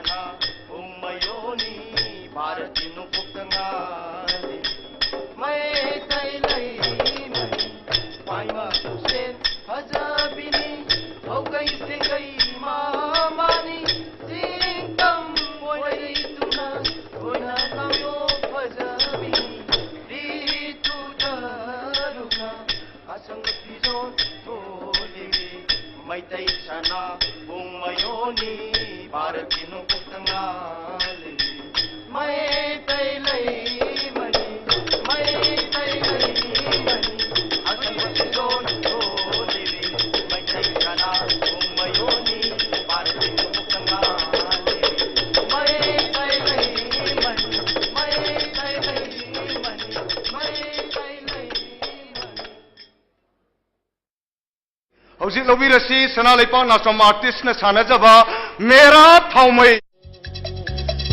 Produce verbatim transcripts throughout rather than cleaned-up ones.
ꯎꯪꯃꯌꯣꯅꯤ ꯚꯥꯔꯠꯀꯤ ꯅꯣꯡꯄꯣꯛꯇ ꯉꯥꯜꯂꯤ ꯃꯩꯇꯩ ꯂꯩꯃꯅꯤ꯫ ꯄꯥꯏꯃ ꯈꯨꯁꯦꯟ ꯐꯖꯕꯤꯅꯤ ꯍꯧꯒꯩ ꯁꯦꯡꯒꯩ ꯃꯃꯥꯅꯤ꯫ ꯆꯤꯡ ꯇꯝ ꯑꯣꯏꯔꯩꯗꯨꯅ ꯀꯣꯏꯅ ꯂꯥꯡꯌꯣꯛ ꯐꯖꯕꯤꯅꯤ꯫ ꯔꯤꯇꯨ ꯇꯔꯨꯛꯅ ꯑꯁꯪꯕ ꯐꯤꯖꯣꯜ ꯊꯣꯜꯂꯤꯕꯤ ꯃꯩꯇꯩ ꯁꯅꯥ ꯎꯪꯃꯌꯣꯅꯤ ꯚꯥꯔꯠꯀꯤ ꯅꯣꯡꯄꯣꯛꯇ ꯉꯥꯜꯂꯤ ꯃꯩꯇꯩ ꯂꯩꯃꯅꯤ꯫ ꯃꯩꯇꯩ ꯂꯩꯃꯅꯤ ꯑꯁꯪꯕ ꯐꯤꯖꯣꯜ ꯊꯣꯜꯂꯤꯕꯤ ꯃꯩꯇꯩ ꯁꯅꯥ ꯎꯪꯃꯌꯣꯅꯤ ꯚꯥꯔꯠꯀꯤ ꯅꯣꯡꯄꯣꯛꯇ ꯉꯥꯜꯂꯤ ꯃꯩꯇꯩ ꯂꯩꯃꯅꯤ꯫ ꯃꯩꯇꯩ ꯂꯩꯃꯅꯤ꯫ ꯃꯩꯇꯩ ꯂꯩꯃꯅꯤ꯫ ꯍꯧꯖꯤꯛ ꯂꯧꯕꯤꯔꯁꯤ ꯁꯅꯥ ꯂꯩꯄꯥꯛ ꯅꯥꯆꯣꯝ ꯑꯥꯔꯇꯤꯁꯅ ꯁꯥꯟꯅꯖꯕ ꯃꯦꯔꯥ ꯊꯥꯎꯃꯩ꯫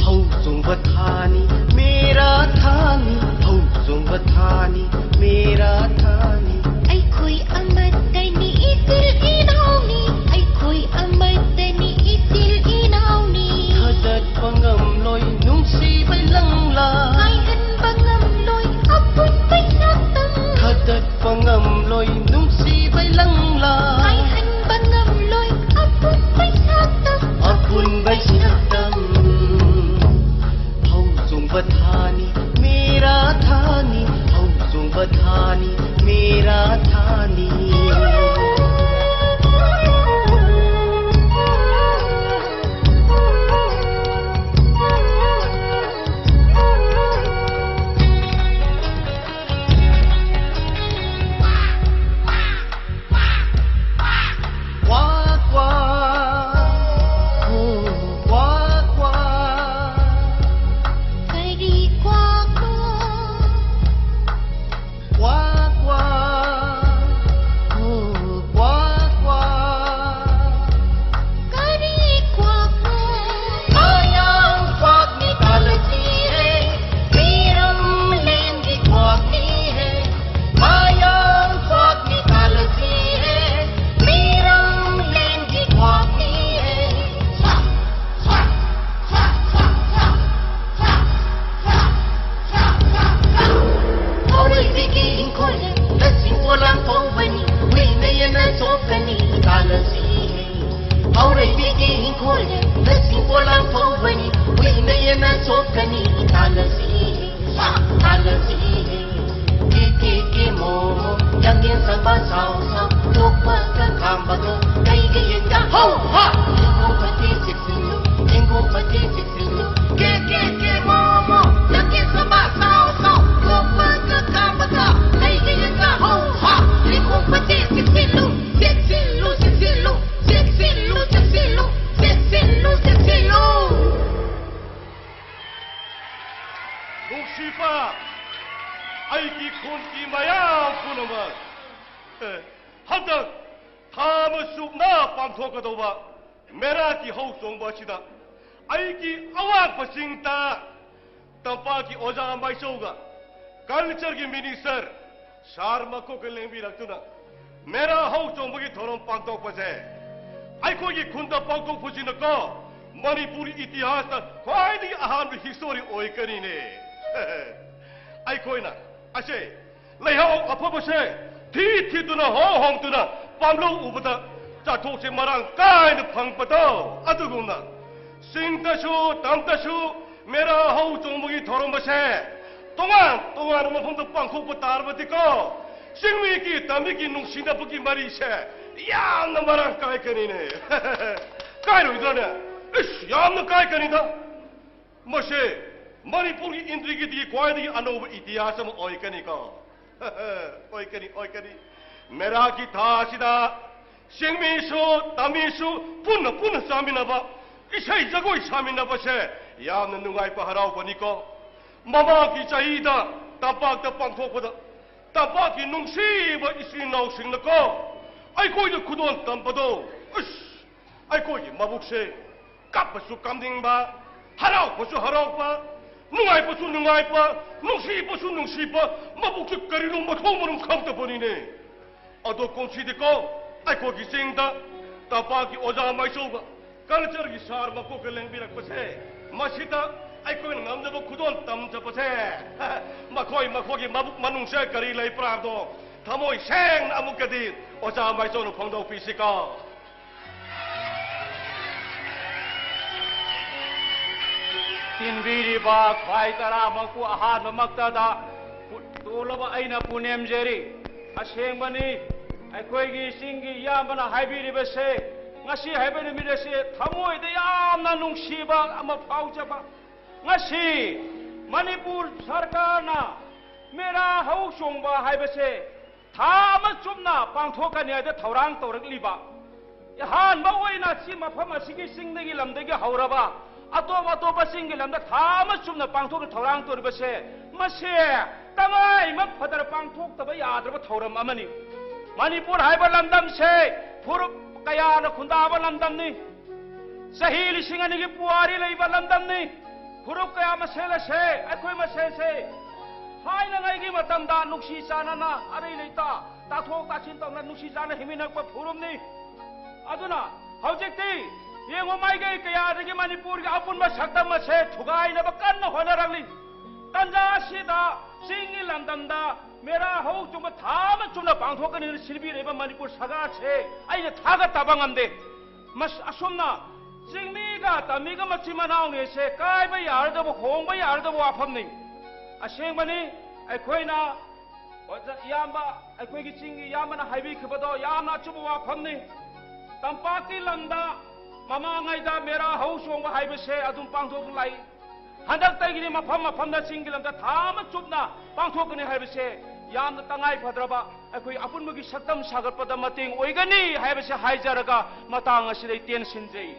ꯐꯧ ꯆꯣꯡꯕ ꯊꯥꯅꯤ ꯃꯦꯔꯥ ꯊꯥꯅꯤ, ꯐꯧ ꯆꯣꯡꯕ ꯊꯥꯅꯤ ꯃꯦꯔꯥ ꯊꯥꯅꯤ꯫ ꯑꯩꯈꯣꯏ ꯑꯃꯠꯇꯅꯤ ꯏꯆꯤꯜ ꯏꯅꯥꯎꯅꯤ, ꯑꯩꯈꯣꯏ ꯑꯃꯠꯇꯅꯤ ꯏꯆꯤꯜ ꯏꯅꯥꯎꯅꯤ꯫ ꯊꯥꯗꯠꯄ ꯉꯝꯂꯣꯏ ꯅꯨꯡꯁꯤꯕꯩ ꯂꯪꯂꯥ, ꯀꯥꯏꯍꯟꯕ ꯉꯝꯂꯣꯏ ꯑꯄꯨꯟꯕꯩ ꯁꯛꯇꯝ꯫ ꯊꯥꯗꯠꯄ ꯉꯝꯂꯣꯏ ꯅꯨꯡꯁꯤꯕꯩ ꯂꯪꯂꯥ, ꯀꯥꯏꯍꯟꯕ ꯉꯝꯂꯣꯏ ꯑꯄꯨꯟꯕꯩ ꯁꯛꯇꯝ꯫ ꯑꯄꯨꯟꯕꯩ ꯁꯛꯇꯝ꯫ ꯐꯧ ꯆꯣꯡꯕ ꯊꯥꯅꯤ ꯃꯦꯔꯥ ꯊꯥꯅꯤ, ꯐꯧ ꯆꯣꯡꯕ ꯊꯥꯅꯤ ꯃꯦꯔꯥ ꯆꯣꯞꯀꯅꯤ ꯇꯥꯜꯂꯁꯤ, ꯍꯥ, ꯇꯥꯜꯂꯁꯤ꯫ ꯀꯦ ꯀꯦ ꯀꯦ ꯃꯣꯃꯣ, ꯌꯥꯡꯌꯦꯟ ꯁꯕꯥ ꯁꯥꯎ ꯁꯥꯎ, ꯆꯣꯞꯄꯒ ꯈꯥꯝꯕꯒ ꯀꯩꯒ ꯌꯦꯟꯒ ꯍꯧ ꯍꯥ꯫ ꯆꯦꯡꯒꯣ ꯐꯠꯇꯦ ꯆꯦꯛꯁꯤꯜꯂꯨ, ꯆꯦꯡꯒꯣ ꯐꯠꯇꯦ ꯆꯦꯛꯁꯤꯜꯂꯨ꯫ ꯀꯦ ꯀꯦ ꯀꯦ ꯃꯣꯃꯣ, ꯌꯥꯡꯌꯦꯟ ꯁꯕꯥ ꯁꯥꯎ ꯁꯥꯎ, ꯆꯣꯞꯄꯒ ꯈꯥꯝꯕꯒ ꯀꯩꯒ ꯌꯦꯟꯒ ꯍꯧ ꯍꯥ꯫ ꯆꯦꯡꯒꯣ ꯐꯠꯇꯦ ꯆꯦꯛꯁꯤꯜꯂꯨ, ꯆꯦꯛꯁꯤꯜꯂꯨ, ꯆꯦꯛꯁꯤꯜꯂꯨ, ꯆꯦꯛꯁꯤꯜꯂꯨ, ꯆꯦꯛꯁꯤꯜꯂꯨ, ꯆꯦꯛꯁꯤꯜꯂꯨ, ꯆꯦꯛꯁꯤꯜꯂꯨ꯫ ꯅꯨꯡꯁꯤꯕ ꯑꯩꯒꯤ ꯈꯨꯟꯒꯤ ꯃꯌꯥꯝ ꯄꯨꯝꯅꯃꯛ, ꯑꯦ, ꯍꯟꯗꯛ ꯊꯥ ꯑꯃ ꯆꯨꯞꯅ ꯄꯥꯡꯊꯣꯛꯀꯗꯧꯕ ꯃꯦꯔꯥꯒꯤ ꯍꯧ ꯆꯣꯡꯕ ꯑꯁꯤꯗ ꯑꯩꯒꯤ ꯑꯋꯥꯡꯕ ꯆꯤꯡꯗ ꯇꯝꯄꯥꯛꯀꯤ ꯑꯣꯖꯥ ꯃꯥꯏꯆꯧꯒ ꯀꯜꯆꯔꯒꯤ ꯃꯤꯅꯤꯁꯇꯔ ꯁꯥꯔ ꯃꯀꯣꯛꯀ ꯂꯦꯡꯕꯤꯔꯛꯇꯨꯅ ꯃꯦꯔꯥ ꯍꯧ ꯆꯣꯡꯕꯒꯤ ꯊꯧꯔꯝ ꯄꯥꯡꯊꯣꯛꯄꯁꯦ ꯑꯩꯈꯣꯏꯒꯤ ꯈꯨꯟꯗ ꯄꯥꯡꯊꯣꯛꯄꯁꯤꯅꯀꯣ ꯃꯅꯤꯄꯨꯔ ꯏꯇꯤꯍꯥꯁꯇ ꯈ꯭ꯋꯥꯏꯗꯒꯤ ꯑꯍꯥꯟꯕ ꯍꯤꯁꯇꯣꯔꯤ ꯑꯣꯏꯒꯅꯤꯅꯦ꯫ ꯑꯩꯈꯣꯏꯅ ꯑꯁꯦ ꯂꯩꯍꯥꯎ ꯑꯐꯕꯁꯦ ꯊꯤ ꯊꯤꯗꯨꯅ ꯍꯣ ꯍꯣꯡꯗꯨꯅ ꯄꯥꯝꯂꯧ ꯎꯕꯗ ꯆꯥꯊꯣꯛꯁꯦ ꯃꯔꯥꯡ ꯀꯥꯏꯅ ꯐꯪꯕꯗꯣ ꯑꯗꯨꯒꯨꯝꯅ ꯆꯤꯡꯗꯁꯨ ꯇꯝꯗꯁꯨ ꯃꯦꯔꯥ ꯍꯧ ꯆꯣꯡꯕꯒꯤ ꯊꯧꯔꯝ ꯑꯁꯦ ꯇꯣꯉꯥꯟ ꯇꯣꯉꯥꯟꯕ ꯃꯐꯝꯗ ꯄꯥꯡꯊꯣꯛꯄ ꯇꯥꯔꯕꯗꯤꯀꯣ ꯆꯤꯡꯃꯤꯒꯤ ꯇꯝꯃꯤꯒꯤ ꯅꯨꯡꯁꯤꯅꯕꯒꯤ ꯃꯔꯤꯁꯦ ꯌꯥꯝꯅ ꯃꯔꯥꯡ ꯀꯥꯏꯒꯅꯤꯅꯦ꯫ ꯀꯥꯏꯔꯣꯏꯗ꯭ꯔꯅꯦ? ꯏꯁ, ꯌꯥꯝꯅ ꯀꯥꯏꯒꯅꯤꯗ꯫ ꯃꯁꯤ ꯃꯅꯤꯄꯨꯔꯒꯤ ꯏꯟꯗ꯭ꯔꯤꯒꯤꯗꯤ ꯈ꯭ꯋꯥꯏꯗꯒꯤ ꯑꯅꯧꯕ ꯏꯇꯤꯍꯥꯁ ꯑꯃ ꯑꯣꯏꯒꯅꯤꯀꯣ꯫ ꯑꯣꯏꯒꯅꯤ, ꯑꯣꯏꯒꯅꯤ꯫ ꯃꯦꯔꯥꯒꯤ ꯊꯥ ꯑꯁꯤꯗ ꯆꯤꯡꯃꯤꯁꯨ ꯇꯝꯃꯤꯁꯨ ꯄꯨꯟꯅ ꯄꯨꯟꯅ ꯆꯥꯃꯤꯟꯅꯕ, ꯏꯁꯩ ꯖꯒꯣꯏ ꯁꯥꯃꯤꯟꯅꯕꯁꯦ ꯌꯥꯝꯅ ꯅꯨꯡꯉꯥꯏꯕ ꯍꯔꯥꯎꯕꯅꯤꯀꯣ꯫ ꯃꯃꯥꯡꯒꯤ ꯆꯍꯤꯗ ꯇꯝꯄꯥꯛꯇ ꯄꯥꯡꯊꯣꯛꯄꯗ ꯇꯝꯄꯥꯛꯀꯤ ꯅꯨꯡꯁꯤꯕ ꯏꯆꯤꯟ ꯏꯅꯥꯎꯁꯤꯡꯅꯀꯣ ꯑꯩꯈꯣꯏꯗ ꯈꯨꯗꯣꯜ ꯇꯝꯕꯗꯣ, ꯑꯁ, ꯑꯩꯈꯣꯏꯒꯤ ꯃꯕꯨꯛꯁꯦ ꯀꯞꯄꯁꯨ ꯀꯞꯅꯤꯡꯕ, ꯍꯔꯥꯎꯕꯁꯨ ꯍꯔꯥꯎꯕ, ꯅꯨꯡꯉꯥꯏꯕꯁꯨ ꯅꯨꯡꯉꯥꯏꯕ, ꯅꯨꯡꯁꯤꯕꯁꯨ ꯅꯨꯡꯁꯤꯕ, ꯃꯕꯨꯛꯁꯦ ꯀꯔꯤꯅꯣ ꯃꯊꯣꯡ ꯃꯔꯝ ꯈꯪꯗꯕꯅꯤꯅꯦ꯫ ꯑꯗꯣ ꯀꯨꯝꯁꯤꯗꯤꯀꯣ ꯑꯩꯈꯣꯏꯒꯤ ꯆꯤꯡꯗ ꯇꯝꯄꯥꯛꯀꯤ ꯑꯣꯖꯥ ꯃꯥꯏꯆꯧꯕ ꯀꯜꯆꯔꯒꯤ ꯁꯥꯔ ꯃꯀꯣꯛꯀ ꯂꯦꯡꯕꯤꯔꯛꯄꯁꯦ, ꯃꯁꯤꯗ ꯑꯩꯈꯣꯏꯅ ꯉꯝꯖꯕ ꯈꯨꯗꯣꯜ ꯇꯝꯖꯕꯁꯦ, ꯃꯈꯣꯏ ꯃꯈꯣꯏꯒꯤ ꯃꯕꯨꯛ ꯃꯅꯨꯡꯁꯦ ꯀꯔꯤ ꯂꯩꯕ꯭ꯔꯥ ꯍꯥꯏꯕꯗꯣ ꯊꯃꯣꯏ ꯁꯦꯡꯅ ꯑꯃꯨꯛꯀꯗꯤ ꯑꯣꯖꯥ ꯃꯥꯏꯆꯧꯅ ꯐꯣꯡꯗꯣꯛꯄꯤꯁꯤꯀꯣ꯫ ꯇꯤꯟꯕꯤꯔꯤꯕ ꯈ꯭ꯋꯥꯏ ꯇꯔꯥꯃꯛꯄꯨ ꯑꯍꯥꯟꯕꯃꯛꯇꯗ ꯄꯨ-, ꯇꯣꯜꯂꯕ ꯑꯩꯅ ꯄꯨꯅꯦꯝꯖꯔꯤ꯫ ꯑꯁꯦꯡꯕꯅꯤ, ꯑꯩꯈꯣꯏꯒꯤ ꯆꯤꯡꯒꯤ ꯏꯌꯥꯝꯕꯅ ꯍꯥꯏꯕꯤꯔꯤꯕꯁꯦ, ꯉꯁꯤ ꯍꯥꯏꯕ ꯅꯨꯃꯤꯠ ꯑꯁꯤ ꯊꯃꯣꯏꯗ ꯌꯥꯝꯅ ꯅꯨꯡꯁꯤꯕ ꯑꯃ ꯐꯥꯎꯖꯕ꯫ ꯉꯁꯤ ꯃꯅꯤꯄꯨꯔ ꯁꯔꯀꯥꯔꯅ ꯃꯦꯔꯥ ꯍꯧ ꯆꯣꯡꯕ ꯍꯥꯏꯕꯁꯦ ꯊꯥ ꯑꯃ ꯆꯨꯞꯅ ꯄꯥꯡꯊꯣꯛꯀꯅꯤ ꯍꯥꯏꯗ ꯊꯧꯔꯥꯡ ꯇꯧꯔꯛꯂꯤꯕ, ꯑꯍꯥꯟꯕ ꯑꯣꯏꯅ ꯁꯤ ꯃꯐꯝ ꯑꯁꯤꯒꯤ ꯆꯤꯡꯗꯒꯤ ꯂꯝꯗꯒꯤ ꯍꯧꯔꯕ ꯑꯇꯣꯞ ꯑꯇꯣꯞꯄ ꯆꯤꯡꯒꯤ ꯂꯝꯗ ꯊꯥ ꯑꯃ ꯆꯨꯞꯅ ꯄꯥꯡꯊꯣꯛꯅ ꯊꯧꯔꯥꯡ ꯇꯧꯔꯤꯕꯁꯦ, ꯃꯁꯤ ꯇꯉꯥꯏꯃꯛ ꯐꯗꯅ ꯄꯥꯡꯊꯣꯛꯇꯕ ꯌꯥꯗ꯭ꯔꯕ ꯊꯧꯔꯝ ꯑꯃꯅꯤ꯫ ꯃꯅꯤꯄꯨꯔ ꯍꯥꯏꯕ ꯂꯝꯗꯝꯁꯦ ꯐꯨꯔꯨꯞ ꯀꯌꯥꯅ ꯈꯨꯟꯗꯥꯕ ꯂꯝꯗꯝꯅꯤ꯫ ꯆꯍꯤ ꯂꯤꯁꯤꯡ ꯑꯅꯤꯒꯤ ꯄꯨꯋꯥꯔꯤ ꯂꯩꯕ ꯂꯝꯗꯝꯅꯤ꯫ ꯐꯨꯔꯨꯞ ꯀꯌꯥ ꯃꯁꯦꯜ ꯑꯁꯦ, ꯑꯩꯈꯣꯏ ꯃꯁꯦꯜꯁꯦ ꯊꯥꯏꯅꯉꯩꯒꯤ ꯃꯇꯝꯗ ꯅꯨꯡꯁꯤ ꯆꯥꯟꯅꯅ ꯑꯔꯩ ꯂꯩꯇ ꯇꯥꯊꯣꯛ ꯇꯥꯁꯤꯟ ꯇꯧꯅ ꯅꯨꯡꯁꯤ ꯆꯥꯟꯅ ꯍꯤꯡꯃꯤꯟꯅꯔꯛꯄ ꯐꯨꯔꯨꯞꯅꯤ꯫ ꯑꯗꯨꯅ ꯍꯧꯖꯤꯛꯇꯤ ꯌꯦꯡꯉꯨ, ꯃꯥꯏꯀꯩ ꯀꯌꯥꯗꯒꯤ ꯃꯅꯤꯄꯨꯔꯒꯤ ꯑꯄꯨꯟꯕ ꯁꯛꯇꯝ ꯑꯁꯦ ꯊꯨꯒꯥꯏꯅꯕ ꯀꯟꯅ ꯍꯣꯠꯅꯔꯛꯂꯤ꯫ ꯇꯟꯖꯥ ꯑꯁꯤꯗ ꯆꯤꯡꯒꯤ ꯂꯝꯗꯝꯗ ꯃꯦꯔꯥ ꯍꯧ ꯆꯣꯡꯕ ꯊꯥ ꯑꯃ ꯆꯨꯞꯅ ꯄꯥꯡꯊꯣꯛꯀꯅꯤꯅ ꯁꯤꯟꯕꯤꯔꯤꯕ ꯃꯅꯤꯄꯨꯔ ꯁꯔꯀꯥꯔꯁꯦ ꯑꯩꯅ ꯊꯥꯒꯠꯇꯕ ꯉꯝꯗꯦ꯫ ꯃꯁ-, ꯑꯁꯨꯝꯅ ꯆꯤꯡꯃꯤꯒ ꯇꯝꯃꯤꯒ ꯃꯆꯤꯟ ꯃꯅꯥꯎꯅꯤꯁꯦ ꯀꯥꯏꯕ ꯌꯥꯔꯗꯕ, ꯍꯣꯡꯕ ꯌꯥꯔꯗꯕ ꯋꯥꯐꯝꯅꯤ꯫ ꯑꯁꯦꯡꯕꯅꯤ, ꯑꯩꯈꯣꯏꯅ ꯑꯣꯖꯥ ꯏꯌꯥꯝꯕ, ꯑꯩꯈꯣꯏꯒꯤ ꯆꯤꯡꯒꯤ ꯏꯌꯥꯝꯕꯅ ꯍꯥꯏꯕꯤꯈꯤꯕꯗꯣ ꯌꯥꯝꯅ ꯑꯆꯨꯝꯕ ꯋꯥꯐꯝꯅꯤ꯫ ꯇꯝꯄꯥꯛꯀꯤ ꯂꯝꯗ ꯃꯃꯥꯡꯉꯩꯗ ꯃꯦꯔꯥ ꯍꯧ ꯆꯣꯡꯕ ꯍꯥꯏꯕꯁꯦ ꯑꯗꯨꯝ ꯄꯥꯡꯊꯣꯛꯂꯛꯏ꯫ ꯍꯟꯗꯛꯇꯒꯤꯗꯤ ꯃꯐꯝ ꯃꯐꯝꯗ ꯆꯤꯡꯒꯤ ꯂꯝꯗ ꯊꯥ ꯑꯃ ꯆꯨꯞꯅ ꯄꯥꯡꯊꯣꯛꯀꯅꯤ ꯍꯥꯏꯕꯁꯦ ꯌꯥꯝꯅ ꯇꯉꯥꯏ ꯐꯗ꯭ꯔꯕ, ꯑꯩꯈꯣꯏ ꯑꯄꯨꯟꯕꯒꯤ ꯁꯛꯇꯝ ꯁꯥꯒꯠꯄꯗ ꯃꯇꯦꯡ ꯑꯣꯏꯒꯅꯤ ꯍꯥꯏꯕꯁꯦ ꯍꯥꯏꯖꯔꯒ ꯃꯇꯥꯡ ꯑꯁꯤꯗ ꯑꯩ ꯇꯦꯟꯁꯤꯟꯖꯩ꯫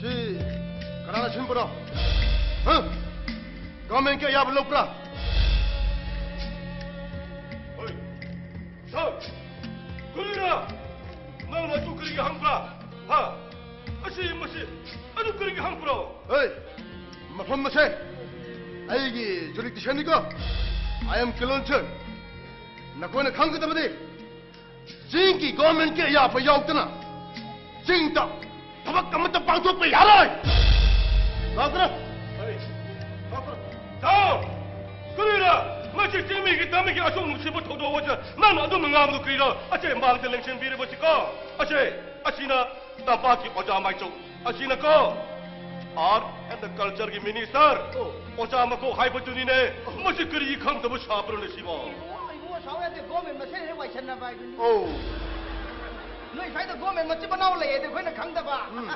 ꯁꯤ ꯀꯅꯥꯅ ꯁꯤꯟꯕꯅꯣ? ꯍꯥ? ꯒꯚꯔꯟꯃꯦꯟꯠꯀꯤ ꯑꯌꯥꯕ ꯂꯧꯕ꯭ꯔꯥ? ꯍꯣꯏ꯫ ꯁꯥꯔ, ꯀꯔꯤꯔꯥ? ꯅꯪꯅ ꯑꯗꯨ ꯀꯔꯤꯒꯤ ꯍꯪꯕ꯭ꯔꯥ? ꯍꯥ? ꯑꯁꯤ, ꯃꯁꯤ, ꯑꯗꯨ ꯀꯔꯤꯒꯤ ꯍꯪꯕ꯭ꯔꯣ? ꯍꯣꯏ, ꯃꯐꯝ ꯑꯁꯦ ꯑꯩꯒꯤ ꯖꯨꯔꯤꯗꯤꯛꯁꯟꯅꯤꯀꯣ꯫ I am ꯀꯤꯂꯣꯟ ꯁꯥꯔ꯫ ꯅꯈꯣꯏꯅ ꯈꯪꯒꯗꯕꯗꯤ, ꯆꯤꯡꯒꯤ ꯒꯣꯔꯃꯦꯟꯒꯤ ꯑꯌꯥꯕ ꯌꯥꯎꯗꯅ ꯆꯤꯡꯗ ꯊꯕꯛ ꯑꯃꯠꯇ ꯄꯥꯡꯊꯣꯛꯄ ꯌꯥꯔꯣꯏ꯫ ꯂꯥꯛꯇ꯭ꯔꯥ? ꯍꯣꯏ꯫ ꯂꯥꯛꯇ꯭ꯔꯥ? ꯁꯥꯔ! ꯆꯤꯡꯃꯤꯒꯤ ꯇꯝꯃꯤꯒꯤ ꯑꯁꯨꯛ ꯅꯨꯡꯁꯤꯕ ꯊꯧꯗꯣꯛ ꯑꯁꯦ ꯅꯪꯅ ꯑꯗꯨꯝꯅ ꯉꯥꯡꯕꯗꯨ ꯀꯔꯤꯔꯣ? ꯑꯁꯦ ꯃꯥꯡꯗ ꯂꯦꯡꯁꯤꯟꯕꯤꯔꯤꯕꯁꯤꯀꯣ꯫ ꯑꯁꯦ, ꯑꯁꯤꯅ ꯇꯝꯄꯥꯛꯀꯤ ꯑꯣꯖꯥ ꯃꯥꯏꯆꯧ꯫ ꯑꯁꯤꯅꯀꯣ, Art and Culture ꯒꯤ minister꯫ ꯑꯣ꯫ ꯑꯣꯖꯥ ꯃꯀꯣꯛ ꯍꯥꯏꯕꯗꯨꯅꯤꯅꯦ꯫ ꯑꯣ꯫ ꯃꯁꯤ ꯀꯔꯤ ꯈꯪꯗꯕ ꯁꯥꯕ꯭ꯔꯣꯅꯦ ꯁꯤꯕꯣ? ꯏꯕꯨꯡꯉꯣ, ꯏꯕꯨꯡꯉꯣ, ꯁꯥꯎ ꯌꯥꯗꯦ꯫ Government ꯃꯁꯦꯟ ꯍꯦꯛ ꯋꯥꯏꯁꯟꯅꯕ ꯍꯥꯏꯗꯨꯅꯤ꯫ ꯑꯣ꯫ ꯅꯣꯏ ꯁ꯭ꯋꯥꯏꯗ government ꯃꯆꯤꯟ ꯃꯅꯥꯎ ꯂꯩꯌꯦꯗꯤ ꯑꯩꯈꯣꯏꯅ ꯈꯪꯗꯕ꯫ ꯎꯝ꯫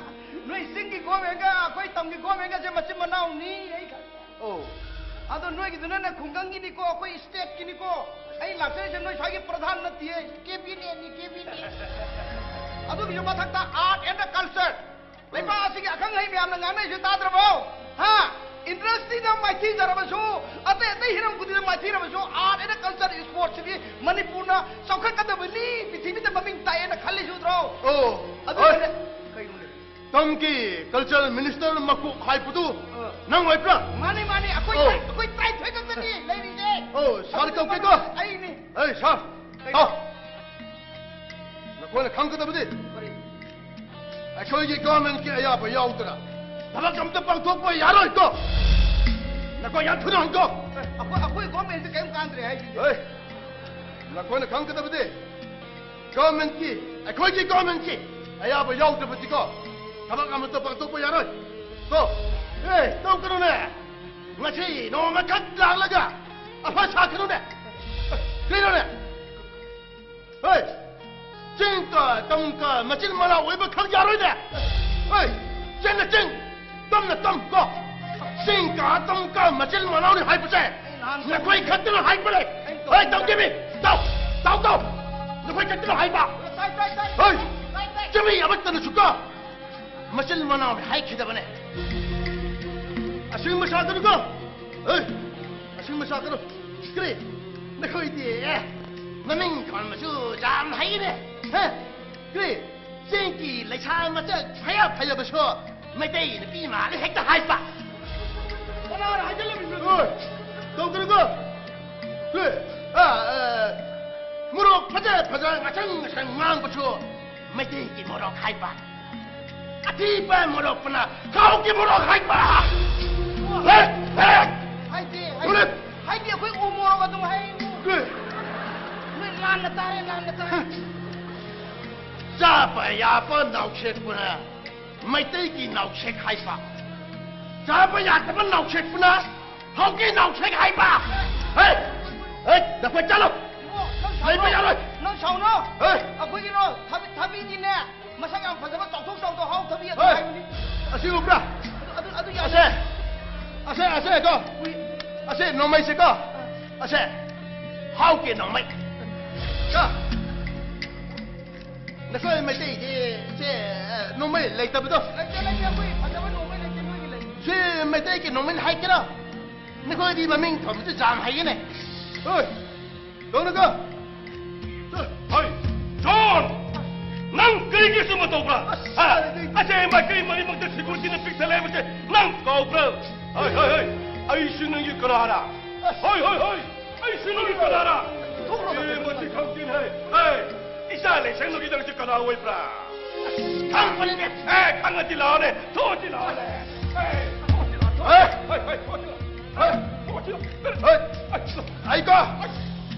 ꯅꯣꯏ ꯆꯤꯡꯒꯤ government ꯒ ꯑꯩꯈꯣꯏ ꯇꯝꯒꯤ government ꯒꯁꯦ ꯃꯆꯤꯟ ꯃꯅꯥꯎꯅꯤ, ꯑꯩ ꯈꯪꯉꯦ꯫ ꯑꯣ꯫ ꯑꯗꯣ ꯅꯣꯏꯒꯤꯗꯨꯅꯅꯦ ꯈꯨꯡꯒꯪꯒꯤꯅꯤꯀꯣ, ꯑꯩꯈꯣꯏ state ꯀꯤꯅꯤꯀꯣ꯫ ꯑꯩ ꯂꯥꯛꯆꯔꯤꯁꯦ ꯅꯣꯏ ꯁ꯭ꯋꯥꯏꯒꯤ ꯄ꯭ꯔꯙꯥꯟ ꯅꯠꯇꯤꯌꯦ, cabinet ꯅꯤ, cabinet꯫ ꯑꯗꯨꯒꯤꯁꯨ ꯃꯊꯛꯇ Art and Culture꯫ ꯂꯩꯕꯥꯛ ꯑꯁꯤꯒꯤ ꯑꯈꯪ ꯑꯍꯩ ꯃꯌꯥꯝꯅ ꯉꯥꯡꯅꯔꯤꯁꯦ ꯇꯥꯗ꯭ꯔꯕꯣ? ꯍꯥ? Industry ꯗ ꯃꯥꯏꯊꯤꯖꯔꯕꯁꯨ, ꯑꯇꯩ ꯑꯇꯩ ꯍꯤꯔꯝ ꯈꯨꯗꯤꯡꯗ ꯃꯥꯏꯊꯤꯔꯕꯁꯨ, Art and Culture, sports ꯁꯤꯗꯤ ꯃꯅꯤꯄꯨꯔꯅ ꯆꯥꯎꯈꯠꯀꯗꯕꯅꯤ, ꯄ꯭ꯔꯤꯊꯤꯕꯤꯗ ꯃꯃꯤꯡ ꯇꯥꯛꯑꯦꯅ ꯈꯜꯂꯤꯁꯨ ꯅꯠꯇ꯭ꯔꯣ? ꯑꯣ꯫ ꯑꯗꯨꯅꯅꯦ꯫ ꯑꯣꯏ꯫ ꯀꯩꯅꯣꯅꯦ? ꯇꯝꯒꯤ culture minister ꯃꯀꯣꯛ ꯍꯥꯏꯕꯗꯨ ꯑ꯫ ꯅꯪ ꯑꯣꯏꯕ꯭ꯔꯥ? ꯃꯥꯅꯤ, ꯃꯥꯅꯤ, ꯑꯩꯈꯣꯏ ꯑꯣ꯫ ꯇꯔꯥ-, ꯑꯩꯈꯣꯏ ꯇꯔꯥꯅꯤꯊꯣꯏ ꯈꯛꯇꯅꯤ ꯂꯩꯔꯤꯁꯦ꯫ ꯑꯣ, sir ꯀꯧꯒꯦꯀꯣ꯫ ꯑꯩꯅꯤ꯫ ꯑꯩ sir, ꯀꯩꯅꯣ? ꯇꯥꯎ꯫ ꯅꯈꯣꯏꯅ ꯈꯪꯒꯗꯕꯗꯤ ꯀꯔꯤ? ꯑꯩꯈꯣꯏꯒꯤ government ꯀꯤ ꯑꯌꯥꯕ ꯌꯥꯎꯗꯅ ꯊꯕꯛ ꯑꯝꯇ ꯄꯥꯡꯊꯣꯛꯄ ꯌꯥꯔꯣꯏꯀꯣ꯫ ꯅꯈꯣꯏ ꯌꯥꯝ ꯊꯨꯅ ꯍꯟꯀꯣ꯫ ꯑꯩꯈꯣꯏ, ꯑꯩꯈꯣꯏ government ꯁꯦ ꯀꯔꯤꯝ ꯀꯥꯟꯗ꯭ꯔꯦ ꯍꯥꯏꯁꯤꯅꯤ꯫ ꯑꯦ, ꯅꯈꯣꯏꯅ ꯈꯪꯒꯗꯕꯗꯤ government ꯀꯤ, ꯑꯩꯈꯣꯏꯒꯤ government ꯀꯤ ꯑꯌꯥꯕ ꯌꯥꯎꯗ꯭ꯔꯕꯗꯤꯀꯣ, ꯊꯕꯛ ꯑꯃꯠꯇ ꯄꯥꯡꯊꯣꯛꯄ ꯌꯥꯔꯣꯏ꯫ ꯀꯣ? ꯑꯦ, ꯇꯧꯒꯅꯨꯅꯦ꯫ ꯉꯁꯤ ꯅꯣꯡꯃꯈꯛ ꯂꯥꯛꯂꯒ ꯑꯐ ꯁꯥꯈꯤꯅꯨꯅꯦ꯫ ꯀꯩꯅꯣꯅꯦ? ꯍꯣꯏ, ꯆꯤꯡ ꯀ ꯇꯝ ꯀ ꯃꯆꯤꯟ ꯃꯅꯥꯎ ꯑꯣꯏꯕ ꯈꯛ ꯌꯥꯔꯣꯏꯅꯦ꯫ ꯍꯣꯏ, ꯆꯤꯡꯅ ꯆꯤꯡ, ꯇꯝꯅ ꯇꯝ ꯀꯣ꯫ ꯆꯤꯡ ꯀ ꯇꯝ ꯀ ꯃꯆꯤꯟ ꯃꯅꯥꯎꯅꯤ ꯍꯥꯏꯕꯁꯦ ꯅꯈꯣꯏ ꯈꯛꯇꯅ ꯍꯥꯏꯕꯅꯦ꯫ ꯍꯣꯏ, ꯇꯧꯖꯕꯤ, ꯇꯧ, ꯇꯧ, ꯇꯧ꯫ ꯅꯈꯣꯏ ꯈꯛꯇꯅ ꯍꯥꯏꯕ꯫ ꯍꯣꯏ, ꯆꯨꯝꯃꯤ ꯑꯃꯠꯇꯅꯁꯨ ꯀꯣ꯫ ꯃꯆꯤꯟ ꯃꯅꯥꯎꯅꯤ ꯍꯥꯏꯈꯤꯗꯕꯅꯦ꯫ ꯑꯁꯤꯒꯨꯝꯕ ꯁꯥꯒꯅꯨꯀꯣ꯫ ꯍꯣꯏ, ꯑꯁꯤꯒꯨꯝꯕ ꯁꯥꯒꯅꯨ꯫ ꯀꯔꯤ? ꯅꯈꯣꯏꯗꯤ, ꯑꯦ, ꯃꯃꯤꯡ ꯊꯣꯟꯕꯁꯨ ꯌꯥꯝ ꯍꯩꯅꯦ꯫ ꯍꯦ? ꯀꯔꯤ? ꯆꯤꯡꯒꯤ ꯂꯩꯁꯥ ꯃꯆꯥ ꯐꯩꯌꯥ ꯐꯩꯌꯥꯕꯁꯨ ꯃꯩꯇꯩ ꯅꯨꯄꯤ ꯃꯥꯜꯂꯦ ꯍꯦꯛꯇ ꯍꯥꯏꯕ꯫ ꯀꯅꯥꯅ ꯍꯥꯏꯖꯜꯂꯝꯃꯤꯅꯣ? ꯑꯣꯏ, ꯇꯧꯗ꯭ꯔꯤꯀꯣ? ꯀꯔꯤ? ꯑ, ꯑ, ꯃꯣꯔꯣꯛ ꯐꯖ ꯐꯖ ꯉꯁꯪ ꯉꯁꯪ ꯉꯥꯡꯕꯁꯨ ꯃꯩꯇꯩꯒꯤ ꯃꯣꯔꯣꯛ ꯍꯥꯏꯕ꯫ ꯑꯊꯤꯕ ꯃꯣꯔꯣꯛꯄꯨꯅ ꯊꯥꯎꯒꯤ ꯃꯣꯔꯣꯛ ꯍꯥꯏꯕ꯫ ꯍꯦ? ꯍꯦ? ꯍꯥꯏꯗꯤ, ꯍꯥꯏꯗꯤ, ꯎꯔꯦ? ꯍꯥꯏꯗꯤ ꯑꯩꯈꯣꯏ ꯎ ꯃꯣꯔꯣꯛ ꯑꯗꯨꯝ ꯌꯥꯕ ꯅꯥꯎꯁꯦꯛꯄꯨꯅ ꯃꯩꯇꯩꯒꯤ ꯅꯥꯎꯁꯦꯛ ꯍꯥꯏꯕ, ꯆꯥꯕ ꯌꯥꯗꯕ ꯅꯥꯎꯁꯦꯛꯄꯨꯅ ꯍꯥꯎꯒꯤ ꯅꯥꯎꯁꯦꯛ ꯍꯥꯏꯕ꯫ ꯍꯦ! ꯍꯦ! ꯅꯈꯣꯏ ꯆꯠꯂꯣ! ꯏꯕꯣ, ꯅꯪ ꯁꯥꯎꯅꯣ꯫ ꯂꯩꯕ ꯌꯥꯔꯣꯏ꯫ ꯅꯪ ꯁꯥꯎꯅꯣ꯫ ꯍꯦ! ꯑꯩꯈꯣꯏꯒꯤꯔꯣ? ꯊꯕꯤ, ꯊꯕꯤꯗꯤꯅꯦ, ꯃꯁꯛ ꯌꯥꯝ ꯐꯖꯕ, ꯆꯥꯎꯊꯣꯛ ꯆꯥꯎꯊꯣꯛ ꯍꯥꯎ ꯊꯕꯤ ꯑꯗꯨ ꯍꯦ! ꯍꯥꯏꯕꯅꯤ꯫ ꯑꯁꯤ ꯎꯕ꯭ꯔꯥ? ꯑꯗꯨ, ꯑꯗꯨ, ꯑꯗꯨ ꯌꯥꯗꯦ꯫ ꯑꯁꯦ! ꯑꯁꯦ! ꯑꯁꯦ ꯀꯣ꯫ ꯎꯏ꯫ ꯑꯁꯦ ꯅꯣꯡꯃꯩꯁꯦ ꯀꯣ꯫ ꯑꯁꯦ ꯍꯥꯎꯒꯤ ꯅꯣꯡꯃꯩ꯫ ꯀꯣ꯫ ꯅꯈꯣꯏ ꯃꯩꯇꯩꯗꯤ ꯁꯦ, ꯅꯣꯡꯃꯩ ꯂꯩꯇꯕꯗꯣ? ꯂꯩꯇꯦ, ꯂꯩꯇꯦ, ꯑꯩꯈꯣꯏ ꯐꯖꯕ ꯅꯣꯡꯃꯩ ꯂꯩꯇꯦ, ꯅꯣꯏꯒꯤ ꯂꯩ꯫ ꯁꯤ ꯃꯩꯇꯩꯒꯤ ꯅꯣꯡꯃꯩ ꯍꯥꯏꯒꯦꯔꯣ? ꯅꯈꯣꯏꯗꯤ ꯃꯃꯤꯡ ꯊꯣꯟꯕꯁꯨ ꯌꯥꯝ ꯍꯩꯌꯦꯅꯦ꯫ ꯍꯣꯏ, ꯇꯧꯅꯨꯀꯣ꯫ ꯍꯣꯏ, ꯖꯣꯟ! ꯅꯪ ꯀꯔꯤꯒꯤ ꯁꯨꯝꯕ ꯇꯧꯕ꯭ꯔꯥ? ꯍꯥ? ꯑꯁ, ꯃꯥꯏꯀꯩ ꯃꯔꯤꯃꯛꯇ ꯁꯦꯀ꯭ꯌꯨꯔꯤꯇꯤꯅ ꯄꯤꯛ ꯊꯜꯂꯦ ꯍꯥꯏꯕꯁꯦ ꯅꯪ ꯀꯥꯎꯕ꯭ꯔꯥ? ꯍꯣꯏ, ꯍꯣꯏ, ꯍꯣꯏ, ꯑꯩꯁꯨ ꯅꯪꯒꯤ ꯀꯅꯥꯔꯥ? ꯍꯣꯏ, ꯍꯣꯏ, ꯍꯣꯏ, ꯑꯩꯁꯨ ꯅꯪꯒꯤ ꯀꯅꯥꯔꯥ? ꯊꯣꯛꯂꯣ, ꯑꯦ, ꯃꯁꯤ ꯈꯪꯗꯦꯅꯦ꯫ ꯑꯦ, ꯏꯆꯥ ꯂꯩꯁꯪꯗꯨꯒꯤ ꯅꯪꯁꯨ ꯀꯅꯥ ꯑꯣꯏꯕ꯭ꯔꯥ? ꯈꯪꯕꯅꯤꯅꯦ꯫ ꯑꯦ, ꯈꯪꯉꯗꯤ ꯂꯥꯛꯑꯣꯅꯦ꯫ ꯊꯣꯛꯑꯗꯤ ꯂꯥꯛꯑꯣꯅꯦ꯫ ꯑꯦ, ꯊꯣꯛꯑꯗꯤ ꯂꯥꯛꯑꯣ꯫ ꯑꯦ! ꯍꯣꯏ, ꯍꯣꯏ, ꯊꯣꯛꯑꯗꯤ ꯂꯥꯛꯑꯣ꯫ ꯑꯦ, ꯊꯣꯛꯑꯗꯤ ꯂꯥꯛꯑꯣ꯫ ꯍꯣꯏ! ꯑꯩꯀꯣ!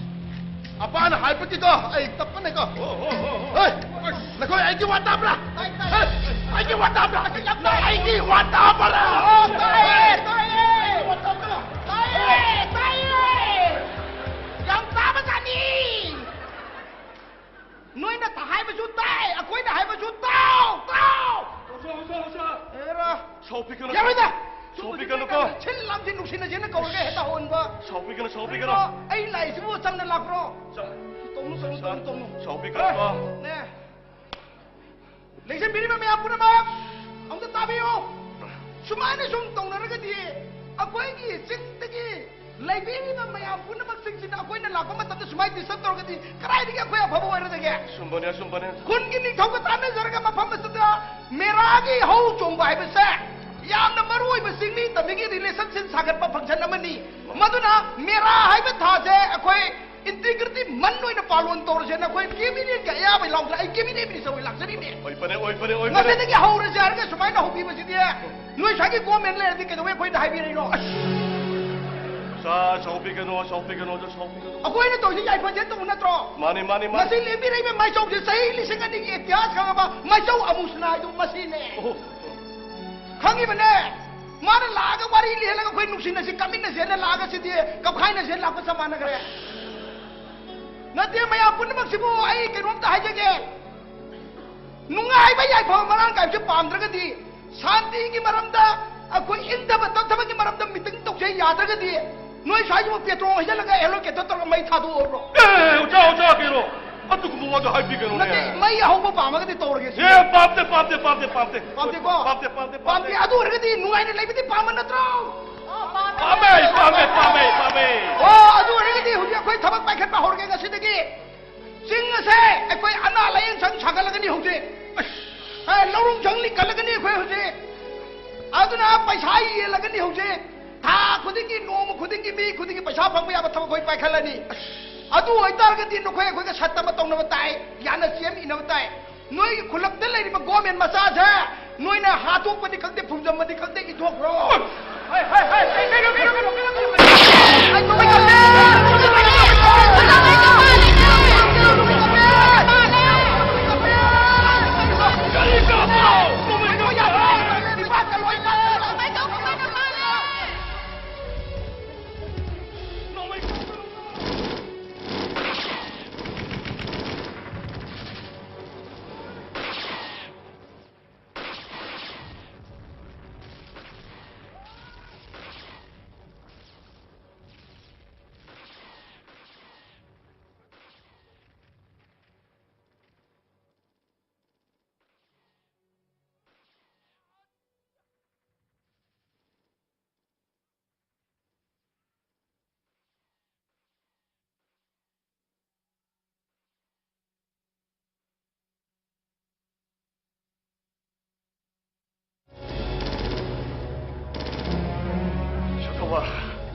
ꯑꯄꯥꯅ ꯍꯥꯏꯕꯒꯤꯀꯣ, ꯑꯩ ꯇꯞꯄꯅꯦꯀꯣ꯫ ꯍꯣ, ꯍꯣ, ꯍꯣ, ꯍꯣ꯫ ꯍꯣꯏ! ꯅꯈꯣꯏ ꯑꯩꯒꯤ ꯋꯥ ꯇꯥꯕ꯭ꯔꯥ? ꯇꯥꯏ, ꯇꯥꯏ꯫ ꯍꯦ! ꯑꯩꯒꯤ ꯋꯥ ꯇꯥꯕ꯭ꯔꯥ? ꯇꯥꯏ, ꯇꯥꯏ꯫ ꯑꯩꯒꯤ ꯋꯥ ꯇꯥꯕ꯭ꯔꯥ? ꯑꯣ, ꯇꯥꯏꯌꯦ, ꯇꯥꯏꯌꯦ꯫ ꯑꯩꯒꯤ ꯋꯥ ꯇꯥꯕ꯭ꯔꯥ? ꯇꯥꯏꯌꯦ, ꯇꯥꯏꯌꯦ꯫ ꯌꯥꯝ ꯇꯥꯕꯖꯥꯠꯅꯤ꯫ ꯅꯣꯏꯅ ꯇ-, ꯍꯥꯏꯕꯁꯨ ꯇꯥꯏ, ꯑꯩꯈꯣꯏꯅ ꯍꯥꯏꯕꯁꯨ ꯇꯥꯎ, ꯇꯥꯎ꯫ ꯑꯣꯖꯥ, ꯑꯣꯖꯥ, ꯑꯣꯖꯥ꯫ ꯑꯦꯔꯥ꯫ ꯁꯥꯎꯕꯤꯒꯅꯨ꯫ ꯌꯥꯔꯣꯏꯗ꯫ ꯁꯥꯎꯕꯤꯒꯅꯨꯀꯣ꯫ ꯁꯤꯜ ꯂꯥꯡꯁꯤ ꯅꯨꯡꯁꯤꯅꯁꯦꯅ ꯀꯧꯔꯒ ꯍꯦꯛꯇ ꯍꯧꯍꯟꯕ꯫ ꯁꯥꯎꯕꯤꯒꯅꯨ, ꯁꯥꯎꯕꯤꯒꯅꯨ꯫ ꯀꯩꯅꯣ, ꯑꯩ ꯂꯥꯛꯏꯁꯤꯕꯨ ꯆꯝꯅ ꯂꯥꯛꯄ꯭ꯔꯣ? ꯆ-, ꯇꯧꯅꯨ, ꯇꯧꯅꯨ, ꯇꯧꯅꯨ, ꯇꯧꯅꯨ꯫ ꯁꯥꯎꯕꯤꯒꯅꯨꯀꯣ꯫ ꯅꯦ꯫ ꯂꯦꯡꯖꯟꯕꯤꯔꯤꯕ ꯃꯌꯥꯝ ꯄꯨꯝꯅꯃꯛ ꯑꯝꯇ ꯇꯥꯕꯤꯌꯨ꯫ ꯁꯨꯃꯥꯏꯅ ꯁꯨꯝ ꯇꯧꯅꯔꯒꯗꯤ ꯑꯩꯈꯣꯏꯒꯤ ꯆꯤꯡꯗꯒꯤ ꯂꯩꯕꯤꯔꯤꯕ ꯃꯌꯥꯝ ꯄꯨꯝꯅꯃꯛꯁꯤꯡꯁꯤꯗ ꯑꯩꯈꯣꯏꯅ ꯂꯥꯛꯄ ꯃꯇꯝꯗ ꯁꯨꯃꯥꯏꯅ ꯗꯤꯁꯇꯔꯕ ꯇꯧꯔꯒꯗꯤ ꯀꯗꯥꯏꯗꯒꯤ ꯑꯩꯈꯣꯏ ꯑꯐꯕ ꯑꯣꯏꯔꯗꯒꯦ? ꯑꯆꯨꯝꯕꯅꯦ, ꯑꯆꯨꯝꯕꯅꯦ꯫ ꯈꯨꯟꯒꯤ ꯅꯤꯡꯊꯧꯒ ꯇꯥꯟꯅꯖꯔꯒ ꯃꯐꯝ ꯑꯁꯤꯗ ꯃꯦꯔꯥꯒꯤ ꯍꯧ ꯆꯣꯡꯕ ꯍꯥꯏꯕꯁꯦ ꯌꯥꯝꯅ ꯃꯔꯨ ꯑꯣꯏꯕ ꯆꯤꯡꯃꯤ ꯇꯝꯃꯤꯒꯤ ꯔꯤꯂꯦꯁꯟꯁꯤꯞ ꯁꯥꯒꯠꯄ ꯐꯪꯁꯟ ꯑꯃꯅꯤ꯫ ꯃꯗꯨꯅ ꯃꯦꯔꯥ ꯍꯥꯏꯕ ꯊꯥꯁꯦ ꯑꯩꯈꯣꯏ ꯏꯟꯇꯤꯒ꯭ꯔꯤꯇꯤ ꯃꯟ ꯑꯣꯏꯅ ꯄꯥꯂꯣꯟ ꯇꯧꯔꯁꯦꯅ ꯑꯩꯈꯣꯏ ꯀꯦꯕꯤꯅꯦꯠꯀꯤ ꯑꯌꯥꯕ ꯌꯥꯎꯗ꯭ꯔꯦ꯫ ꯑꯩ ꯀꯦꯕꯤꯅꯦꯠ ꯃꯤꯅꯤꯁꯇꯔ ꯑꯣꯏꯅ ꯂꯥꯛꯆꯔꯤꯅꯦ꯫ ꯑꯣꯏꯕꯅꯦ, ꯑꯣꯏꯕꯅꯦ, ꯑꯣꯏꯕꯅꯦ꯫ ꯃꯁꯤꯗꯒꯤ ꯍꯧꯔꯁꯦ ꯍꯥꯏꯔꯒ ꯁꯨꯃꯥꯏꯅ ꯍꯧꯕꯤꯕꯁꯤꯗꯤ ꯅꯣꯏ ꯁ꯭ꯋꯥꯏꯒꯤ ꯒꯣꯔꯃꯦꯟ ꯂꯩꯔꯗꯤ ꯀꯩꯗꯧꯕꯩ ꯑꯩꯈꯣꯏꯗ ꯍꯥꯏꯕꯤꯔꯛꯏꯅꯣ? ꯑꯁ! ꯁꯥ, ꯁꯥꯎꯕꯤꯒꯅꯣ, ꯁꯥꯎꯕꯤꯒꯅꯣ, ꯁꯥꯎꯕꯤꯒꯅꯣ꯫ ꯑꯩꯈꯣꯏꯅ ꯇꯧꯔꯤꯁꯦ ꯌꯥꯏꯐꯖꯦꯟ ꯇꯧꯕ ꯅꯠꯇ꯭ꯔꯣ? ꯃꯥꯅꯤ, ꯃꯥꯅꯤ, ꯃꯥꯅꯤ꯫ ꯃꯁꯤ ꯂꯦꯝꯕꯤꯔꯛꯏꯕ ꯃꯥꯏꯆꯧꯁꯦ ꯆꯍꯤ ꯂꯤꯁꯤꯡ ꯑꯅꯤꯒꯤ ꯏꯇꯤꯍꯥꯁ ꯈꯪꯉꯕ ꯃꯥꯏꯆꯧ ꯑꯃꯨꯁꯅꯥ ꯍꯥꯏꯗꯣ ꯃꯁꯤꯅꯦ꯫ ꯑꯣꯍꯣ꯫ ꯈꯪꯉꯤꯕꯅꯦ꯫ ꯃꯥꯅ ꯂꯥꯛꯑꯒ ꯋꯥꯔꯤ ꯂꯤꯍꯜꯂꯒ ꯑꯩꯈꯣꯏ ꯅꯨꯡꯁꯤꯅꯁꯤ, ꯀꯥꯃꯤꯟꯅꯁꯦꯅ ꯂꯥꯛꯑꯒ ꯁꯤꯗꯤ ꯀꯞꯈꯥꯏꯅꯁꯦꯅ ꯂꯥꯛꯄ ꯆꯞ ꯃꯥꯟꯅꯈ꯭ꯔꯦ꯫ ꯅꯠꯇꯦ, ꯃꯌꯥꯝ ꯄꯨꯝꯅꯃꯛꯁꯤꯕꯨ ꯑꯩ ꯀꯩꯅꯣꯝꯇ ꯍꯥꯏꯖꯒꯦ꯫ ꯅꯨꯡꯉꯥꯏꯕ ꯌꯥꯏꯐꯕ ꯃꯔꯥꯡ ꯀꯥꯏꯕꯁꯦ ꯄꯥꯝꯗ꯭ꯔꯒꯗꯤ, ꯁꯥꯟꯇꯤꯒꯤ ꯃꯔꯝꯗ, ꯑꯩꯈꯣꯏ ꯏꯪꯊꯕ ꯇꯞꯊꯕꯒꯤ ꯃꯔꯝꯗ ꯃꯤꯇꯤꯡ ꯇꯧꯁꯦ ꯌꯥꯗ꯭ꯔꯒꯗꯤ, ꯅꯣꯏ ꯁ꯭ꯋꯥꯏꯁꯤꯕꯨ ꯄꯦꯇ꯭ꯔꯣꯜ ꯍꯩꯖꯤꯜꯂꯒ ꯑꯦꯂꯣꯀꯦꯇꯔ ꯇꯧꯔꯒ ꯃꯩ ꯊꯥꯗꯣꯛꯑꯣꯔꯣ? ꯑꯦ, ꯑꯣꯖꯥ, ꯑꯣꯖꯥ, ꯀꯩꯅꯣ? ꯑꯗꯨꯒꯨꯝꯕ ꯋꯥꯗꯣ ꯍꯥꯏꯕꯤꯒꯅꯨꯅꯦ꯫ ꯅꯠꯇꯦ, ꯃꯩ ꯑꯍꯧꯕ ꯄꯥꯝꯃꯒꯗꯤ ꯇꯧꯔꯒꯦ ꯁꯤꯅꯤ꯫ ꯑꯦ, ꯄꯥꯝꯗꯦ, ꯄꯥꯝꯗꯦ, ꯄꯥꯝꯗꯦ, ꯄꯥꯝꯗꯦ꯫ ꯄꯥꯝꯗꯦꯀꯣ? ꯄꯥꯝꯗꯦ, ꯄꯥꯝꯗꯦ, ꯄꯥꯝꯗꯦ꯫ ꯄꯥꯝꯗꯦ꯫ ꯑꯗꯨ ꯑꯣꯏꯔꯒꯗꯤ ꯅꯨꯡꯉꯥꯏꯅ ꯂꯩꯕꯗꯤ ꯄꯥꯝꯕ ꯅꯠꯇ꯭ꯔꯣ? ꯄꯥꯝꯃꯦ, ꯄꯥꯝꯃꯦ, ꯄꯥꯝꯃꯦ, ꯄꯥꯝꯃꯦ꯫ ꯑꯣ, ꯑꯗꯨ ꯑꯣꯏꯔꯒꯗꯤ ꯍꯧꯖꯤꯛ ꯑꯩꯈꯣꯏ ꯊꯕꯛ ꯄꯥꯏꯈꯠꯄ ꯍꯧꯔꯒꯦ ꯉꯁꯤꯗꯒꯤ꯫ ꯆꯤꯡ ꯑꯁꯦ ꯑꯩꯈꯣꯏ ꯑꯅꯥ ꯂꯥꯌꯦꯡ ꯁꯪ ꯁꯥꯒꯠꯂꯒꯅꯤ ꯍꯧꯖꯤꯛ꯫ ꯑꯦ, ꯂꯧꯔꯨꯝ ꯁꯪ ꯂꯤꯡꯈꯠꯂꯒꯅꯤ ꯑꯩꯈꯣꯏ ꯍꯧꯖꯤꯛ꯫ ꯑꯗꯨꯅ ꯄꯩꯁꯥ ꯌꯦꯜꯂꯒꯅꯤ ꯍꯧꯖꯤꯛ꯫ ꯊꯥ ꯈꯨꯗꯤꯡꯒꯤ, ꯅꯣꯡꯃ ꯈꯨꯗꯤꯡꯒꯤ, ꯃꯤ ꯈꯨꯗꯤꯡꯒꯤ ꯄꯩꯁꯥ ꯐꯪꯕ ꯌꯥꯕ ꯊꯕꯛ ꯑꯩꯈꯣꯏ ꯄꯥꯏꯈꯠꯂꯅꯤ꯫ ꯑꯗꯨ ꯑꯣꯏꯇꯥꯔꯒꯗꯤ ꯅꯈꯣꯏ ꯑꯩꯈꯣꯏꯒ ꯁꯠꯇꯃ ꯇꯧꯅꯕ ꯇꯥꯏ, ꯌꯥꯅ ꯁꯦꯝ ꯏꯅꯕ ꯇꯥꯏ꯫ ꯅꯣꯏꯒꯤ ꯈꯨꯜꯂꯛꯇ ꯂꯩꯔꯤꯕ ꯒꯣꯔꯃꯦꯟ ꯃꯆꯥꯁꯦ ꯅꯣꯏꯅ ꯍꯥꯠꯇꯣꯛꯄꯅꯤ ꯈꯪꯗꯦ, ꯐꯨꯝꯖꯟꯕꯅꯤ ꯈꯪꯗꯦ, ꯏꯟꯊꯣꯛꯈ꯭ꯔꯣ꯫ ꯍꯣꯏ, ꯍꯣꯏ, ꯍꯣꯏ, ꯀꯩꯅꯣ, ꯀꯩꯅꯣ, ꯀꯩꯅꯣ, ꯀꯩꯅꯣ, ꯀꯩꯅꯣ, ꯀꯩꯅꯣ, ꯀꯩꯅꯣ, ꯀꯩꯅꯣ,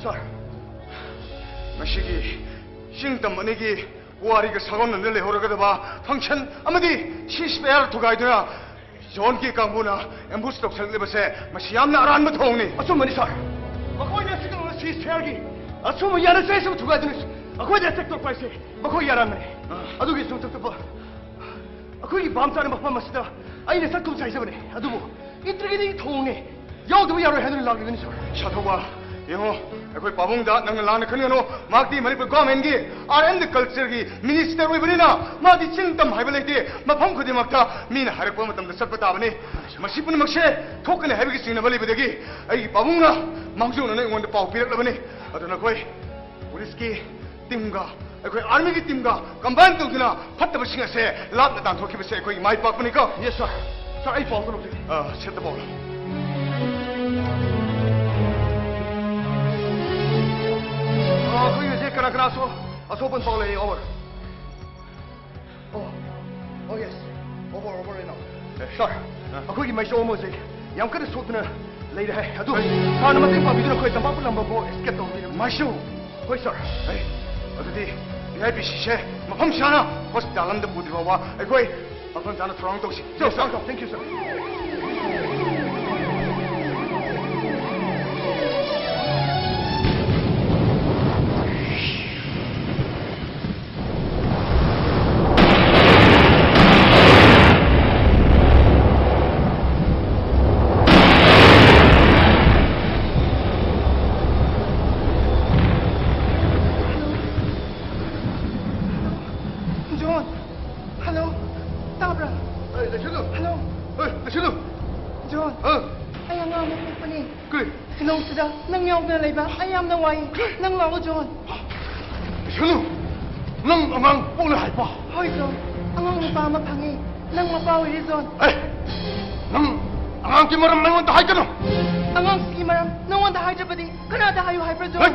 ꯁꯥꯔ, ꯉꯁꯤꯒꯤ ꯆꯤꯡ ꯇꯝ ꯑꯅꯤꯒꯤ ꯋꯥꯔꯤꯒ ꯁꯥꯒꯣꯟꯅꯅ ꯂꯩꯍꯧꯔꯒꯗꯕ ꯐꯪꯁꯟ ꯑꯃꯗꯤ ꯁꯤꯁ ꯐꯌꯥꯔ ꯊꯨꯒꯥꯏꯗꯨꯅ ꯖꯣꯟꯒꯤ ꯀꯥꯡꯕꯨꯅ ꯑꯦꯝꯕꯨꯁ ꯇꯧꯁꯜꯂꯛꯂꯤꯕꯁꯦ, ꯃꯁꯤ ꯌꯥꯝꯅ ꯑꯔꯥꯟꯕ ꯊꯧꯑꯣꯡꯅꯤ꯫ ꯑꯆꯨꯝꯕꯅꯤ, ꯁꯥꯔ꯫ ꯃꯈꯣꯏꯅ ꯁꯤꯒꯨꯝꯕ ꯁꯍꯔꯒꯤ ꯑꯁꯨꯝꯕ ꯌꯥꯅ ꯆꯩ ꯁꯨꯝ ꯊꯨꯒꯥꯏꯗꯨꯅ ꯑꯩꯈꯣꯏꯗ ꯑꯦꯇꯦꯛ ꯇꯧꯔꯛꯄ ꯍꯥꯏꯁꯦ ꯃꯈꯣꯏ ꯌꯥꯔꯝꯕꯅꯤ꯫ ꯑꯗꯨꯒꯤ ꯁꯨꯝ ꯊꯣꯛꯇꯄ ꯑꯩꯈꯣꯏꯒꯤ ꯚꯥꯞ ꯆꯥꯅ ꯃꯐꯝ ꯑꯁꯤꯗ ꯑꯩꯅ ꯆꯠꯀꯨꯝ ꯆꯥꯏꯖꯕꯅꯦ, ꯑꯗꯨꯕꯨ ꯏꯟꯇ꯭ꯔꯤꯒꯤꯗꯤ ꯊꯧꯑꯣꯡꯅꯦ, ꯌꯥꯎꯗꯕ ꯌꯥꯔꯣꯏ ꯍꯥꯏꯗꯨꯅ ꯂꯥꯛꯂꯤꯕꯅꯤ, ꯁꯥꯔ꯫ ꯁꯥꯊꯧꯕ, ꯌꯦꯡꯉꯣ, ꯑꯩꯈꯣꯏ ꯄꯥꯕꯨꯡꯗ ꯅꯪꯅ ꯂꯥꯟꯅ ꯈꯟꯒꯅꯨ꯫ ꯃꯍꯥꯛꯇꯤ ꯃꯅꯤꯄꯨꯔ ꯒꯣꯔꯃꯦꯟꯒꯤ ꯑꯥꯔꯠ ꯑꯦꯟ ꯀꯜꯆꯔꯒꯤ ꯃꯤꯅꯤꯁꯇꯔ ꯑꯣꯏꯕꯅꯤꯅ ꯃꯥꯗꯤ ꯆꯤꯡ ꯇꯝ ꯍꯥꯏꯕ ꯂꯩꯇꯦ꯫ ꯃꯐꯝ ꯈꯨꯗꯤꯡꯃꯛꯇ ꯃꯤꯅ ꯍꯥꯏꯔꯛꯄ ꯃꯇꯝꯗ ꯆꯠꯄ ꯇꯥꯕꯅꯤ꯫ ꯃꯁꯤ ꯄꯨꯝꯅꯃꯛꯁꯦ ꯊꯣꯛꯀꯅꯤ ꯍꯥꯏꯕꯒꯤ ꯆꯤꯡꯅꯕ ꯂꯩꯕꯗꯒꯤ ꯑꯩꯒꯤ ꯄꯥꯕꯨꯡꯅ ꯃꯥꯡꯖꯧꯅꯅ ꯑꯩꯉꯣꯟꯗ ꯄꯥꯎ ꯄꯤꯔꯛꯂꯕꯅꯤ꯫ ꯑꯗꯨ ꯅꯈꯣꯏ ꯄꯨꯂꯤꯁꯀꯤ ꯇꯤꯝꯒ ꯑꯩꯈꯣꯏ ꯑꯥꯔꯃꯤꯒꯤ ꯇꯤꯝꯒ ꯀꯝꯕꯥꯏꯟ ꯇꯧꯗꯨꯅ ꯐꯠꯇꯕꯁꯤꯡ ꯑꯁꯦ ꯂꯥꯞꯅ ꯇꯥꯟꯊꯣꯛꯈꯤꯕꯁꯦ ꯑꯩꯈꯣꯏꯒꯤ ꯃꯥꯏ ꯄꯥꯛꯄꯅꯤꯀꯣ꯫ ꯌꯦꯁ, ꯁꯥꯔ꯫ ꯁꯥꯔ, ꯑꯩ ꯄꯥꯎ ꯇꯧꯔꯛꯀꯦ꯫ ꯑ, ꯁꯦꯠꯇ ꯄꯥꯎ ꯂꯥꯛꯑꯣ꯫ ꯑ, ꯑꯩꯈꯣꯏ ꯍꯧꯖꯤꯛ ꯀꯅꯥ ꯀꯅꯥꯁꯨ ꯑꯁꯣꯛ ꯑꯄꯟ ꯄꯥꯎ ꯂꯩ, ꯑꯣꯚꯔ꯫ ꯑꯣ, ꯑꯣ, ꯌꯦꯁ꯫ ꯑꯣꯚꯔ, ꯑꯣꯚꯔ, ꯏꯅꯥꯎ꯫ ꯑꯦ, ꯁꯥꯔ, ꯑ꯫ ꯑꯩꯈꯣꯏꯒꯤ ꯃꯥꯏꯆꯧ ꯑꯃ ꯍꯧꯖꯤꯛ ꯌꯥꯝ ꯀꯟꯅ ꯁꯣꯛꯇꯨꯅ ꯂꯩꯔꯦ ꯍꯥꯏ꯫ ꯑꯗꯨ ꯁꯥꯔꯅ ꯃꯇꯦꯡ ꯄꯥꯡꯕꯤꯗꯨꯅ ꯑꯩꯈꯣꯏ ꯇꯝꯄꯥꯛꯄ ꯂꯝꯕꯝ ꯐꯥꯎ ꯑꯦꯁꯀꯦꯞ ꯇꯧꯕꯤꯔꯝꯃꯤ꯫ ꯃꯥꯏꯆꯧ? ꯍꯣꯏ, ꯁꯥꯔ꯫ ꯑꯦ, ꯑꯗꯨꯗꯤ ꯚꯤ ꯑꯥꯏ ꯄꯤ ꯁꯤꯁꯦ ꯃꯐꯝ ꯆꯥꯅ ꯍꯣꯁꯄꯤꯇꯥꯜ ꯑꯃꯗ ꯄꯨꯗ꯭ꯔꯤ ꯐꯥꯎꯕ ꯑꯩꯈꯣꯏ ꯃꯐꯝ ꯆꯥꯅ ꯊꯧꯔꯥꯡ ꯇꯧꯁꯤ꯫ Sir, sir, thank you, sir. John, hello, ꯇꯥꯕ꯭ꯔꯥ? ꯑꯦ, ꯂꯩꯁꯤꯜꯂꯨ꯫ ꯍꯜꯂꯣ꯫ ꯑꯦ, ꯂꯩꯁꯤꯜꯂꯨ꯫ ꯖꯣꯟ, ꯑ? ꯑꯩ ꯑꯉꯥꯡ ꯑꯃ ꯄꯣꯛꯄꯅꯤ꯫ ꯀꯔꯤ? ꯁꯤꯂꯣꯡꯁꯤꯗ ꯅꯪ ꯌꯥꯎꯗꯅ ꯂꯩꯕ ꯑꯩ ꯌꯥꯝꯅ ꯋꯥꯏ꯫ ꯅꯪ ꯂꯥꯛꯑꯣ, ꯖꯣꯟ꯫ ꯂꯩꯁꯤꯜꯂꯨ꯫ ꯅꯪ ꯑꯉꯥꯡ ꯄꯣꯛꯂꯦ ꯍꯥꯏꯕ? ꯍꯣꯏ, ꯖꯣꯟ꯫ ꯑꯉꯥꯡ ꯅꯨꯄꯥ ꯑꯃ ꯐꯪꯉꯤ꯫ ꯅꯪ ꯃꯄꯥ ꯑꯣꯏꯔꯦ, ꯖꯣꯟ꯫ ꯑꯦ, ꯅꯪ ꯑꯉꯥꯡꯒꯤ ꯃꯔꯝ ꯑꯩꯉꯣꯟꯗ ꯍꯥꯏꯒꯅꯨ꯫ ꯑꯉꯥꯡꯁꯤꯒꯤ ꯃꯔꯝ ꯅꯉꯣꯟꯗ ꯍꯥꯏꯗ꯭ꯔꯕꯗꯤ ꯀꯅꯥꯗ ꯍꯥꯏꯌꯨ ꯍꯥꯏꯕ꯭ꯔꯥ, ꯖꯣꯟ? ꯍꯦ,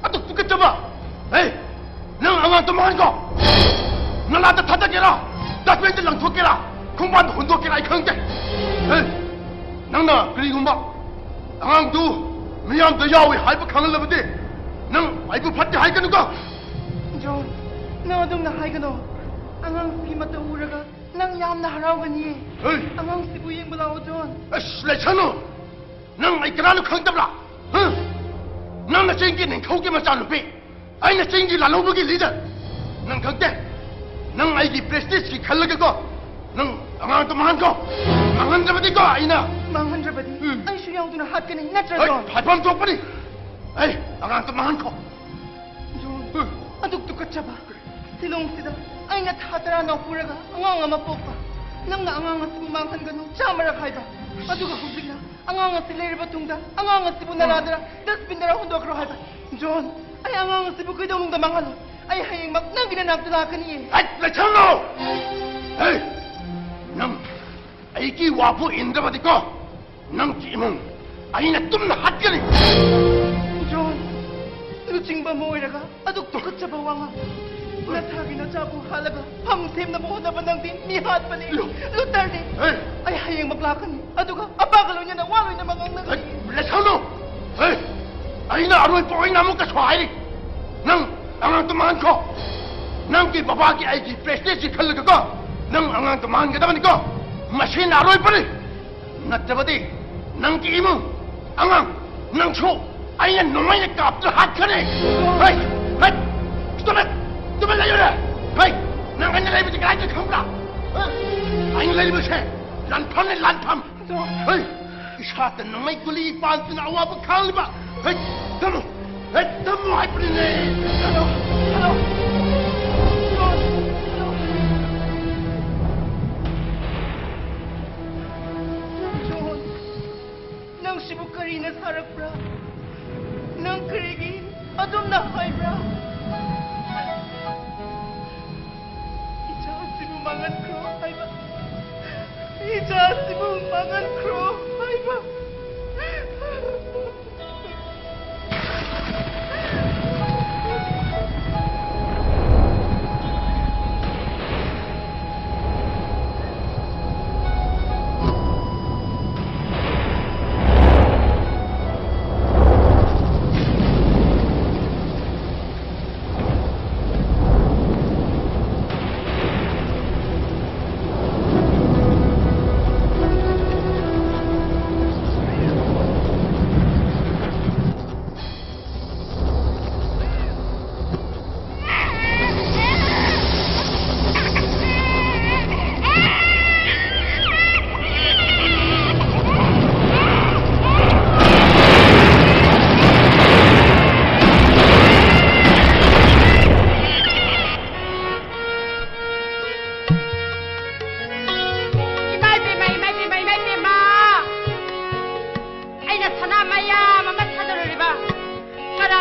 ꯑꯗꯨ ꯇꯨꯀꯠꯆꯕ! ꯍꯦ, ꯅꯪ ꯑꯉꯥꯡꯗꯣ ꯃꯥꯡꯍꯟꯈꯣ! ꯅꯂꯥꯗ ꯊꯥꯗꯒꯦꯔꯥ? ꯗꯁꯕꯤꯟꯗ ꯂꯪꯊꯣꯛꯀꯦꯔꯥ? ꯈꯣꯡꯕꯥꯟꯗ ꯍꯨꯟꯗꯣꯛꯀꯦꯔꯥ? ꯑꯩ ꯈꯪꯗꯦ꯫ ꯍꯦ, ꯅꯪꯅ ꯀꯔꯤꯒꯨꯝꯕ ꯑꯉꯥꯡꯗꯨ ꯃꯤꯌꯥꯝꯗ ꯌꯥꯎꯏ ꯍꯥꯏꯕ ꯈꯪꯍꯜꯂꯕꯗꯤ ꯅꯪ ꯑꯩꯕꯨ ꯐꯠꯇꯦ ꯍꯥꯏꯒꯅꯨꯀꯣ꯫ ꯖꯣꯟ, ꯅꯪ ꯑꯗꯨꯝꯅ ꯍꯥꯏꯒꯅꯣ꯫ ꯑꯉꯥꯡꯁꯤꯒꯤ ꯃꯇꯧ ꯎꯔꯒ ꯅꯪ ꯌꯥꯝꯅ ꯍꯔꯥꯎꯒꯅꯤꯌꯦ꯫ ꯍꯦ! ꯑꯉꯥꯡꯁꯤꯕꯨ ꯌꯦꯡꯕ ꯂꯥꯛꯑꯣ, ꯖꯣꯟ꯫ ꯑꯁ, ꯂꯩꯁꯅꯨ! ꯅꯪ ꯑꯩ ꯀꯅꯥꯅꯣ ꯈꯪꯗꯕ꯭ꯔꯥ? ꯍ? ꯅꯪꯅ ꯆꯤꯡꯒꯤ ꯅꯤꯡꯊꯧꯒꯤ ꯃꯆꯥꯅꯨꯄꯤ, ꯑꯩꯅ ꯆꯤꯡꯒꯤ ꯂꯥꯜꯍꯧꯕꯒꯤ ꯂꯤꯗꯔ꯫ ꯅꯪ ꯈꯪꯗꯦ? ꯅꯪ ꯑꯩꯒꯤ ꯄ꯭ꯔꯦꯁꯇꯤꯖꯀꯤ ꯈꯜꯂꯒꯀꯣ, ꯅꯪ ꯑꯉꯥꯡꯗꯣ ꯃꯥꯡꯍꯟꯈꯣ꯫ ꯃꯥꯡꯍꯟꯗ꯭ꯔꯕꯗꯤꯀꯣ ꯑꯩꯅ ꯃꯥꯡꯍꯟꯗ꯭ꯔꯕꯗꯤ ꯎꯝ꯫ ꯑꯩꯁꯨ ꯌꯥꯎꯗꯨꯅ ꯍꯥꯠꯀꯅꯤ, ꯅꯠꯇ꯭ꯔ ꯍꯣꯏ, ꯖꯣꯟ? ꯍꯥꯠꯐꯝ ꯊꯣꯛꯄꯅꯤ꯫ ꯑꯩ ꯑꯉꯥꯡꯗꯣ ꯃꯥꯡꯍꯟꯈꯣ꯫ ꯖꯣꯟ, ꯎꯝ꯫ ꯑꯗꯨꯛ ꯇꯨꯀꯠꯆꯕ ꯁꯤꯂꯣꯡꯁꯤꯗ ꯑꯩꯅ ꯊꯥ ꯇꯔꯥ ꯅꯧꯄꯨꯔꯒ ꯑꯉꯥꯡ ꯑꯃ ꯄꯣꯛꯄ, ꯅꯪꯅ ꯑꯉꯥꯡ ꯑꯁꯤꯕꯨ ꯃꯥꯡꯍꯟꯒꯅꯨ ꯆꯥꯝꯃꯔꯛ ꯍꯥꯏꯕ, ꯑꯗꯨꯒ ꯍꯧꯖꯤꯛꯅ ꯑꯉꯥꯡ ꯑꯁꯤ ꯂꯩꯔꯕ ꯇꯨꯡꯗ ꯑꯉꯥꯡ ꯑꯁꯤꯕꯨ ꯅꯂꯥꯗꯔ ꯗꯁꯕꯤꯟꯗꯔ ꯍꯨꯟꯗꯣꯛꯈ꯭ꯔꯣ ꯍꯥꯏꯕ꯫ ꯖꯣꯟ, ꯑꯩ ꯑꯉꯥꯡ ꯑꯁꯤꯕꯨ ꯀꯩꯗꯧꯅꯨꯡꯗ ꯃꯥꯡꯍꯜꯂꯣꯏ꯫ ꯑꯩ ꯍꯌꯦꯡꯃꯛ ꯅꯪꯒꯤ ꯅꯅꯥꯛꯇ ꯂꯥꯛꯀꯅꯤꯌꯦ꯫ ꯍꯦꯠ, ꯂꯩꯁꯜꯂꯣ! ꯍꯦ! ꯅꯪ ꯑꯩꯒꯤ ꯋꯥꯕꯨ ꯏꯟꯗ꯭ꯔꯕꯗꯤꯀꯣ, ꯅꯪꯒꯤ ꯏꯃꯨꯡ ꯑꯩꯅ ꯇꯨꯝꯅ ꯍꯥꯠꯀꯅꯤ꯫ ꯖꯣꯟ, ꯂꯨꯆꯤꯡꯕ ꯑꯃ ꯑꯣꯏꯔꯒ ꯑꯗꯨꯛ ꯇꯨꯀꯠꯆꯕ ꯋꯥꯉꯥꯡ꯫ ꯅꯁꯥꯒꯤ ꯅꯆꯥꯕꯨ ꯍꯥꯠꯂꯒ ꯐꯝ ꯁꯦꯝꯅꯕ ꯍꯣꯠꯅꯕ ꯅꯪꯗꯤ ꯃꯤ ꯍꯥꯠꯄꯅꯤ꯫ ꯂꯨ- ꯂꯨꯇꯔꯅꯤ꯫ ꯍꯦ! ꯑꯩ ꯍꯌꯦꯡꯃꯛ ꯂꯥꯛꯀꯅꯤ, ꯑꯗꯨꯒ ꯑꯄꯥꯒ ꯂꯣꯏꯅꯅ ꯋꯥ ꯂꯣꯏꯅꯃꯛ ꯉꯥꯡꯅꯒꯅꯤ꯫ ꯍꯦ! ꯂꯩꯁꯜꯂꯨ! ꯍꯦ! ꯑꯩꯅ ꯑꯔꯣꯏꯕ ꯑꯣꯏꯅ ꯑꯃꯨꯛꯀꯁꯨ ꯍꯥꯏꯔꯤ, ꯅꯪ ꯑꯉꯥꯡꯗꯣ ꯃꯥꯡꯍꯟꯈꯣ꯫ ꯅꯪꯒꯤ ꯕꯕꯥꯒꯤ ꯑꯩꯒꯤ ꯄ꯭ꯔꯦꯁꯇꯤꯖꯀꯤ ꯈꯜꯂꯒꯀꯣ, ꯅꯪ ꯑꯉꯥꯡꯗꯣ ꯃꯥꯡꯍꯟꯒꯗꯕꯅꯤꯀꯣ꯫ ꯃꯁꯤꯅ ꯑꯔꯣꯏꯕꯅꯤ꯫ ꯅꯠꯇ꯭ꯔꯕꯗꯤ ꯅꯪꯒꯤ ꯏꯃꯨꯡ, ꯑꯉꯥꯡ, ꯅꯪꯁꯨ ꯑꯩꯅ ꯅꯣꯡꯃꯩꯅ ꯀꯥꯞꯇꯨꯅ ꯍꯥꯠꯈ꯭ꯔꯅꯤ꯫ ꯍꯩ! ꯍꯩ! ꯇꯨꯃꯤꯟ! ꯇꯨꯃꯤꯟ ꯂꯩꯌꯨꯅꯦ! ꯍꯩ! ꯅꯪ ꯑꯩꯅ ꯂꯩꯕꯁꯤ ꯀꯗꯥꯏꯗ ꯈꯪꯕ꯭ꯔꯥ? ꯍꯥ? ꯑꯩꯅ ꯂꯩꯔꯤꯕꯁꯦ ꯂꯥꯟꯐꯝꯅꯤ, ꯂꯥꯟꯐꯝ! ꯍꯩ! ꯏꯁꯥꯗ ꯅꯣꯡꯃꯩ ꯒꯨꯂꯤ ꯄꯥꯟꯗꯨꯅ ꯑꯋꯥꯕ ꯈꯥꯡꯂꯤꯕ! ꯍꯩ! ꯊꯝꯃꯨ! ꯍꯩ! ꯊꯝꯃꯨ ꯍꯥꯏꯕꯅꯤꯅꯦ! ꯍꯜꯂꯣ! ꯍꯜꯂꯣ! ꯍꯜꯂꯣ! ꯖꯣꯟ, ꯅꯪ ꯁꯤꯕꯨ ꯀꯔꯤꯅ ꯁꯥꯔꯛꯄ꯭ꯔꯥ? ꯅꯪ ꯀꯔꯤꯒꯤ ꯑꯗꯨꯝꯅ ꯍꯥꯏꯕ꯭ꯔꯥ? ꯏꯆꯥꯁꯤꯕꯨ ꯃꯥꯡꯍꯟꯈ꯭ꯔꯣ ꯍꯥꯏꯕ꯫ ꯏꯆꯥꯁꯤꯕꯨ ꯃꯥꯡꯍꯟꯈ꯭ꯔꯣ ꯍꯥꯏꯕ꯫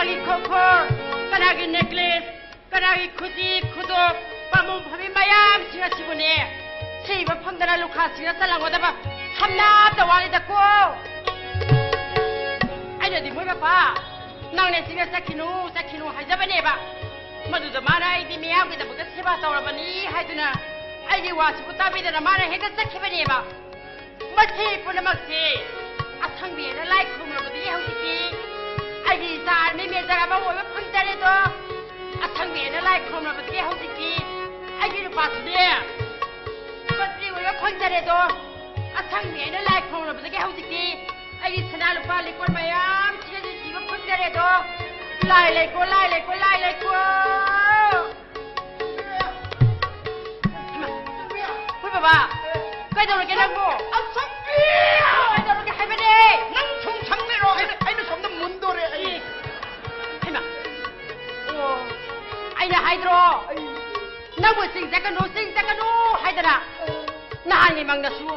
ꯀꯅꯥꯒꯤ ꯈꯣꯡꯈꯣꯔ, ꯀꯅꯥꯒꯤ ꯅꯦꯀ꯭ꯂꯦꯁ, ꯀꯅꯥꯒꯤ ꯈꯨꯖꯤ ꯈꯨꯗꯣꯞ, ꯄꯥꯝꯕꯣꯝ ꯐꯝꯕꯤ ꯃꯌꯥꯝꯁꯤꯡ ꯑꯁꯤꯕꯨꯅꯦ, ꯁꯤꯕ ꯐꯪꯗꯅ ꯂꯨꯈꯥꯁꯤꯡꯅ ꯆꯜꯂꯝꯒꯗꯕ ꯁꯝꯅꯥꯇ ꯋꯥꯠꯂꯤꯗꯀꯣ꯫ ꯑꯩꯅꯗꯤ ꯃꯣꯏ ꯃꯄꯥ, ꯅꯪꯅꯦ ꯁꯤꯗ ꯆꯠꯈꯤꯅꯨ, ꯆꯠꯈꯤꯅꯨ ꯍꯥꯏꯖꯕꯅꯦꯕ꯫ ꯃꯗꯨꯗ ꯃꯥꯅ ꯑꯩꯗꯤ ꯃꯤꯌꯥꯝꯒꯤꯗꯃꯛꯇ ꯁꯦꯕꯥ ꯇꯧꯔꯕꯅꯤ ꯍꯥꯏꯗꯨꯅ ꯑꯩꯒꯤ ꯋꯥꯁꯤꯕꯨ ꯇꯥꯕꯤꯗꯅ ꯃꯥꯅ ꯍꯦꯛꯇ ꯆꯠꯈꯤꯕꯅꯦꯕ꯫ ꯃꯁꯤ ꯄꯨꯝꯅꯃꯛꯁꯤ ꯑꯁꯪꯕꯤ ꯑꯩꯅ ꯂꯥꯏ ꯈꯨꯔꯨꯝꯂꯕꯗꯤ ꯍꯧꯖꯤꯛꯇꯤ ꯑꯩꯒꯤ ꯏꯆꯥ ꯑꯥꯔꯃꯤ ꯃꯦꯖꯔ ꯑꯃ ꯑꯣꯏꯕ ꯐꯪꯖꯔꯦꯗꯣ꯫ ꯑꯁꯪꯕꯤ ꯑꯩꯅ ꯂꯥꯏ ꯈꯨꯔꯨꯝꯂꯕꯗꯤ ꯍꯧꯖꯤꯛꯇꯤ ꯑꯩꯒꯤ ꯅꯨꯄꯥꯁꯨꯅꯦ ꯃꯟꯇ꯭ꯔꯤ ꯑꯣꯏꯕ ꯐꯪꯖꯔꯦꯗꯣ꯫ ꯑꯁꯪꯕꯤ ꯑꯩꯅ ꯂꯥꯏ ꯈꯨꯔꯨꯝꯂꯕꯗꯒꯤ ꯍꯧꯖꯤꯛꯇꯤ ꯑꯩꯒꯤ ꯁꯅꯥ ꯂꯨꯄꯥ ꯂꯤꯛꯀꯣꯟ ꯃꯌꯥꯝꯁꯤꯒꯗꯤ ꯁꯤꯕ ꯐꯪꯖꯔꯦꯗꯣ꯫ ꯂꯥꯏ ꯂꯩꯀꯣ, ꯂꯥꯏ ꯂꯩꯀꯣ, ꯂꯥꯏ ꯂꯩꯀꯣ꯫ ꯍꯩꯃꯥ, ꯍꯣꯏ ꯕꯕꯥ, ꯀꯩꯗꯧꯔꯒꯦ ꯅꯪꯕꯨ? ꯑꯁꯪꯕꯤ! ꯀꯩꯗꯧꯔꯒꯦ ꯍꯥꯏꯕꯅꯦ? ꯅꯪ ꯁꯨꯝ ꯁꯪ ꯂꯩꯔꯣ, ꯑꯩꯅ, ꯑꯩꯅ ꯁꯣꯝꯗ ꯃꯨꯟꯗꯣꯔꯦ ꯑꯩ꯫ ꯍꯩꯃꯥ, ꯑꯣ, ꯑꯩꯅ ꯍꯥꯏꯗ꯭ꯔꯣ? ꯑꯩ ꯅꯪꯕꯨ ꯆꯤꯡ ꯆꯠꯀꯅꯨ, ꯆꯤꯡ ꯆꯠꯀꯅꯨ ꯍꯥꯏꯗꯅ? ꯅꯍꯥꯟꯒꯤ ꯃꯪꯗꯁꯨ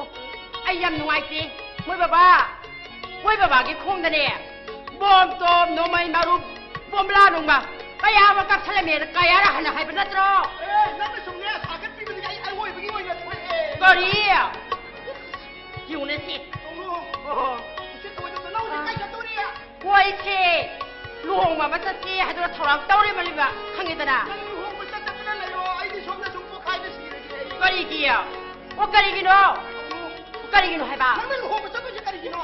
ꯑꯩ ꯌꯥꯝ ꯅꯨꯡꯉꯥꯏꯇꯦ꯫ ꯃꯣꯏ ꯕꯕꯥ, ꯃꯣꯏ ꯕꯕꯥꯒꯤ ꯈꯣꯡꯗꯅꯦ ꯕꯣꯝ ꯇꯣꯝ, ꯅꯣꯡꯃꯩ ꯃꯔꯨ, ꯕꯣꯝꯂꯥ ꯅꯨꯡꯃ ꯀꯌꯥ ꯑꯃ ꯀꯥꯞꯁꯜꯂꯝꯃꯦꯅ ꯀꯌꯥꯔ ꯍꯟꯅ ꯍꯥꯏꯕ ꯅꯠꯇ꯭ꯔꯣ? ꯑꯦ, ꯅꯪꯅ ꯁꯨꯝꯅꯦ ꯁꯥꯒꯠꯄꯤꯕꯗꯒꯤ ꯑꯩ ꯑꯋꯣꯏꯕꯒꯤ ꯑꯣꯏꯅ ꯊꯣꯛꯑꯦ꯫ ꯀꯔꯤ? ꯌꯦꯡꯉꯨꯅꯦ ꯁꯤ꯫ ꯀꯧꯅꯨ꯫ ꯑꯣꯍꯣ꯫ ꯏꯆꯦ ꯊꯣꯏꯗꯣ ꯅꯪ ꯍꯧꯖꯤꯛ ꯀꯥꯏ ꯆꯠꯇꯣꯔꯤ? ꯍꯣꯏ ꯏꯆꯦ, ꯂꯨꯍꯣꯡꯕ ꯑꯃ ꯆꯠꯁꯤ ꯍꯥꯏꯗꯨꯅ ꯊꯧꯔꯥꯡ ꯇꯧꯔꯤꯕꯅꯦꯕ, ꯈꯪꯉꯦꯗꯅ? ꯅꯪ ꯂꯨꯍꯣꯡꯕ ꯆꯠꯇꯅ ꯂꯩꯔꯣ, ꯑꯩꯗꯤ ꯁꯣꯝꯗ ꯁꯨꯝ ꯄꯣꯈꯥꯏꯗ ꯁꯤꯔꯒꯦ ꯑꯩ꯫ ꯀꯔꯤꯒꯤ? ꯑꯣ, ꯀꯔꯤꯒꯤꯅꯣ? ꯀꯧꯅꯨ꯫ ꯀꯔꯤꯒꯤꯅꯣ ꯍꯥꯏꯕ? ꯅꯪꯅ ꯂꯨꯍꯣꯡꯕ ꯆꯠꯇꯣꯏꯁꯦ ꯀꯔꯤꯒꯤꯅꯣ?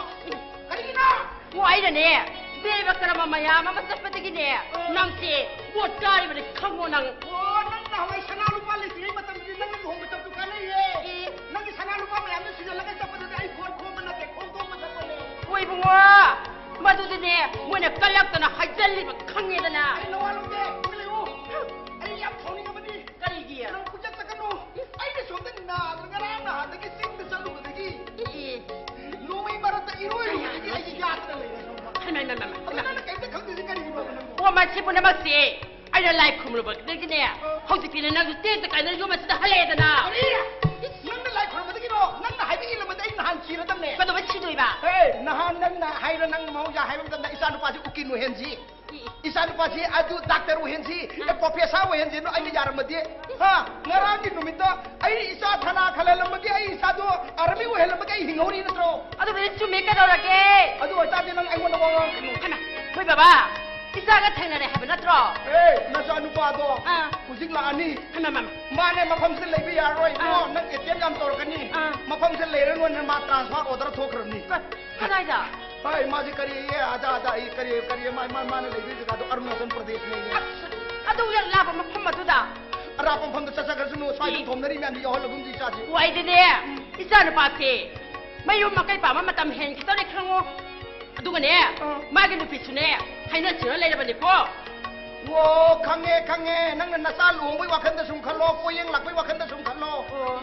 ꯀꯔꯤꯒꯤꯅꯣ? ꯑꯣ, ꯑꯩꯅꯅꯦ, ꯗꯦꯕ ꯀꯔꯃ ꯃꯌꯥꯝ ꯑꯃ ꯆꯠꯄꯗꯒꯤꯅꯦ, ꯑ꯫ ꯅꯪꯁꯦ ꯄꯣꯠ ꯀꯥꯔꯤꯕꯅꯤ ꯈꯪꯉꯣ ꯅꯪ꯫ ꯑꯣ, ꯅꯪ ꯅꯍꯥꯟꯋꯥꯏ ꯁꯅꯥ ꯂꯨꯄꯥ ꯂꯩꯇ꯭ꯔꯤꯉꯩ ꯃꯇꯝꯗꯗꯤ ꯅꯪꯅ ꯂꯨꯍꯣꯡꯕ ꯆꯠꯄꯗꯨ ꯀꯥꯟꯅꯩꯌꯦ꯫ ꯑꯦ꯫ ꯅꯪꯒꯤ ꯁꯅꯥ ꯂꯨꯄꯥ ꯃꯌꯥꯝꯗꯣ ꯁꯤꯖꯜꯂꯒ ꯆꯠꯄꯗꯨꯗꯤ ꯑꯩ ꯐꯣꯟ ꯈꯣꯝꯕ ꯅꯠꯇꯦ, ꯈꯣꯝꯗꯣꯛꯄ ꯆꯠꯄꯅꯦ꯫ ꯍꯣꯏ ꯏꯕꯨꯡꯉꯣ, ꯃꯗꯨꯗꯤꯅꯦ, ꯃꯣꯏꯅ ꯀꯜꯂꯛꯇꯅ ꯍꯥꯏꯖꯜꯂꯤꯕ ꯈꯪꯉꯦꯗꯅ꯫ ꯑꯩ ꯅꯋꯥ ꯂꯧꯗꯦ, ꯇꯨꯃꯤꯟ ꯂꯩꯌꯨ꯫ ꯑꯩ ꯌꯥꯝ ꯁꯥꯎꯅꯤꯡꯉꯕꯅꯤ꯫ ꯀꯔꯤꯒꯤ? ꯅꯪ ꯀꯣꯏꯆꯠ ꯆꯠꯀꯅꯨ꯫ ꯑꯩꯅ ꯁꯣꯝꯗ ꯅꯥꯗꯅ ꯉꯔꯥꯡ ꯅꯍꯥꯟꯗꯒꯤ ꯆꯤꯡꯗ ꯆꯠꯂꯨꯕꯗꯒꯤ ꯑꯦ, ꯑꯦ꯫ ꯅꯣꯡꯃꯩ ꯃꯔꯛꯇ ꯏꯔꯣꯏꯔꯨꯕꯗꯒꯤ ꯀꯌꯥꯅꯣ ꯑꯩꯁꯦ ꯁꯤ? ꯌꯥꯗꯅ ꯂꯩꯔꯦ ꯁꯣꯝꯗ꯫ ꯍꯩꯃꯥ, ꯍꯩꯃꯥ, ꯍꯩꯃꯥ, ꯑꯗꯣ ꯍꯩꯃꯥ꯫ ꯅꯪꯅ ꯀꯩꯝꯇ ꯈꯪꯗ꯭ꯔꯤꯁꯦ ꯀꯔꯤꯒꯤꯅꯣꯕ ꯅꯪꯕꯣ? ꯑꯣ, ꯃꯁꯤ ꯄꯨꯝꯅꯃꯛꯁꯦ ꯑꯩꯅ ꯂꯥꯏ ꯈꯨꯔꯨꯝꯂꯨꯕꯗꯒꯤꯅꯦ, ꯑ꯫ ꯍꯧꯖꯤꯛꯇꯤꯅꯦ ꯅꯪꯁꯨ ꯇꯦꯟꯇ ꯀꯥꯏꯅ ꯌꯨꯝ ꯑꯁꯤꯗ ꯍꯜꯂꯛꯑꯦꯗꯅ꯫ ꯀꯔꯤ? ꯅꯪꯅ ꯂꯥꯏ ꯈꯨꯔꯨꯝꯕꯗꯒꯤꯔꯣ? ꯅꯪꯅ ꯍꯥꯏꯕ ꯏꯜꯂꯝꯃꯗꯤ ꯑꯩ ꯅꯍꯥꯟ ꯁꯤꯔꯗꯝꯅꯦ꯫ ꯀꯩꯗꯧꯕꯩ ꯁꯤꯗꯣꯏꯕ? ꯍꯦ, ꯅꯍꯥꯟ ꯅꯪꯅ ꯍꯥꯏꯔꯣ, ꯅꯪ ꯃꯍꯧꯁꯥ ꯍꯥꯏꯕ ꯃꯇꯝꯗ ꯏꯆꯥ ꯅꯨꯄꯥꯁꯤ ꯎꯀꯤꯜ ꯑꯣꯏꯍꯟꯁꯤ꯫ E, E. ꯏꯆꯥꯅꯨꯄꯥꯁꯤ ꯑꯗꯨ ꯗꯥꯛꯇꯔ ꯑꯣꯏꯍꯟꯁꯤ, ꯑꯦ, ꯄ꯭ꯔꯣꯐꯦꯁꯔ ꯑꯣꯏꯍꯟꯁꯤꯅ ꯑꯩꯅ ꯌꯥꯔꯝꯃꯗꯤ, ꯍꯥ? ꯉꯔꯥꯡꯒꯤ ꯅꯨꯃꯤꯠꯇ ꯑꯩ ꯏꯆꯥ ꯊꯅꯥ ꯈꯜꯍꯜꯂꯝꯃꯒꯦ, ꯑꯩ ꯏꯆꯥꯗꯣ ꯑꯥꯔꯃꯤ ꯑꯣꯏꯍꯜꯂꯝꯃꯒꯦ, ꯑꯩ ꯍꯤꯡꯍꯧꯔꯤ ꯅꯠꯇ꯭ꯔꯣ? ꯑꯗꯨꯕꯨꯗꯤ ꯆꯨꯝꯃꯦ, ꯀꯩꯗꯧꯔꯒꯦ? ꯑꯗꯨ ꯑꯣꯏꯇꯥꯔꯗꯤ ꯅꯪ ꯑꯩꯉꯣꯟꯗ ꯋꯥ ꯉꯥꯡꯉꯛꯀꯅꯨ꯫ ꯍꯩꯃꯥ, ꯍꯣꯏ ꯕꯕꯥ, ꯏꯆꯥꯒ ꯊꯦꯡꯅꯔꯦ ꯍꯥꯏꯕ ꯅꯠꯇ꯭ꯔꯣ? ꯑꯦ, ꯅꯆꯥꯅꯨꯄꯥꯗꯣ ꯑꯥ꯫ ꯍꯧꯖꯤꯛ ꯂꯥꯛꯑꯅꯤ꯫ ꯍꯩꯃꯥ, ꯃꯃꯥ꯫ ꯃꯥꯅꯦ, ꯃꯐꯝꯁꯤꯗ ꯂꯩꯕ ꯌꯥꯔꯔꯣꯏ, ꯏꯕꯨꯡꯉꯣ, ꯑꯥ꯫ ꯅꯪ ꯑꯦ ꯇꯤ ꯑꯦꯝ ꯌꯥꯝ ꯇꯧꯔꯛꯀꯅꯤ꯫ ꯑꯥ꯫ ꯃꯐꯝꯁꯤꯗ ꯂꯩꯔꯅꯨꯅ ꯃꯥ ꯇ꯭ꯔꯥꯟꯁꯐꯔ ꯑꯣꯔꯗꯔ ꯊꯣꯛꯈ꯭ꯔꯕꯅꯤ꯫ ꯀ-, ꯀꯗꯥꯏꯗ? ꯍꯣꯏ, ꯃꯥꯁꯦ ꯀꯔꯤ, ꯑꯦ, ꯑꯗꯥ, ꯑꯗꯥ, ꯑꯩ ꯀꯔꯤ, ꯀꯔꯤ, ꯃꯥ, ꯃꯥ, ꯃꯥꯅ ꯂꯩꯕ ꯖꯒꯥꯗꯣ ꯑꯔꯨꯅꯥꯆꯜ ꯄ꯭ꯔꯗꯦꯁꯅꯦ꯫ ꯑꯁ, ꯑꯗꯨ ꯌꯥꯝ ꯂꯥꯞꯄ ꯃꯐꯝ ꯑꯗꯨꯗ? ꯑꯔꯥꯞꯄ ꯃꯐꯝꯗ ꯆꯠꯆꯈ꯭ꯔꯁꯅꯨ, ꯁ꯭ꯋꯥꯏꯗ ꯏ꯫ ꯊꯣꯝꯅꯔꯤ ꯃꯌꯥꯝꯗꯤ ꯌꯥꯎꯍꯜꯂꯒꯨꯝꯁꯤ ꯏꯆꯥꯁꯦ꯫ ꯋꯥꯏꯗꯅꯦ, ꯏꯆꯥ ꯅꯨꯄꯥꯁꯦ ꯃꯌꯨꯝ ꯃꯀꯩ ꯄꯥꯝꯕ ꯃꯇꯝ ꯍꯦꯟꯈꯤꯗꯧꯔꯦ ꯈꯪꯉꯣ꯫ ꯑꯗꯨꯒꯅꯦ, ꯑꯥ꯫ ꯃꯥꯒꯤ ꯅꯨꯄꯤꯁꯨꯅꯦ, ꯍꯥꯏꯅ ꯁꯤꯡꯅ ꯂꯩꯔꯕꯅꯤꯀꯣ꯫ ꯑꯣ, ꯈꯪꯉꯦ, ꯈꯪꯉꯦ꯫ ꯅꯪꯅ ꯅꯆꯥ ꯂꯨꯍꯣꯡꯕꯒꯤ ꯋꯥꯈꯜꯗ ꯁꯨꯝ ꯈꯜꯂꯣ, ꯄꯣꯌꯦꯡ ꯂꯥꯛꯄꯒꯤ ꯋꯥꯈꯜꯗ ꯁꯨꯝ ꯈꯜꯂꯣ꯫ ꯑꯣ꯫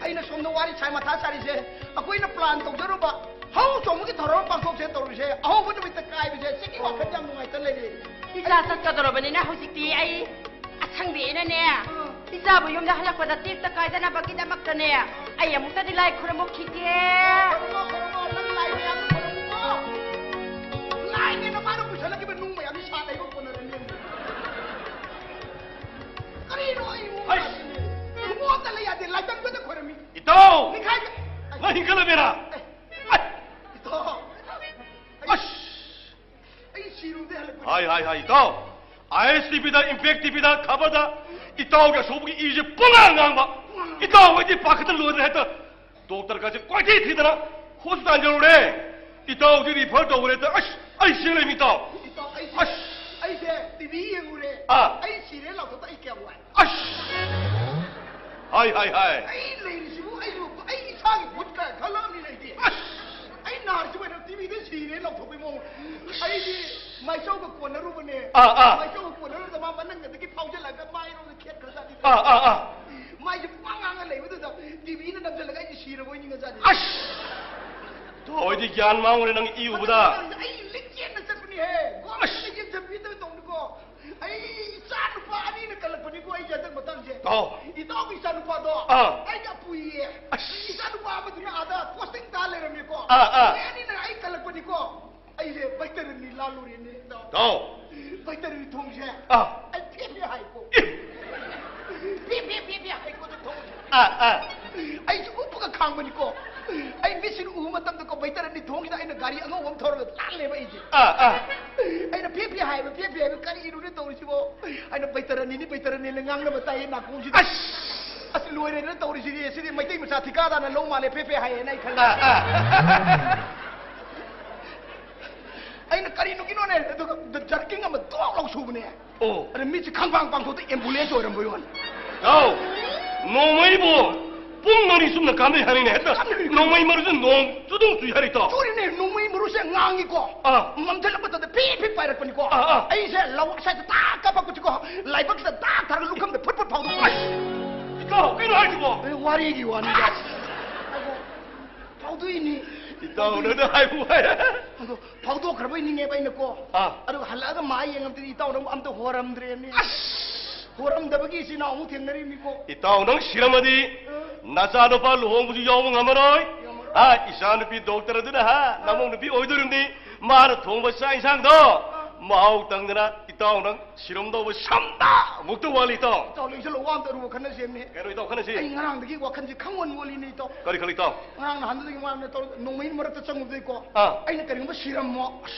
ꯑꯩꯅ ꯁꯣꯝꯗ ꯋꯥꯔꯤ ꯁꯥꯏ ꯃꯊꯥ ꯁꯥꯔꯤꯁꯦ, ꯑꯩꯈꯣꯏꯅ ꯄ꯭ꯂꯥꯟ ꯇꯧꯖꯔꯨꯕ ꯍꯧ ꯆꯣꯡꯕꯒꯤ ꯊꯧꯔꯝ ꯑꯃ ꯄꯥꯡꯊꯣꯛꯁꯦ ꯇꯧꯔꯤꯁꯦ, ꯑꯍꯧꯕ ꯅꯨꯃꯤꯠꯇ ꯀꯥꯏꯕꯁꯦ, ꯁꯤꯒꯤ ꯋꯥꯈꯜ ꯌꯥꯝ ꯅꯨꯡꯉꯥꯏꯇ ꯂꯩꯔꯦ꯫ ꯏꯆꯥ ꯆꯠꯀꯗꯧꯔꯕꯅꯤꯅ ꯍꯧꯖꯤꯛꯇꯤ ꯑꯩ ꯑꯁꯪꯕꯤꯅꯅꯦ, ꯑꯥ꯫ ꯏꯆꯥꯕꯨ ꯌꯨꯝꯗ ꯍꯜꯂꯛꯄꯗ ꯇꯦꯛꯇ ꯀꯥꯏꯗꯅꯕꯒꯤꯗꯃꯛꯇꯅꯦ, ꯑꯩ ꯑꯃꯨꯛꯇꯗꯤ ꯂꯥꯏ ꯈꯨꯔꯨꯝꯃꯨꯈꯤꯒꯦ꯫ ꯈꯨꯔꯨꯝꯃꯣ, ꯈꯨꯔꯨꯝꯃꯣ, ꯅꯪ ꯂꯥꯏ ꯃꯌꯥꯝꯗꯣ ꯈꯨꯔꯨꯝꯃꯨꯀꯣ꯫ ꯂꯥꯏꯅꯦꯅ ꯃꯥꯅ ꯄꯨꯁꯜꯂꯛꯈꯤꯕ ꯅꯨꯡ ꯃꯌꯥꯝꯁꯤ ꯁꯥꯠ ꯂꯩꯕ ꯀꯣꯟꯅꯔꯅꯤ꯫ ꯀꯔꯤꯅꯣ ꯑꯩ ꯑꯩꯁ! ꯈꯨꯃꯣꯠꯇ ꯂꯩ ꯌꯥꯗꯦ, ꯂꯥꯏꯇꯪꯒꯗ ꯈꯣꯏꯔꯝꯃꯤ꯫ ꯏꯇꯥꯎ! ꯅꯤꯡꯈꯥꯏ-, ꯅꯪ ꯍꯤꯡꯒꯠꯂꯃꯤꯔꯥ? ꯑꯦ, ꯏꯇꯥꯎ! ꯑꯩ, ꯑꯁ! ꯑꯩ ꯁꯤꯔꯨꯝꯗꯩ ꯍꯜꯂꯛꯄꯅꯤ꯫ ꯍꯥꯏ, ꯍꯥꯏ, ꯍꯥꯏ, ꯏꯇꯥꯎ! ꯑꯥꯏ ꯑꯦꯁ ꯇꯤ ꯚꯤꯗ, ꯏꯝꯄꯦꯛ ꯇꯤ ꯚꯤꯗ, ꯈꯕꯔꯗ ꯏꯇꯥꯎꯒꯤ ꯑꯁꯣꯛꯄꯒꯤ ꯏꯁꯦ ꯄꯨꯡꯉꯥꯡ ꯉꯥꯡꯕ꯫ ꯄꯨꯡꯉꯥꯡ ꯉꯥꯡꯕ꯫ ꯏꯇꯥꯎ ꯍꯣꯏꯗꯤ ꯄꯥꯈꯠꯇ ꯂꯣꯏꯔꯦ ꯍꯦꯛꯇ꯫ ꯗꯣꯛꯇꯔꯒꯁꯦ ꯀꯣꯏꯊꯤ ꯊꯤꯗꯅ ꯍꯣꯁꯄꯤꯇꯥꯜ ꯌꯧꯔꯨꯔꯦ꯫ ꯏꯇꯥꯎꯗꯤ ꯔꯤꯐꯔ ꯇꯧꯈ꯭ꯔꯦ꯫ ꯑꯁ, ꯑꯩ ꯁꯤ ꯂꯩꯃꯤ ꯏꯇꯥꯎ꯫ ꯏꯇꯥꯎ, ꯑꯩꯁꯦ, ꯑꯁ꯫ ꯑꯩꯁꯦ ꯇꯤ ꯚꯤ ꯌꯦꯡꯉꯨꯔꯦ꯫ ꯑꯥ꯫ ꯑꯩ ꯁꯤꯔꯦ ꯂꯥꯎꯊꯣꯛꯇ ꯑꯩ ꯀꯌꯥꯝ ꯋꯥꯏ꯫ ꯑꯁ꯫ ꯍꯥꯏ, ꯍꯥꯏ, ꯍꯥꯏ꯫ ꯑꯩ ꯂꯩꯔꯤꯁꯤꯕꯨ ꯑꯩꯕꯨ ꯑꯩ ꯏꯁꯥꯒꯤ ꯈꯨꯠꯀ ꯈꯜꯂꯝꯃꯤ ꯂꯩꯇꯦ꯫ ꯑꯁ꯫ ꯑꯩ ꯅꯥꯔꯤꯁꯤꯕꯨ ꯑꯩꯅ ꯇꯤ ꯚꯤꯗ ꯁꯤꯔꯦ ꯂꯥꯎꯊꯣꯛꯄꯩ ꯃꯑꯣꯡ꯫ ꯑꯩꯗꯤ ꯃꯥꯏꯆꯧꯒ ꯀꯣꯟꯅꯔꯨꯕꯅꯦ꯫ ꯑꯥ, ꯑꯥ꯫ ꯃꯥꯏꯆꯧꯒ ꯀꯣꯟꯅꯔꯨꯕꯗ ꯃꯥ ꯃꯅꯪꯒꯗꯒꯤ ꯐꯥꯎꯖꯜꯂꯛꯑꯒ ꯃꯥꯏꯔꯣꯝꯗ ꯈꯦꯠꯈ꯭ꯔꯖꯥꯠꯅꯤ꯫ ꯑꯥ, ꯑꯥ, ꯑꯥ꯫ ꯃꯥꯏꯁꯦ ꯄꯨꯡꯉꯥꯡ ꯉꯥꯡꯉ ꯂꯩꯕꯗꯨꯗ ꯇꯤ ꯚꯤꯅ ꯅꯝꯁꯤꯜꯂꯒ ꯑꯩꯁꯦ ꯁꯤꯔꯕꯣꯏ ꯅꯤꯡꯉꯖꯥꯠꯅꯤ꯫ ꯑꯁ! ꯊꯣꯏꯗꯤ ꯒ꯭ꯌꯥꯟ ꯃꯥꯡꯉꯨꯔꯦ ꯅꯪ ꯏ ꯎꯕꯗ꯫ ꯑꯩ ꯂꯤꯛꯆꯦꯟꯅ ꯆꯠꯄꯅꯤꯍꯦ꯫ ꯒꯣꯔꯃꯦꯟꯗ ꯑꯁ! ꯌꯦꯡꯁꯤꯟꯕꯤꯗꯕ ꯇꯧꯅꯤꯀꯣ꯫ ꯑꯩ ꯏꯆꯥ ꯅꯨꯄꯥ ꯑꯅꯤꯅ ꯀꯜꯂꯛꯄꯅꯤꯀꯣ ꯑꯩꯁꯦ ꯍꯟꯗꯛ ꯃꯇꯥꯡꯁꯦ꯫ ꯑꯣ꯫ ꯏꯇꯥꯎꯒꯤ ꯏꯆꯥ ꯅꯨꯄꯥꯗꯣ ꯑꯥ꯫ ꯑꯩꯒ ꯄꯨꯏꯌꯦ꯫ ꯑꯁ! ꯏꯆꯥ ꯅꯨꯄꯥ ꯑꯃꯗꯨꯅ ꯑꯥꯗ ꯄꯣꯁꯇꯤꯡ ꯇꯥ ꯂꯩꯔꯝꯃꯦꯀꯣ꯫ ꯑꯥ, ꯑꯥ꯫ ꯃꯣꯏ ꯑꯅꯤꯅ ꯑꯩ ꯀꯜꯂꯛꯄꯅꯤꯀꯣ꯫ ꯑꯩꯁꯦ ꯕꯩꯇꯔꯅꯤ ꯂꯥꯜꯂꯨꯔꯦꯅꯦ, ꯏꯇꯥꯎ꯫ ꯏꯇꯥꯎ꯫ ꯕꯩꯇꯔꯅꯤ ꯊꯣꯡꯁꯦ꯫ ꯑꯥ꯫ ꯑꯩ ꯐꯦ ꯐꯦ ꯍꯥꯏꯀꯣ꯫ ꯑꯦ꯫ ꯐꯦ ꯐꯦ ꯐꯦ ꯐꯦ ꯍꯥꯏꯀꯣ ꯑꯗꯨ ꯊꯣꯡꯁꯦ꯫ ꯑꯥ, ꯑꯥ꯫ ꯑꯩꯁꯨ ꯎꯞꯄꯒ ꯈꯥꯡꯕꯅꯤꯀꯣ꯫ ꯑꯩ ꯃꯤꯠꯁꯤꯅ ꯎꯕ ꯃꯇꯝꯗꯀꯣ ꯕꯩꯇꯔꯅꯤ ꯊꯣꯡꯁꯤꯗ ꯑꯩꯅ ꯒꯥꯔꯤ ꯑꯉꯧꯕ ꯑꯃ ꯊꯧꯔꯒ ꯂꯥꯜꯂꯦꯕ ꯑꯩꯁꯦ꯫ ꯑꯥ, ꯑꯥ꯫ ꯑꯩꯅ ꯐꯦ ꯐꯦ ꯍꯥꯏꯕ, ꯐꯦ ꯐꯦ ꯍꯥꯏꯕ, "ꯀꯔꯤꯅꯣꯅꯦ ꯇꯧꯔꯤꯁꯤꯕꯣ?" ꯑꯩꯅ, "ꯕꯩꯇꯔꯅꯤꯅꯤ, ꯕꯩꯇꯔꯅꯤꯅ ꯉꯥꯡꯅꯕ ꯇꯥꯏꯌꯦ ꯅꯥꯀꯣꯡꯁꯤꯗ꯫ ꯑꯁ, ꯂꯣꯏꯔꯦꯅꯦ ꯇꯧꯔꯤꯁꯤꯗꯤ, ꯁꯤꯗꯤ ꯃꯩꯇꯩ ꯃꯆꯥ ꯊꯤꯀꯥꯗꯥꯅ ꯂꯧ ꯃꯥꯜꯂꯦ ꯐꯦ ꯐꯦ ꯍꯥꯏꯌꯦꯅ" ꯑꯩ ꯈꯜꯂꯦ꯫ ꯑꯥ, ꯑꯥ꯫ ꯑꯩꯅ, "ꯀꯔꯤꯅꯣꯒꯤꯅꯣꯅꯦ?" ꯑꯗꯨꯒ ꯖꯔꯀꯤꯡ ꯑꯃ ꯗꯣꯛ ꯂꯧ ꯁꯨꯕꯅꯦ꯫ ꯑꯣ꯫ ꯑꯗ ꯃꯤꯠꯁꯦ ꯈꯪꯄꯥꯡ ꯄꯥꯡꯊꯣꯛꯇ ꯑꯦꯝꯕꯨꯂꯦꯟꯁ ꯑꯣꯏꯔꯝꯕꯩ ꯋꯥꯅꯤ꯫ ꯏꯇꯥꯎ, ꯅꯣꯡꯃꯩꯕꯨ ꯄꯨꯡ ꯃꯔꯤ ꯆꯨꯝꯅ ꯀꯥꯟꯅꯩ ꯍꯥꯏꯔꯤꯅꯦ ꯍꯦꯛꯇ꯫ ꯅꯣꯡꯃꯩ ꯃꯔꯨꯁꯦ ꯅꯣꯡ ꯆꯨꯗꯧ ꯆꯨꯏ ꯍꯥꯏꯔꯤ ꯏꯇꯥꯎ꯫ ꯆꯨꯔꯤꯅꯦ, ꯅꯣꯡꯃꯩ ꯃꯔꯨꯁꯦ ꯉꯥꯡꯉꯤꯀꯣ꯫ ꯑꯥ꯫ ꯃꯝꯊꯜꯂꯛꯄ ꯃꯇꯝꯗ ꯐꯤꯠ ꯐꯤꯠ ꯄꯥꯏꯔꯛꯄꯅꯤꯀꯣ꯫ ꯑꯥ, ꯑꯥ꯫ ꯑꯩꯁꯦ ꯂꯧ ꯁꯥꯏꯗ ꯇꯥꯛ ꯀꯥꯞꯄꯛꯄꯁꯤꯀꯣ, ꯂꯥꯏꯕꯛꯁꯤꯗ ꯇꯥꯛ ꯊꯥꯔꯒ ꯂꯨꯈꯝꯗ ꯐꯨꯠ ꯐꯨꯠ ꯐꯥꯎꯗꯣꯛꯄ꯫ ꯏꯇꯥꯎ, ꯀꯩꯅꯣ ꯍꯥꯏꯁꯤꯕꯣ? ꯑꯦ, ꯋꯥꯔꯤꯒꯤ ꯋꯥꯅꯤꯗ꯫ ꯑꯗꯣ ꯐꯥꯎꯗꯣꯛꯏꯅꯤ꯫ ꯏꯇꯥꯎ, ꯅꯪꯅ ꯍꯥꯏꯕꯨ ꯍꯥꯏ꯫ ꯑꯗꯣ ꯐꯥꯎꯗꯣꯛꯈ꯭ꯔꯕꯣꯏ ꯅꯤꯡꯉꯦꯕ ꯑꯩꯅꯀꯣ꯫ ꯑꯥ꯫ ꯑꯗꯨꯒ ꯍꯜꯂꯛꯑꯒ ꯃꯥ ꯌꯦꯡꯉꯝꯗꯗꯤ ꯏꯇꯥꯎ ꯅꯪꯕꯨ ꯑꯝꯇ ꯍꯣꯔꯝꯗ꯭ꯔꯦꯅꯦ꯫ ꯑꯁ! ꯍꯣꯔꯝꯗꯕꯒꯤ ꯏꯆꯤꯟ ꯏꯅꯥꯎ ꯑꯃꯨꯛ ꯊꯦꯡꯅꯔꯤꯕꯅꯤꯀꯣ꯫ ꯏꯇꯥꯎ ꯅꯪ ꯁꯤꯔꯝꯃꯗꯤ ꯑ꯫ ꯅꯆꯥꯅꯨꯄꯥ ꯂꯨꯍꯣꯡꯕꯁꯨ ꯌꯥꯎꯕ ꯉꯝꯃꯔꯣꯏ꯫ ꯉꯝꯃꯔꯣꯏ꯫ ꯑꯥ, ꯏꯆꯥꯅꯨꯄꯤ ꯗꯣꯛꯇꯔ ꯑꯗꯨꯅ, ꯍꯥ, ꯅꯃꯧ ꯅꯨꯄꯤ ꯑꯣꯏꯗꯣꯔꯤꯕꯅꯤ꯫ ꯃꯥꯅ ꯊꯣꯡꯕ ꯆꯥꯛ ꯏꯟꯁꯥꯡꯗꯣ ꯑ꯫ ꯃꯍꯥꯎ ꯇꯪꯗꯅ ꯏꯇꯥꯎ ꯅꯪ ꯁꯤꯔꯝꯗꯧꯕ ꯁꯝꯗ ꯃꯨꯛꯇ ꯋꯥꯠꯂꯤ ꯏꯇꯥꯎ꯫ ꯏꯇꯥꯎ ꯂꯦꯡꯁꯜꯂꯣ, ꯋꯥ ꯑꯝꯇ ꯑꯔꯨꯕ ꯈꯟꯅꯁꯦꯝꯅꯦ꯫ ꯀꯩꯅꯣ ꯏꯇꯥꯎ ꯈꯟꯅꯁꯤ? ꯑꯩ ꯉꯔꯥꯡꯗꯒꯤ ꯋꯥꯈꯜꯁꯦ ꯈꯪꯋꯟ ꯋꯜꯂꯤꯅꯦ ꯏꯇꯥꯎ꯫ ꯀꯔꯤ ꯈꯜꯂꯤ ꯏꯇꯥꯎ? ꯉꯔꯥꯡ ꯅꯍꯥꯟꯗꯨꯗꯒꯤ ꯃꯥꯅ ꯇꯧꯔ ꯅꯣꯡꯃꯩ ꯃꯔꯛꯇ ꯆꯪꯉꯨꯕꯗꯒꯤꯀꯣ꯫ ꯑꯥ꯫ ꯑꯩꯅ ꯀꯔꯤꯒꯨꯝꯕ ꯁꯤꯔꯝꯃꯣ,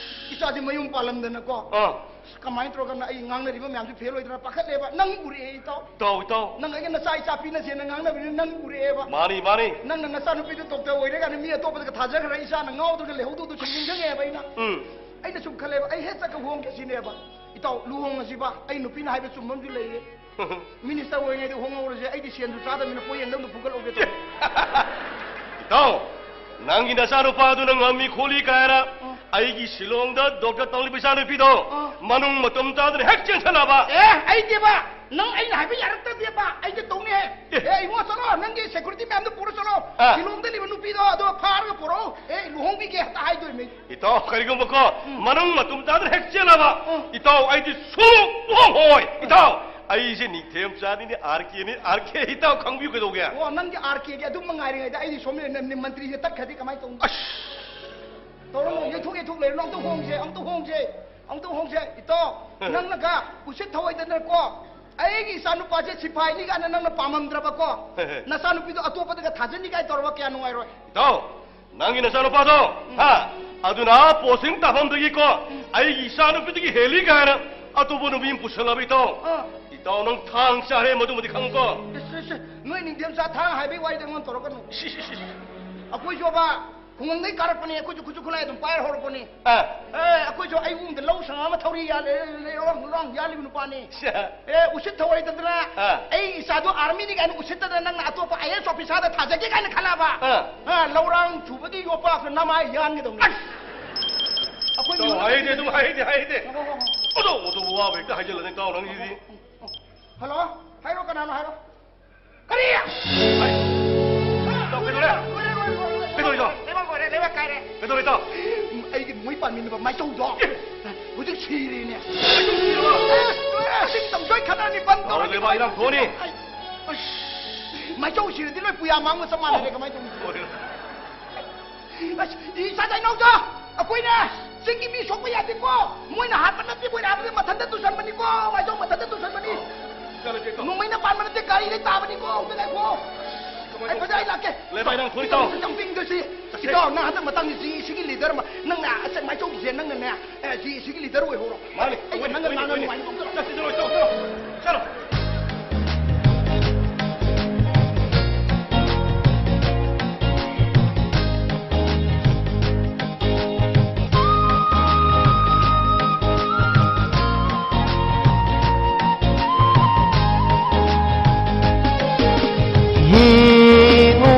ꯏꯆꯥꯁꯦ ꯃꯌꯨꯝ ꯄꯥꯜꯂꯝꯗꯅꯀꯣ꯫ ꯑꯥ꯫ ꯀꯃꯥꯏꯅ ꯇꯧꯔꯒꯅ ꯑꯩ ꯉꯥꯡꯅꯔꯤꯕ ꯃꯌꯥꯝꯁꯦ ꯐꯦꯜ ꯑꯣꯏꯗꯅ ꯄꯥꯈꯠꯂꯦꯕ꯫ ꯅꯪ ꯎꯔꯛꯑꯦ ꯏꯇꯥꯎ꯫ ꯏꯇꯥꯎ, ꯏꯇꯥꯎ꯫ ꯅꯪ ꯑꯩꯒ ꯅꯆꯥ ꯏꯆꯥ ꯄꯤꯅꯁꯦꯅ ꯉꯥꯡꯅꯕꯅꯤꯅ ꯅꯪ ꯎꯔꯛꯑꯦꯕ꯫ ꯃꯥꯅꯤ, ꯃꯥꯅꯤ꯫ ꯅꯪꯅ ꯅꯆꯥꯅꯨꯄꯤꯗꯨ ꯗꯣꯛꯇꯔ ꯑꯣꯏꯔꯒꯅ ꯃꯤ ꯑꯇꯣꯞꯄꯗꯒ ꯊꯥꯖꯈ꯭ꯔ ꯏꯆꯥꯅ ꯉꯥꯎꯗ꯭ꯔꯒ ꯂꯩꯍꯧꯗꯧꯗꯨ ꯁꯨꯝ ꯅꯤꯡꯁꯤꯡꯉꯛꯑꯦꯕ ꯑꯩꯅ꯫ ꯎꯝ꯫ ꯑꯩꯅ ꯁꯨꯝ ꯈꯜꯂꯦꯕ, ꯑꯩ ꯍꯦꯛ ꯆꯠꯀ ꯍꯣꯡꯒꯦ ꯁꯤꯅꯦꯕ꯫ ꯏꯇꯥꯎ, ꯂꯨꯍꯣꯡꯉꯁꯤꯕ꯫ ꯑꯩ ꯅꯨꯄꯤꯅ ꯍꯥꯏꯕ ꯆꯨꯝꯕ ꯑꯃꯁꯨ ꯂꯩꯌꯦ꯫ ꯃꯤꯅꯤꯁꯇꯔ ꯑꯣꯏꯔꯤꯉꯩꯗ ꯍꯣꯡꯍꯧꯔꯁꯦ, ꯑꯩꯗꯤ ꯁꯦꯟꯁꯨ ꯆꯥꯗꯕꯅꯤꯅ ꯄꯣꯌꯦꯡꯗ ꯑꯃꯨꯛ ꯐꯨꯒꯠꯍꯧꯒꯦ ꯇꯧꯕ꯫ ꯏꯇꯥꯎ, ꯅꯪꯒꯤ ꯅꯆꯥꯅꯨꯄꯥꯗꯨꯅ ꯉꯝꯃꯤ ꯈꯣꯠꯂꯤ ꯀꯥꯏꯅ ꯑ꯫ ꯑꯩꯒꯤ ꯁꯤꯂꯣꯡꯗ ꯗꯣꯛꯇꯔ ꯇꯧꯔꯤꯕ ꯏꯆꯥꯅꯨꯄꯤꯗꯣ ꯑ꯫ ꯃꯅꯨꯡ ꯃꯇꯨꯝ ꯇꯥꯗꯅ ꯍꯦꯛ ꯆꯦꯟꯁꯜꯂꯕ꯫ ꯑꯦ, ꯑꯩꯗꯦꯕ, ꯅꯪ ꯑꯩꯅ ꯍꯥꯏꯕ ꯌꯥꯔꯛꯇꯗꯦꯕ, ꯑꯩꯗꯤ ꯇꯧꯅꯤ꯫ ꯑꯦ꯫ ꯑꯦ, ꯏꯕꯨꯡꯉꯣ, ꯆꯠꯂꯣ, ꯅꯪꯒꯤ ꯁꯦꯀ꯭ꯌꯨꯔꯤꯇꯤ ꯃꯌꯥꯝꯗꯣ ꯄꯨꯔ ꯆꯠꯂꯣ꯫ ꯑ꯫ ꯁꯤꯂꯣꯡꯗ ꯂꯩꯕ ꯅꯨꯄꯤꯗꯣ ꯑꯗꯣ ꯐꯥꯔꯒ ꯄꯨꯔꯛꯑꯣ꯫ ꯑꯦ, ꯂꯨꯍꯣꯡꯕꯤꯒꯦ ꯍꯦꯛꯇ ꯍꯥꯏꯗꯣꯏꯅꯦ꯫ ꯏꯇꯥꯎ, ꯀꯔꯤꯒꯨꯝꯕꯀꯣ ꯎꯝ꯫ ꯃꯅꯨꯡ ꯃꯇꯨꯝ ꯇꯥꯗꯅ ꯍꯦꯛ ꯆꯦꯜꯂꯕ, ꯎꯝ꯫ ꯏꯇꯥꯎ, ꯑꯩꯗꯤ ꯁꯨꯡꯂꯨ ꯂꯨꯍꯣꯡꯉꯣꯏ꯫ ꯏꯇꯥꯎ, ꯑꯩꯁꯦ ꯅꯤꯡꯊꯦꯝ ꯆꯥꯅꯤꯅꯦ, ꯑꯥꯔ ꯀꯦꯅꯤ, ꯑꯥꯔ ꯀꯦ꯫ ꯏꯇꯥꯎ, ꯈꯪꯕꯤꯌꯨ ꯀꯩꯗꯧꯒꯦ? ꯑꯣ, ꯅꯪꯒꯤ ꯑꯥꯔ ꯀꯦꯒꯤ ꯑꯗꯨꯝ ꯃꯉꯥꯏꯔꯤꯉꯩꯗ ꯑꯩꯗꯤ ꯁꯣꯝꯗ ꯅ-, ꯅ-, ꯃꯟꯇ꯭ꯔꯤꯁꯦ ꯇꯠꯈ꯭ꯔꯗꯤ ꯀꯃꯥꯏꯅ ꯇꯧꯅꯤ? ꯑꯁ! ꯇꯧꯔꯝꯃꯣ, ꯌꯩꯊꯣꯛ ꯌꯩꯊꯣꯛ ꯂꯩꯔꯅꯨ, ꯑꯝꯇ ꯍꯣꯡꯁꯦ, ꯑꯝꯇ ꯍꯣꯡꯁꯦ, ꯑꯝꯇ ꯍꯣꯡꯁꯦ, ꯏꯇꯥꯎ꯫ ꯅꯪꯅꯒ ꯎꯁꯤꯠ ꯊꯑꯣꯏꯗꯅꯀꯣ, ꯑꯩꯒꯤ ꯏꯆꯥꯅꯨꯄꯥꯁꯦ ꯁꯤꯐꯥꯏꯅꯤ ꯀꯥꯏꯅ ꯅꯪꯅ ꯄꯥꯝꯃꯝꯗ꯭ꯔꯕꯀꯣ, ꯅꯆꯥꯅꯨꯄꯤꯗꯣ ꯑꯇꯣꯞꯄꯗꯒ ꯊꯥꯖꯅꯤ ꯀꯥꯏꯅ ꯇꯧꯔꯕ ꯀꯌꯥ ꯅꯨꯡꯉꯥꯏꯔꯣꯏ꯫ ꯏꯇꯥꯎ, ꯅꯪꯒꯤ ꯅꯆꯥꯅꯨꯄꯥꯗꯣ, ꯎꯝ꯫ ꯍꯥ? ꯑꯗꯨꯅ ꯄꯣꯁꯇꯤꯡ ꯇꯥꯐꯝꯗꯒꯤꯀꯣ, ꯎꯝ꯫ ꯑꯩꯒꯤ ꯏꯆꯥꯅꯨꯄꯤꯗꯒꯤ ꯍꯦꯜꯂꯤ ꯀꯥꯏꯅ ꯑꯇꯣꯞꯄ ꯅꯨꯄꯤ ꯑꯃ ꯄꯨꯁꯜꯂꯕ, ꯏꯇꯥꯎ꯫ ꯑꯥ꯫ ꯏꯇꯥꯎ, ꯅꯪ ꯊꯥꯡ ꯆꯥꯔꯦ, ꯃꯗꯨꯃꯗꯤ ꯈꯪꯉꯨꯀꯣ꯫ ꯏꯁ, ꯏꯁ, ꯏꯁ, ꯅꯣꯏ ꯅꯤꯡꯊꯦꯝꯆꯥ ꯊꯥꯡ ꯍꯥꯏꯕꯒꯤ ꯋꯥꯔꯤꯗꯣ ꯑꯩꯉꯣꯟꯗ ꯇꯧꯔꯛꯀꯅꯨ꯫ ꯏꯁ, ꯏꯁ, ꯏꯁ, ꯏꯁ꯫ ꯑꯩꯈꯣꯏꯁꯨꯕ ꯈꯨꯡꯒꯪꯗꯒꯤ ꯀꯥꯔꯛꯄꯅꯦ, ꯑꯩꯈꯣꯏꯁꯨ ꯈꯨꯠꯁꯨ ꯈꯨꯠꯂꯥꯏ ꯑꯗꯨꯝ ꯄꯥꯏꯔ ꯍꯧꯔꯛꯄꯅꯤ꯫ ꯑꯥ꯫ ꯑꯦ, ꯑꯩꯈꯣꯏꯁꯨ ꯑꯩ ꯏꯃꯨꯡꯗ ꯂꯧ ꯁꯪꯉꯝ ꯑꯃ ꯊꯧꯔꯤ ꯌꯥꯜꯂꯦ, ꯂꯩꯔꯣꯡ ꯂꯣꯡ ꯌꯥꯜꯂꯤꯕ ꯅꯨꯄꯥꯅꯤ꯫ ꯁꯦ꯫ ꯑꯦ, ꯎꯁꯤꯠ ꯊꯑꯣꯏꯗꯗꯅ, ꯑꯥ꯫ ꯑꯩ ꯏꯆꯥꯗꯣ ꯑꯥꯔꯃꯤꯅꯤ ꯀꯥꯏꯅ ꯎꯁꯤꯠꯇꯗꯅ ꯅꯪꯅ ꯑꯇꯣꯞꯄ ꯑꯥꯏ ꯑꯦꯁ ꯑꯣꯐꯤꯁꯥꯔꯗ ꯊꯥꯖꯒꯦ ꯀꯥꯏꯅ ꯈꯜꯂꯛꯑꯕ? ꯑꯥ꯫ ꯑꯥ, ꯂꯧꯔꯥꯡ ꯁꯨꯕꯒꯤ ꯌꯣꯄꯥꯛꯇ ꯅꯃꯥꯏ ꯌꯥꯟꯒꯗꯧꯅꯤ꯫ ꯑꯁ! ꯑꯩꯈꯣꯏ ꯏꯇꯥꯎ, ꯃꯤꯑꯣꯏꯕ ꯍꯥꯏꯗꯦ, ꯑꯗꯨꯝ ꯍꯥꯏꯗꯦ, ꯍꯥꯏꯗꯦ꯫ ꯍꯣ, ꯍꯣ, ꯍꯣ, ꯍꯣ꯫ ꯑꯗꯣ, ꯑꯗꯨꯕꯨ ꯋꯥꯕ ꯍꯦꯛꯇ ꯍꯥꯏꯖꯤꯜꯂꯅꯤ, ꯏꯇꯥꯎ, ꯅꯪꯒꯤꯗꯤ꯫ ꯍꯜꯂꯣ? ꯍꯥꯏꯔꯣ, ꯀꯅꯥꯅꯣ ꯍꯥꯏꯔꯣ꯫ ꯀꯔꯤ? ꯍꯥꯏ꯫ ꯏꯇꯥꯎ, ꯀꯩꯗꯧꯔꯦ? ꯂꯣꯏꯔꯦ, ꯂꯣꯏꯔꯦ, ꯂꯣꯏꯔꯦ, ꯂꯣꯏꯔꯦ꯫ ꯀꯩꯗꯧꯔꯤꯅꯣ? ꯂꯩꯕꯥꯛ ꯂꯣꯏꯔꯦ, ꯂꯩꯕꯥꯛ ꯀꯥꯏꯔꯦ꯫ ꯀꯩꯗꯧꯔꯦ, ꯏꯇꯥꯎ? ꯑꯩꯒꯤ ꯃꯣꯏ ꯄꯥꯟꯃꯤꯟꯅꯕ ꯃꯥꯏꯆꯧꯗꯣ ꯑꯦ! ꯍꯧꯖꯤꯛ ꯁꯤꯔꯦꯅꯦ꯫ ꯃꯥꯏꯆꯧ ꯁꯤꯔꯕ? ꯑꯦ, ꯂꯣꯏꯔꯦ, ꯏꯁꯤꯡ ꯇꯝꯖꯣꯏ ꯈꯠꯅꯅꯤ, ꯕꯟ ꯇꯧꯔꯅꯤ꯫ ꯂꯩꯕꯥꯛ ꯏꯔꯥꯡ ꯊꯣꯛꯑꯅꯤ꯫ ꯑꯩ, ꯑꯁ, ꯃꯥꯏꯆꯧ ꯁꯤꯔꯗꯤ ꯂꯣꯏ ꯄꯨꯌꯥ ꯃꯥꯡꯕ ꯆꯞ ꯃꯥꯟꯅꯔꯦ, ꯀꯃꯥꯏꯅ ꯇꯧꯅꯤ? ꯂꯣꯏꯔꯦ꯫ ꯑꯁ, ꯏꯆꯥ ꯏꯅꯥꯎꯆꯥ, ꯑꯩꯈꯣꯏꯅ ꯆꯤꯡꯒꯤ ꯃꯤ ꯁꯣꯛꯄ ꯌꯥꯗꯦꯀꯣ꯫ ꯃꯣꯏꯅ ꯍꯥꯠꯄ ꯅꯠꯇꯦ, ꯃꯣꯏꯅ ꯍꯥꯠꯄꯗꯤ ꯃꯊꯟꯇ ꯇꯨꯁꯟꯕꯅꯤꯀꯣ, ꯃꯥꯏꯆꯧ ꯃꯊꯟꯇ ꯇꯨꯁꯟꯕꯅꯤ꯫ ꯆꯠꯂꯁꯦ, ꯏꯇꯥꯎ꯫ ꯅꯣꯡꯃꯩꯅ ꯄꯥꯟꯕ ꯅꯠꯇꯦ, ꯒꯥꯔꯤꯗꯩ ꯇꯥꯕꯅꯤꯀꯣ꯫ ꯑꯝꯇ ꯉꯥꯏꯈꯣ꯫ ꯀꯃꯥꯏꯅ ꯑꯩ ꯐꯖꯅ ꯑꯩ ꯂꯥꯛꯀꯦ꯫ ꯂꯩꯕꯥꯛ ꯏꯔꯥꯡ ꯊꯣꯛꯏ, ꯏꯇꯥꯎ꯫ ꯌꯥꯝ ꯄꯤꯡꯗꯣꯏꯁꯤ꯫ ꯆꯠꯁꯦ꯫ ꯏꯇꯥꯎ, ꯅꯪ ꯍꯟꯗꯛ ꯃꯇꯥꯡꯁꯤ ꯖꯤ ꯁꯤꯒꯤ ꯂꯤꯗꯔ ꯑꯃ, ꯅꯪꯅ ꯑꯁ ꯃꯥꯏꯆꯧꯁꯦ ꯅꯪꯅꯅꯦ, ꯑꯦ, ꯖꯤ ꯁꯤꯒꯤ ꯂꯤꯗꯔ ꯑꯣꯏꯍꯧꯔꯣ꯫ ꯃꯥꯅꯤ꯫ ꯑꯩꯒ ꯅꯪꯒ ꯑꯣꯏꯅꯤ, ꯉꯥꯡꯅ ꯑꯣꯏꯅꯤ꯫ ꯅꯨꯡꯉꯥꯏꯅ ꯇꯧꯗꯣꯏꯔꯣ? ꯆꯠꯁꯤ, ꯆꯠꯂꯣ, ꯆꯠꯂꯣ, ꯆꯠꯂꯣ꯫ ꯆꯠꯂꯣ꯫ ꯌꯦꯡꯉꯨ,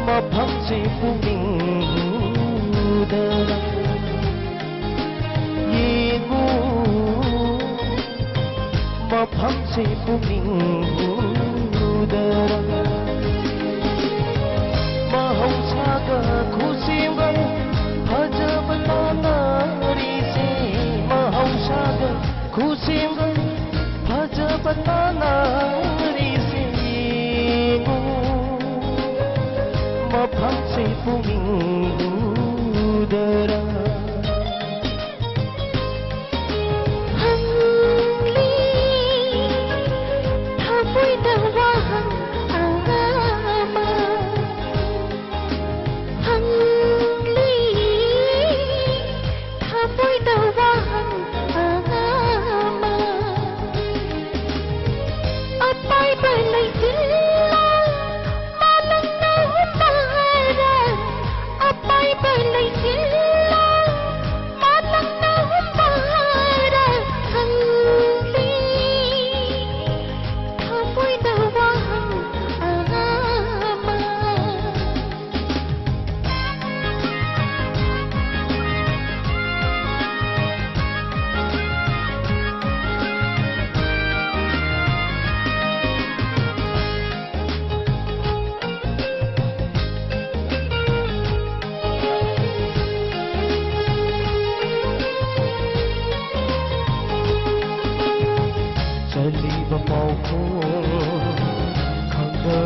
ꯃꯐꯝꯁꯦ ꯄꯨꯛꯅꯤꯡ ꯍꯨꯗꯅ ꯌꯦꯡꯉꯨ, ꯃꯐꯝꯁꯦ ꯄꯨꯛꯅꯤꯡ ꯍꯨꯗꯅ ꯃꯍꯧꯁꯥꯒ ꯈꯨꯠꯁꯦꯝꯒ ꯐꯖꯕ ꯇꯥꯟꯅꯔꯤꯁꯦ, ꯃꯍꯧꯁꯥꯒ ꯈꯨꯠꯁꯦꯝꯒ ꯐꯖꯕ ꯇꯥꯟꯅꯔꯤꯁꯦ ꯌꯦꯡꯉꯨ, ꯃꯐꯝꯁꯦ ꯄꯨꯛꯅꯤꯡ ꯍꯨꯗꯔ꯫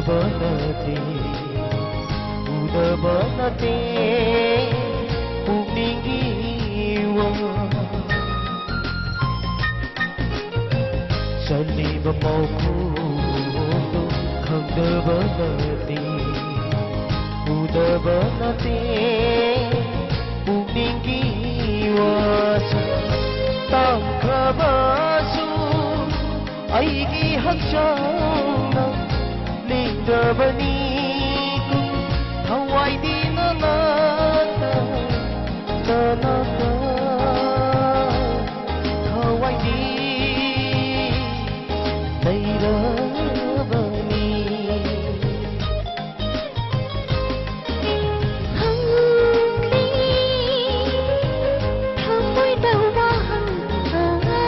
ꯅꯠꯇꯦ, ꯎꯗꯕ ꯅꯠꯇꯦ, ꯄꯨꯛꯅꯤꯡꯒꯤ ꯋꯥ꯫ ꯆꯜꯂꯤꯕ ꯄꯥꯎꯈꯨꯝꯗꯨ ꯈꯪꯗꯕ ꯅꯠꯇꯦ, ꯎꯗꯕ ꯅꯠꯇꯦ, ꯄꯨꯛꯅꯤꯡꯒꯤ ꯋꯥꯁꯛ ꯇꯥꯡꯈ꯭ꯔꯕꯁꯨ ꯑꯩꯒꯤ ꯍꯛꯆꯥꯡꯅ ꯂꯦꯡꯗꯕꯅꯤ꯫ ꯊꯋꯥꯏꯗꯤ ꯅꯅꯥꯛꯇ, ꯅꯅꯥꯛꯇ, ꯊꯋꯥꯏꯗꯤ ꯂꯩꯔꯕꯅꯤ꯫ ꯍꯪꯂꯤ ꯊꯃꯣꯏꯗ ꯋꯥꯍꯪ ꯑꯃ꯫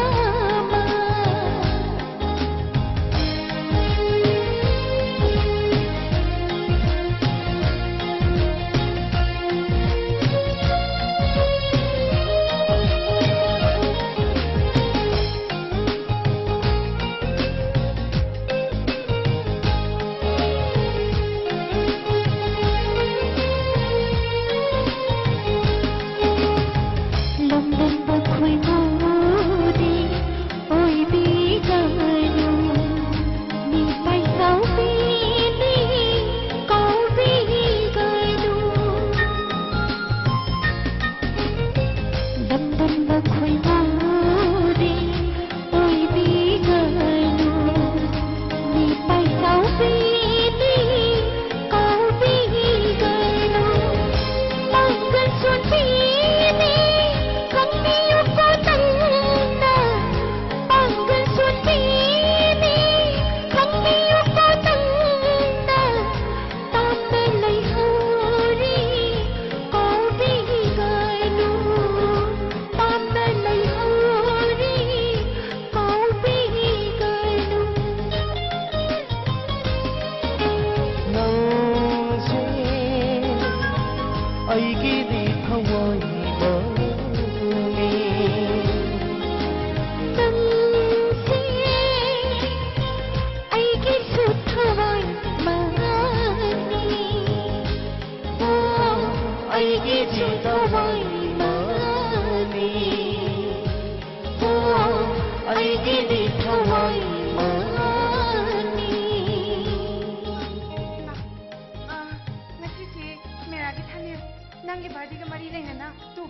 ꯑꯩꯗꯤ ꯊꯋꯥꯏ ꯃꯉꯥꯅꯤ꯫ ꯑ, ꯉꯁꯤꯁꯤ ꯃꯦꯔꯥꯒꯤ ꯊꯥꯅꯤꯜ, ꯅꯪꯒꯤ ꯕꯥꯔꯗꯦꯒ ꯃꯔꯤ ꯂꯩꯅꯅ ꯇꯨ,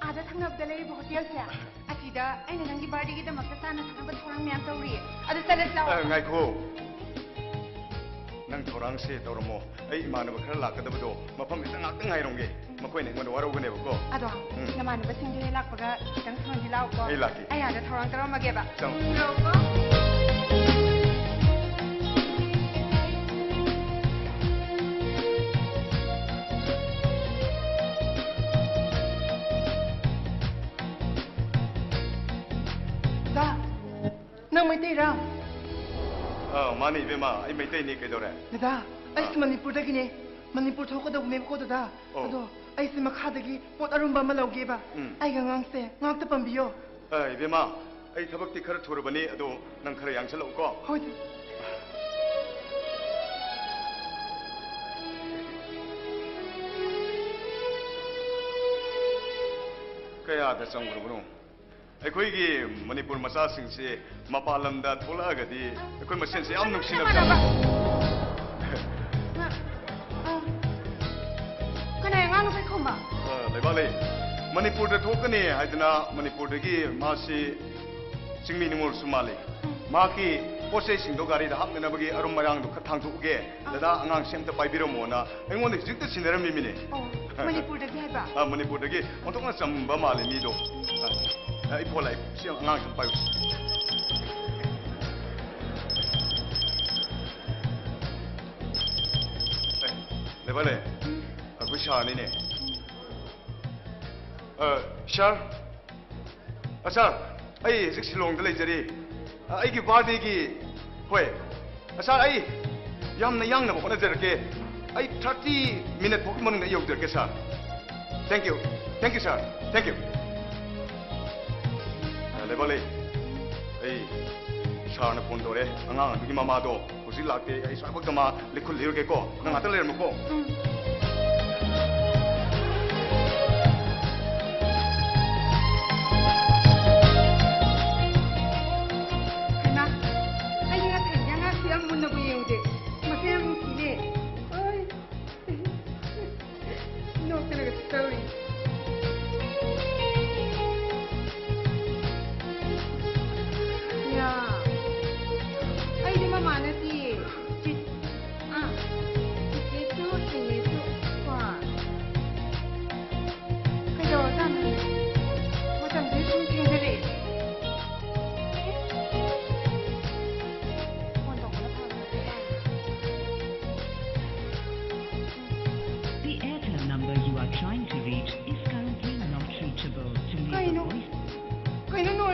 ꯑꯥꯗ ꯊꯪꯅꯕꯗ ꯂꯩꯔꯤꯕ ꯍꯣꯇꯦꯜꯁꯦ, ꯑꯁꯤꯗ ꯑꯩꯅ ꯅꯪꯒꯤ ꯕꯥꯔꯗꯦꯒꯤꯗꯃꯛꯇ ꯆꯥꯅ ꯊꯛꯅꯕ ꯊꯧꯔꯥꯡ ꯃꯌꯥꯝ ꯇꯧꯔꯤꯌꯦ꯫ ꯑꯗꯨ ꯆꯠꯂꯁꯤ ꯂꯥꯛꯑꯣ꯫ ꯑ, ꯉꯥꯏꯈꯣ꯫ ꯅꯪ ꯊꯧꯔꯥꯡꯁꯦ ꯇꯧꯔꯝꯃꯣ꯫ ꯑꯩ ꯏꯃꯥꯟꯅꯕ ꯈꯔ ꯂꯥꯛꯀꯗꯕꯗꯣ ꯃꯐꯝꯁꯤꯗ ꯉꯥꯛꯇꯪ ꯉꯥꯏꯔꯝꯒꯦ꯫ ꯃꯈꯣꯏꯅ ꯑꯩꯉꯣꯟꯗ ꯋꯥꯔꯧꯒꯅꯦꯕꯀꯣ꯫ ꯑꯗꯣ, ꯎꯝ꯫ ꯅꯃꯥꯟꯅꯕꯁꯤꯡꯗꯣ ꯍꯦꯛ ꯂꯥꯛꯄꯒ ꯈꯤꯇꯪ ꯊꯨꯅꯗꯤ ꯂꯥꯛꯑꯣꯀꯣ꯫ ꯑꯩ ꯂꯥꯛꯀꯦ꯫ ꯑꯩ ꯑꯥꯗ ꯊꯧꯔꯥꯡ ꯇꯧꯔꯝꯃꯒꯦꯕ꯫ ꯆꯪꯉꯣ꯫ ꯂꯥꯛꯑꯣꯀꯣ꯫ ꯗꯥ, ꯅꯪ ꯃꯩꯇꯩꯔꯥ? ꯑꯥ, ꯃꯥꯅꯤ ꯏꯕꯦꯝꯃ, ꯑꯩ ꯃꯩꯇꯩꯅꯤ, ꯀꯩꯗꯧꯔꯦ? ꯗꯗꯥ, ꯑꯩꯁꯨ ꯑꯥ꯫ ꯃꯅꯤꯄꯨꯔꯗꯒꯤꯅꯦ꯫ ꯃꯅꯤꯄꯨꯔ ꯊꯣꯛꯀꯗꯧꯕꯅꯦꯕꯀꯣ, ꯗꯗꯥ꯫ ꯑꯣ꯫ ꯑꯗꯣ ꯑꯩꯁꯦ ꯃꯈꯥꯗꯒꯤ ꯄꯣꯠ ꯑꯔꯨꯝꯕ ꯑꯃ ꯂꯧꯒꯦꯕ꯫ ꯎꯝ꯫ ꯑꯩꯒꯤ ꯑꯉꯥꯡꯁꯦ ꯉꯥꯛꯇ ꯄꯥꯝꯕꯤꯌꯣ꯫ ꯑꯥ, ꯏꯕꯦꯝꯃ, ꯑꯩ ꯊꯕꯛꯇꯤ ꯈꯔ ꯊꯨꯔꯕꯅꯤ, ꯑꯗꯣ ꯅꯪ ꯈꯔ ꯌꯥꯡꯁꯜꯂꯛꯎꯀꯣ꯫ ꯍꯣꯏ, ꯗꯗꯥ꯫ ꯀꯌꯥꯗ ꯆꯪꯈ꯭ꯔꯕꯅꯣ? ꯑꯩꯈꯣꯏꯒꯤ ꯃꯅꯤꯄꯨꯔ ꯃꯆꯥꯁꯤꯡꯁꯦ ꯃꯄꯥꯟ ꯂꯝꯗ ꯊꯣꯛꯂꯛꯑꯒꯗꯤ ꯑꯩꯈꯣꯏ ꯃꯁꯦꯟꯁꯦ ꯌꯥꯝ ꯅꯨꯡꯁꯤꯅꯕ ꯏꯃꯥꯟꯅꯕ꯫ ꯉ-, ꯑ, ꯀꯅꯥꯏ ꯑꯉꯥꯡꯅꯣ ꯄꯥꯏꯈꯣꯝꯕ? ꯑ, ꯂꯩꯕꯥꯛꯂꯩ, ꯃꯅꯤꯄꯨꯔꯗ ꯊꯣꯛꯀꯅꯤ ꯍꯥꯏꯗꯅ ꯃꯅꯤꯄꯨꯔꯗꯒꯤ ꯃꯥꯁꯤ ꯆꯤꯡꯃꯤ ꯅꯤꯉꯣꯜꯁꯨ ꯃꯥꯜꯂꯤ꯫ ꯎꯝ꯫ ꯃꯍꯥꯛꯀꯤ ꯄꯣꯠ ꯆꯩꯁꯤꯡꯗꯣ ꯒꯥꯔꯤꯗ ꯍꯥꯞꯅꯅꯕꯒꯤ ꯑꯔꯨꯝ ꯑꯔꯥꯡꯗꯣ ꯈꯔ ꯊꯥꯡꯗꯣꯛꯎꯒꯦ꯫ ꯑꯥ꯫ ꯗꯗꯥ, ꯑꯉꯥꯡꯁꯦ ꯑꯝꯇ ꯄꯥꯏꯕꯤꯔꯝꯃꯣꯅ ꯑꯩꯉꯣꯟꯗ ꯍꯧꯖꯤꯛꯇ ꯁꯤꯟꯅꯔꯝꯃꯤꯃꯤꯅꯦ꯫ ꯑꯣ, ꯃꯅꯤꯄꯨꯔꯗꯒꯤ ꯍꯥꯏꯕ? ꯑꯥ, ꯃꯅꯤꯄꯨꯔꯗꯒꯤ꯫ ꯑꯣꯟꯊꯣꯛꯅ ꯆꯝꯕ ꯃꯥꯜꯂꯦ ꯃꯤꯗꯣ꯫ ꯑꯥ, ꯑꯩ ꯐꯣꯟ ꯂꯥꯛꯑꯦ꯫ ꯁꯤ ꯑꯉꯥꯡꯁꯤ ꯄꯥꯏꯌꯨ꯫ ꯑꯦ, ꯂꯩꯕꯥꯛꯂꯩ꯫ ꯎꯝ꯫ ꯑꯩꯈꯣꯏ ꯁꯥꯔꯅꯤꯅꯦ꯫ ꯎꯝ꯫ ꯑ, ꯁꯥꯔ꯫ ꯑ, ꯁꯥꯔ, ꯑꯩ ꯍꯧꯖꯤꯛ ꯁꯤꯂꯣꯡꯗ ꯂꯩꯖꯔꯤ꯫ ꯑ, ꯑꯩꯒꯤ ꯕꯥꯔꯗꯦꯒꯤ, ꯍꯣꯏ꯫ ꯑ, ꯁꯥꯔ, ꯑꯩ ꯌꯥꯝꯅ ꯌꯥꯡꯅꯕ ꯍꯣꯠꯅꯖꯔꯛꯀꯦ꯫ ꯑꯩ ꯊꯥꯔꯇꯤ ꯃꯤꯅꯠ ꯐꯥꯎꯒꯤ ꯃꯅꯨꯡꯗ ꯑꯩ ꯌꯧꯖꯔꯛꯀꯦ, ꯁꯥꯔ꯫ Thank you꯫ Thank you, sir꯫ Thank you꯫ ꯑ, ꯂꯩꯕꯥꯛꯂꯩ, ꯑꯩ ꯁꯥꯔꯅ ꯐꯣꯟ ꯇꯧꯔꯦ꯫ ꯑꯉꯥꯡ ꯑꯗꯨꯒꯤ ꯃꯃꯥꯗꯣ ꯍꯧꯖꯤꯛ ꯂꯥꯛꯇꯦ꯫ ꯑꯩ ꯁ꯭ꯋꯥꯏꯐꯥꯎꯗ ꯃꯥ ꯂꯤꯈꯨꯜ ꯂꯤꯔꯨꯒꯦꯀꯣ꯫ ꯅꯪ ꯉꯥꯛꯇ ꯂꯩꯔꯝꯃꯨꯀꯣ꯫ ꯎꯝ꯫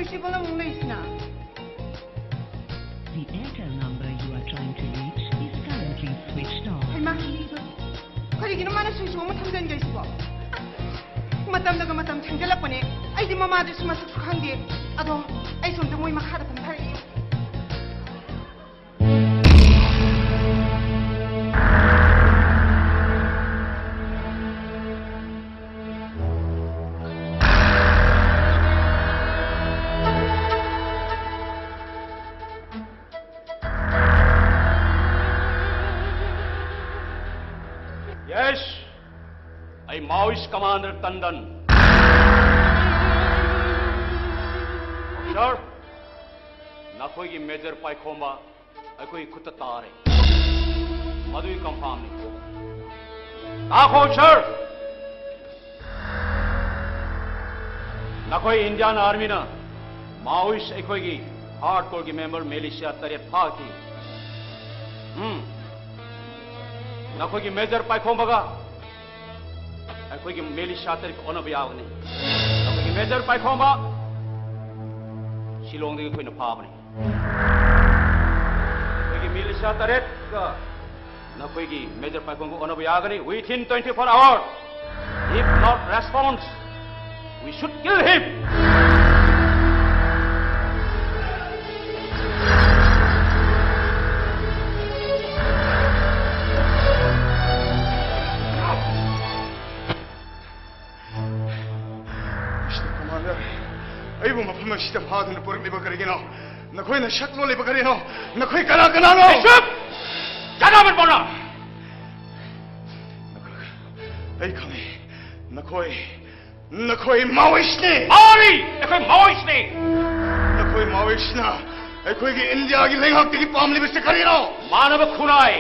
ꯁꯤꯕꯣ ꯑꯃꯨꯛ ꯂꯩꯁꯤꯅ꯫ The Airtel number you are trying to reach is currently switched off. ꯍꯩꯃꯥ, ꯀꯔꯤꯒꯤꯅꯣ ꯃꯥꯅ ꯁ꯭ꯋꯤꯆ ꯑꯃ ꯊꯝꯖꯤꯟꯒꯦ ꯁꯤꯕꯣ? ꯃꯇꯝꯅꯒ ꯃꯇꯝ ꯊꯦꯡꯖꯤꯜꯂꯛꯄꯅꯦ꯫ ꯑꯩꯗꯤ ꯃꯃꯥꯗꯨꯁꯨ ꯃꯁꯛꯁꯨ ꯈꯪꯗꯦ꯫ ꯑꯗꯣ ꯑꯩ ꯁꯣꯝꯗ ꯃꯣꯏ ꯃꯈꯥꯗ ꯀꯨꯝꯊꯔꯛꯏ꯫ Yes, I am Maoist commander Tandon. Sir, ꯅꯈꯣꯏꯒꯤ ꯃꯦꯖꯔ ꯄꯥꯏꯈꯣꯝꯕ ꯑꯩꯈꯣꯏꯒꯤ ꯈꯨꯠꯇ ꯇꯥꯔꯦ꯫ ꯃꯗꯨꯒꯤ ꯀꯟꯐꯥꯝꯅꯤ꯫ ꯇꯥꯈꯣ, ꯁꯔ꯫ ꯅꯈꯣꯏ ꯏꯟꯗꯤꯌꯥꯟ ꯑꯥꯔꯃꯤꯅ ꯃꯥꯑꯣꯏꯁ ꯑꯩꯈꯣꯏꯒꯤ ꯍꯥꯔꯗ ꯀꯣꯔꯒꯤ ꯃꯦꯝꯕꯔ ꯃꯤꯂꯤꯁꯤꯌꯥ ꯇꯔꯦꯠ ꯐꯥꯈꯤ꯫ ꯎꯝ꯫ ꯅꯈꯣꯏꯒꯤ ꯃꯦꯖꯔ ꯄꯥꯏꯈꯣꯝꯕꯒ ꯑꯩꯈꯣꯏꯒꯤ ꯃꯤꯂꯤꯁꯤꯌꯥ ꯇꯔꯦꯠꯀ ꯑꯣꯟꯅꯕ ꯌꯥꯒꯅꯤ꯫ ꯅꯈꯣꯏꯒꯤ ꯃꯦꯖꯔ ꯄꯥꯏꯈꯣꯝꯕ ꯁꯤꯂꯣꯡꯗꯒꯤ ꯑꯩꯈꯣꯏꯅ ꯐꯥꯕꯅꯤ꯫ ꯑꯩꯈꯣꯏꯒꯤ ꯃꯤꯂꯤꯁꯤꯌꯥ ꯇꯔꯦꯠꯀ ꯅꯈꯣꯏꯒꯤ ꯃꯦꯖꯔ ꯄꯥꯏꯈꯣꯝꯕ ꯑꯣꯟꯅꯕ ꯌꯥꯒꯅꯤ within twenty-four hours. If not response, we should kill him. Mister commander, ꯑꯩꯕꯨ ꯃꯐꯝ ꯑꯁꯤꯗ ꯐꯥꯗꯨꯅ ꯄꯨꯔꯛꯂꯤꯕ ꯀꯔꯤꯒꯤꯅꯣ? ꯅꯈꯣꯏꯅ ꯁꯛ ꯂꯣꯜꯂꯤꯕ ꯀꯔꯤꯅꯣ? ꯅꯈꯣꯏ ꯀꯅꯥ ꯀꯅꯥꯅꯣ? ꯆꯨꯞ! ꯆꯠꯂꯣ ꯃꯅꯤꯄꯨꯔꯗ! ꯑꯩ ꯈꯪꯉꯤ꯫ ꯅꯈꯣꯏ, ꯅꯈꯣꯏ ꯃꯥꯑꯣꯏꯁꯅꯤ! ꯃꯥꯅꯤ! ꯑꯩꯈꯣꯏ ꯃꯥꯑꯣꯏꯁꯅꯤ! ꯅꯈꯣꯏ ꯃꯥꯑꯣꯏꯁꯅ ꯑꯩꯈꯣꯏꯒꯤ ꯏꯟꯗꯤꯌꯥꯒꯤ ꯂꯩꯉꯥꯛꯇꯒꯤ ꯄꯥꯝꯂꯤꯕꯁꯤ ꯀꯔꯤꯅꯣ? ꯃꯥꯅꯕ ꯈꯨꯟꯅꯥꯏ,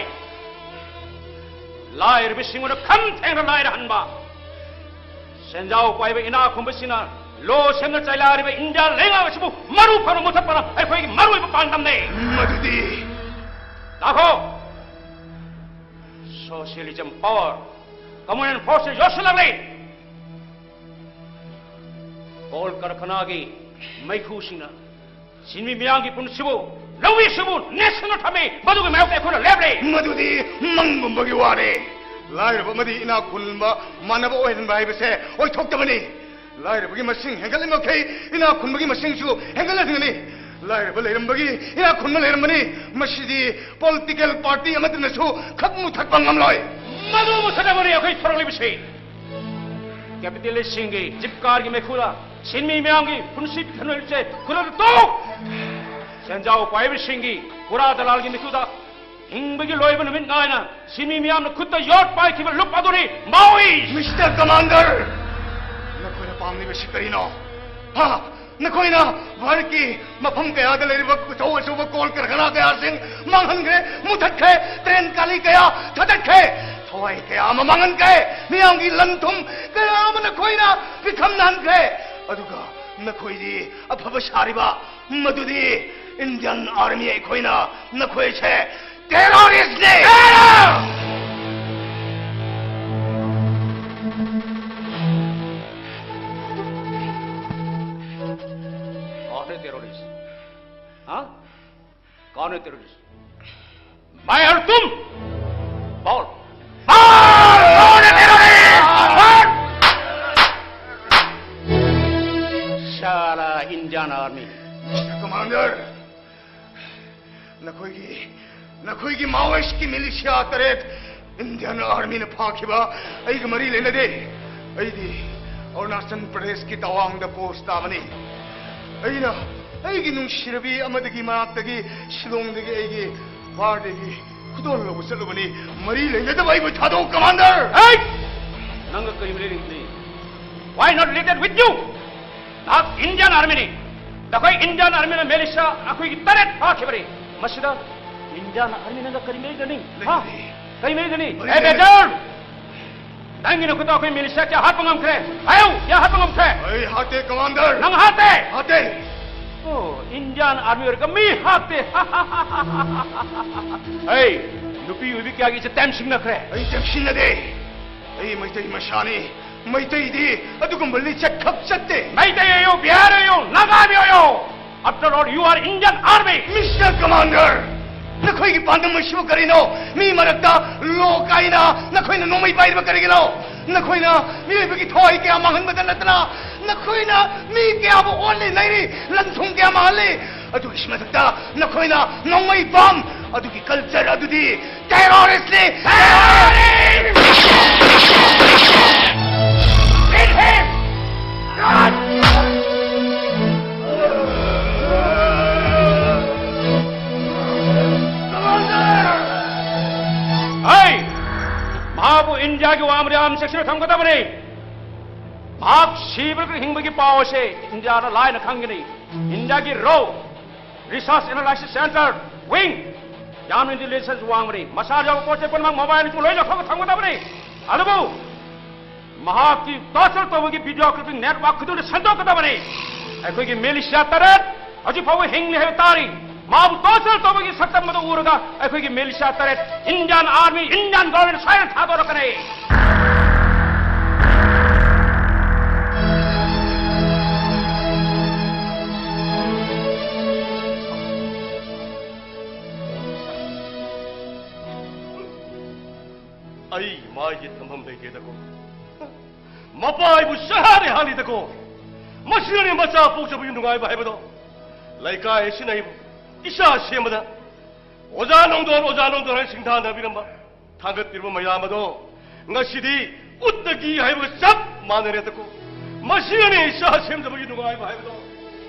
ꯂꯥꯏꯔꯕꯁꯤꯡꯕꯨ ꯈꯝ ꯊꯦꯡꯅ ꯂꯥꯏꯔꯍꯟꯕ, ꯁꯦꯟꯖꯥꯎ ꯄꯥꯏꯕ ꯏꯅꯥꯛ ꯈꯨꯟꯕꯁꯤꯡꯅ ꯂꯣ ꯁꯦꯝꯅ ꯆꯩꯂꯥꯏꯔꯤꯕ ꯏꯟꯗꯤꯌꯥ ꯂꯩꯉꯥꯛ ꯑꯁꯤꯕꯨ ꯃꯔꯨ ꯐꯅ ꯃꯨꯊꯠꯄꯅ ꯑꯩꯈꯣꯏꯒꯤ ꯃꯔꯨꯑꯣꯏꯕ ꯄꯥꯟꯗꯝꯅꯤ꯫ ꯃꯗꯨꯗꯤ ꯇꯥꯈꯣ! Socialism power, communal force ꯌꯧꯁꯤꯜꯂꯛꯂꯦ꯫ ꯀꯣꯜ ꯀꯔꯈꯅꯥꯒꯤ ꯃꯩꯈꯨꯁꯤꯡꯅ ꯁꯤꯟꯃꯤ ꯃꯤꯌꯥꯝꯒꯤ ꯄꯨꯟꯁꯤꯕꯨ, ꯂꯧꯃꯤꯁꯤꯡꯕꯨ ꯅꯦꯠꯁꯤꯟꯗꯨꯅ ꯊꯝꯃꯤ꯫ ꯃꯗꯨꯒꯤ ꯃꯥꯌꯣꯛꯇ ꯑꯩꯈꯣꯏꯅ ꯂꯦꯞꯂꯤ꯫ ꯃꯗꯨꯗꯤ ꯃꯪꯒꯨꯝꯕꯒꯤ ꯋꯥꯅꯤ꯫ ꯂꯥꯏꯔꯕ ꯑꯃꯗꯤ ꯏꯅꯥꯛ ꯈꯨꯟꯕ ꯃꯥꯟꯅꯕ ꯑꯣꯏꯍꯟꯕ ꯍꯥꯏꯕꯁꯦ ꯑꯣꯏꯊꯣꯛꯇꯕꯅꯤ꯫ ꯂꯥꯏꯔꯕꯒꯤ ꯃꯁꯤꯡ ꯍꯦꯟꯒꯠꯂꯤꯃꯈꯩ ꯏꯅꯥꯛ ꯈꯨꯟꯕꯒꯤ ꯃꯁꯤꯡꯁꯨ ꯍꯦꯟꯒꯠꯂꯛꯀꯅꯤ꯫ ꯂꯥꯏꯔꯕ ꯂꯩꯔꯝꯕꯒꯤ ꯏꯅꯥꯛ ꯈꯨꯟꯕ ꯂꯩꯔꯝꯕꯅꯤ꯫ ꯃꯁꯤꯗꯤ ꯄꯣꯂꯤꯇꯤꯀꯦꯜ ꯄꯥꯔꯇꯤ ꯑꯃꯠꯇꯅꯁꯨ ꯈꯛ ꯃꯨꯊꯠꯄ ꯉꯝꯂꯣꯏ꯫ ꯃꯗꯨ ꯃꯨꯊꯠꯅꯕꯅꯤ ꯑꯩꯈꯣꯏ ꯊꯣꯔꯛꯂꯤꯕꯁꯤ꯫ ꯀꯦꯄꯤꯇꯦꯂꯤꯁꯁꯤꯡꯒꯤ ꯖꯤꯞ ꯀꯥꯔꯒꯤ ꯃꯩꯈꯨꯗ ꯁꯤꯟꯃꯤ ꯃꯤꯌꯥꯝꯒꯤ ꯄꯨꯟꯁꯤ ꯄꯤꯛꯊꯟꯕꯁꯦ ꯈꯨꯗꯛꯇ ꯇꯣꯛ! ꯁꯦꯟꯖꯥꯎ ꯄꯥꯏꯕꯁꯤꯡꯒꯤ ꯄꯨꯔꯥ ꯗꯂꯥꯜꯒꯤ ꯃꯩꯈꯨꯗ ꯍꯤꯡꯕꯒꯤ ꯂꯣꯏꯕ ꯅꯨꯃꯤꯠ ꯉꯥꯏꯅ ꯁꯤꯟꯃꯤ ꯃꯤꯌꯥꯝꯅ ꯈꯨꯠꯇ ꯌꯣꯠ ꯄꯥꯏꯈꯤꯕ ꯂꯨꯞ ꯑꯗꯨꯅꯤ ꯃꯥꯑꯣꯏꯁ! ꯃꯤꯁꯇꯔ ꯀꯃꯥꯟꯗꯔ, ꯅꯈꯣꯏꯅ ꯄꯥꯝꯂꯤꯕꯁꯤ ꯀꯔꯤꯅꯣ? ꯍꯥ? ꯅꯈꯣꯏꯅ ꯚꯥꯔꯠꯀꯤ ꯃꯐꯝ ꯀꯌꯥꯗ ꯂꯩꯔꯤꯕ ꯑꯆꯧ ꯑꯆꯧꯕ ꯀꯣꯜ ꯀꯔꯈꯅꯥ ꯀꯌꯥꯁꯤꯡ ꯃꯥꯡꯍꯟꯈ꯭ꯔꯦ, ꯃꯨꯊꯠꯈ꯭ꯔꯦ, ꯇ꯭ꯔꯦꯟ ꯀꯥꯂꯤ ꯀꯌꯥ ꯊꯥꯗꯠꯈ꯭ꯔꯦ, ꯊꯋꯥꯏ ꯀꯌꯥ ꯑꯃ ꯃꯥꯡꯍꯟꯈ꯭ꯔꯦ, ꯃꯤꯌꯥꯝꯒꯤ ꯂꯟ ꯊꯨꯝ ꯀꯌꯥ ꯑꯃ ꯅꯈꯣꯏꯅ ꯄꯤꯈꯝꯅꯍꯟꯈ꯭ꯔꯦ꯫ ꯑꯗꯨꯒ ꯅꯈꯣꯏꯗꯤ ꯑꯐꯕ ꯁꯥꯔꯤꯕ, ꯃꯗꯨꯗꯤ ꯏꯟꯗꯤꯌꯟ ꯑꯥꯔꯃꯤ ꯑꯩꯈꯣꯏꯅ ꯅꯈꯣꯏꯁꯦ ꯇꯦꯔꯣꯔꯤꯁꯅꯤ! कौन है टेररिस्ट? हाँ? कौन है टेररिस्ट? मैं और तुम? बोल। बोल, कौन है टेररिस्ट? बोल। साला इंडियन आर्मी। ꯀꯃꯥꯟꯗꯔ, ꯅꯈꯣꯏꯒꯤ, ꯅꯈꯣꯏꯒꯤ ꯃꯥꯑꯣꯏꯁꯀꯤ ꯃꯤꯂꯤꯁꯤꯌꯥ ꯇꯔꯦꯠ ꯏꯟꯗꯤꯌꯟ ꯑꯥꯔꯃꯤꯅ ꯐꯥꯈꯤꯕ ꯑꯩꯒ ꯃꯔꯤ ꯂꯩꯅꯗꯦ꯫ ꯑꯩꯗꯤ ꯑꯔꯨꯅꯥꯆꯜ ꯄ꯭ꯔꯗꯦꯁꯀꯤ ꯇꯋꯥꯡꯗ ꯄꯣꯁ ꯇꯥꯕꯅꯤ꯫ ꯑꯩꯅ ꯑꯩꯒꯤ ꯅꯨꯡꯁꯤꯔꯕꯤ ꯑꯃꯗꯒꯤ ꯃꯅꯥꯛꯇꯒꯤ ꯁꯤꯂꯣꯡꯗꯒꯤ ꯑꯩꯒꯤ ꯕꯥꯔꯗꯦꯒꯤ ꯈꯨꯗꯣꯜ ꯂꯧꯕ ꯆꯠꯂꯨꯕꯅꯤ꯫ ꯃꯔꯤ ꯂꯩꯅꯗꯕ ꯑꯩꯕꯨ ꯊꯥꯗꯣꯛꯎ, ꯀꯃꯥꯟꯗꯔ! ꯍꯩ! ꯅꯪꯒ ꯀꯔꯤ ꯃꯔꯤ ꯂꯩꯅꯗꯦ? Why not related with you? ꯅꯍꯥꯛ ꯏꯟꯗꯤꯌꯟ ꯑꯥꯔꯃꯤꯅꯤ꯫ ꯅꯈꯣꯏ ꯏꯟꯗꯤꯌꯟ ꯑꯥꯔꯃꯤꯅ ꯃꯤꯂꯤꯁꯤꯌꯥ ꯑꯩꯈꯣꯏꯒꯤ ꯇꯔꯦꯠ ꯐꯥꯈꯤꯕꯅꯤ꯫ ꯃꯁꯤꯗ ꯏꯟꯗꯤꯌꯟ ꯑꯥꯔꯃꯤꯅꯒ ꯀꯔꯤ ꯃꯔꯤ ꯂꯩꯅꯩ? ꯍꯥ? ꯂꯩꯅꯗꯦ꯫ ꯀꯔꯤ ꯃꯔꯤ ꯂꯩꯅꯩ? ꯃꯔꯤ ꯑꯦ, ꯂꯩꯅꯗꯦ꯫ ꯕꯦꯖꯔ! ꯅꯪꯒꯤ ꯅꯈꯨꯠꯇ ꯑꯩꯈꯣꯏ ꯃꯤꯂꯤꯁꯤꯌꯥ ꯀꯌꯥ ꯍꯥꯠꯄ ꯉꯝꯈ꯭ꯔꯦ? ꯍꯥꯏꯌꯨ, ꯀꯌꯥ ꯍꯥꯠꯄ ꯉꯝꯈ꯭ꯔꯦ? ꯑꯩ ꯍꯥꯠꯇꯦ, ꯀꯃꯥꯟꯗꯔ꯫ ꯅꯪ ꯍꯥꯠꯇꯦ? ꯍꯥꯠꯇꯦ꯫ ꯑꯣ, ꯏꯟꯗꯤꯌꯟ ꯑꯥꯔꯃꯤ ꯑꯣꯏꯔꯒ ꯃꯤ ꯍꯥꯠꯇꯦ꯫ ꯑꯩ ꯅꯨꯄꯤ ꯑꯣꯏꯕꯤ ꯀꯌꯥꯒꯤ ꯏꯆꯦ ꯇꯦꯝ ꯁꯤꯡꯅꯈ꯭ꯔꯦ꯫ ꯑꯩ ꯇꯦꯝꯁꯤꯡꯅꯗꯦ꯫ ꯑꯩ ꯃꯩꯇꯩ ꯃꯆꯥꯅꯤ꯫ ꯃꯩꯇꯩꯗꯤ ꯑꯗꯨꯒꯨꯝꯕ ꯂꯤꯆꯠ ꯈꯛ ꯆꯠꯇꯦ꯫ Meitei ꯑꯣꯏꯌꯨ, Bihar ꯑꯣꯏꯌꯨ, Naga After all, you are Indian Army. Mister Commander, ꯅꯈꯣꯏꯒꯤ ꯄꯥꯟꯗꯝ ꯑꯁꯤꯕꯨ ꯀꯔꯤꯅꯣ? ꯃꯤ ꯃꯔꯛꯇ ꯂꯣ ꯀꯥꯏꯅ ꯅꯈꯣꯏꯅ ꯅꯣꯡꯃꯩ ꯄꯥꯏꯔꯤꯕ ꯀꯔꯤꯒꯤꯅꯣ? ꯅꯈꯣꯏꯅ ꯃꯤꯑꯣꯏꯕꯒꯤ ꯊꯋꯥꯏ ꯀꯌꯥ ꯃꯥꯡꯍꯟꯕꯗ ꯅꯠꯇꯅ ꯅꯈꯣꯏꯅ ꯃꯤ ꯀꯌꯥꯕꯨ ꯑꯣꯠꯂꯤ ꯅꯩꯔꯤ, ꯂꯟ ꯊꯨꯝ ꯀꯌꯥ ꯃꯥꯡꯍꯜꯂꯤ꯫ ꯑꯗꯨꯒꯤ ꯃꯊꯛꯇ ꯅꯈꯣꯏꯅ ꯅꯣꯡꯃꯩ ꯕꯝ, ꯑꯗꯨꯒꯤ ꯀꯜꯆꯔ ꯑꯗꯨꯗꯤ ꯇꯦꯔꯣꯔꯤꯁ꯭ꯠꯅꯤ! ꯇꯦꯔꯣꯔꯤꯁ꯭ꯠ! Kill him! Run! ꯍꯩ! ꯃꯍꯥꯛꯄꯨ ꯏꯟꯗꯤꯌꯥꯒꯤ ꯋꯥꯡꯃꯗ ꯌꯥꯝ ꯆꯦꯛꯁꯤꯟꯅ ꯊꯝꯒꯗꯕꯅꯤ꯫ ꯃꯍꯥꯛ ꯁꯤꯕꯒ ꯍꯤꯡꯕꯒꯤ ꯄꯥꯎ ꯑꯁꯦ ꯏꯟꯗꯤꯌꯥꯅ ꯂꯥꯏꯅ ꯈꯪꯒꯅꯤ꯫ ꯏꯟꯗꯤꯌꯥꯒꯤ ꯔꯣ, ꯔꯤꯁꯔꯆ ꯑꯦꯅꯥꯂꯥꯏꯁꯤꯁ ꯁꯦꯟꯇꯔ, ꯋꯤꯡ, ꯌꯥꯝꯅ ꯏꯟꯇꯦꯂꯤꯖꯦꯟꯁ ꯋꯥꯡꯕꯅꯤ꯫ ꯃꯁꯥ ꯌꯥꯎꯕ ꯄꯣꯠ ꯆꯩ ꯄꯨꯝꯅꯃꯛ ꯃꯣꯕꯥꯏꯜ ꯂꯣꯏ ꯂꯧꯊꯣꯛꯑꯒ ꯊꯝꯒꯗꯕꯅꯤ꯫ ꯑꯗꯨꯕꯨ ꯃꯍꯥꯛꯀꯤ ꯇꯣꯔꯆꯔ ꯇꯧꯕꯒꯤ ꯚꯤꯗꯤꯑꯣ ꯀ꯭ꯂꯤꯞꯄꯤꯡ ꯅꯦꯠꯋꯥꯔꯛ ꯈꯨꯗꯤꯡꯃꯛ ꯁꯟꯗꯣꯛꯀꯗꯕꯅꯤ꯫ ꯑꯩꯈꯣꯏꯒꯤ ꯃꯤꯂꯤꯁꯤꯌꯥ ꯇꯔꯦꯠ ꯍꯧꯖꯤꯛ ꯐꯥꯎꯕ ꯍꯤꯡꯂꯤ ꯍꯥꯏꯕ ꯇꯥꯔꯤ꯫ ꯃꯥꯕꯨ ꯇꯣꯔꯆꯔ ꯇꯧꯕꯒꯤ ꯁꯛꯇꯝ ꯑꯗꯨ ꯎꯔꯒ ꯑꯩꯈꯣꯏꯒꯤ ꯃꯤꯂꯤꯁꯤꯌꯥ ꯇꯔꯦꯠ ꯏꯟꯗꯤꯌꯥꯟ ꯑꯥꯔꯃꯤ, ꯏꯟꯗꯤꯌꯥꯟ ꯒꯣꯔꯃꯦꯟ ꯁꯣꯏꯗꯅ ꯊꯥꯗꯣꯔꯛꯀꯅꯤ꯫ ꯑꯩ ꯃꯥꯏꯒꯤ ꯊꯝꯐꯝ ꯂꯩꯇꯦꯗꯀꯣ꯫ ꯃꯄꯥ ꯑꯩꯕꯨ ꯁꯍꯥꯔꯦ ꯍꯥꯜꯂꯤꯗꯀꯣ꯫ ꯃꯁꯤꯅꯅꯦ ꯃꯆꯥ ꯄꯣꯛꯆꯕꯒꯤ ꯅꯨꯡꯉꯥꯏꯕ ꯍꯥꯏꯕꯗꯣ꯫ ꯂꯩꯀꯥꯏ ꯑꯁꯤꯅ ꯑꯩꯕꯨ ꯏꯁꯥ ꯁꯦꯝꯕꯗ ꯑꯣꯖꯥ ꯅꯣꯡꯗꯣꯟ, ꯑꯣꯖꯥ ꯅꯣꯡꯗꯣꯟ ꯍꯥꯏꯅ ꯁꯤꯡꯊꯥꯅꯕꯤꯔꯝꯕ, ꯊꯥꯡꯒꯠꯄꯤꯔꯝꯕ ꯃꯌꯥꯝ ꯑꯗꯣ ꯉꯁꯤꯗꯤ ꯎꯠꯇꯒꯤ ꯍꯥꯏꯕꯒ ꯆꯞ ꯃꯥꯟꯅꯔꯦꯗꯀꯣ꯫ ꯃꯁꯤꯅꯅꯦ ꯏꯁꯥ ꯁꯦꯝꯖꯕꯒꯤ ꯅꯨꯡꯉꯥꯏꯕ ꯍꯥꯏꯕꯗꯣ꯫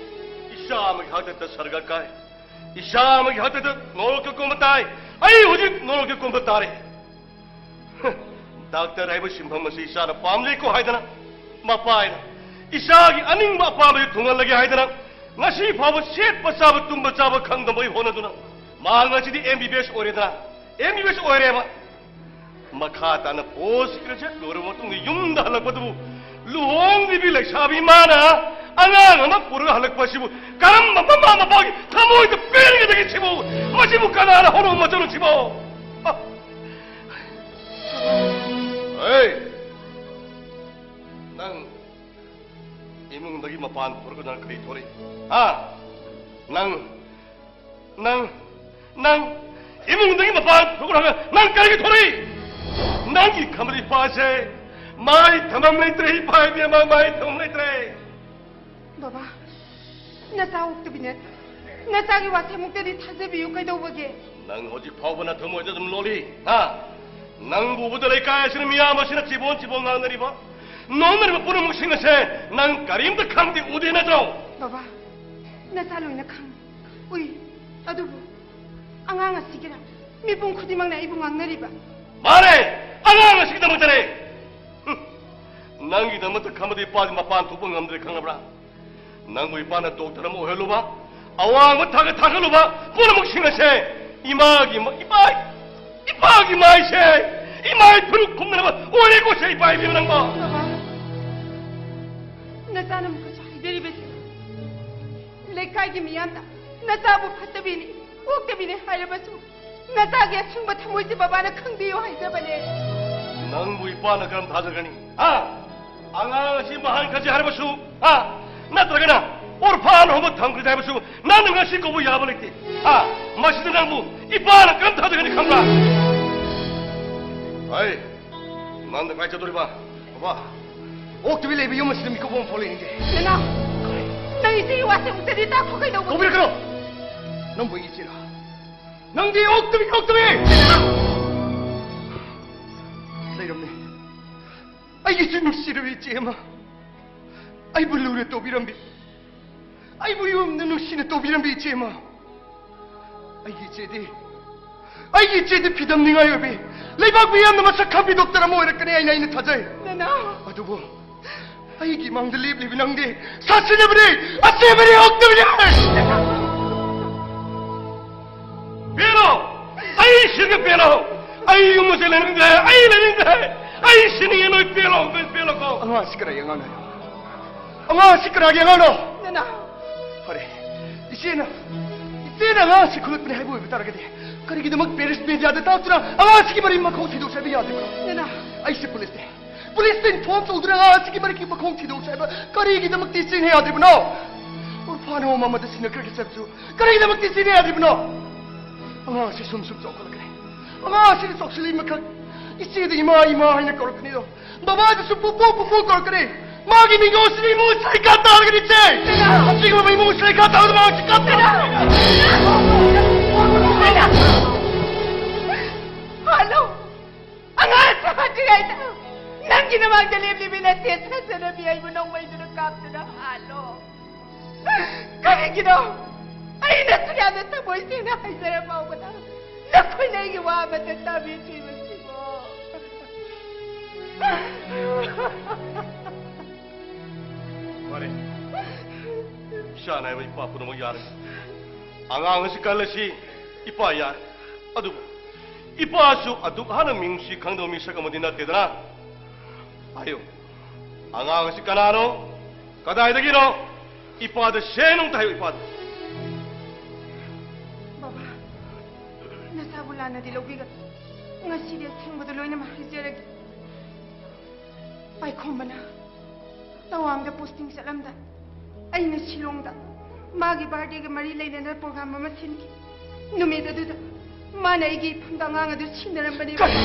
ꯏꯆꯥ ꯑꯃꯒꯤ ꯍꯥꯛꯇꯛꯇ ꯁꯔꯒ ꯀꯥꯏ, ꯏꯆꯥ ꯑꯃꯒꯤ ꯍꯥꯛꯇꯛꯇ ꯅꯣꯔꯣꯛꯀ ꯀꯨꯝꯕ ꯇꯥꯏ꯫ ꯑꯩ ꯍꯧꯖꯤꯛ ꯅꯣꯔꯣꯛꯀ ꯀꯨꯝꯕ ꯇꯥꯔꯦ꯫ ꯗꯥꯛꯇꯔ ꯍꯥꯏꯕ ꯁꯤꯟꯐꯝ ꯑꯁꯤ ꯏꯆꯥꯅ ꯄꯥꯝꯖꯩꯀꯣ ꯍꯥꯏꯗꯅ, ꯃꯄꯥ ꯍꯥꯏꯅ ꯏꯆꯥꯒꯤ ꯑꯅꯤꯡꯕ ꯑꯄꯥꯝꯕꯁꯤ ꯊꯨꯡꯍꯜꯂꯒꯦ ꯍꯥꯏꯗꯅ ꯉꯁꯤ ꯐꯥꯎꯕ ꯁꯦꯠꯄ ꯆꯥꯕ ꯇꯨꯝꯕ ꯆꯥꯕ ꯈꯪꯗꯕꯩ ꯍꯣꯠꯅꯗꯨꯅ ꯃꯍꯥꯛ ꯉꯁꯤꯗꯤ ꯑꯦꯝ ꯕꯤ ꯕꯤ ꯑꯦꯁ ꯑꯣꯏꯔꯦꯗꯅ, ꯑꯦꯝ ꯕꯤ ꯕꯤ ꯑꯦꯁ ꯑꯣꯏꯔꯦꯕ꯫ ꯃꯈꯥ ꯇꯥꯅ ꯄꯣꯁ ꯒ꯭ꯔꯦꯖꯨꯑꯦꯠ ꯂꯣꯏꯔꯕ ꯃꯇꯨꯡꯗ ꯌꯨꯝꯗ ꯍꯜꯂꯛꯄꯗꯨꯕꯨ ꯂꯨꯍꯣꯡꯗ꯭ꯔꯤꯕꯤ ꯂꯩꯁꯥꯕꯤ ꯃꯥꯅ ꯑꯉꯥꯡ ꯑꯃ ꯄꯨꯔꯒ ꯍꯜꯂꯛꯄ ꯑꯁꯤꯕꯨ ꯀꯔꯝꯕ ꯃꯃꯥ ꯃꯄꯥꯒꯤ ꯊꯃꯣꯏꯗ ꯄꯦꯟꯒꯗꯒꯦ ꯁꯤꯕꯨ? ꯃꯁꯤꯕꯨ ꯀꯅꯥꯅ ꯍꯧꯔꯛꯄ ꯃꯆꯜꯅꯣ ꯁꯤꯕꯣ? ꯍꯦ! ꯅꯪ ꯏꯃꯨꯡꯗꯒꯤ ꯃꯄꯥꯟ ꯊꯣꯔꯛꯄꯗ ꯅꯪ ꯀꯔꯤ ꯊꯣꯔꯛꯏ? ꯍꯥ? ꯅꯪ, ꯅꯪ, ꯅꯪ ꯏꯃꯨꯡꯗꯒꯤ ꯃꯄꯥꯟ ꯊꯣꯛꯈ꯭ꯔꯒ ꯅꯪ ꯀꯔꯤꯒꯤ ꯊꯣꯛꯂꯛꯏ? ꯅꯪꯒꯤ ꯈꯝꯕꯗꯤ ꯏꯄꯥꯁꯦ ꯃꯥꯏ ꯊꯝꯐꯝ ꯂꯩꯇ꯭ꯔꯦ, ꯏꯄꯥ ꯏꯕꯦꯝꯃ, ꯃꯥꯏ ꯊꯝꯐꯝ ꯂꯩꯇ꯭ꯔꯦ꯫ ꯕꯕꯥ, ꯅꯆꯥ ꯑꯣꯛꯇꯕꯤ ꯅꯠꯇꯦ꯫ ꯅꯆꯥꯒꯤ ꯋꯥꯁꯦ ꯑꯃꯨꯛꯇꯗꯤ ꯊꯥꯖꯕꯤꯌꯨ, ꯀꯩꯗꯧꯕꯒꯦ? ꯅꯪ ꯍꯧꯖꯤꯛ ꯐꯥꯎꯕ ꯅꯊꯃꯣꯏꯗ ꯑꯗꯨꯝ ꯂꯣꯜꯂꯤ, ꯍꯥ? ꯅꯪꯕꯨ ꯎꯕꯗ ꯂꯩꯀꯥꯏ ꯑꯁꯤꯅ, ꯃꯤꯌꯥꯝ ꯑꯁꯤꯅ ꯆꯤꯕꯣꯟ ꯆꯤꯕꯣꯟ ꯉꯥꯡꯅꯔꯤꯕ, ꯅꯣꯛꯅꯔꯤꯕ ꯄꯨꯝꯅꯃꯛꯁꯤꯡ ꯑꯁꯦ ꯅꯪ ꯀꯔꯤꯝꯇ ꯈꯪꯗꯦ, ꯎꯗꯦ ꯅꯠꯇ꯭ꯔꯣ? ꯕꯕꯥ, ꯅꯆꯥ ꯂꯣꯏꯅ ꯈꯪꯏ, ꯎꯏ꯫ ꯑꯗꯨꯕꯨ ꯑꯉꯥꯡ ꯑꯁꯤꯒꯤꯔ ꯃꯤꯄꯨꯝ ꯈꯨꯗꯤꯡꯃꯛꯅ ꯑꯩꯕꯨ ꯉꯥꯡꯅꯔꯤꯕ? ꯃꯥꯅꯦ, ꯑꯉꯥꯡ ꯑꯁꯤꯒꯤꯗꯃꯛꯇꯅꯦ꯫ ꯍꯨꯝ, ꯅꯪꯒꯤꯗꯃꯛꯇ ꯈꯝꯕꯗꯤ ꯏꯄꯥꯗꯤ ꯃꯄꯥꯟ ꯊꯣꯛꯄ ꯉꯝꯗ꯭ꯔꯦ, ꯈꯪꯉꯕ꯭ꯔꯥ? ꯅꯪꯕꯨ ꯏꯄꯥꯅ ꯗꯣꯛꯇꯔ ꯑꯃ ꯑꯣꯏꯍꯜꯂꯨꯕ, ꯑꯋꯥꯡꯕ ꯊꯥꯛꯇ ꯊꯥꯒꯠꯂꯨꯕ ꯄꯨꯝꯅꯃꯛꯁꯤꯡ ꯑꯁꯦ ꯏꯃꯥꯒꯤ ꯃ-, ꯏꯄꯥ, ꯏꯄꯥꯒꯤ ꯃꯥꯏꯁꯦ, ꯏꯃꯥꯒꯤ ꯐꯨꯔꯨꯞ ꯈꯨꯝꯅꯅꯕ ꯑꯣꯏꯔꯦꯀꯣ ꯁꯦ, ꯏꯄꯥ ꯏꯕꯦꯝꯃ ꯅꯪꯕꯣ꯫ ꯕꯕꯥ, ꯅꯆꯥꯅ ꯑꯃꯨꯛꯀꯁꯨ ꯍꯥꯏꯖꯔꯤꯕꯁꯦ, ꯂꯩꯀꯥꯏꯒꯤ ꯃꯤꯌꯥꯝꯅ ꯅꯆꯥꯕꯨ ꯐꯠꯇꯕꯤꯅꯤ, ꯑꯣꯛꯇꯕꯤꯅꯤ ꯍꯥꯏꯔꯕꯁꯨ, ꯅꯆꯥꯒꯤ ꯑꯁꯦꯡꯕ ꯊꯃꯣꯏꯁꯦ ꯕꯕꯥꯅ ꯈꯪꯕꯤꯌꯨ ꯍꯥꯏꯖꯕꯅꯦ꯫ ꯅꯪꯕꯨ ꯏꯄꯥꯅ ꯀꯔꯝ ꯊꯥꯖꯒꯅꯤ? ꯍꯥ? ꯑꯉꯥꯡ ꯑꯁꯤ ꯃꯍꯥꯟ ꯈꯟꯁꯦ ꯍꯥꯏꯔꯕꯁꯨ, ꯍꯥ? ꯅꯠꯇ꯭ꯔꯒꯅ ꯑꯣꯔꯐꯥꯟ ꯍꯣꯝꯗ ꯊꯝꯈ꯭ꯔꯁꯦ ꯍꯥꯏꯕꯁꯨ ꯅꯪꯅ ꯉꯁꯤ ꯀꯧꯕ ꯌꯥꯕ ꯂꯩꯇꯦ꯫ ꯍꯥ? ꯃꯁꯤꯗ ꯅꯪꯕꯨ ꯏꯄꯥꯅ ꯀꯔꯝ ꯊꯥꯖꯒꯅꯤ ꯈꯪꯕ꯭ꯔꯥ? ꯍꯩ, ꯅꯪꯅ ꯀꯥꯏ ꯆꯠꯇꯣꯔꯤꯕ? ꯕꯕꯥ, ꯑꯣꯛꯇꯕꯤ ꯂꯩꯕ ꯌꯨꯝ ꯑꯁꯤꯗ ꯃꯤꯀꯨꯞ ꯑꯃ ꯐꯥꯎ ꯂꯩꯅꯤꯡꯗꯦ꯫ ꯅꯅꯥꯎ, ꯅꯪ ꯏꯆꯦꯒꯤ ꯋꯥꯁꯦ ꯑꯃꯨꯛꯇꯗꯤ ꯇꯥꯈꯣ ꯀꯩꯗꯧꯕ? ꯇꯧꯕꯤꯔꯛꯀꯅꯣ! ꯅꯪꯕꯨ ꯑꯩꯒꯤ ꯏꯆꯦꯔꯥ? ꯅꯪꯗꯤ ꯑꯣꯛꯇꯕꯤ, ꯑꯣꯛꯇꯕꯤ! ꯂꯩꯔꯝꯃꯤ꯫ ꯑꯩꯒꯤꯁꯨ ꯅꯨꯡꯁꯤꯔꯕ ꯏꯆꯦ ꯑꯃ꯫ ꯑꯩꯕꯨ ꯂꯨꯅ ꯇꯧꯕꯤꯔꯝꯕꯤ꯫ ꯑꯩꯕꯨ ꯌꯨꯝꯗ ꯅꯨꯡꯁꯤꯅ ꯇꯧꯕꯤꯔꯝꯕꯤ ꯏꯆꯦ ꯑꯃ꯫ ꯑꯩꯒꯤ ꯏꯆꯦꯗꯤ, ꯑꯩꯒꯤ ꯏꯆꯦꯗꯤ ꯐꯤꯗꯝꯅꯤꯡꯉꯥꯏ ꯑꯣꯏꯕꯤ, ꯂꯩꯕꯥꯛ ꯃꯤꯌꯥꯝꯅ ꯃꯁꯛ ꯈꯪꯕꯤ ꯗꯣꯛꯇꯔ ꯑꯃ ꯑꯣꯏꯔꯛꯀꯅꯤ ꯍꯥꯏꯅ ꯑꯩꯅ ꯊꯥꯖꯩ꯫ ꯅꯅꯥꯎ! ꯑꯗꯨꯕꯨ ꯑꯩꯒꯤ ꯃꯥꯡꯗ ꯂꯦꯞꯂꯤꯕꯤ ꯅꯪꯗꯤ ꯁꯥꯊꯤꯅꯕꯅꯤ, ꯑꯁꯤꯕꯅꯤ, ꯑꯣꯛꯇꯕꯅꯤ! ꯄꯦꯜꯂꯣ! ꯑꯩ ꯁꯤꯒ ꯄꯦꯜꯂꯣ! ꯑꯩ ꯌꯨꯝ ꯑꯁꯤ ꯂꯩꯅꯤꯡꯗ꯭ꯔꯦ, ꯑꯩ ꯂꯩꯅꯤꯡꯗ꯭ꯔꯦ! ꯑꯩ ꯁꯤꯅꯤꯡꯉꯦ, ꯅꯣꯏ ꯄꯦꯜꯂꯣ, ꯄꯦꯜꯂꯣꯀꯣ! ꯑꯉꯥꯡꯁꯤ ꯀꯅꯥꯒꯤ ꯑꯉꯥꯡꯅꯣ? ꯑꯉꯥꯡ ꯑꯁꯤ ꯀꯅꯥꯒꯤ ꯑꯉꯥꯡꯅꯣ? ꯅꯅꯥꯎ! ꯐꯔꯦ, ꯏꯆꯦꯅ, ꯏꯆꯦꯅ ꯑꯉꯥꯡ ꯑꯁꯤ ꯈꯨꯂꯛꯄꯅꯤ ꯍꯥꯏꯕ ꯑꯣꯏꯕ ꯇꯥꯔꯒꯗꯤ, ꯀꯔꯤꯒꯤꯗꯃꯛ ꯄꯦꯔꯤꯁ ꯃꯦꯗꯤꯌꯥꯗ ꯇꯥꯛꯇꯨꯅ ꯑꯉꯥꯡ ꯑꯁꯤꯒꯤ ꯃꯔꯤ ꯃꯈꯣꯡ ꯊꯤꯗꯣꯛꯁꯦ ꯍꯥꯏꯕ ꯌꯥꯗ꯭ꯔꯤꯕꯅꯣ? ꯅꯅꯥꯎ! ꯑꯩꯁꯦ ꯄꯨꯂꯤꯁꯅꯦ꯫ ꯄꯨꯂꯤꯁꯇ ꯏꯟꯐꯣꯔꯝ ꯇꯧꯗꯨꯅ ꯑꯉꯥꯡ ꯑꯁꯤꯒꯤ ꯃꯔꯤ ꯃꯈꯣꯡ ꯊꯤꯗꯣꯛꯁꯦ ꯍꯥꯏꯕ ꯀꯔꯤꯒꯤꯗꯃꯛꯇ ꯏꯆꯦꯅ ꯌꯥꯗ꯭ꯔꯤꯕꯅꯣ? ꯑꯣꯔꯐꯥꯟ ꯅꯣꯡꯃ ꯑꯃꯗ ꯁꯤꯟꯅꯈ꯭ꯔꯒꯦ ꯍꯥꯏꯕꯁꯨ ꯀꯔꯤꯒꯤꯗꯃꯛꯇ ꯁꯤꯟꯅ ꯌꯥꯗ꯭ꯔꯤꯕꯅꯣ? ꯑꯉꯥꯡ ꯑꯁꯤ ꯁꯨꯝ ꯁꯨꯝ ꯆꯥꯎꯈꯠꯂꯛꯀꯅꯤ꯫ ꯑꯉꯥꯡ ꯑꯁꯤꯅ ꯆꯥꯎꯁꯤꯜꯂꯛꯏ ꯃꯈꯛ ꯏꯆꯦꯗ ꯏꯃꯥ, ꯏꯃꯥ ꯍꯥꯏꯅ ꯀꯧꯔꯛꯀꯅꯤꯗꯣ꯫ ꯕꯕꯥꯗꯨꯁꯨ ꯄꯨꯄꯨ, ꯄꯨꯄꯨ ꯀꯧꯔꯛꯀꯅꯤ꯫ ꯃꯥꯒꯤ ꯃꯤꯡꯒꯧꯁꯤꯗꯤ ꯏꯃꯨꯡ ꯁꯩꯀꯥ ꯇꯥꯔꯒꯅꯤ, ꯏꯆꯦ꯫ ꯑꯁꯤꯒꯨꯝꯕ ꯏꯃꯨꯡ ꯁꯩꯀꯥ ꯇꯥꯕꯗ ꯃꯥ ꯍꯧꯖꯤꯛ ꯀꯞꯇꯦ꯫ ꯍꯜꯂꯣ꯫ ꯑꯉꯥꯡ ꯁꯥꯗ꯭ꯔꯤꯉꯩꯗ ꯅꯪꯒꯤ ꯅꯃꯥꯡꯗ ꯂꯦꯞꯂꯤꯕꯤ ꯅꯠꯇꯦ, ꯊꯥꯖꯅꯕꯤ ꯑꯩꯕꯨ ꯅꯣꯡꯃꯩꯗꯨꯅ ꯀꯥꯞꯇꯨꯅ ꯍꯥꯜꯂꯣ꯫ ꯀꯔꯤꯒꯤꯅꯣ? ꯑꯩꯅꯁꯨ ꯌꯥꯝꯅ ꯊꯃꯣꯏ ꯁꯦꯡꯅ ꯍꯥꯏꯖꯔ ꯐꯥꯎꯕꯗ ꯅꯈꯣꯏꯅ ꯑꯩꯒꯤ ꯋꯥ ꯑꯃꯠꯇ ꯇꯥꯕꯤꯗ꯭ꯔꯤꯕꯁꯤꯕꯣ? ꯐꯔꯦ, ꯏꯆꯥ ꯅꯥꯏꯕ ꯏꯄꯥ ꯄꯨꯝꯅꯃꯛ ꯌꯥꯔꯦ꯫ ꯑꯉꯥꯡ ꯑꯁꯤ ꯀꯜꯂꯁꯤ ꯏꯄꯥ ꯌꯥꯔꯦ꯫ ꯑꯗꯨꯕꯨ ꯏꯄꯥꯁꯨ ꯑꯗꯨꯛ ꯍꯥꯟꯅ ꯃꯤꯅꯨꯡꯁꯤ ꯈꯪꯗꯕ ꯃꯤꯁꯛ ꯑꯃꯗꯤ ꯅꯠꯇꯦꯗꯅ꯫ ꯍꯥꯏꯌꯨ, ꯑꯉꯥꯡ ꯑꯁꯤ ꯀꯅꯥꯅꯣ? ꯀꯗꯥꯏꯗꯒꯤꯅꯣ? ꯏꯄꯥꯗ ꯁꯦꯡꯅ ꯑꯝꯇ ꯍꯥꯏꯌꯨ, ꯏꯄꯥꯗ꯫ ꯕꯕꯥ, ꯅꯁꯥꯕꯨ ꯂꯥꯟꯅꯗꯤ ꯂꯧꯕꯤꯒꯅꯨ꯫ ꯉꯁꯤꯗꯤ ꯑꯁꯦꯡꯕꯗꯨ ꯂꯣꯏꯅꯃꯛ ꯍꯥꯏꯖꯔꯒꯦ꯫ ꯄꯥꯏꯈꯣꯝꯕꯅ ꯇꯋꯥꯡꯗ ꯄꯣꯁꯇꯤꯡ ꯆꯠꯂꯝꯗꯥꯏ, ꯑꯩꯅ ꯁꯤꯂꯣꯡꯗ ꯃꯥꯒꯤ ꯕꯥꯔꯗꯦꯒ ꯃꯔꯤ ꯂꯩꯅꯅ ꯄ꯭ꯔꯣꯒ꯭ꯔꯥꯝ ꯑꯃ ꯁꯤꯟꯈꯤ꯫ ꯅꯨꯃꯤꯠ ꯑꯗꯨꯗ ꯃꯥꯅ ꯑꯩꯒꯤ ꯏꯐꯝꯗ ꯑꯉꯥꯡ ꯑꯗꯨ ꯁꯤꯟꯅꯔꯝꯕꯅꯦꯕ꯫ ꯀꯔꯤ?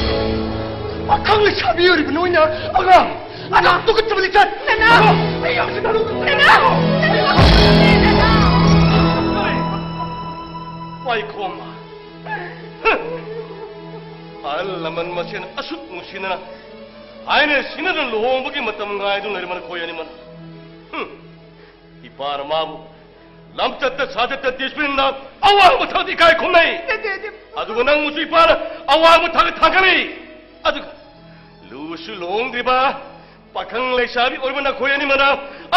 ꯄꯥꯈꯪ ꯂꯩꯁꯥꯕꯤ ꯑꯣꯏꯔꯤꯕ ꯅꯣꯏꯅ ꯑꯉꯥꯡ? ꯑꯗꯨꯛ ꯇꯨꯀꯠꯆꯕ ꯂꯤꯆꯠ! ꯅꯅꯥꯎ! ꯑꯩ ꯌꯥꯝ ꯁꯤꯟꯅꯔꯨ-, ꯅꯅꯥꯎ! ꯄꯥꯏꯈꯣꯝꯕ꯫ ꯑꯍꯜ ꯂꯃꯟ ꯃꯁꯦꯟ ꯑꯁꯨꯛ ꯅꯨꯡꯁꯤꯅꯅ ꯍꯥꯏꯅ ꯁꯤꯟꯅꯗꯨꯅ ꯂꯨꯍꯣꯡꯕꯒꯤ ꯃꯇꯝ ꯉꯥꯏꯗꯨꯅ ꯂꯩꯔꯤꯕ ꯅꯈꯣꯏ ꯑꯅꯤꯃꯛ꯫ ꯍꯨꯝ꯫ ꯏꯄꯥꯅ ꯃꯥꯕꯨ ꯂꯝꯆꯠꯇ ꯁꯥꯖꯠꯇ ꯗꯤꯁꯤꯄ꯭ꯂꯤꯟꯗ ꯑꯋꯥꯡꯕ ꯊꯥꯛꯇ ꯏꯀꯥꯏ ꯈꯨꯝꯅꯩ꯫ ꯅꯠꯇꯦ, ꯅꯠꯇꯦ꯫ ꯑꯗꯨꯒ ꯅꯪꯕꯨꯁꯨ ꯏꯄꯥꯅ ꯑꯋꯥꯡꯕ ꯊꯥꯛꯇ ꯊꯥꯡꯒꯠꯂꯤ꯫ ꯑꯗꯨꯒ ꯂꯨꯁꯨ ꯂꯨꯍꯣꯡꯗ꯭ꯔꯤꯕ ꯄꯥꯈꯪ ꯂꯩꯁꯥꯕꯤ ꯑꯣꯏꯕ ꯅꯈꯣꯏ ꯑꯅꯤꯃꯛꯅ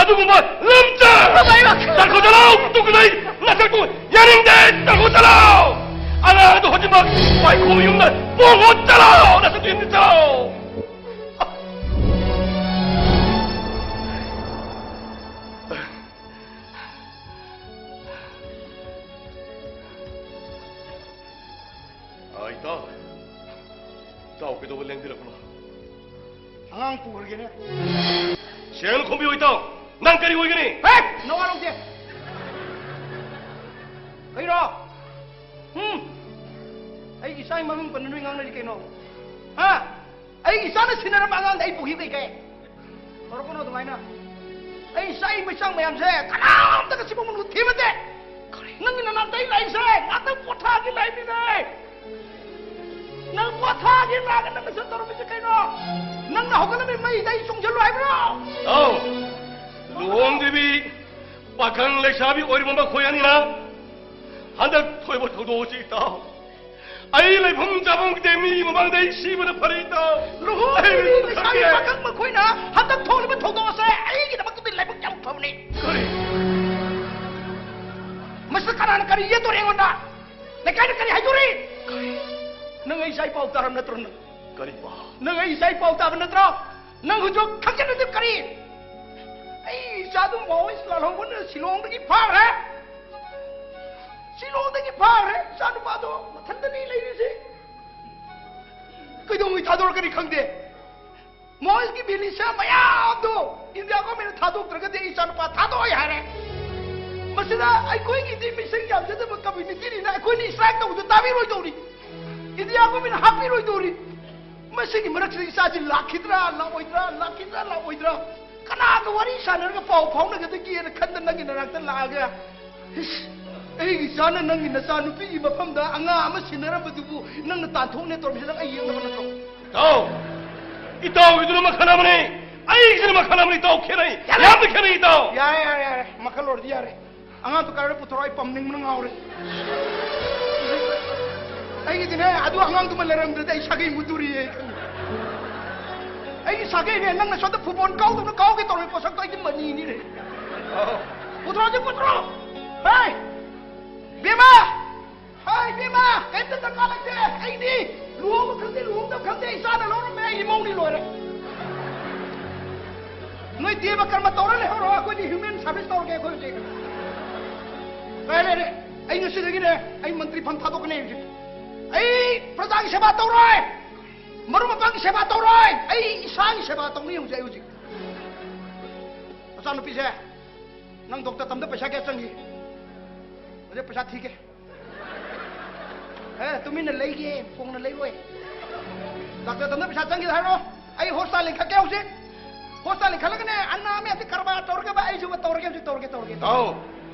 ꯑꯗꯨꯒꯨꯝꯕ ꯂꯝꯆꯠ! ꯕꯕꯥ, ꯏꯃꯥ! ꯇꯥꯟꯊꯣꯛ ꯆꯠꯂꯣ! ꯇꯨꯀꯠꯆꯩ! ꯅꯁꯛꯇꯨ ꯌꯥꯅꯤꯡꯗꯦ! ꯇꯥꯟꯊꯣꯛ ꯆꯠꯂꯣ! ꯑꯉꯥꯡꯗꯨ ꯍꯧꯖꯤꯛꯃꯛ ꯄꯥꯏꯈꯣꯝꯕ ꯌꯨꯝꯗ ꯄꯨꯈꯣ ꯆꯠꯂꯣ! ꯅꯁꯛꯇꯨ ꯌꯨꯝꯗ ꯆꯠꯂꯣ! ꯑꯥ, ꯏꯇꯥꯎ꯫ ꯏꯇꯥꯎ ꯀꯩꯗꯧꯕ ꯂꯦꯡꯕꯤꯔꯛꯄꯅꯣ? ꯑꯉꯥꯡ ꯄꯨꯈ꯭ꯔꯒꯦꯅꯦ꯫ ꯁꯦꯡꯅ ꯈꯨꯝꯕꯤꯌꯨ ꯏꯇꯥꯎ꯫ ꯅꯪ ꯀꯔꯤ ꯑꯣꯏꯒꯅꯤ? ꯍꯦ! ꯅꯋꯥ ꯂꯧꯗꯦ꯫ ꯀꯩꯅꯣ? ꯎꯝ? ꯑꯩ ꯏꯆꯥꯒꯤ ꯃꯃꯤꯡ ꯄꯟꯅ ꯅꯣꯏ ꯉꯥꯡꯅꯔꯤ ꯀꯩꯅꯣ? ꯍꯥ? ꯑꯩ ꯏꯆꯥꯅ ꯁꯤꯟꯅꯔꯝꯕ ꯑꯉꯥꯡꯗ ꯑꯩ ꯄꯨꯈꯤ ꯀꯩ ꯀꯩ? ꯇꯧꯔꯛꯀꯅꯣ ꯑꯗꯨꯃꯥꯏꯅ꯫ ꯑꯩ ꯏꯆꯥꯒꯤ ꯃꯩꯆꯥꯛ ꯃꯌꯥꯝꯁꯦ ꯀꯅꯥꯝꯇ ꯉꯁꯤꯐꯥꯎ ꯃꯅꯨꯡ ꯊꯤꯕꯗꯦ꯫ ꯅꯪꯒꯤ ꯅꯅꯥꯛꯇ ꯑꯩ ꯂꯥꯛꯏꯁꯦ ꯉꯥꯛꯇꯪ ꯄꯣꯊꯥꯒꯤ ꯂꯥꯛꯏꯅꯤꯅꯦ꯫ ꯅꯪ ꯄꯣꯊꯥꯒꯤ ꯂꯥꯛꯑꯒ ꯅꯪ ꯅꯁꯛ ꯇꯧꯔꯝꯃꯤꯁꯦ ꯀꯩꯅꯣ? ꯅꯪꯅ ꯍꯧꯒꯠꯂꯝꯃꯤ ꯃꯩꯗ ꯑꯩ ꯆꯣꯡꯁꯤꯜꯂꯨ ꯍꯥꯏꯕ꯭ꯔꯣ? ꯑꯧ, ꯂꯨꯍꯣꯡꯗ꯭ꯔꯤꯕꯤ ꯄꯥꯈꯪ ꯂꯩꯁꯥꯕꯤ ꯑꯣꯏꯔꯤꯕ ꯃꯈꯣꯏ ꯑꯅꯤꯅ ꯍꯟꯗꯛ ꯊꯣꯛꯏꯕ ꯊꯧꯗꯣꯛ ꯑꯁꯤ ꯏꯇꯥꯎ, ꯑꯩ ꯂꯩꯐꯝ ꯆꯥꯐꯝ ꯈꯪꯗꯦ, ꯃꯤꯒꯤ ꯃꯃꯥꯡꯗ ꯑꯩ ꯁꯤꯕꯅ ꯐꯔꯦ ꯏꯇꯥꯎ꯫ ꯂꯨꯍꯣꯡꯗ꯭ꯔꯤꯕꯤ ꯑꯩ ꯂꯩꯁꯥꯕꯤ ꯈꯪꯗꯦ꯫ ꯄꯥꯈꯪ ꯃꯈꯣꯏꯅ ꯍꯟꯗꯛ ꯊꯣꯛꯂꯤꯕ ꯊꯧꯗꯣꯛ ꯑꯁꯦ ꯑꯩꯒꯤꯗꯃꯛꯇꯗꯤ ꯂꯥꯏꯕꯛ ꯌꯥꯝ ꯐꯕꯅꯤ꯫ ꯀꯔꯤ? ꯃꯁꯤꯗ ꯀꯅꯥꯅ ꯀꯔꯤ ꯌꯦꯠꯇꯣꯔꯤ ꯑꯩꯉꯣꯟꯗ? ꯂꯩꯀꯥꯏꯅ ꯀꯔꯤ ꯍꯥꯏꯗꯣꯔꯤ? ꯅꯪ ꯑꯩ ꯏꯆꯥ ꯏ ꯄꯥꯎ ꯇꯥꯔꯝ ꯅꯠꯇ꯭ꯔꯣ ꯅꯪ? ꯀꯔꯤ ꯄꯥꯎ? ꯅꯪ ꯑꯩ ꯏꯆꯥ ꯏ ꯄꯥꯎ ꯇꯥꯕ ꯅꯠꯇ꯭ꯔꯣ? ꯅꯪ ꯍꯧꯖꯤꯛ ꯈꯪꯖꯤꯜꯂꯗꯤ ꯀꯔꯤ? ꯑꯩ ꯏꯆꯥꯗꯨ ꯃꯥꯑꯣꯏꯁ ꯂꯥꯜꯍꯧꯕꯅ ꯁꯤꯂꯣꯡꯗꯒꯤ ꯐꯥꯈ꯭ꯔꯦ꯫ ꯁꯤꯂꯣꯡꯗꯒꯤ ꯐꯥꯈ꯭ꯔꯦ꯫ ꯏꯆꯥ ꯅꯨꯄꯥꯗꯣ ꯃꯊꯟꯇꯅꯤ ꯂꯩꯔꯤꯁꯦ꯫ ꯀꯩꯗꯧꯉꯩ ꯊꯥꯗꯣꯔꯛꯀꯅꯤ ꯈꯪꯗꯦ꯫ ꯃꯣꯏꯒꯤ ꯃꯤꯂꯤꯁꯤꯌꯥ ꯃꯌꯥꯝꯗꯣ ꯏꯟꯗꯤꯌꯥ ꯒꯣꯔꯃꯦꯟꯅ ꯊꯥꯗꯣꯛꯇ꯭ꯔꯒꯗꯤ ꯑꯩ ꯏꯆꯥꯅꯨꯄꯥ ꯊꯥꯗꯣꯛꯑꯣꯏ ꯍꯥꯏꯔꯦ꯫ ꯃꯁꯤꯗ ꯑꯩꯈꯣꯏꯒꯤꯗꯤ ꯃꯤꯁꯤꯡ ꯌꯥꯝꯖꯗꯕ ꯀꯝꯃ꯭ꯌꯨꯅꯤꯇꯤꯅꯤꯅ ꯑꯩꯈꯣꯏꯅ ꯏꯁꯇ꯭ꯔꯥꯏꯛ ꯇꯧꯕꯗꯣ ꯇꯥꯕꯤꯔꯣꯏꯗꯧꯔꯤ꯫ ꯏꯟꯗꯤꯌꯥ ꯒꯣꯔꯃꯦꯟꯅ ꯍꯥꯠꯄꯤꯔꯣꯏꯗꯧꯔꯤ꯫ ꯃꯁꯤꯒꯤ ꯃꯔꯛꯁꯤꯗ ꯏꯆꯥꯁꯤ ꯂꯥꯛꯈꯤꯗ꯭ꯔꯥ ꯂꯥꯛꯑꯣꯏꯗ꯭ꯔꯥ, ꯂꯥꯛꯈꯤꯗ꯭ꯔꯥ ꯂꯥꯛꯑꯣꯏꯗ꯭ꯔꯥ, ꯀꯅꯥꯒ ꯋꯥꯔꯤ ꯁꯥꯟꯅꯔꯒ ꯄꯥꯎ ꯐꯥꯎꯅꯒꯗꯒꯦꯅ ꯈꯟꯗ ꯅꯪꯒꯤ ꯅꯅꯥꯛꯇ ꯂꯥꯛꯑꯒ, ꯏꯁ, ꯑꯩꯒꯤ ꯏꯆꯥꯅ ꯅꯪꯒꯤ ꯅꯆꯥꯅꯨꯄꯤꯒꯤ ꯃꯐꯝꯗ ꯑꯉꯥꯡ ꯑꯃ ꯁꯤꯟꯅꯔꯝꯕꯗꯨꯕꯨ ꯅꯪꯅ ꯇꯥꯟꯊꯣꯛꯅꯦ ꯇꯧꯔꯝꯃꯤꯁꯦ, ꯅꯪ ꯑꯩ ꯌꯦꯡꯅꯕ ꯅꯠꯇ꯭ꯔꯣ? ꯏꯇꯥꯎ, ꯏꯇꯥꯎꯒꯤꯗꯨꯅ ꯃꯈꯜ ꯑꯃꯅꯤ, ꯑꯩꯒꯤꯁꯤꯅ ꯃꯈꯜ ꯑꯃꯅꯤ, ꯏꯇꯥꯎ ꯈꯦꯠꯅꯩ꯫ ꯌꯥꯔꯦ! ꯌꯥꯝꯅ ꯈꯦꯠꯅꯩ, ꯏꯇꯥꯎ꯫ ꯌꯥꯔꯦ, ꯌꯥꯔꯦ, ꯌꯥꯔꯦ꯫ ꯃꯈꯜ ꯑꯣꯏꯔꯗꯤ ꯌꯥꯔꯦ꯫ ꯑꯉꯥꯡꯗꯣ ꯀꯥꯏꯗ ꯄꯨꯊꯣꯔꯛꯑꯣ? ꯑꯩ ꯄꯝꯅꯤꯡꯕꯅ ꯉꯥꯎꯔꯦ꯫ ꯑꯩꯒꯤꯗꯤꯅꯦ, ꯑꯗꯨ ꯑꯉꯥꯡꯗꯨꯃ ꯂꯩꯔꯝꯗ꯭ꯔꯗꯤ ꯑꯩ ꯁꯥꯒꯩ ꯃꯨꯠꯇꯣꯔꯤꯌꯦ, ꯑꯩ ꯈꯪꯉꯦ꯫ ꯑꯩꯒꯤ ꯁꯥꯒꯩꯅꯦ, ꯅꯪꯅ ꯁꯣꯝꯗ ꯐꯨꯠꯕꯣꯜ ꯀꯥꯎꯗꯧꯅ ꯀꯥꯎꯒꯦ ꯇꯧꯔꯦ, ꯄꯣꯠꯁꯛꯇꯣ ꯑꯩꯗꯤ ꯃꯅꯤꯅꯤꯅꯦ꯫ ꯄꯨꯊꯣꯔꯛꯑꯣꯁꯦ, ꯄꯨꯊꯣꯔꯛꯑꯣ꯫ ꯍꯦ! ꯕꯦꯝꯃ! ꯍꯥꯏ, ꯏꯕꯦꯝꯃ, ꯀꯩꯝꯇ ꯗꯔꯀꯥꯔ ꯂꯩꯇꯦ꯫ ꯑꯩꯗꯤ ꯂꯨꯍꯣꯡꯕ ꯈꯪꯗꯦ, ꯂꯨꯍꯣꯡꯗꯕ ꯈꯪꯗꯦ, ꯏꯆꯥꯅ ꯂꯧꯔꯝꯃꯦ, ꯑꯩ ꯏꯃꯧꯅꯤ ꯂꯣꯏꯔꯦ꯫ ꯅꯣꯏ ꯗꯦꯕ ꯀꯔꯃ ꯇꯧꯔ ꯂꯩꯍꯧꯔꯣ, ꯑꯩꯈꯣꯏꯗꯤ ꯍ꯭ꯌꯨꯃꯦꯟ ꯁꯥꯔꯚꯤꯁ ꯇꯧꯔꯒꯦ ꯑꯩꯈꯣꯏ ꯍꯧꯖꯤꯛ꯫ ꯀꯥꯏ ꯂꯩꯔꯦ? ꯑꯩ ꯉꯁꯤꯗꯒꯤꯅꯦ, ꯑꯩ ꯃꯟꯇ꯭ꯔꯤ ꯐꯝ ꯊꯥꯗꯣꯛꯀꯅꯤ ꯍꯧꯖꯤꯛ꯫ ꯑꯩ ꯄ꯭ꯔꯖꯥꯒꯤ ꯁꯦꯕꯥ ꯇꯧꯔꯣꯏ, ꯃꯔꯨꯞ ꯃꯄꯥꯡꯒꯤ ꯁꯦꯕꯥ ꯇꯧꯔꯣꯏ, ꯑꯩ ꯏꯁꯥꯒꯤ ꯁꯦꯕꯥ ꯇꯧꯅꯤ ꯍꯧꯖꯤꯛ, ꯑꯩ ꯍꯧꯖꯤꯛ꯫ ꯃꯆꯥꯅꯨꯄꯤꯁꯦ, ꯅꯪ ꯗꯣꯛꯇꯔ ꯇꯝꯗ ꯄꯩꯁꯥ ꯀꯌꯥ ꯆꯪꯈꯤ? ꯄꯩꯁꯥ ꯊꯤꯒꯦ꯫ ꯑꯦ, ꯇꯨꯃꯤꯟꯅ ꯂꯩꯒꯦ, ꯐꯣꯡꯅ ꯂꯩꯔꯣꯏ꯫ ꯗꯥꯛꯇꯔ ꯇꯝꯅ ꯄꯩꯁꯥ ꯆꯪꯈꯤꯗ ꯍꯥꯏꯔꯣ꯫ ꯑꯩ ꯍꯣꯁꯄꯤꯇꯥꯜ ꯂꯤꯡꯈꯠꯀꯦ ꯍꯧꯖꯤꯛ꯫ ꯍꯣꯁꯄꯤꯇꯥꯜ ꯂꯤꯡꯈꯠꯂꯒꯅꯦ, ꯑꯅꯥ ꯃꯌꯥꯝꯁꯦ ꯀꯔꯕꯥꯔ ꯇꯧꯔꯒꯕ ꯑꯩꯁꯨ ꯇꯧꯔꯒꯦ, ꯍꯧꯖꯤꯛ ꯇꯧꯔꯒꯦ, ꯇꯧꯔꯒꯦ꯫ ꯇꯥꯎ,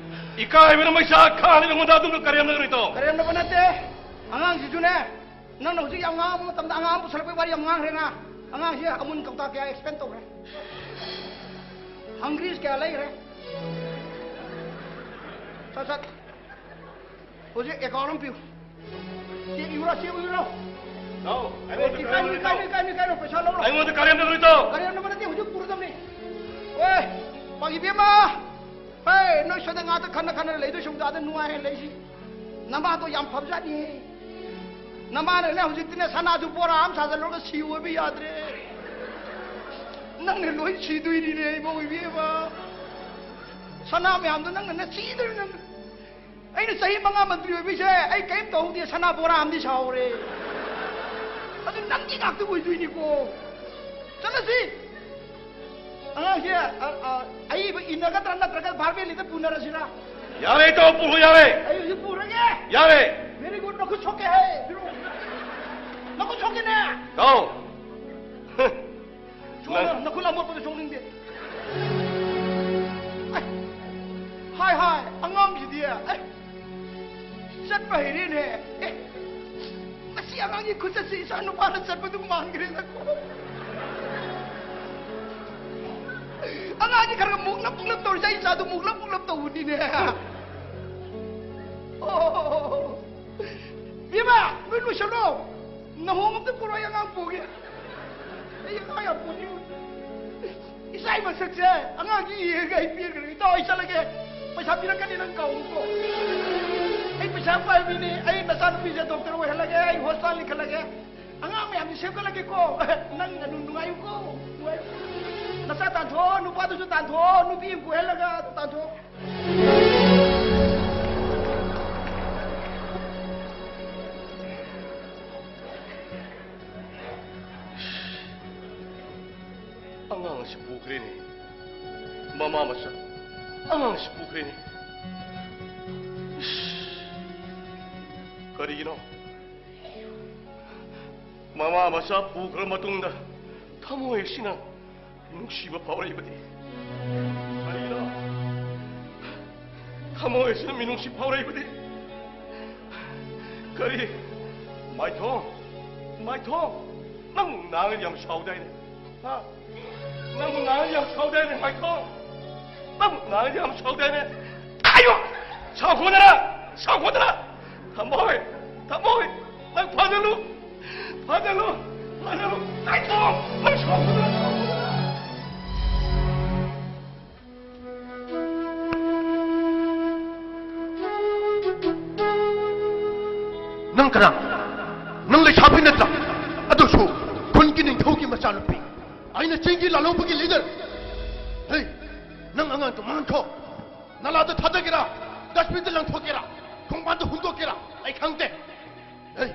ꯏꯀꯥꯏꯕꯅ ꯃꯩꯁꯥ ꯈꯥꯡꯉꯤꯕ ꯑꯩꯉꯣꯟꯗ ꯑꯗꯨꯝꯅ ꯀꯔꯦꯝꯅꯒꯅꯤ ꯇꯥꯎ꯫ ꯀꯔꯦꯝꯅꯕ ꯅꯠꯇꯦ꯫ ꯑꯉꯥꯡꯁꯤꯁꯨꯅꯦ, ꯅꯪꯅ ꯍꯧꯖꯤꯛ ꯌꯥꯝ ꯉꯥꯡꯕ ꯃꯇꯝꯗ ꯑꯉꯥꯡ ꯑꯃ ꯄꯨꯁꯜꯂꯛꯄꯩ ꯋꯥꯔꯤ ꯌꯥꯝ ꯉꯥꯡꯈ꯭ꯔꯦ ꯅ꯫ ꯑꯉꯥꯡꯁꯦ ꯑꯃꯨꯟ ꯀꯧꯇꯥ ꯀꯌꯥ ꯑꯦꯛꯁꯄꯦꯟ ꯇꯧꯈ꯭ꯔꯦ꯫ ꯍꯪꯒ꯭ꯔꯤꯁ ꯀꯌꯥ ꯂꯩꯈ꯭ꯔꯦ꯫ ꯁꯠ ꯁꯠ꯫ ꯍꯧꯖꯤꯛ ꯑꯦꯀꯥꯎꯟ ꯑꯃ ꯄꯤꯌꯨ꯫ Check ꯏꯌꯨꯔꯣ, check ꯏꯌꯨꯔꯣ? ꯅꯥꯎ, ꯑꯩꯉꯣꯟꯗ ꯏꯀꯥꯏꯅꯨ, ꯀꯔꯦꯝꯅꯒꯅꯨ ꯏꯀꯥꯏꯅꯨ, ꯇꯥꯎ꯫ ꯏꯀꯥꯏꯅꯨ, ꯏꯀꯥꯏꯅꯨ, ꯄꯩꯁꯥ ꯂꯧꯔꯣ꯫ ꯑꯩꯉꯣꯟꯗ ꯀꯔꯦꯝꯅꯒꯅꯨ ꯇꯥꯎ꯫ ꯀꯔꯦꯝꯅꯕ ꯅꯠꯇꯦ, ꯍꯧꯖꯤꯛ ꯄꯨꯔꯗꯕꯅꯤ꯫ ꯑꯣꯏ, ꯄꯥꯡ ꯏꯕꯦꯝꯃ꯫ ꯍꯦ, ꯅꯣꯏ ꯁꯣꯝꯗ ꯉꯥꯛꯇ ꯈꯟꯅ ꯈꯟꯅ ꯂꯩꯗꯣꯏ ꯁꯔꯨꯛꯇ ꯑꯥꯗ ꯅꯨꯡꯉꯥꯏꯅ ꯂꯩꯁꯤ꯫ ꯅꯃꯥꯗꯣ ꯌꯥꯝ ꯐꯕꯖꯥꯠꯅꯤꯍꯦ꯫ ꯅꯃꯥꯅꯅꯦ ꯍꯧꯖꯤꯛꯇꯤꯅꯦ ꯁꯅꯥꯁꯨ ꯕꯣꯔꯥ ꯑꯃ ꯁꯥꯖꯜꯂꯨꯔꯒ ꯁꯤ ꯑꯣꯏꯕ ꯌꯥꯗ꯭ꯔꯦ꯫ ꯅꯪꯅ ꯂꯣꯏ ꯁꯤꯗꯣꯏꯅꯤꯅꯦ ꯏꯃꯧ ꯏꯕꯦꯝꯃ꯫ ꯁꯅꯥ ꯃꯌꯥꯝꯗꯣ ꯅꯪꯅꯅꯦ ꯁꯤꯗꯣꯏꯅꯤ ꯅꯪ꯫ ꯑꯩꯅ ꯆꯍꯤ ꯃꯉꯥ ꯃꯟꯇ꯭ꯔꯤ ꯑꯣꯏꯕꯩꯁꯦ ꯑꯩ ꯀꯔꯤꯝ ꯇꯧꯍꯧꯗꯦ, ꯁꯅꯥ ꯕꯣꯔꯥ ꯑꯃꯗꯤ ꯁꯥꯍꯧꯔꯦ꯫ ꯑꯗꯨ ꯅꯪꯒꯤ ꯉꯥꯛꯇ ꯑꯣꯏꯗꯣꯏꯅꯤꯀꯣ꯫ ꯆꯠꯂꯁꯤ꯫ ꯑꯉꯥꯡꯁꯦ, ꯑ, ꯑ, ꯑꯏꯕ ꯏꯟꯅꯒꯗ꯭ꯔꯥ ꯅꯠꯇ꯭ꯔꯒ ꯚꯥꯔꯃꯦꯂꯤꯗ ꯄꯨꯅꯔꯁꯤꯔꯥ? ꯌꯥꯔꯦ, ꯏꯇꯥꯎ, ꯄꯨꯔꯣ, ꯌꯥꯔꯦ꯫ ꯑꯩ ꯍꯧꯖꯤꯛ ꯄꯨꯔꯒꯦ꯫ ꯌꯥꯔꯦ꯫ Very good, ꯅꯈꯨꯠ ꯁꯣꯛꯀꯦ ꯍꯥꯏ꯫ ꯄꯤꯔꯛꯑꯣ꯫ ꯅꯈꯨꯠ ꯁꯣꯛꯀꯦꯅꯦ꯫ ꯏꯇꯥꯎ꯫ ꯁꯣꯛꯅ-, ꯅꯪ ꯅꯈꯨꯠ ꯑꯃꯣꯠꯄꯗ ꯁꯣꯛꯅꯤꯡꯗꯦ꯫ ꯑꯩ, ꯍꯥꯏ, ꯍꯥꯏ, ꯑꯉꯥꯡꯁꯤꯗꯤ, ꯑꯩ, ꯆꯠꯄ ꯍꯩꯔꯦꯅꯦ꯫ ꯑꯦ, ꯃꯁꯤ ꯑꯉꯥꯡꯒꯤ ꯈꯨꯆꯠꯁꯤ ꯏꯆꯥ ꯅꯨꯄꯥꯅ ꯆꯠꯄꯗꯨ ꯃꯥꯟꯈ꯭ꯔꯦꯗꯀꯣ꯫ ꯑꯉꯥꯡꯁꯤ ꯈꯔ ꯈꯔ ꯃꯨꯛꯂꯞ ꯃꯨꯛꯂꯞ ꯇꯧꯔꯤꯁꯦ ꯑꯩ ꯏꯆꯥꯗꯨ ꯃꯨꯛꯂꯞ ꯃꯨꯛꯂꯞ ꯇꯧꯕꯅꯤꯅꯦ꯫ ꯑꯣ, ꯏꯃꯥ, ꯅꯣꯏ ꯂꯣꯏꯁꯜꯂꯣ꯫ ꯅꯍꯣꯡ ꯑꯝꯇ ꯄꯨꯔꯛꯑꯣ, ꯑꯩ ꯑꯉꯥꯡ ꯄꯨꯒꯦ꯫ ꯑꯩ ꯑꯉꯥꯡ ꯌꯥꯝ ꯄꯨꯅꯤꯡꯉꯤ꯫ ꯏꯆꯥꯒꯤ ꯃꯁꯛꯁꯦ ꯑꯉꯥꯡꯁꯤ ꯌꯦꯡꯉꯒ ꯑꯩ ꯄꯦꯟꯈ꯭ꯔꯦ꯫ ꯏꯇꯥꯎ, ꯑꯩ ꯆꯠꯂꯒꯦ꯫ ꯄꯩꯁꯥ ꯄꯤꯔꯛꯀꯅꯤ, ꯅꯪ ꯀꯥꯎꯅꯨꯀꯣ꯫ ꯑꯩ ꯄꯩꯁꯥ ꯄꯥꯏꯕ ꯃꯤꯅꯤ꯫ ꯑꯩ ꯅꯆꯥꯅꯨꯄꯤꯁꯦ ꯗꯣꯛꯇꯔ ꯑꯣꯏꯍꯜꯂꯒꯦ꯫ ꯑꯩ ꯍꯣꯁꯄꯤꯇꯥꯜ ꯂꯤꯡꯈꯠꯂꯒꯦ꯫ ꯑꯉꯥꯡ ꯃꯌꯥꯝꯁꯤ ꯁꯦꯝꯒꯠꯂꯒꯦꯀꯣ꯫ ꯅꯪ ꯑꯗꯨꯝ ꯅꯨꯡꯉꯥꯏꯌꯨꯀꯣ꯫ ꯅꯨꯡꯉꯥꯏꯌꯨ꯫ ꯅꯆꯥ ꯇꯥꯟꯊꯣꯛꯑꯣ, ꯅꯨꯄꯥꯗꯨꯁꯨ ꯇꯥꯟꯊꯣꯛꯑꯣ, ꯅꯨꯄꯤ ꯑꯃ ꯀꯣꯏꯍꯜꯂꯒ ꯇꯥꯟꯊꯣꯛꯑꯣ꯫ ꯑꯉꯥꯡ ꯑꯁꯤ ꯄꯨꯈ꯭ꯔꯦꯅꯦ꯫ ꯃꯃꯥ ꯃꯆꯥ, ꯑꯉꯥꯡ ꯑꯁꯤ ꯄꯨꯈ꯭ꯔꯦꯅꯦ꯫ ꯀꯔꯤꯒꯤꯅꯣ? ꯃꯃꯥ ꯃꯆꯥ ꯄꯨꯈ꯭ꯔ ꯃꯇꯨꯡꯗ ꯊꯃꯣꯏ ꯑꯁꯤꯅ ꯅꯨꯡꯁꯤꯕ ꯐꯥꯎꯔꯛꯏꯕꯗꯤ? ꯀꯔꯤꯅꯣ? ꯊꯃꯣꯏ ꯑꯁꯤꯅ ꯃꯤꯅꯨꯡꯁꯤ ꯐꯥꯎꯔꯛꯏꯕꯗꯤ? ꯀꯔꯤ? ꯃꯥꯏꯊꯣꯡ, ꯃꯥꯏꯊꯣꯡ, ꯅꯪ ꯅꯍꯥꯟ ꯌꯥꯝ ꯁꯥꯎꯗꯥꯏꯅꯦ? ꯍꯥ? ꯅꯪ ꯅꯍꯥꯟ ꯌꯥꯝ ꯁꯥꯎꯗꯥꯏꯅꯦ, ꯃꯥꯏꯊꯣꯡ? ꯅꯪ ꯅꯍꯥꯟ ꯌꯥꯝ ꯁꯥꯎꯗꯥꯏꯅꯦ? ꯑꯌꯣ! ꯁꯥꯎꯈꯣꯗꯅ! ꯁꯥꯎꯈꯣꯗꯅ! ꯊꯃꯣꯏ! ꯊꯃꯣꯏ! ꯅꯪ ꯐꯥꯖꯜꯂꯨ! ꯐꯥꯖꯜꯂꯨ! ꯐꯥꯖꯜꯂꯨ! ꯃꯥꯏꯊꯣꯡ! ꯅꯪ ꯁꯥꯎꯈꯣꯗꯅ! ꯁꯥꯎꯈꯣꯗꯅ! ꯅꯪ ꯀꯅꯥ? ꯅꯪ ꯂꯩꯁꯥꯕꯤ ꯅꯠꯇ꯭ꯔꯥ? ꯑꯗꯨꯁꯨ ꯈꯨꯟꯒꯤ ꯅꯤꯡꯊꯧꯒꯤ ꯃꯆꯥꯅꯨꯄꯤ꯫ ꯑꯩꯅ ꯆꯤꯡꯒꯤ ꯂꯥꯜꯍꯧꯕꯒꯤ ꯂꯤꯗꯔ꯫ ꯍꯦ, ꯅꯪ ꯑꯉꯥꯡꯗꯣ ꯃꯥꯡꯈꯣ꯫ ꯅꯂꯥꯗ ꯊꯥꯗꯒꯦꯔꯥ? ꯗꯁꯕꯤꯟꯗ ꯂꯪꯊꯣꯛꯀꯦꯔꯥ? ꯈꯣꯡꯕꯥꯟꯗ ꯍꯨꯟꯗꯣꯛꯀꯦꯔꯥ? ꯑꯩ ꯈꯪꯗꯦ꯫ ꯍꯦ,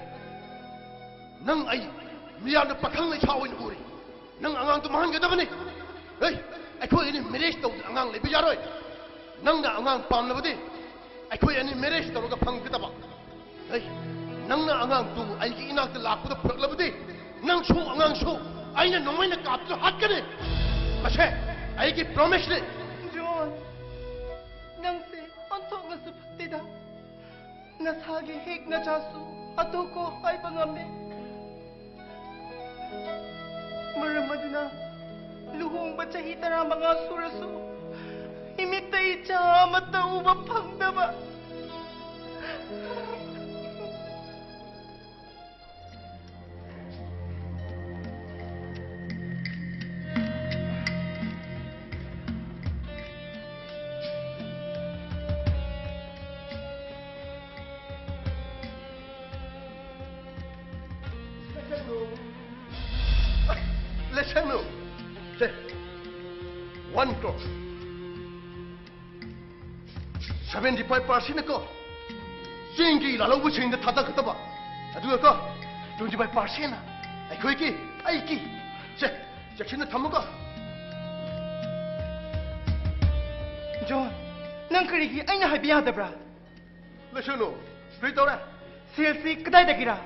ꯅꯪ ꯑꯩ ꯃꯤꯌꯥꯝꯅ ꯄꯥꯈꯪ ꯂꯩꯁꯥ ꯑꯣꯏꯅ ꯎꯔꯤ꯫ ꯅꯪ ꯑꯉꯥꯡꯗꯣ ꯃꯥꯡꯍꯟꯒꯗꯕꯅꯤ꯫ ꯍꯦ, ꯑꯩꯈꯣꯏ ꯑꯅꯤ ꯃꯦꯔꯦꯖ ꯇꯧꯗꯅ ꯑꯉꯥꯡ ꯂꯩꯕ ꯌꯥꯔꯣꯏ꯫ ꯅꯪꯅ ꯑꯉꯥꯡ ꯄꯥꯝꯂꯕꯗꯤ ꯑꯩꯈꯣꯏ ꯑꯅꯤ ꯃꯦꯔꯦꯖ ꯇꯧꯔꯒ ꯐꯪꯒꯗꯕ꯫ ꯍꯦ, ꯅꯪꯅ ꯑꯉꯥꯡꯗꯨ ꯑꯩꯒꯤ ꯏꯅꯥꯛꯇ ꯂꯥꯛꯄꯗ ꯄꯨꯔꯛꯂꯕꯗꯤ ꯅꯪꯁꯨ ꯑꯉꯥꯡꯁꯨ ꯑꯩꯅ ꯅꯣꯡꯃꯩꯅ ꯀꯥꯞꯇꯨꯅ ꯍꯥꯠꯀꯅꯤ꯫ ꯃꯁꯦ ꯑꯩꯒꯤ ꯄ꯭ꯔꯣꯃꯤꯁꯅꯤ꯫ ꯖꯣꯟ, ꯅꯪꯁꯦ ꯑꯣꯟꯊꯣꯛꯅꯁꯨ ꯐꯠꯇꯦꯗ꯫ ꯅꯁꯥꯒꯤ ꯍꯦꯛ ꯅꯆꯥꯁꯨ ꯍꯥꯠꯇꯣꯛꯈꯣ ꯍꯥꯏꯕ ꯉꯝꯃꯦ꯫ ꯃꯔꯝ ꯑꯗꯨꯅ ꯂꯨꯍꯣꯡꯕ ꯆꯍꯤ ꯇꯔꯥꯃꯉꯥ ꯁꯨꯔꯁꯨ ꯏꯃꯤꯠꯇ ꯏꯆꯥ ꯑꯃꯠꯇ ꯎꯕ ꯐꯪꯗꯕ꯫ Listen, no. Say, one crore. Seventy five percent ꯀꯣ, ꯆꯤꯡꯒꯤ ꯂꯥꯜꯍꯧꯕꯁꯤꯡꯗ ꯊꯥꯗꯒꯗꯕ꯫ ꯑꯗꯨꯒ ꯀꯣ, twenty five percent ꯑꯩꯈꯣꯏꯒꯤ, ꯑꯩꯒꯤ꯫ ꯁꯦ, ꯆꯦꯛꯁꯤꯟꯅ ꯊꯝꯃꯨꯀꯣ꯫ ꯖꯣꯟ, ꯅꯪ ꯀꯔꯤꯒꯤ ꯑꯩꯅ ꯍꯥꯏꯕ ꯌꯥꯗꯕ꯭ꯔꯥ? ꯂꯩꯁꯅꯨ, ꯀꯔꯤ ꯇꯧꯔꯦ? ꯁꯦꯜꯁꯤ ꯀꯗꯥꯏꯗꯒꯤꯔ?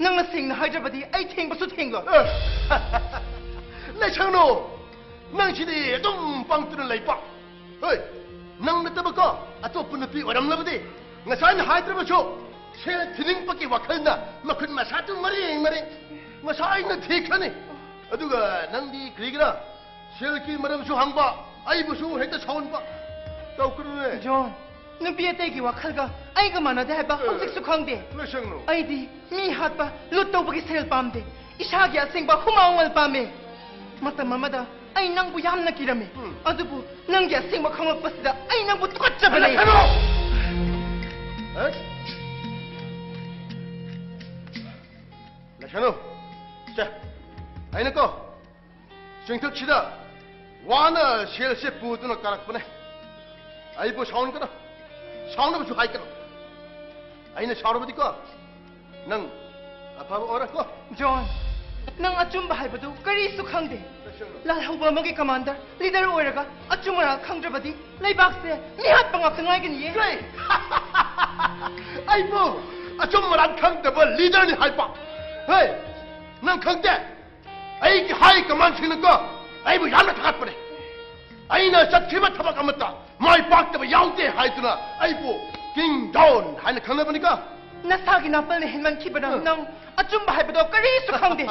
ꯅꯪꯅ ꯁꯦꯡꯅ ꯍꯥꯏꯗ꯭ꯔꯕꯗꯤ ꯑꯩ ꯊꯦꯡꯕꯁꯨ ꯊꯦꯡꯂꯣꯏ꯫ ꯂꯩꯁꯪꯅꯨ, ꯅꯪꯁꯤꯗꯤ ꯑꯗꯨꯝ ꯄꯪꯇꯨꯅ ꯂꯩꯕ꯫ ꯍꯣꯏ, ꯅꯪ ꯅꯠꯇꯕꯀꯣ ꯑꯇꯣꯞꯄ ꯅꯨꯄꯤ ꯑꯣꯏꯔꯝꯂꯕꯗꯤ ꯉꯁꯥꯏꯅ ꯍꯥꯏꯗ꯭ꯔꯕꯁꯨ ꯁꯦꯜ ꯊꯤꯅꯤꯡꯕꯒꯤ ꯋꯥꯈꯜꯅ ꯃꯈꯨꯠ ꯃꯁꯥꯗꯨ ꯃꯔꯦꯡ ꯃꯔꯦꯡ ꯉꯁꯥꯏꯅ ꯊꯤꯈ꯭ꯔꯅꯤ꯫ ꯑꯗꯨꯒ ꯅꯪꯗꯤ ꯀꯔꯤꯒꯤꯔ ꯁꯦꯜꯒꯤ ꯃꯔꯝꯁꯨ ꯍꯪꯕ, ꯑꯩꯕꯨꯁꯨ ꯍꯦꯛꯇ ꯁꯥꯎꯍꯟꯕ? ꯇꯧꯈ꯭ꯔꯨꯅꯦ꯫ ꯖꯣꯟ, ꯅꯨꯄꯤ ꯑꯇꯩꯒꯤ ꯋꯥꯈꯜꯒ ꯑꯩꯒ ꯃꯥꯟꯅꯗꯦ ꯍꯥꯏꯕ ꯍꯧꯖꯤꯛꯁꯨ ꯈꯪꯗꯦ꯫ ꯂꯣꯏꯁꯪꯅꯨ꯫ ꯑꯩꯗꯤ ꯃꯤ ꯍꯥꯠꯄ, ꯂꯨꯠ ꯇꯧꯕꯒꯤ ꯁꯦꯜ ꯄꯥꯝꯗꯦ꯫ ꯏꯁꯥꯒꯤ ꯑꯁꯦꯡꯕ ꯍꯨꯃꯥꯡ ꯃꯃꯜ ꯄꯥꯝꯃꯦ꯫ ꯃꯇꯝ ꯑꯃꯗ ꯑꯩ ꯅꯪꯕꯨ ꯌꯥꯝꯅ ꯀꯤꯔꯝꯃꯤ꯫ ꯎꯝ꯫ ꯑꯗꯨꯕꯨ ꯅꯪꯒꯤ ꯑꯁꯦꯡꯕ ꯈꯪꯂꯛꯄꯁꯤꯗ ꯑꯩ ꯅꯪꯕꯨ ꯇꯨꯀꯠꯆꯕꯅꯦ꯫ ꯂꯩꯁꯪꯅꯨ! ꯍꯦ? ꯂꯩꯁꯪꯅꯨ! ꯁꯦ, ꯑꯩꯅꯀꯣ ꯆꯤꯡꯊꯛꯁꯤꯗ ꯋꯥꯅ ꯁꯦꯜꯁꯦ ꯄꯨꯗꯨꯅ ꯀꯥꯔꯛꯄꯅꯦ꯫ ꯑꯩꯕꯨ ꯁꯥꯎꯍꯟꯒꯅꯨ, ꯁꯥꯎꯅꯕꯁꯨ ꯍꯥꯏꯒꯅꯨ꯫ ꯑꯩꯅ ꯁꯥꯎꯔꯕꯗꯤꯀꯣ ꯅꯪ ꯑꯐꯕ ꯑꯣꯏꯔꯣꯏꯀꯣ꯫ ꯖꯣꯟ, ꯅꯪ ꯑꯆꯨꯝꯕ ꯍꯥꯏꯕꯗꯨ ꯀꯔꯤꯁꯨ ꯈꯪꯗꯦ꯫ ꯂꯥꯜꯍꯧꯕ ꯑꯃꯒꯤ ꯀꯃꯥꯟꯗꯔ, ꯂꯤꯗꯔ ꯑꯣꯏꯔꯒ ꯑꯆꯨꯝ ꯑꯔꯥꯜ ꯈꯪꯗ꯭ꯔꯕꯗꯤ ꯂꯩꯕꯥꯛꯁꯦ ꯃꯤꯍꯥꯠꯄ ꯉꯥꯛꯇ ꯉꯥꯏꯒꯅꯤꯌꯦ꯫ ꯀꯩ? ꯑꯩꯕꯨ ꯑꯆꯨꯝ ꯑꯔꯥꯜ ꯈꯪꯗꯕ ꯂꯤꯗꯔꯅꯤ ꯍꯥꯏꯕ? ꯍꯦ, ꯅꯪ ꯈꯪꯗꯦ? ꯑꯩꯒꯤ ꯍꯥꯏ ꯀꯃꯥꯟꯁꯤꯡꯅꯀꯣ ꯑꯩꯕꯨ ꯌꯥꯝꯅ ꯊꯥꯒꯠꯄꯅꯦ꯫ ꯑꯩꯅ ꯆꯠꯈꯤꯕ ꯊꯕꯛ ꯑꯃꯠꯇ ꯃꯥꯏ ꯄꯥꯛꯇꯕ ꯌꯥꯎꯗꯦ ꯍꯥꯏꯗꯨꯅ ꯑꯩꯕꯨ ꯀꯤꯡ ꯖꯣꯟ ꯍꯥꯏꯅ ꯈꯪꯅꯕꯅꯤꯀꯣ꯫ ꯅꯁꯥꯒꯤ ꯅꯥꯄꯜꯅ ꯍꯦꯟꯃꯟꯈꯤꯕꯅ ꯑ꯫ ꯅꯪ ꯑꯆꯨꯝꯕ ꯍꯥꯏꯕꯗꯣ ꯀꯔꯤꯁꯨ ꯈꯪꯗꯦ꯫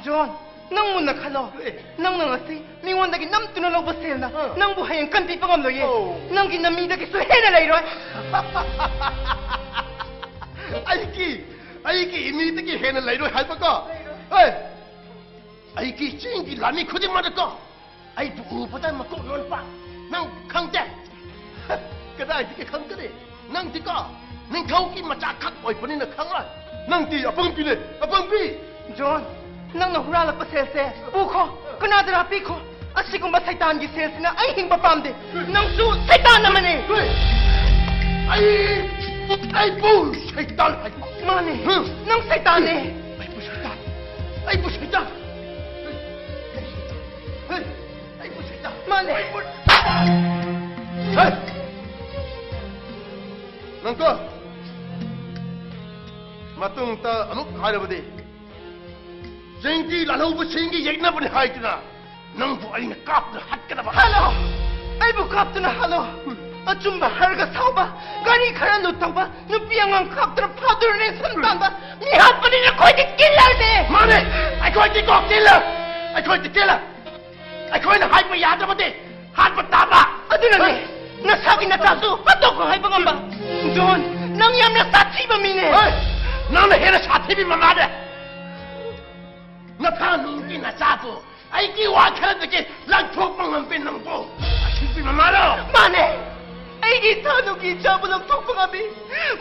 ꯖꯣꯟ, ꯅꯪ ꯃꯨꯟꯅ ꯈꯜꯂꯣ꯫ ꯑꯦ꯫ ꯅꯪꯅ ꯉꯁꯤ ꯃꯤꯉꯣꯟꯗꯒꯤ ꯅꯝꯗꯨꯅ ꯂꯧꯕ ꯁꯦꯜꯅ ꯑ꯫ ꯅꯪꯕꯨ ꯍꯌꯦꯡ ꯀꯟꯕꯤꯕ ꯉꯝꯂꯣꯏꯌꯦ꯫ ꯑꯣ꯫ ꯅꯪꯒꯤ ꯅꯃꯤꯗꯒꯤꯁꯨ ꯍꯦꯟꯅ ꯂꯩꯔꯣꯏ꯫ ꯑꯩꯒꯤ, ꯑꯩꯒꯤ ꯏꯃꯤꯗꯒꯤ ꯍꯦꯟꯅ ꯂꯩꯔꯣꯏ ꯍꯥꯏꯕꯀꯣ? ꯂꯩꯔꯣꯏ꯫ ꯑꯦ, ꯑꯩꯒꯤ ꯆꯤꯡꯒꯤ ꯂꯥꯟꯃꯤ ꯈꯨꯗꯤꯡꯃꯛꯅꯀꯣ ꯑꯩꯕꯨ ꯎꯕꯗ ꯃꯀꯣꯛ ꯅꯣꯟꯕ꯫ ꯅꯪ ꯈꯪꯗꯦ? ꯀꯗꯥꯏꯗꯒꯤ ꯈꯪꯒꯅꯤ? ꯅꯪꯗꯤꯀꯣ ꯅꯤꯡꯊꯧꯒꯤ ꯃꯆꯥ ꯈꯛ ꯑꯣꯏꯕꯅꯤꯅ ꯈꯪꯂꯣꯏ꯫ ꯅꯪꯗꯤ ꯑꯄꯪꯕꯤꯅꯦ, ꯑꯄꯪꯕꯤ! ꯖꯣꯟ, ꯅꯪꯅ ꯍꯨꯔꯥꯜꯂꯛꯄ ꯁꯦꯜꯁꯦ ꯄꯨꯈꯣ, ꯀꯅꯥꯗꯔꯥ ꯄꯤꯈꯣ꯫ ꯑꯁꯤꯒꯨꯝꯕ ꯁꯩꯇꯥꯟꯒꯤ ꯁꯦꯜꯁꯤꯅ ꯑꯩ ꯍꯤꯡꯕ ꯄꯥꯝꯗꯦ꯫ ꯅꯪꯁꯨ ꯁꯩꯇꯥꯟ ꯑꯃꯅꯤ꯫ ꯑꯩ, ꯑꯩꯕꯨ ꯁꯩꯇꯥꯟ ꯍꯥꯏꯕ? ꯃꯥꯅꯦ, ꯍꯝ? ꯅꯪ ꯁꯩꯇꯥꯟꯅꯦ꯫ ꯑꯩꯕꯨ ꯁꯩꯇꯥꯟ, ꯑꯩꯕꯨ ꯁꯩꯇꯥꯟ, ꯍꯦ, ꯑꯩꯕꯨ ꯁꯩꯇꯥꯟ, ꯃꯥꯅꯦ꯫ ꯑꯩꯕꯨ ꯁꯩꯇꯥꯟ! ꯍꯦ! ꯅꯪꯀꯣ ꯃꯇꯨꯡꯗ ꯑꯃꯨꯛ ꯍꯥꯏꯔꯕꯗꯤ, ꯆꯦꯡꯀꯤ ꯂꯥꯜꯍꯧꯕꯁꯤꯡꯒꯤ ꯌꯦꯛꯅꯕꯅꯤ ꯍꯥꯏꯗꯨꯅ ꯅꯪꯕꯨ ꯑꯩꯅ ꯀꯥꯞꯇꯨꯅ ꯍꯥꯠꯀꯗꯕ꯫ ꯍꯥꯠꯂꯣ! ꯑꯩꯕꯨ ꯀꯥꯞꯇꯨꯅ ꯍꯥꯠꯂꯣ! ꯑꯆꯨꯝꯕ ꯍꯥꯏꯔꯒ ꯁꯥꯎꯕ, ꯒꯥꯔꯤ ꯈꯔ ꯂꯨꯠ ꯇꯧꯕ, ꯅꯨꯄꯤ ꯑꯉꯥꯡ ꯀꯥꯞꯇꯨꯅ ꯐꯥꯗꯨꯅ ꯔꯦꯟꯁꯟ ꯇꯥꯟꯕ, ꯃꯤ ꯍꯥꯠꯄꯅꯤꯅ ꯑꯩꯈꯣꯏꯗꯤ ꯀꯤꯜꯂꯔꯅꯦ! ꯃꯥꯅꯦ! ꯑꯩꯈꯣꯏꯗꯤ ꯀꯣ ꯀꯤꯜꯂꯔ! ꯑꯩꯈꯣꯏꯗꯤ ꯀꯤꯜꯂꯔ! ꯑꯩꯈꯣꯏꯅ ꯍꯥꯏꯕ ꯌꯥꯗ꯭ꯔꯕꯗꯤ ꯍꯥꯠꯄ ꯇꯥꯕ! ꯑꯗꯨꯅꯅꯦ, ꯍꯣꯏ꯫ ꯅꯁꯥꯒꯤ ꯅꯆꯥꯁꯨ ꯍꯥꯠꯇꯣꯛꯈ꯭ꯔꯣ ꯍꯥꯏꯕ ꯉꯝꯕ꯫ ꯖꯣꯟ, ꯅꯪ ꯌꯥꯝꯅ ꯁꯥꯊꯤꯕ ꯃꯤꯅꯦ꯫ ꯍꯣꯏ, ꯅꯪꯅ ꯍꯦꯟꯅ ꯁꯥꯊꯤꯕꯤ ꯃꯃꯥꯅꯦ꯫ ꯅꯊꯥ ꯅꯨꯡꯒꯤ ꯅꯆꯥꯕꯨ ꯑꯩꯒꯤ ꯋꯥ ꯈꯔꯗꯒꯤ ꯂꯥꯡꯊꯣꯛꯄ ꯉꯝꯕꯤ ꯅꯪꯕꯨ ꯑꯁꯤꯕꯤ ꯃꯃꯥꯔꯣ? ꯃꯥꯅꯦ, ꯑꯩꯒꯤ ꯏꯊꯥꯅꯨꯒꯤ ꯏꯆꯥꯕꯨ ꯂꯧꯊꯣꯛꯄ ꯉꯝꯃꯤ꯫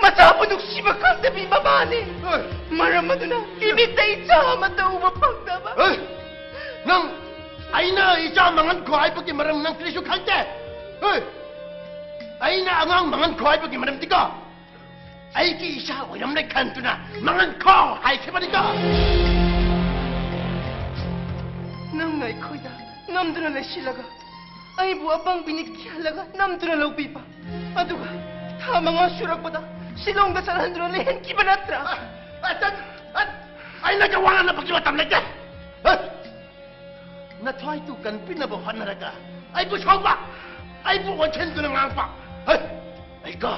ꯃꯆꯥꯕꯨ ꯅꯨꯡꯁꯤꯕ ꯈꯪꯗꯕꯤ ꯃꯃꯥꯅꯤ꯫ ꯍꯣꯏ꯫ ꯃꯔꯝ ꯑꯗꯨꯅ ꯏꯃꯤꯠꯇ ꯏꯆꯥ ꯑꯃꯠꯇ ꯎꯕ ꯐꯪꯗꯕ꯫ ꯍꯣꯏ꯫ ꯅꯪ, ꯑꯩꯅ ꯏꯆꯥ ꯃꯉꯟ ꯈꯣ ꯍꯥꯏꯕꯒꯤ ꯃꯔꯝ ꯅꯪ ꯀꯔꯤꯁꯨ ꯈꯪꯗꯦ꯫ ꯍꯣꯏ꯫ ꯑꯩꯅ ꯑꯉꯥꯡ ꯃꯉꯟ ꯈꯣ ꯍꯥꯏꯕꯒꯤ ꯃꯔꯝꯗꯤꯀꯣ, ꯑꯩꯒꯤ ꯏꯆꯥ ꯑꯣꯏꯔꯝꯂꯦ ꯈꯟꯗꯨꯅ ꯃꯉꯟ ꯈꯣ ꯍꯥꯏꯈꯤꯕꯅꯤꯀꯣ꯫ ꯅꯪꯅ ꯑꯩꯈꯣꯏꯗ ꯅꯝꯗꯨꯅ ꯂꯩꯁꯤꯜꯂꯒ, ꯑꯩꯕꯨ ꯑꯄꯪꯕꯤꯅꯤ ꯈꯜꯂꯒ ꯅꯝꯗꯨꯅ ꯂꯧꯕꯤꯕ꯫ ꯑꯗꯨꯒ ꯊꯥ ꯃꯉꯥ ꯁꯨꯔꯛꯄꯗ ꯁꯤꯂꯣꯡꯗ ꯆꯠꯍꯟꯗꯨꯅ ꯂꯩꯍꯟꯈꯤꯕ ꯅꯠꯇ꯭ꯔꯥ? ꯑ, ꯑ, ꯑ, ꯑ, ꯑꯩꯅ ꯋꯥ ꯉꯥꯡꯅꯕꯒꯤ ꯃꯇꯝ ꯂꯩꯇꯦ꯫ ꯑ, ꯅꯊ꯭ꯋꯥꯏꯗꯨ ꯀꯟꯕꯤꯅꯕ ꯍꯣꯠꯅꯔꯒ ꯑꯩꯕꯨ ꯁꯥꯎꯕ, ꯑꯩꯕꯨ ꯑꯣꯟꯁꯤꯟꯗꯨꯅ ꯉꯥꯡꯕ꯫ ꯍ! ꯑꯩꯒ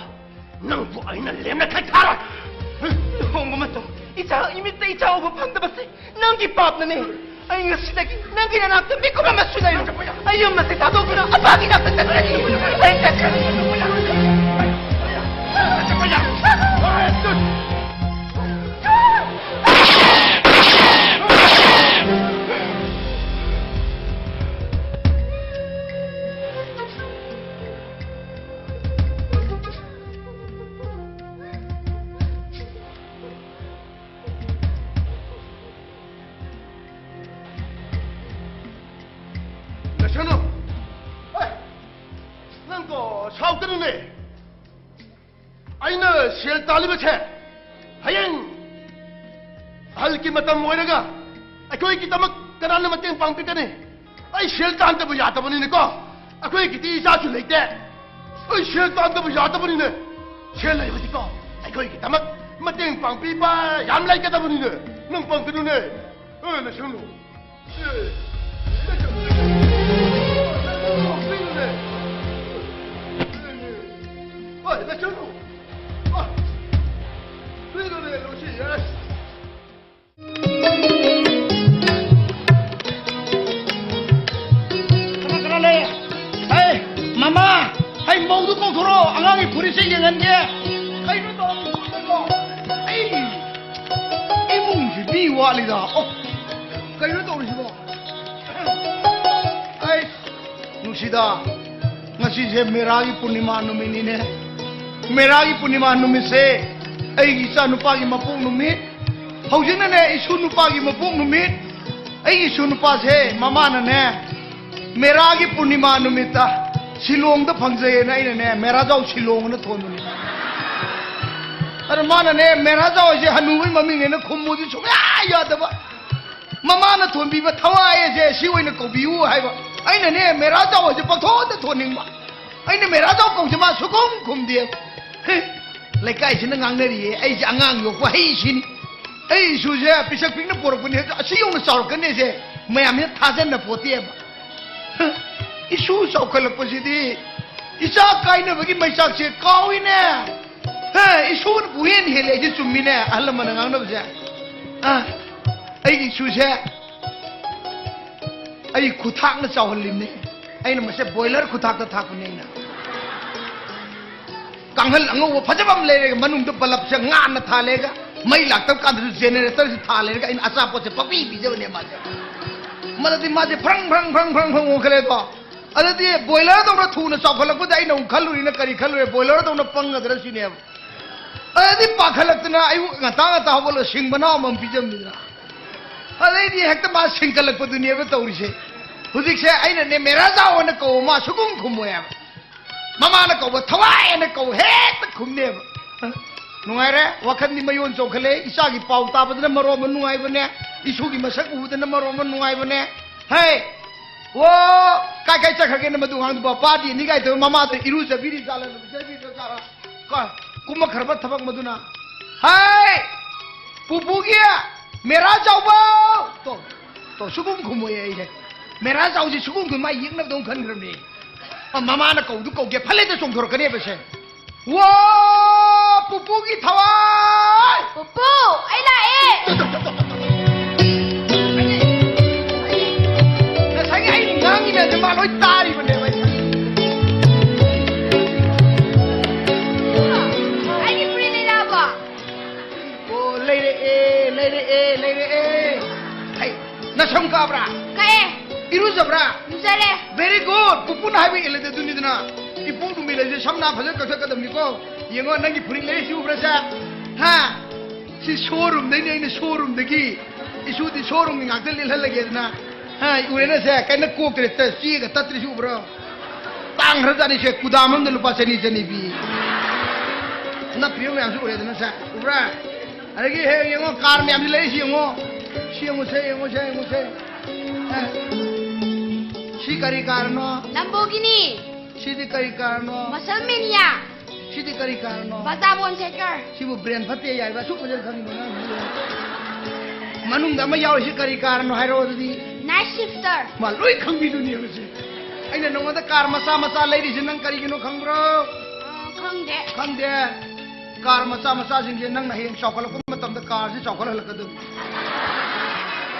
ꯅꯪꯕꯨ ꯑꯩꯅ ꯂꯦꯝꯅ ꯈꯥꯏꯊꯥꯔꯣꯏ꯫ ꯂꯨꯍꯣꯡꯕ ꯃꯇꯝ ꯏꯆꯥ, ꯏꯃꯤꯠꯇ ꯏꯆꯥ ꯎꯕ ꯐꯪꯗꯕꯁꯦ ꯅꯪꯒꯤ ꯄꯥꯞꯅꯅꯦ꯫ ꯑꯩ ꯉꯁꯤꯗꯒꯤ ꯅꯪꯒꯤ ꯅꯅꯥꯛꯇ ꯃꯤꯀꯨꯞ ꯑꯃꯁꯨ ꯂꯩꯔꯣꯏ꯫ ꯑꯩ ꯌꯨꯝ ꯑꯁꯤ ꯊꯥꯗꯣꯛꯇꯨꯅ ꯑꯄꯥꯒꯤ ꯅꯥꯛꯇ ꯆꯠꯈ꯭ꯔꯅꯤ꯫ ꯑꯩ ꯆꯠꯈ꯭ꯔꯅꯤ꯫ ꯂꯩꯁꯅꯨ! ꯑꯦ, ꯅꯪꯀꯣ ꯁꯥꯎꯒꯅꯨꯅꯦ꯫ ꯑꯩꯅ ꯁꯦꯜ ꯇꯥꯜꯂꯤꯕꯁꯦ ꯍꯌꯦꯡ ꯑꯍꯜꯒꯤ ꯃꯇꯝ ꯑꯣꯏꯔꯒ ꯑꯩꯈꯣꯏꯒꯤꯗꯃꯛ ꯀꯅꯥꯅ ꯃꯇꯦꯡ ꯄꯥꯡꯕꯤꯒꯅꯤ? ꯑꯩ ꯁꯦꯜ ꯇꯥꯟꯗꯕ ꯌꯥꯗꯕꯅꯤꯅꯀꯣ, ꯑꯩꯈꯣꯏꯒꯤꯗꯤ ꯏꯆꯥꯁꯨ ꯂꯩꯇꯦ꯫ ꯑꯩ ꯁꯦꯜ ꯇꯥꯟꯗꯕ ꯌꯥꯗꯕꯅꯤꯅꯦ꯫ ꯁꯦꯜ ꯂꯩꯕꯗꯤꯀꯣ ꯑꯩꯈꯣꯏꯒꯤꯗꯃꯛ ꯃꯇꯦꯡ ꯄꯥꯡꯕꯤꯕ ꯌꯥꯝ ꯂꯩꯒꯗꯕꯅꯤꯅꯦ꯫ ꯅꯪ ꯄꯥꯡꯒꯅꯨꯅꯦ꯫ ꯑꯦ, ꯂꯩꯁꯅꯨ꯫ ꯑꯦ, ꯂꯩꯁꯅꯨ꯫ ꯂꯩꯁꯅꯨ꯫ ꯑꯦ, ꯂꯩꯁꯅꯨ꯫ ꯑꯦ, ꯂꯩꯁꯅꯨ꯫ ꯂꯩꯁꯅꯨ꯫ ꯀꯅꯥ ꯀꯅꯥ ꯂꯩ? ꯍꯩ, ꯃꯃꯥ, ꯍꯩ, ꯃꯧꯗꯨ ꯀꯧꯊꯣꯔꯛꯑꯣ, ꯑꯉꯥꯡꯒꯤ ꯐꯨꯔꯤꯠꯁꯦ ꯌꯦꯡꯍꯟꯒꯦ꯫ ꯀꯩꯅꯣ ꯇꯧꯔꯤꯁꯤꯕꯣ? ꯑꯩ ꯏꯃꯨꯡꯁꯤ ꯃꯤ ꯋꯥꯠꯂꯤꯗ꯫ ꯑꯣ, ꯀꯩꯅꯣ ꯇꯧꯔꯤꯁꯤꯕꯣ? ꯑꯩ, ꯅꯨꯡꯁꯤꯗ, ꯉꯁꯤꯁꯦ ꯃꯦꯔꯥꯒꯤ ꯄꯨꯔꯅꯤꯃꯥ ꯅꯨꯃꯤꯠꯅꯤꯅꯦ꯫ ꯃꯦꯔꯥꯒꯤ ꯄꯨꯔꯅꯤꯃꯥ ꯅꯨꯃꯤꯠꯁꯦ ꯑꯩꯒꯤ ꯏꯆꯥ ꯅꯨꯄꯥꯒꯤ ꯃꯄꯣꯛ ꯅꯨꯃꯤꯠ꯫ ꯍꯧꯖꯤꯛꯅꯅꯦ ꯏꯁꯨ ꯅꯨꯄꯥꯒꯤ ꯃꯄꯣꯛ ꯅꯨꯃꯤꯠ꯫ ꯑꯩꯒꯤ ꯏꯁꯨ ꯅꯨꯄꯥꯁꯦ ꯃꯃꯥꯅꯅꯦ ꯃꯦꯔꯥꯒꯤ ꯄꯨꯔꯅꯤꯃꯥ ꯅꯨꯃꯤꯠꯇ ꯁꯤꯂꯣꯡꯗ ꯐꯪꯖꯩꯌꯦꯅ ꯑꯩꯅꯅꯦ ꯃꯦꯔꯥꯖꯥꯎ ꯁꯤꯂꯣꯡ ꯑꯅ ꯊꯣꯟꯕꯅꯤ꯫ ꯑꯗ ꯃꯥꯅꯅꯦ ꯃꯦꯔꯥꯖꯥꯎ ꯍꯥꯏꯁꯦ ꯍꯅꯨꯕꯩ ꯃꯃꯤꯡꯅꯦꯅ ꯈꯨꯝꯃꯨꯗꯤ ꯁꯨꯡꯌꯥ ꯌꯥꯗꯕ꯫ ꯃꯃꯥꯅ ꯊꯣꯟꯕꯤꯕ ꯊꯋꯥꯏ ꯑꯁꯦ ꯁꯤ ꯑꯣꯏꯅ ꯀꯧꯕꯤꯌꯨ ꯍꯥꯏꯕ꯫ ꯑꯩꯅꯅꯦ ꯃꯦꯔꯥꯖꯥꯎ ꯑꯁꯦ ꯄꯪꯊꯣꯟꯗ ꯊꯣꯟꯅꯤꯡꯕ꯫ ꯑꯩꯅ ꯃꯦꯔꯥꯖꯥꯎ ꯀꯧꯁꯦ ꯃꯥ ꯁꯨꯈꯨꯝ ꯈꯨꯝꯗꯦꯕ꯫ ꯍꯦ, ꯂꯩꯀꯥꯏꯁꯤꯅ ꯉꯥꯡꯅꯔꯤꯌꯦ, ꯑꯩꯁꯦ ꯑꯉꯥꯡ ꯌꯣꯛꯄ ꯍꯩꯁꯤꯅꯤ꯫ ꯑꯩ ꯏꯁꯨꯁꯦ ꯄꯤꯁꯛ ꯄꯤꯛꯅ ꯄꯣꯔꯛꯄꯅꯤ, ꯑꯁꯤ ꯌꯧꯅ ꯆꯥꯎꯔꯛꯀꯅꯤꯁꯦ ꯃꯌꯥꯝꯁꯤꯅ ꯊꯥꯖꯟꯅ ꯄꯣꯠꯇꯦꯕ꯫ ꯍ, ꯏꯁꯨ ꯆꯥꯎꯈꯠꯂꯛꯄꯁꯤꯗꯤ ꯏꯆꯥ ꯀꯥꯏꯅꯕꯒꯤ ꯃꯩꯆꯥꯛꯁꯦ ꯀꯥꯎꯏꯅꯦ꯫ ꯍ, ꯏꯁꯨꯅꯕꯨ ꯍꯦꯟꯅ ꯍꯦꯜꯂꯦ, ꯑꯩꯁꯦ ꯆꯨꯝꯃꯤꯅꯦ ꯑꯍꯜ ꯂꯃꯟꯅ ꯉꯥꯡꯅꯕꯁꯦ꯫ ꯑ, ꯑꯩꯒꯤ ꯏꯁꯨꯁꯦ ꯑꯩ ꯈꯨꯊꯥꯛꯅ ꯆꯥꯎꯍꯜꯂꯤꯕꯅꯦ꯫ ꯑꯩꯅ ꯃꯁꯦ ꯕꯣꯏꯂꯔ ꯈꯨꯊꯥꯛꯇ ꯊꯥꯛꯄꯅꯦ ꯑꯩꯅ꯫ ꯀꯥꯡꯍꯜ ꯑꯉꯧꯕ ꯐꯖꯕ ꯑꯃ ꯂꯩꯔꯒ ꯃꯅꯨꯡꯗ ꯕꯂꯞꯁꯦ ꯉꯥꯟꯅ ꯊꯥꯜꯂꯦꯒ, ꯃꯩ ꯂꯥꯛꯇꯕ ꯀꯥꯟꯗꯁꯨ ꯖꯦꯅꯦꯔꯦꯇꯔꯁꯦ ꯊꯥꯜꯂꯦꯒ ꯑꯩꯅ ꯑꯆꯥꯄꯣꯠꯁꯦ ꯄꯪꯄꯤ ꯄꯤꯖꯕꯅꯦ ꯃꯥꯁꯦ꯫ ꯃꯗꯨꯗꯤ ꯃꯥꯁꯦ ꯐ꯭ꯔꯪ ꯐ꯭ꯔꯪ ꯐ꯭ꯔꯪ ꯐ꯭ꯔꯪ ꯐ꯭ꯔꯪ ꯑꯣꯟꯈꯠꯂꯦꯀꯣ꯫ ꯑꯗꯨꯗꯤ ꯕꯣꯏꯂꯔꯗꯧꯅ ꯊꯨꯅ ꯆꯥꯎꯈꯠꯂꯛꯄꯗ ꯑꯩꯅ ꯑꯃꯨꯛ ꯈꯜꯂꯨꯔꯤꯅ ꯀꯔꯤ ꯈꯜꯂꯨꯔꯦ? ꯕꯣꯏꯂꯔꯗꯧꯅ ꯄꯪꯒꯗ꯭ꯔꯥ ꯁꯤꯅꯦꯕ꯫ ꯑꯗꯨꯗꯤ ꯄꯥꯈꯠꯂꯛꯇꯅ ꯑꯌꯨꯛ ꯉꯟꯇꯥ ꯉꯟꯇꯥ ꯍꯧꯒꯠꯂꯒ ꯁꯤꯡ ꯃꯅꯥꯎ ꯑꯃꯃꯝ ꯄꯤꯖꯕꯅꯤꯗꯅ꯫ ꯑꯗꯩꯗꯤ ꯍꯦꯛꯇ ꯃꯥ ꯁꯤꯡꯀꯠꯂꯛꯄꯗꯨꯅꯦꯕ ꯇꯧꯔꯤꯁꯦ꯫ ꯍꯧꯖꯤꯛꯁꯦ ꯑꯩꯅꯅꯦ ꯃꯦꯔꯥꯖꯥꯎ ꯑꯅ ꯀꯧꯕ ꯃꯥ ꯁꯨꯈꯨꯝ ꯈꯨꯝꯃꯣꯏ ꯍꯥꯏꯕ꯫ ꯃꯃꯥꯅ ꯀꯧꯕ ꯊꯋꯥꯏ ꯑꯅ ꯀꯧ ꯍꯦꯛꯇ ꯈꯨꯝꯅꯦꯕ꯫ ꯅꯨꯡꯉꯥꯏꯔꯦ, ꯋꯥꯈꯜꯗꯤ ꯃꯌꯣꯟ ꯆꯣꯡꯈꯠꯂꯦ꯫ ꯏꯆꯥꯒꯤ ꯄꯥꯎ ꯇꯥꯕꯗꯅ ꯃꯔꯣꯟ ꯑꯃ ꯅꯨꯡꯉꯥꯏꯕꯅꯦ, ꯏꯁꯨꯒꯤ ꯃꯁꯛ ꯎꯕꯗꯅ ꯃꯔꯣꯟ ꯑꯃ ꯅꯨꯡꯉꯥꯏꯕꯅꯦ꯫ ꯍꯦ, ꯑꯣ, ꯀꯥꯏ ꯀꯥꯏ ꯆꯠꯈ꯭ꯔꯒꯦꯅ ꯃꯗꯨ ꯑꯉꯥꯡꯗꯨꯕꯣ? ꯄꯥꯗꯤ ꯅꯤꯒꯥꯏ ꯇꯧꯕ ꯃꯃꯥꯗ ꯏꯔꯨꯖꯕꯤꯔꯤ ꯖꯥꯠꯂ, ꯂꯨꯖꯕꯤꯔꯤ ꯖꯥꯠꯂ? ꯀꯣ, ꯀꯨꯝꯃꯛꯈ꯭ꯔꯕ ꯊꯕꯛ ꯃꯗꯨꯅ? ꯍꯥꯏ! ꯄꯨꯄꯨꯒꯤ ꯃꯦꯔꯥ ꯆꯥꯎꯕ! ꯇꯣ, ꯇꯣ, ꯁꯨꯒꯨꯝ ꯈꯨꯝꯃꯣꯏ ꯑꯩꯁꯦ꯫ ꯃꯦꯔꯥ ꯆꯥꯎꯁꯤ ꯁꯨꯒꯨꯝ ꯈꯨꯝ ꯃꯥ ꯌꯦꯛꯅꯕꯗꯧ ꯈꯟꯈ꯭ꯔꯕꯅꯤ꯫ ꯑ, ꯃꯃꯥꯅ ꯀꯧꯗꯨ ꯀꯧꯒꯦ ꯐꯠ ꯂꯩꯇ ꯆꯣꯡꯊꯣꯔꯛꯀꯅꯦꯕ ꯁꯦ꯫ ꯋꯥ! ꯄꯨꯄꯨꯒꯤ ꯊꯋꯥꯏ! ꯄꯨꯄꯨ, ꯑꯩ ꯂꯥꯛꯑꯦ! ꯉꯁꯥꯏꯒꯤ ꯑꯩ ꯉꯥꯡꯉꯤ ꯃꯌꯥꯝꯁꯦ ꯃꯥ ꯂꯣꯏ ꯇꯥꯔꯤꯕꯅꯦꯕ ꯑꯩ꯫ ꯑꯩꯒꯤ ꯐꯨꯔꯤꯠ ꯂꯩꯔꯛꯑꯕꯣ? ꯑꯣ, ꯂꯩꯔꯛꯑꯦ, ꯂꯩꯔꯛꯑꯦ, ꯂꯩꯔꯛꯑꯦ꯫ ꯍꯩ, ꯅꯁꯝ ꯀꯥꯕ꯭ꯔꯥ? ꯀꯛꯑꯦ꯫ ꯏꯔꯨꯖꯕ꯭ꯔꯥ? ꯂꯨꯖꯔꯦ꯫ Very good. ꯄꯨꯄꯨꯅ ꯍꯥꯏꯕ ꯏꯜꯂꯗꯤ ꯑꯗꯨꯅꯤꯗꯅ꯫ ꯏꯄꯣꯛ ꯅꯨꯃꯤꯠ ꯍꯥꯏꯁꯦ ꯁꯝ ꯅꯥ ꯐꯖꯅ ꯀꯛꯊꯠꯀꯗꯕꯅꯤꯀꯣ꯫ ꯌꯦꯡꯉꯣ, ꯅꯪꯒꯤ ꯐꯨꯔꯤꯠ ꯂꯩꯔꯤꯁꯤ ꯎꯕ꯭ꯔꯥ ꯁꯦ? ꯍꯥ? ꯁꯤ showroomꯗꯩꯅꯦ ꯑꯩꯅ, showroomꯗꯒꯤ꯫ ꯏꯁꯨꯗꯤ showroomꯒꯤ ꯉꯥꯛꯇ ꯂꯤꯠꯍꯜꯂꯒꯦꯗꯅ꯫ ꯍꯥ, ꯎꯔꯦꯅ ꯁꯦ? ꯀꯩꯅꯣ ꯀꯣꯛꯇ꯭ꯔꯦ, ꯆꯦꯒ ꯇꯠꯇ꯭ꯔꯤꯁꯤ ꯎꯕ꯭ꯔꯣ? ꯇꯥꯡꯈ꯭ꯔꯖꯥꯠꯅꯤ ꯁꯦ, ꯀꯨꯗꯥꯝ ꯑꯃꯗ ꯂꯨꯄꯥ ꯆꯅꯤ, ꯆꯅꯤ ꯄꯤ꯫ ꯅꯞꯄꯤꯕ ꯃꯌꯥꯝꯁꯨ ꯎꯔꯦꯗꯅ ꯁꯦ, ꯎꯕ꯭ꯔꯥ? ꯑꯗꯒꯤ ꯍꯦꯛ ꯌꯦꯡꯉꯣ, car ꯃꯌꯥꯝꯁꯤ ꯂꯩꯔꯤꯁꯤ ꯌꯦꯡꯉꯣ꯫ ꯁꯤ ꯌꯦꯡꯉꯨꯁꯦ, ꯌꯦꯡꯉꯨꯁꯦ, ꯌꯦꯡꯉꯨꯁꯦ꯫ ꯑꯦ꯫ ꯁꯤ ꯀꯔꯤ carꯅꯣ? Lamborghini꯫ ꯁꯤꯗꯤ ꯀꯔꯤ carꯅꯣ? Muscle Mania꯫ ꯁꯤꯗꯤ ꯀꯔꯤ carꯅꯣ? Bajaj Bonseker꯫ ꯁꯤꯕꯨ brain ꯐꯠꯇꯦ ꯌꯥꯏꯕ, ꯑꯁꯨꯛ ꯐꯖꯅ ꯈꯪꯉꯤꯕ ꯑꯉꯥꯡꯁꯤꯕꯨ꯫ ꯃꯅꯨꯡꯗ ꯑꯃ ꯌꯥꯎꯔꯤꯁꯤ ꯀꯔꯤ carꯅꯣ ꯍꯥꯏꯔꯛꯑꯣ ꯑꯗꯨꯗꯤ? Night Shifter꯫ ꯃꯥ ꯂꯣꯏ ꯈꯪꯕꯤꯗꯨꯅꯦꯕ ꯁꯤ꯫ ꯑꯩꯅ ꯅꯉꯣꯟꯗ car ꯃꯆꯥ ꯃꯆꯥ ꯂꯩꯔꯤꯁꯦ ꯅꯪ ꯀꯔꯤꯒꯤꯅꯣ ꯈꯪꯕ꯭ꯔꯣ? ꯑ, ꯈꯪꯗꯦ꯫ ꯈꯪꯗꯦ? Car ꯃꯆꯥ ꯃꯆꯥꯁꯤꯡꯁꯦ ꯅꯪꯅ ꯍꯌꯦꯡ ꯆꯥꯎꯈꯠꯂꯛꯄ ꯃꯇꯝꯗ carꯁꯤ ꯆꯥꯎꯈꯠꯍꯜꯂꯛꯀꯗꯕꯅꯤ꯫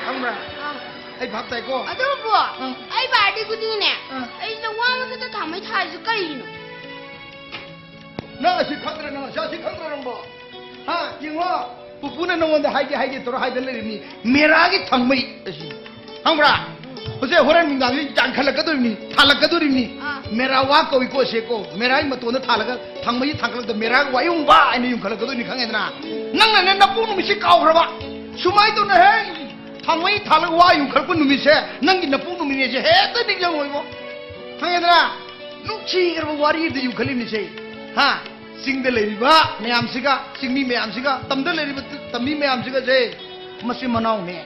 ꯈꯪꯕ꯭ꯔꯥ? ꯑ꯫ ꯑꯩ ꯚꯥꯞ ꯇꯥꯏꯀꯣ? ꯑꯗꯨꯕꯨ ꯑ꯫ ꯑꯩ birthday ꯈꯨꯗꯤꯡꯅꯦ, ꯑ꯫ ꯑꯩ ꯂꯧꯋꯥ ꯃꯊꯛꯇ ꯊꯥꯡꯃꯩ ꯊꯥꯔꯤꯁꯦ ꯀꯩꯒꯤꯅꯣ? ꯅꯪ ꯑꯁꯤ ꯈꯪꯗ꯭ꯔ, ꯅꯪ ꯑꯁꯤ, ꯑꯁꯤ ꯈꯪꯗ꯭ꯔ ꯅꯪꯕꯣ? ꯍꯥ? ꯌꯦꯡꯉꯣ, ꯄꯨꯄꯨꯅ ꯅꯉꯣꯟꯗ ꯍꯥꯏꯒꯦ, ꯍꯥꯏꯒꯦ ꯇꯧꯔ ꯍꯥꯏꯗ ꯂꯩꯔꯤꯕꯅꯤ꯫ ꯃꯦꯔꯥꯒꯤ ꯊꯥꯡꯃꯩ ꯑꯁꯤ꯫ ꯈꯪꯕ꯭ꯔꯥ? ꯍꯧꯖꯤꯛ ꯍꯣꯔꯦꯟ ꯅꯨꯡꯗꯥꯡꯁꯤ ꯌꯥꯟꯈꯠꯂꯛꯀꯗꯣꯔꯤꯕꯅꯤ, ꯊꯥꯜꯂꯛꯀꯗꯣꯔꯤꯕꯅꯤ꯫ ꯑꯥ꯫ ꯃꯦꯔꯥ ꯋꯥ ꯀꯧꯏꯀꯣ ꯑꯁꯦꯀꯣ꯫ ꯃꯦꯔꯥꯒꯤ ꯃꯇꯣꯟꯗ ꯊꯥꯜꯂꯒ ꯊꯥꯡꯃꯩ ꯊꯥꯡꯒꯠꯂꯛꯇ ꯃꯦꯔꯥꯒꯤ ꯋꯥꯌꯨꯡꯕ ꯍꯥꯏꯅ ꯌꯨꯡꯈꯠꯂꯛꯀꯗꯣꯏꯅꯤ, ꯈꯪꯉꯦꯗꯅ? ꯅꯪꯅꯅꯦ ꯅꯄꯣꯛ ꯅꯨꯃꯤꯠꯁꯤ ꯀꯥꯎꯈ꯭ꯔꯕ? ꯁꯨꯃꯥꯏꯅ ꯇꯧꯅ ꯍꯦ, ꯊꯥꯡꯃꯩ ꯊꯥꯜꯂꯒ ꯋꯥ ꯌꯨꯡꯈꯠꯂꯛꯄ ꯅꯨꯃꯤꯠꯁꯦ ꯅꯪꯒꯤ ꯅꯄꯣꯛ ꯅꯨꯃꯤꯠꯅꯦꯁꯦ ꯍꯦꯛꯇ ꯅꯤꯡꯁꯤꯡꯉꯣꯏꯕꯣ꯫ ꯈꯪꯉꯦꯗꯅ? ꯅꯨꯡꯁꯤꯈ꯭ꯔꯕ ꯋꯥꯔꯤꯗ ꯌꯨꯡꯈꯠꯂꯤꯕꯅꯤꯁꯦ꯫ ꯍꯥ? ꯆꯤꯡꯗ ꯂꯩꯔꯤꯕ ꯃꯌꯥꯝꯁꯤꯒ, ꯆꯤꯡꯃꯤ ꯃꯌꯥꯝꯁꯤꯒ, ꯇꯝꯗ ꯂꯩꯔꯤꯕ ꯇꯝꯃꯤ ꯃꯌꯥꯝꯁꯤꯒꯁꯦ ꯃꯆꯤꯟ ꯃꯅꯥꯎꯅꯦ꯫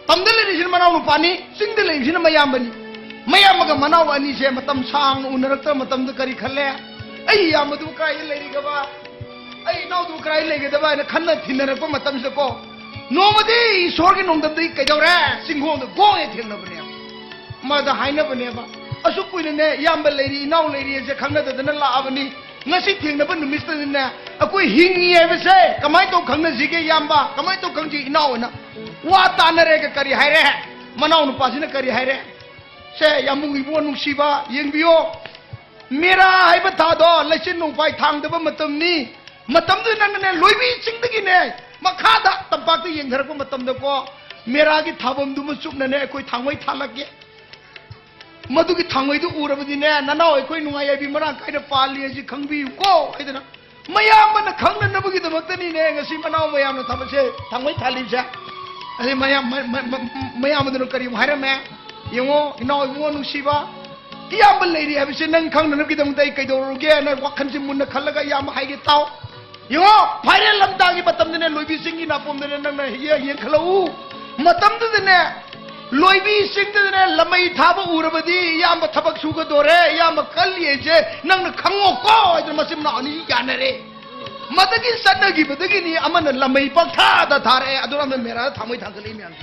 ꯇꯝꯗ ꯂꯩꯔꯤꯁꯤꯅ ꯃꯅꯥꯎ ꯅꯨꯄꯥꯅꯤ, ꯆꯤꯡꯗ ꯂꯩꯔꯤꯁꯤꯅ ꯃꯌꯥꯝꯕꯅꯤ꯫ ꯃꯌꯥꯝꯕꯒ ꯃꯅꯥꯎ ꯑꯅꯤꯁꯦ ꯃꯇꯝ ꯁꯥꯡꯅ ꯎꯅꯔꯛꯇꯕ ꯃꯇꯝꯗ ꯀꯔꯤ ꯈꯜꯂꯦ? "ꯑꯩ ꯏꯌꯥꯝꯕꯗꯨꯕꯨ ꯀꯥꯏꯗ ꯂꯩꯔꯤꯒꯕ? ꯑꯩ ꯏꯅꯥꯎꯗꯨꯕꯨ ꯑꯩ ꯂꯩꯒꯗꯕ ꯍꯥꯏꯅ ꯈꯟꯅ ꯊꯤꯟꯅꯔꯛꯄ ꯃꯇꯝꯁꯤꯗꯀꯣ, ꯅꯣꯡꯃꯗꯤ ꯏꯁꯣꯔꯒꯤ ꯅꯣꯡꯗꯝꯗꯒꯤ ꯀꯩꯗꯧꯔꯦ? ꯆꯤꯡꯒꯣꯡꯗ ꯒꯣꯡ ꯍꯦꯛ ꯊꯦꯡꯅꯕꯅꯦꯕ꯫ ꯃꯥꯗ ꯍꯥꯏꯅꯕꯅꯦꯕ, "ꯑꯁꯨꯛ ꯀꯨꯏꯅꯅꯦ ꯏꯌꯥꯝꯕ ꯂꯩꯔꯤ, ꯏꯅꯥꯎ ꯂꯩꯔꯤ ꯍꯥꯏꯁꯦ ꯈꯪꯅꯗꯗꯅ ꯂꯥꯛꯑꯕꯅꯤ꯫ ꯉꯁꯤ ꯊꯦꯡꯅꯕ ꯅꯨꯃꯤꯠꯁꯤꯗꯅꯦ ꯑꯩꯈꯣꯏ ꯍꯤꯡꯉꯤ ꯍꯥꯏꯕꯁꯦ ꯀꯃꯥꯏꯅ ꯇꯧ ꯈꯪꯅꯁꯤꯒꯦ ꯏꯌꯥꯝꯕ? ꯀꯃꯥꯏꯅ ꯇꯧ ꯈꯪꯁꯤ ꯏꯅꯥꯎ?" ꯍꯥꯏꯅ ꯋꯥ ꯇꯥꯅꯔꯦꯒ ꯀꯔꯤ ꯍꯥꯏꯔꯦ? ꯃꯅꯥꯎ ꯅꯨꯄꯥꯁꯤꯅ ꯀꯔꯤ ꯍꯥꯏꯔꯦ? "ꯁꯦ, ꯌꯥꯝꯕꯨꯡ ꯏꯕꯨꯡꯉꯣ ꯅꯨꯡꯁꯤꯕ, ꯌꯦꯡꯕꯤꯌꯣ꯫ ꯃꯦꯔꯥ ꯍꯥꯏꯕ ꯊꯥꯗꯣ ꯂꯩꯆꯤꯟ ꯅꯣꯡꯐꯥꯏ ꯊꯥꯡꯗꯕ ꯃꯇꯝꯅꯤ꯫ ꯃꯇꯝꯗꯨꯗ ꯅꯪꯅꯅꯦ ꯂꯣꯏꯕꯤ ꯆꯤꯡꯗꯒꯤꯅꯦ ꯃꯈꯥꯗ ꯇꯝꯄꯥꯛꯇ ꯌꯦꯡꯊꯔꯛꯄ ꯃꯇꯝꯗꯀꯣ, ꯃꯦꯔꯥꯒꯤ ꯊꯥꯐꯝꯗꯨꯃ ꯆꯨꯞꯅꯅꯦ ꯑꯩꯈꯣꯏ ꯊꯥꯡꯃꯩ ꯊꯥꯜꯂꯛꯀꯦ꯫ ꯃꯗꯨꯒꯤ ꯊꯥꯡꯃꯩꯗꯨ ꯎꯔꯕꯗꯤꯅꯦ, ꯅꯅꯥꯎ ꯑꯩꯈꯣꯏ ꯅꯨꯡꯉꯥꯏ ꯌꯥꯏꯕꯤ ꯃꯔꯥꯡ ꯀꯥꯏꯅ ꯄꯥꯜꯂꯤ ꯍꯥꯏꯁꯤ ꯈꯪꯕꯤꯌꯨꯀꯣ" ꯍꯥꯏꯗꯅ ꯃꯌꯥꯝꯕꯅ ꯈꯪꯅꯅꯕꯒꯤꯗꯃꯛꯇꯅꯤꯅꯦ ꯉꯁꯤ ꯃꯅꯥꯎ ꯃꯌꯥꯝꯅ ꯊꯕꯛꯁꯦ ꯊꯥꯡꯃꯩ ꯊꯥꯜꯂꯤꯕꯁꯦ꯫ ꯑꯗꯩ ꯃꯌꯥꯝ, ꯃ-, ꯃ-, ꯃ-, ꯃꯌꯥꯝꯕꯗꯨꯅ ꯀꯔꯤ ꯑꯃꯨꯛ ꯍꯥꯏꯔꯝꯃꯦ? "ꯌꯦꯡꯉꯣ, ꯏꯅꯥꯎ ꯏꯕꯨꯡꯉꯣ ꯅꯨꯡꯁꯤꯕ, ꯏꯌꯥꯝꯕ ꯂꯩꯔꯤ ꯍꯥꯏꯕꯁꯦ ꯅꯪ ꯈꯪꯅꯅꯕꯒꯤꯗꯃꯛꯇ ꯑꯩ ꯀꯩꯗꯧꯔꯨꯒꯦ? ꯅꯪ ꯋꯥꯈꯜꯁꯦ ꯃꯨꯟꯅ ꯈꯜꯂꯒ ꯏꯌꯥꯝꯕ ꯍꯥꯏꯒꯦ ꯇꯥꯎ꯫ ꯌꯦꯡꯉꯣ, ꯐꯥꯏꯔꯦꯜ ꯂꯝꯇꯥꯒꯤ ꯃꯇꯝꯗꯅꯦ, ꯂꯣꯏꯕꯤ ꯆꯤꯡꯒꯤ ꯅꯥꯄꯣꯝꯗꯅꯦ, ꯅꯪꯅ ꯌꯦ-, ꯌꯦꯡꯈꯠꯂꯛꯎ꯫ ꯃꯇꯝꯗꯨꯗꯅꯦ, ꯂꯣꯏꯕꯤ ꯆꯤꯡꯗꯨꯗꯅꯦ ꯂꯝꯃꯩ ꯊꯥꯕ ꯎꯔꯕꯗꯤ ꯏꯌꯥꯝꯕ ꯊꯕꯛ ꯁꯨꯒꯗꯣꯔꯦ, ꯏꯌꯥꯝꯕ ꯀꯜꯂꯤ ꯍꯥꯏꯁꯦ ꯅꯪꯅ ꯈꯪꯉꯣꯀꯣ" ꯍꯥꯏꯗꯅ ꯃꯆꯤꯟ ꯃꯅꯥꯎ ꯑꯅꯤ ꯌꯥꯅꯔꯦ꯫ ꯃꯗꯒꯤ ꯆꯠꯅꯈꯤꯕꯗꯒꯤꯅꯤ ꯑꯃꯅ ꯂꯝꯃꯩ ꯄꯪꯊꯥꯗ ꯊꯥꯔꯛꯑꯦ, ꯑꯗꯨꯅ ꯑꯃꯅ ꯃꯦꯔꯥꯗ ꯊꯥꯡꯃꯩ ꯊꯥꯡꯒꯠꯂꯛꯏ ꯃꯌꯥꯝꯁꯦ꯫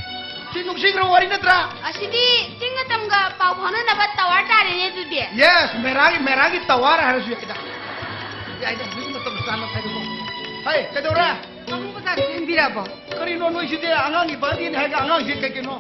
ꯁꯤ ꯅꯨꯡꯁꯤꯈ꯭ꯔ ꯋꯥꯔꯤ ꯅꯠꯇ꯭ꯔꯥ? ꯑꯁꯤꯗꯤ ꯆꯤꯡꯒ ꯇꯝꯒ ꯄꯥꯎ ꯐꯥꯎꯅꯅꯕ ꯇꯋꯥꯔ ꯇꯥꯔꯦꯅꯦ ꯑꯗꯨꯗꯤ꯫ ꯌꯦꯁ, ꯃꯦꯔꯥꯒꯤ, ꯃꯦꯔꯥꯒꯤ ꯇꯋꯥꯔ ꯍꯥꯏꯔꯁꯨ ꯌꯥꯏꯗ꯫ ꯌꯥꯏꯗ, ꯍꯧꯖꯤꯛ ꯃꯇꯝ ꯆꯥꯅ ꯍꯥꯏꯗꯣꯛꯑꯣ꯫ ꯍꯩ, ꯀꯩꯗꯧꯔꯦ? ꯄꯥꯕꯨꯡ ꯕꯖꯥꯔꯗ ꯆꯦꯟꯕꯤꯔꯛꯑꯕꯣ? ꯀꯔꯤꯅꯣ ꯅꯣꯏꯁꯤꯗꯤ? ꯑꯉꯥꯡꯒꯤ ꯕꯥꯔꯗꯦꯅꯤ ꯍꯥꯏꯔꯒ ꯑꯉꯥꯡꯁꯦ ꯀꯩ ꯀꯩꯅꯣ?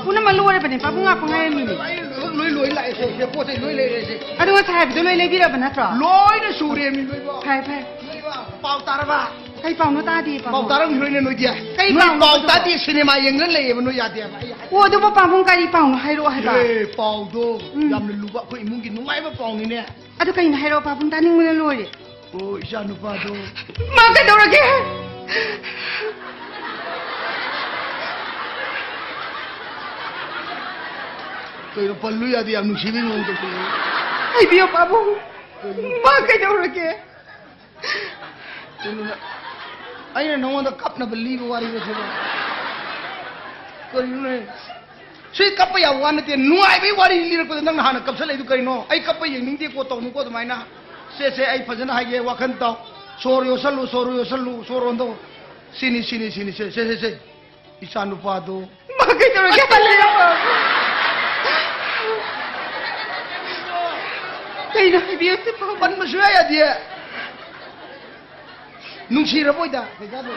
ꯄꯨꯝꯅꯃꯛ ꯂꯣꯏꯔꯕꯅꯦ, ꯄꯥꯕꯨꯡ ꯉꯥꯛꯄ ꯉꯥꯏꯔꯝꯃꯤꯅꯦ꯫ ꯑꯩ ꯂꯣꯏ, ꯂꯣꯏ ꯂꯥꯛꯑꯦ ꯁꯦ, ꯁꯦ, ꯄꯣꯠ ꯆꯩ ꯂꯣꯏ ꯂꯩꯔꯦ ꯁꯦ꯫ ꯑꯗꯨ ꯉꯁꯥꯏ ꯍꯥꯏꯕꯗꯣ ꯂꯣꯏ ꯂꯩꯕꯤꯔꯕ ꯅꯠꯇ꯭ꯔꯣ? ꯂꯣꯏꯅ ꯁꯨꯔꯦꯃꯤ, ꯂꯣꯏꯕ꯫ ꯐꯔꯦ, ꯐꯔꯦ꯫ ꯂꯣꯏꯕ꯫ ꯄꯥꯎ ꯇꯥꯔꯕ? ꯀꯩ ꯄꯥꯎꯅꯣ ꯇꯥꯗꯦ, ꯄꯥꯕꯨꯡ꯫ ꯄꯥꯎ ꯇꯥꯔꯝꯈꯤꯔꯣꯏꯅꯦ ꯅꯣꯏꯗꯤ꯫ ꯀꯩ ꯅꯣꯏ ꯄꯥꯎꯅꯣ ꯄꯥꯎ ꯑꯗꯨꯕꯣ? ꯇꯥꯗꯦ, ꯁꯤꯅꯦꯃꯥ ꯌꯦꯡꯗꯅ ꯂꯩꯌꯦꯕ ꯅꯣꯏ ꯌꯥꯗꯦꯕ꯫ ꯑꯩ ꯍꯥꯏ- ꯑꯣ, ꯑꯗꯨꯕꯨ ꯄꯥꯕꯨꯡ ꯀꯔꯤ ꯄꯥꯎꯅꯣ ꯍꯥꯏꯔꯛꯑꯣ ꯍꯥꯏꯕ꯫ ꯑꯦ, ꯄꯥꯎꯗꯣ ꯎꯝ꯫ ꯌꯥꯝꯅ ꯂꯨꯕ ꯑꯩꯈꯣꯏ ꯏꯃꯨꯡꯒꯤ ꯅꯨꯡꯉꯥꯏꯕ ꯄꯥꯎꯅꯤꯅꯦ꯫ ꯑꯗꯨ ꯀꯩꯅꯣ ꯍꯥꯏꯔꯛꯑꯣ ꯄꯥꯕꯨꯡ, ꯇꯥꯅꯤꯡꯕꯅ ꯂꯣꯏꯔꯦ꯫ ꯑꯣ, ꯏꯆꯥ ꯅꯨꯄꯥꯗꯣ꯫ ꯃꯥ ꯀꯩꯗꯧꯔꯒꯦ? ꯀꯩꯅꯣ ꯄꯜꯂꯨ ꯌꯥꯗꯦ, ꯌꯥꯝ ꯅꯨꯡꯁꯤꯕꯩ ꯃꯑꯣꯡ ꯇꯧꯁꯤꯜꯂꯛꯑꯦ꯫ ꯍꯥꯏꯕꯤꯌꯣ ꯄꯥꯕꯨꯡ꯫ ꯀꯩꯅꯣ? ꯃꯥ ꯀꯩꯗꯧꯔꯒꯦ? ꯀꯩꯅꯣꯅꯦ? ꯑꯩꯅ ꯅꯉꯣꯟꯗ ꯀꯞꯅꯕ ꯂꯤꯕ ꯋꯥꯔꯤꯔꯣ ꯁꯤꯕꯣ? ꯀꯔꯤꯅꯣꯅꯦ? ꯁꯤ ꯀꯞꯄ ꯌꯥꯕ ꯋꯥ ꯅꯠꯇꯦ, ꯅꯨꯡꯉꯥꯏꯕꯩ ꯋꯥꯔꯤ ꯂꯤꯔꯛꯄꯗ ꯅꯪꯅ ꯍꯥꯟꯅ ꯀꯞꯁꯜꯂꯛꯏꯗꯨ ꯀꯔꯤꯅꯣ? ꯑꯩ ꯀꯞꯄ ꯌꯦꯡꯅꯤꯡꯗꯦꯀꯣ, ꯇꯧꯅꯨꯀꯣ ꯑꯗꯨꯃꯥꯏꯅ꯫ ꯁꯦ, ꯁꯦ, ꯑꯩ ꯐꯖꯅ ꯍꯥꯏꯒꯦ, ꯋꯥꯈꯜ ꯇꯥꯎ꯫ ꯁꯣꯔ ꯌꯣꯠꯁꯜꯂꯨ, ꯁꯣꯔ ꯌꯣꯠꯁꯜꯂꯨ, ꯁꯣꯔ ꯍꯣꯟꯗꯣꯛ꯫ ꯁꯤꯅꯤ, ꯁꯤꯅꯤ, ꯁꯤꯅꯤ, ꯁꯦ, ꯁꯦ, ꯁꯦ, ꯁꯦ꯫ ꯏꯆꯥ ꯅꯨꯄꯥꯗꯣ꯫ ꯃꯥ ꯀꯩꯗꯧꯔꯒꯦ? ꯍꯜꯂꯦ꯫ ꯀꯩꯅꯣ ꯍꯥꯏꯕꯤꯌꯨ ꯁꯤꯕꯣ? ꯄꯟꯕ ꯁꯨꯡꯌꯥ ꯌꯥꯗꯦ꯫ ꯅꯨꯡꯁꯤꯔꯕꯣꯏꯗ, ꯀꯩꯀꯥꯗꯣ꯫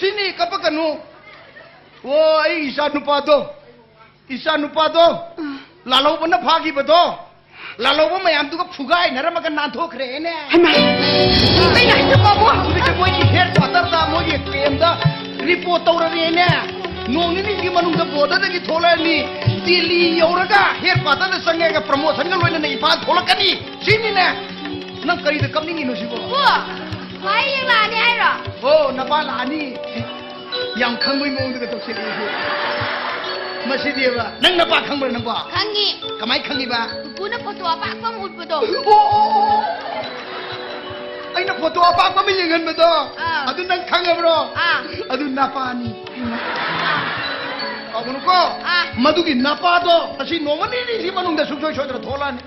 ꯁꯤꯅꯤ, ꯀꯞꯄꯛꯀꯅꯨ꯫ ꯑꯣ, ꯑꯩ ꯏꯆꯥ ꯅꯨꯄꯥꯗꯣ꯫ ꯏꯆꯥ ꯅꯨꯄꯥꯗꯣ꯫ ꯎꯝ꯫ ꯂꯥꯜꯍꯧꯕꯅ ꯐꯥꯈꯤꯕꯗꯣ꯫ ꯂꯥꯜꯍꯧꯕ ꯃꯌꯥꯝꯗꯨꯒ ꯐꯨꯒꯥꯏꯅꯔꯝꯃꯒ ꯅꯥꯟꯊꯣꯛꯈ꯭ꯔꯦꯅꯦ꯫ ꯍꯩꯃꯥ! ꯀꯩꯅꯣ ꯍꯥꯏꯁꯤꯕꯣ, ꯄꯥꯕꯨꯡ? ꯍꯧꯖꯤꯛꯇꯤ ꯃꯣꯏꯒꯤ ꯍꯦꯗ ꯀ꯭ꯋꯥꯇꯔꯗ, ꯃꯣꯏꯒꯤ ꯀꯦꯝꯗ ꯔꯤꯄꯣꯔꯠ ꯇꯧꯔꯒꯦꯅꯦ꯫ ꯅꯣꯡ ꯅꯤꯅꯤꯒꯤ ꯃꯅꯨꯡꯗ ꯕꯣꯔꯗꯔꯗꯒꯤ ꯊꯣꯛꯂꯛꯑꯅꯤ꯫ ꯗꯤꯜꯂꯤ ꯌꯧꯔꯒ ꯍꯦꯗ ꯀ꯭ꯋꯥꯇꯔꯗ ꯆꯪꯉꯒ ꯄ꯭ꯔꯃꯣꯁꯟꯒ ꯂꯣꯏꯅꯅ ꯏꯝꯐꯥꯜ ꯊꯣꯛꯂꯛꯀꯅꯤ꯫ ꯁꯤꯅꯤꯅꯦ꯫ ꯅꯪ ꯀꯔꯤꯗ ꯀꯞꯅꯤꯡꯉꯤꯅꯣ ꯁꯤꯕꯣ? ꯄꯨ, ꯈ꯭ꯋꯥꯏ ꯌꯦꯡꯂꯛꯑꯅꯤ ꯍꯥꯏꯔꯣ? ꯑꯣ, ꯅꯄꯥ ꯂꯥꯛꯑꯅꯤ꯫ ꯌꯥꯝ ꯈꯪꯕꯩ ꯃꯑꯣꯡꯗꯒ ꯇꯧꯁꯤꯜꯂꯛꯏꯁꯦ꯫ ꯃꯁꯤꯗꯤꯕ, ꯅꯪ ꯅꯄꯥ ꯈꯪꯕ꯭ꯔꯥ ꯅꯪꯕꯣ? ꯈꯪꯉꯤ꯫ ꯀꯃꯥꯏ ꯈꯪꯉꯤꯕ? ꯄꯨꯄꯨꯅ ꯐꯣꯇꯣ ꯑꯄꯥꯛꯄ ꯑꯃ ꯎꯠꯄꯗꯣ꯫ ꯑꯣ, ꯑꯣ, ꯑꯣ, ꯑꯣ꯫ ꯑꯩꯅ ꯐꯣꯇꯣ ꯑꯄꯥꯛꯄ ꯑꯃ ꯌꯦꯡꯍꯟꯕꯗꯣ, ꯑꯥ꯫ ꯑꯗꯨ ꯅꯪ ꯈꯪꯉꯕ꯭ꯔꯣ? ꯑꯥ꯫ ꯑꯗꯨ ꯅꯄꯥꯅꯤ꯫ ꯑꯥ꯫ ꯀꯥꯎꯒꯅꯨꯀꯣ꯫ ꯑꯥ꯫ ꯃꯗꯨꯒꯤ ꯅꯄꯥꯗꯣ ꯉꯁꯤ ꯅꯣꯡꯃ ꯅꯤꯅꯤꯁꯤ ꯃꯅꯨꯡꯗ ꯁꯨꯡꯁꯣꯏ ꯁꯣꯏꯗꯅ ꯊꯣꯛꯂꯛꯑꯅꯤ꯫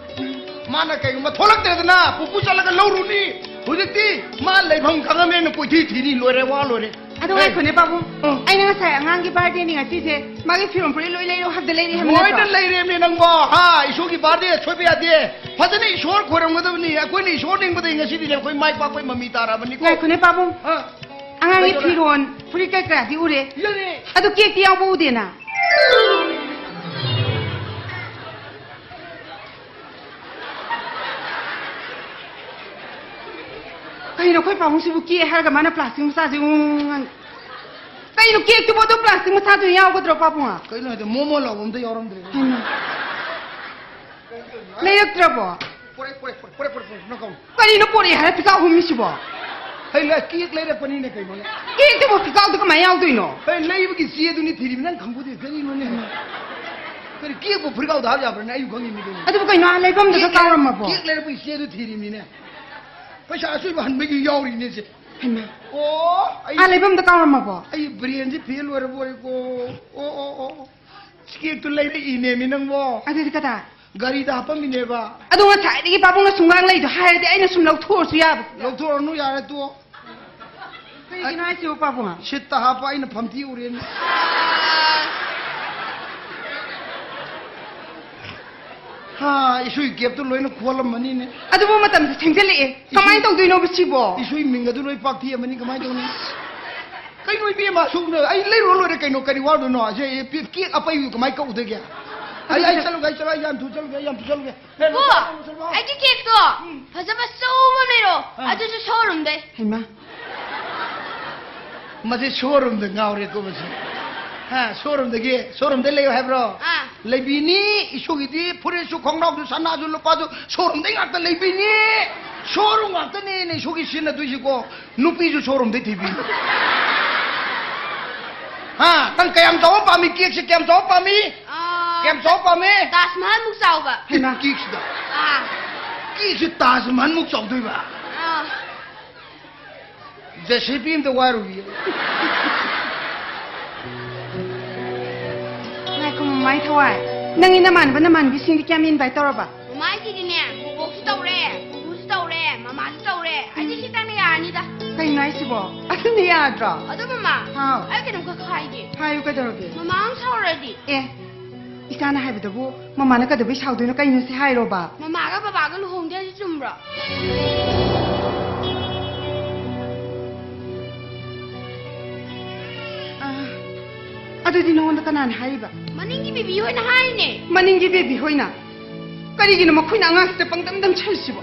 ꯃꯥꯅ ꯀꯩꯒꯨꯝꯕ ꯊꯣꯛꯂꯛꯇ꯭ꯔꯦꯗꯅ, ꯄꯨꯄꯨ ꯆꯠꯂꯒ ꯂꯧꯔꯨꯅꯤ꯫ ꯍꯧꯖꯤꯛꯇꯤ ꯃꯥ ꯂꯩꯐꯝ ꯈꯪꯉꯝꯅꯦꯅ ꯀꯣꯏꯊꯤ ꯊꯤꯅꯤ꯫ ꯂꯣꯏꯔꯦ, ꯋꯥ ꯂꯣꯏꯔꯦ꯫ ꯑꯗꯨ ꯍꯦ꯫ ꯉꯥꯏꯈꯣꯅꯦ, ꯄꯥꯕꯨꯡ꯫ ꯑ꯫ ꯑꯩꯅ ꯉꯁꯥꯏ ꯑꯉꯥꯡꯒꯤ ꯕꯥꯔꯗꯦꯅꯤ ꯉꯁꯤꯁꯦ, ꯃꯥꯒꯤ ꯐꯤꯔꯣꯜ ꯐꯨꯔꯤꯠ ꯂꯣꯏ ꯂꯩꯔꯣ ꯍꯥꯏꯕꯗ ꯂꯩꯔꯤ ꯍꯥꯏꯕ ꯂꯣꯏꯅ ꯅꯠꯇ꯭ꯔꯣ? ꯂꯩꯔꯦꯅꯦ ꯅꯪꯕꯣ꯫ ꯍꯥ, ꯏꯁꯣꯔꯒꯤ ꯕꯥꯔꯗꯦ ꯁꯣꯏꯕ ꯌꯥꯗꯦ꯫ ꯐꯖꯅ ꯏꯁꯣꯔ ꯈꯣꯏꯔꯝꯒꯗꯕꯅꯤ꯫ ꯑꯩꯈꯣꯏꯅ ꯏꯁꯣꯔ ꯅꯤꯡꯕꯗꯒꯤ ꯉꯁꯤꯗꯤꯅꯦ ꯑꯩꯈꯣꯏ ꯃꯥꯏ ꯄꯥꯛꯄꯩ ꯃꯃꯤ ꯇꯥꯔꯕꯅꯤꯀꯣ꯫ ꯉꯥꯏꯈꯣꯅꯦ, ꯄꯥꯕꯨꯡ꯫ ꯑ꯫ ꯑꯉꯥꯡꯒꯤ ꯀꯩꯗꯧꯔꯦ? ꯐꯤꯔꯣꯜ, ꯐꯨꯔꯤꯠ ꯀꯩꯀꯥꯗꯤ ꯎꯔꯦ꯫ ꯌꯥꯔꯦ꯫ ꯑꯗꯨ ꯀꯦꯛꯇꯤ ꯌꯥꯎꯕ ꯎꯗꯦꯅ꯫ ꯀꯩꯅꯣ ꯑꯩꯈꯣꯏ ꯄꯥꯕꯨꯡꯁꯤꯕꯨ ꯀꯦꯛ ꯍꯥꯏꯔꯒ ꯃꯥꯅ ꯄ꯭ꯂꯥꯁꯇꯤꯛ ꯃꯆꯥꯁꯦ ꯎꯪ ꯎꯪ ꯎꯪ꯫ ꯀꯩꯅꯣ ꯀꯦꯛꯇꯨꯕꯨ ꯑꯗꯨ ꯄ꯭ꯂꯥꯁꯇꯤꯛ ꯃꯆꯥꯗꯨ ꯌꯥꯎꯒꯗ꯭ꯔꯣ ꯄꯥꯕꯨꯡ? ꯀꯩꯅꯣ ꯍꯥꯏꯗꯣ, ꯃꯣꯃꯣ ꯂꯥꯎꯕ ꯑꯝꯇ ꯌꯥꯎꯔꯝꯗ꯭ꯔꯦ꯫ ꯍꯩꯃꯥ꯫ ꯂꯩꯔꯛꯇ꯭ꯔꯕꯣ? ꯄꯣꯔꯛꯑꯦ, ꯄꯣꯔꯛꯑꯦ, ꯄꯣꯔꯛꯑꯦ, ꯄꯣꯔꯛꯑꯦ, ꯄꯣꯔꯛꯑꯦ, ꯅꯪ ꯀꯧꯅꯨ꯫ ꯀꯔꯤꯅꯣ ꯄꯣꯔꯛꯑꯦ ꯍꯥꯏꯔ ꯐꯤꯈꯥꯎ ꯍꯨꯝꯃꯤꯁꯤꯕꯣ? ꯍꯩ, ꯂꯩ-, ꯀꯦꯛ ꯂꯩꯔꯛꯄꯅꯤꯅꯦ ꯀꯩꯅꯣꯅꯦ꯫ ꯀꯦꯛꯇꯨꯕꯨ ꯐꯤꯈꯥꯎꯗ ꯀꯃꯥꯏꯅ ꯌꯥꯎꯗꯣꯏꯅꯣ? ꯍꯩ, ꯂꯩꯕꯒꯤ ꯆꯦꯗꯨꯅꯤ ꯊꯤꯔꯤꯕ, ꯅꯪ ꯈꯪꯄꯣꯠꯇꯦ ꯀꯔꯤꯅꯣꯅꯦ꯫ ꯀꯔꯤ ꯀꯦꯛꯄꯨ ꯐꯤꯈꯥꯎꯗ ꯍꯥꯞ ꯌꯥꯕ꯭ꯔꯥꯅꯦ? ꯑꯩꯕꯨ ꯈꯪꯉꯤꯅꯤ ꯀꯩꯅꯣ꯫ ꯑꯗꯨꯕꯨ ꯀꯩꯅꯣ, ꯑꯥ ꯂꯩꯐꯝꯗꯨꯗ ꯀꯦꯛ ꯂꯩꯔꯛ-, ꯀꯥꯎꯔꯝꯃꯕꯣ? ꯀꯦꯛ ꯂꯩꯔꯛꯄꯒꯤ ꯆꯦꯗꯨ ꯊꯤꯔꯤꯕꯅꯤꯅꯦ꯫ ꯄꯩꯁꯥ ꯑꯆꯣꯏꯕ ꯍꯟꯕꯒꯤ ꯌꯥꯎꯔꯤꯅꯦ ꯁꯦ꯫ ꯍꯩꯃꯥ꯫ ꯑꯣ, ꯑꯩ ꯑꯥ ꯂꯩꯐꯝꯗ ꯀꯥꯎꯔꯝꯃꯕꯣ? ꯑꯩ ꯕ꯭ꯔꯦꯟꯁꯦ ꯐꯦꯜ ꯑꯣꯏꯔꯕ ꯑꯣꯏꯔꯦꯀꯣ꯫ ꯑꯣ, ꯑꯣ, ꯑꯣ꯫ ꯀꯦꯛꯇꯨ ꯂꯩꯔꯛꯏꯅꯦꯃꯤ ꯅꯪꯕꯣ꯫ ꯑꯗꯨꯗꯤ ꯀꯗꯥꯏ? ꯒꯥꯔꯤꯗ ꯍꯥꯞꯄꯝꯃꯤꯅꯦꯕ꯫ ꯑꯗꯣ ꯉꯁꯥꯏꯗꯒꯤ ꯄꯥꯕꯨꯡꯅ ꯁꯨꯝ ꯉꯥꯡ ꯂꯩꯗꯣ ꯍꯥꯏꯔꯗꯤ ꯑꯩꯅ ꯁꯨꯝ ꯂꯧꯊꯣꯛꯑꯁꯨ ꯌꯥꯕ꯫ ꯂꯧꯊꯣꯛꯑꯅꯨ, ꯌꯥꯔꯦ, ꯇꯣꯛꯑꯣ꯫ ꯀꯩꯒꯤꯅꯣ ꯍꯥꯏꯁꯤꯕꯣ, ꯄꯥꯕꯨꯡ? ꯁꯤꯠꯇ ꯍꯥꯞꯄ ꯑꯩꯅ ꯐꯝꯇꯤ ꯎꯔꯦꯅꯦ꯫ ꯍꯥ, ꯏꯁꯨꯒꯤ ꯀꯦꯞꯇꯨ ꯂꯣꯏꯅ ꯈꯣꯜꯂꯝꯃꯅꯤꯅꯦ꯫ ꯑꯗꯨꯕꯨ ꯃꯇꯝꯁꯦ ꯊꯦꯡꯖꯜꯂꯛꯑꯦ꯫ ꯏꯁꯨ- ꯀꯃꯥꯏꯅ ꯇꯧꯗꯣꯏꯅꯣꯕ ꯁꯤꯕꯣ? ꯏꯁꯨꯒꯤ ꯃꯤꯡ ꯑꯗꯨ ꯂꯣꯏ ꯄꯥꯛꯊꯦꯛꯑꯝꯃꯅꯤ, ꯀꯃꯥꯏꯅ ꯇꯧꯅꯤ? ꯀꯩꯅꯣ ꯏꯕꯦꯝꯃ, ꯁꯨꯝ ꯑꯩ ꯂꯩꯔꯨꯔ ꯂꯣꯏꯔꯦ ꯀꯩꯅꯣ, ꯀꯔꯤ ꯋꯥꯗꯣꯏꯅꯣ? ꯑꯁꯤ ꯀꯦꯛ ꯑꯄꯩꯕꯗꯨ ꯀꯃꯥꯏꯅ ꯀꯛꯎꯗꯣꯏꯒꯦ? ꯑꯩ, ꯑꯩ ꯆꯠꯂꯨꯒꯦ, ꯑꯩ ꯆꯠꯂꯨ, ꯑꯩ ꯌꯥꯝ ꯊꯨ ꯆꯠꯂꯨꯒꯦ, ꯑꯩ ꯌꯥꯝ ꯊꯨ ꯆꯠꯂꯨꯒꯦ꯫ ꯄꯨ, ꯑꯩꯒꯤ ꯀꯦꯛꯇꯣ ꯐꯖꯕ ꯑꯆꯧꯕ ꯑꯃ ꯂꯩꯔꯣ, ꯑꯥ꯫ ꯑꯗꯨꯁꯨ showroomꯗꯩ꯫ ꯍꯩꯃꯥ꯫ ꯃꯁꯤ showroomꯗ ꯉꯥꯎꯔꯦꯀꯣ ꯃꯁꯤ꯫ ꯍꯥ, showroomꯗꯒꯤ, showroomꯗꯩ ꯂꯩꯌꯣ ꯍꯥꯏꯕ꯭ꯔꯣ? ꯑꯥ꯫ ꯂꯩꯕꯤꯅꯤ, ꯏꯁꯨꯒꯤꯗꯤ ꯐꯨꯔꯤꯠꯁꯨ, ꯈꯣꯡꯒ꯭ꯔꯥꯎꯁꯨ, ꯁꯅꯥꯁꯨ, ꯂꯨꯄꯥꯁꯨ showroomꯗꯩ ꯉꯥꯛꯇ ꯂꯩꯕꯤꯅꯤ꯫ Showroom ꯉꯥꯛꯇꯅꯦꯅꯦ ꯏꯁꯨꯒꯤ ꯁꯤꯖꯤꯟꯅꯗꯣꯏꯁꯤꯀꯣ꯫ ꯅꯨꯄꯤꯁꯨ showroomꯗꯩ ꯊꯤꯕꯤꯅꯤ꯫ ꯍꯥ, ꯅꯪ ꯀꯌꯥꯝ ꯆꯥꯎꯕ ꯄꯥꯝꯃꯤ? ꯀꯦꯛꯁꯦ ꯀꯌꯥꯝ ꯆꯥꯎꯕ ꯄꯥꯝꯃꯤ? ꯑꯥ, ꯀꯌꯥꯝ ꯆꯥꯎꯕ ꯄꯥꯝꯃꯤ? ꯇꯥꯖ ꯃꯍꯜꯃꯨꯛ ꯆꯥꯎꯕ꯫ ꯍꯩꯃꯥ꯫ ꯀꯦꯛꯁꯤꯗ꯫ ꯑꯥ꯫ ꯀꯦꯛꯁꯤ ꯇꯥꯖ ꯃꯍꯜꯃꯨꯛ ꯆꯥꯎꯗꯣꯏꯕ? ꯑꯥ꯫ JCB ꯑꯝꯇ ꯋꯥꯏꯔꯨꯒꯦ꯫ ꯉꯥꯏꯈꯣ, ꯃꯃꯥꯏ ꯊꯋꯥꯏ꯫ ꯅꯪꯒꯤ ꯅꯃꯥꯟꯅꯕ ꯅꯃꯥꯟꯅꯕꯤꯁꯤꯡꯗꯤ ꯀꯌꯥꯝ invite ꯇꯧꯔꯕ? ꯃꯃꯥꯏꯁꯤꯗꯤꯅꯦ, ꯕꯣꯕꯣꯛꯁꯨ ꯇꯧꯔꯦ, ꯄꯨꯄꯨꯁꯨ ꯇꯧꯔꯦ, ꯃꯃꯥꯁꯨ ꯇꯧꯔꯦ꯫ ꯑꯩꯗꯤ ꯁꯤꯇꯪꯅ ꯌꯥꯔꯅꯤꯗ꯫ ꯀꯩꯅꯣ ꯍꯥꯏꯁꯤꯕꯣ? ꯑꯗꯨꯅ ꯌꯥꯗ꯭ꯔꯣ? ꯑꯗꯣ ꯃꯃꯥ, ꯍꯥꯎ꯫ ꯑꯩ ꯀꯩꯅꯣꯝꯈꯛ ꯍꯥꯏꯒꯦ꯫ ꯍꯥꯏꯌꯨ, ꯀꯩꯗꯧꯔꯒꯦ? ꯃꯃꯥ ꯑꯃꯨꯛ ꯁꯥꯎꯔꯗꯤ? ꯑꯦ, ꯏꯆꯥꯅ ꯍꯥꯏꯕꯗꯕꯨ ꯃꯃꯥꯅ ꯀꯩꯗꯧꯕꯩ ꯁꯥꯎꯗꯣꯏꯅꯣ? ꯀꯩꯅꯣ ꯁꯤ ꯍꯥꯏꯔꯣꯕ? ꯃꯃꯥꯒ ꯕꯕꯥꯒ ꯂꯨꯍꯣꯡꯗꯦ ꯍꯥꯏꯁꯦ ꯆꯨꯝꯕ꯭ꯔꯣ? ꯑ, ꯑꯗꯨꯗꯤ ꯅꯉꯣꯟꯗ ꯀꯅꯥꯅ ꯍꯥꯏꯔꯤꯕ? ꯃꯅꯤꯡꯒꯤ ꯕꯦꯕꯤ ꯍꯣꯏꯅ ꯍꯥꯏꯔꯤꯅꯦ꯫ ꯃꯅꯤꯡꯒꯤ ꯕꯦꯕꯤ ꯍꯣꯏꯅ? ꯀꯔꯤꯒꯤꯅꯣ ꯃꯈꯣꯏꯅ ꯑꯉꯥꯡꯁꯤꯗ ꯄꯪꯗꯝ ꯗꯝꯁꯜꯂꯤꯁꯤꯕꯣ?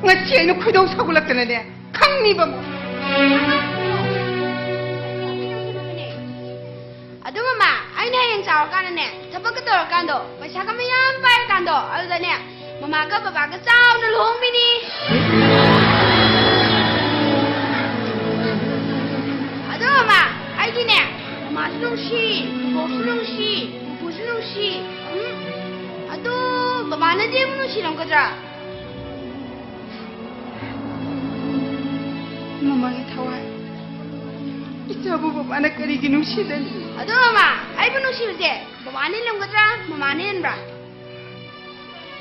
ꯉꯁꯤ ꯑꯩꯅ ꯈꯣꯏꯗꯧ ꯁꯥꯎꯒꯠꯂꯛꯇꯅꯅꯦ, ꯈꯪꯅꯤꯕ꯫ ꯑꯗꯨ ꯃꯃꯥ, ꯑꯩꯅ ꯍꯌꯦꯡ ꯆꯥꯎꯔꯀꯥꯟꯗꯅꯦ, ꯊꯕꯛꯀ ꯇꯧꯔꯀꯥꯟꯗꯣ, ꯄꯩꯁꯥꯒ ꯃꯌꯥꯝ ꯄꯥꯏꯔꯀꯥꯟꯗꯣ, ꯑꯗꯨꯗꯅꯦ, ꯃꯃꯥꯒ ꯕꯕꯥꯒ ꯆꯥꯎꯅ ꯂꯨꯍꯣꯡꯕꯤꯅꯤ꯫ ꯑꯗꯣ ꯃꯃꯥ, ꯑꯩꯗꯤꯅꯦ, ꯃꯃꯥꯁꯨ ꯅꯨꯡꯁꯤ, ꯕꯣꯛꯁꯨ ꯅꯨꯡꯁꯤ, ꯄꯨꯄꯨꯁꯨ ꯅꯨꯡꯁꯤ꯫ ꯎꯝ? ꯑꯗꯣ ꯕꯕꯥꯅꯗꯤ ꯑꯩꯕꯨ ꯅꯨꯡꯁꯤꯔꯝꯒꯗ꯭ꯔꯥ? ꯃꯃꯥꯒꯤ ꯊꯋꯥꯏ, ꯏꯆꯥꯕꯨ ꯕꯕꯥꯅ ꯀꯔꯤꯒꯤ ꯅꯨꯡꯁꯤꯗꯅꯤ? ꯑꯗꯣ ꯃꯃꯥ, ꯑꯩꯕꯨ ꯅꯨꯡꯁꯤꯕꯁꯦ ꯕꯕꯥꯅ ꯍꯦꯜꯂꯝꯒꯗ꯭ꯔꯥ, ꯃꯃꯥꯅ ꯍꯦꯟꯕ꯭ꯔꯥ?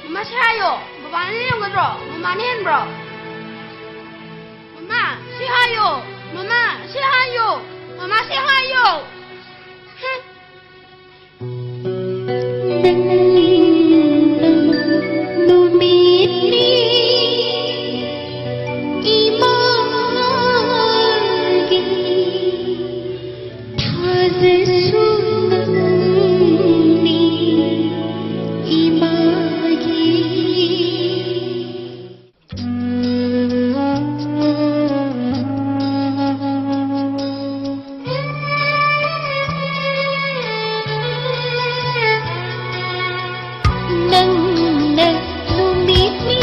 ꯃꯃꯥ ꯁꯤ ꯍꯥꯏꯌꯣ꯫ ꯕꯕꯥꯅ ꯌꯦꯡꯒꯗ꯭ꯔꯣ? ꯃꯃꯥꯅ ꯍꯦꯟꯕ꯭ꯔꯣ? ꯃꯃꯥ ꯁꯤ ꯍꯥꯏꯌꯣ꯫ ꯃꯃꯥ ꯁꯤ ꯍꯥꯏꯌꯣ꯫ ꯃꯃꯥ ꯁꯤ ꯍꯥꯏꯌꯣ꯫ ꯍꯨꯝ꯫ ꯅꯪꯅ ꯅꯨꯃꯤꯠꯅꯤ ꯏꯃꯥꯒꯤ ꯊꯥꯖꯁꯨ ꯅꯪꯅꯤ ꯏꯃꯥꯒꯤ꯫ ꯅꯪꯅ ꯅꯨꯃꯤꯠꯅꯤ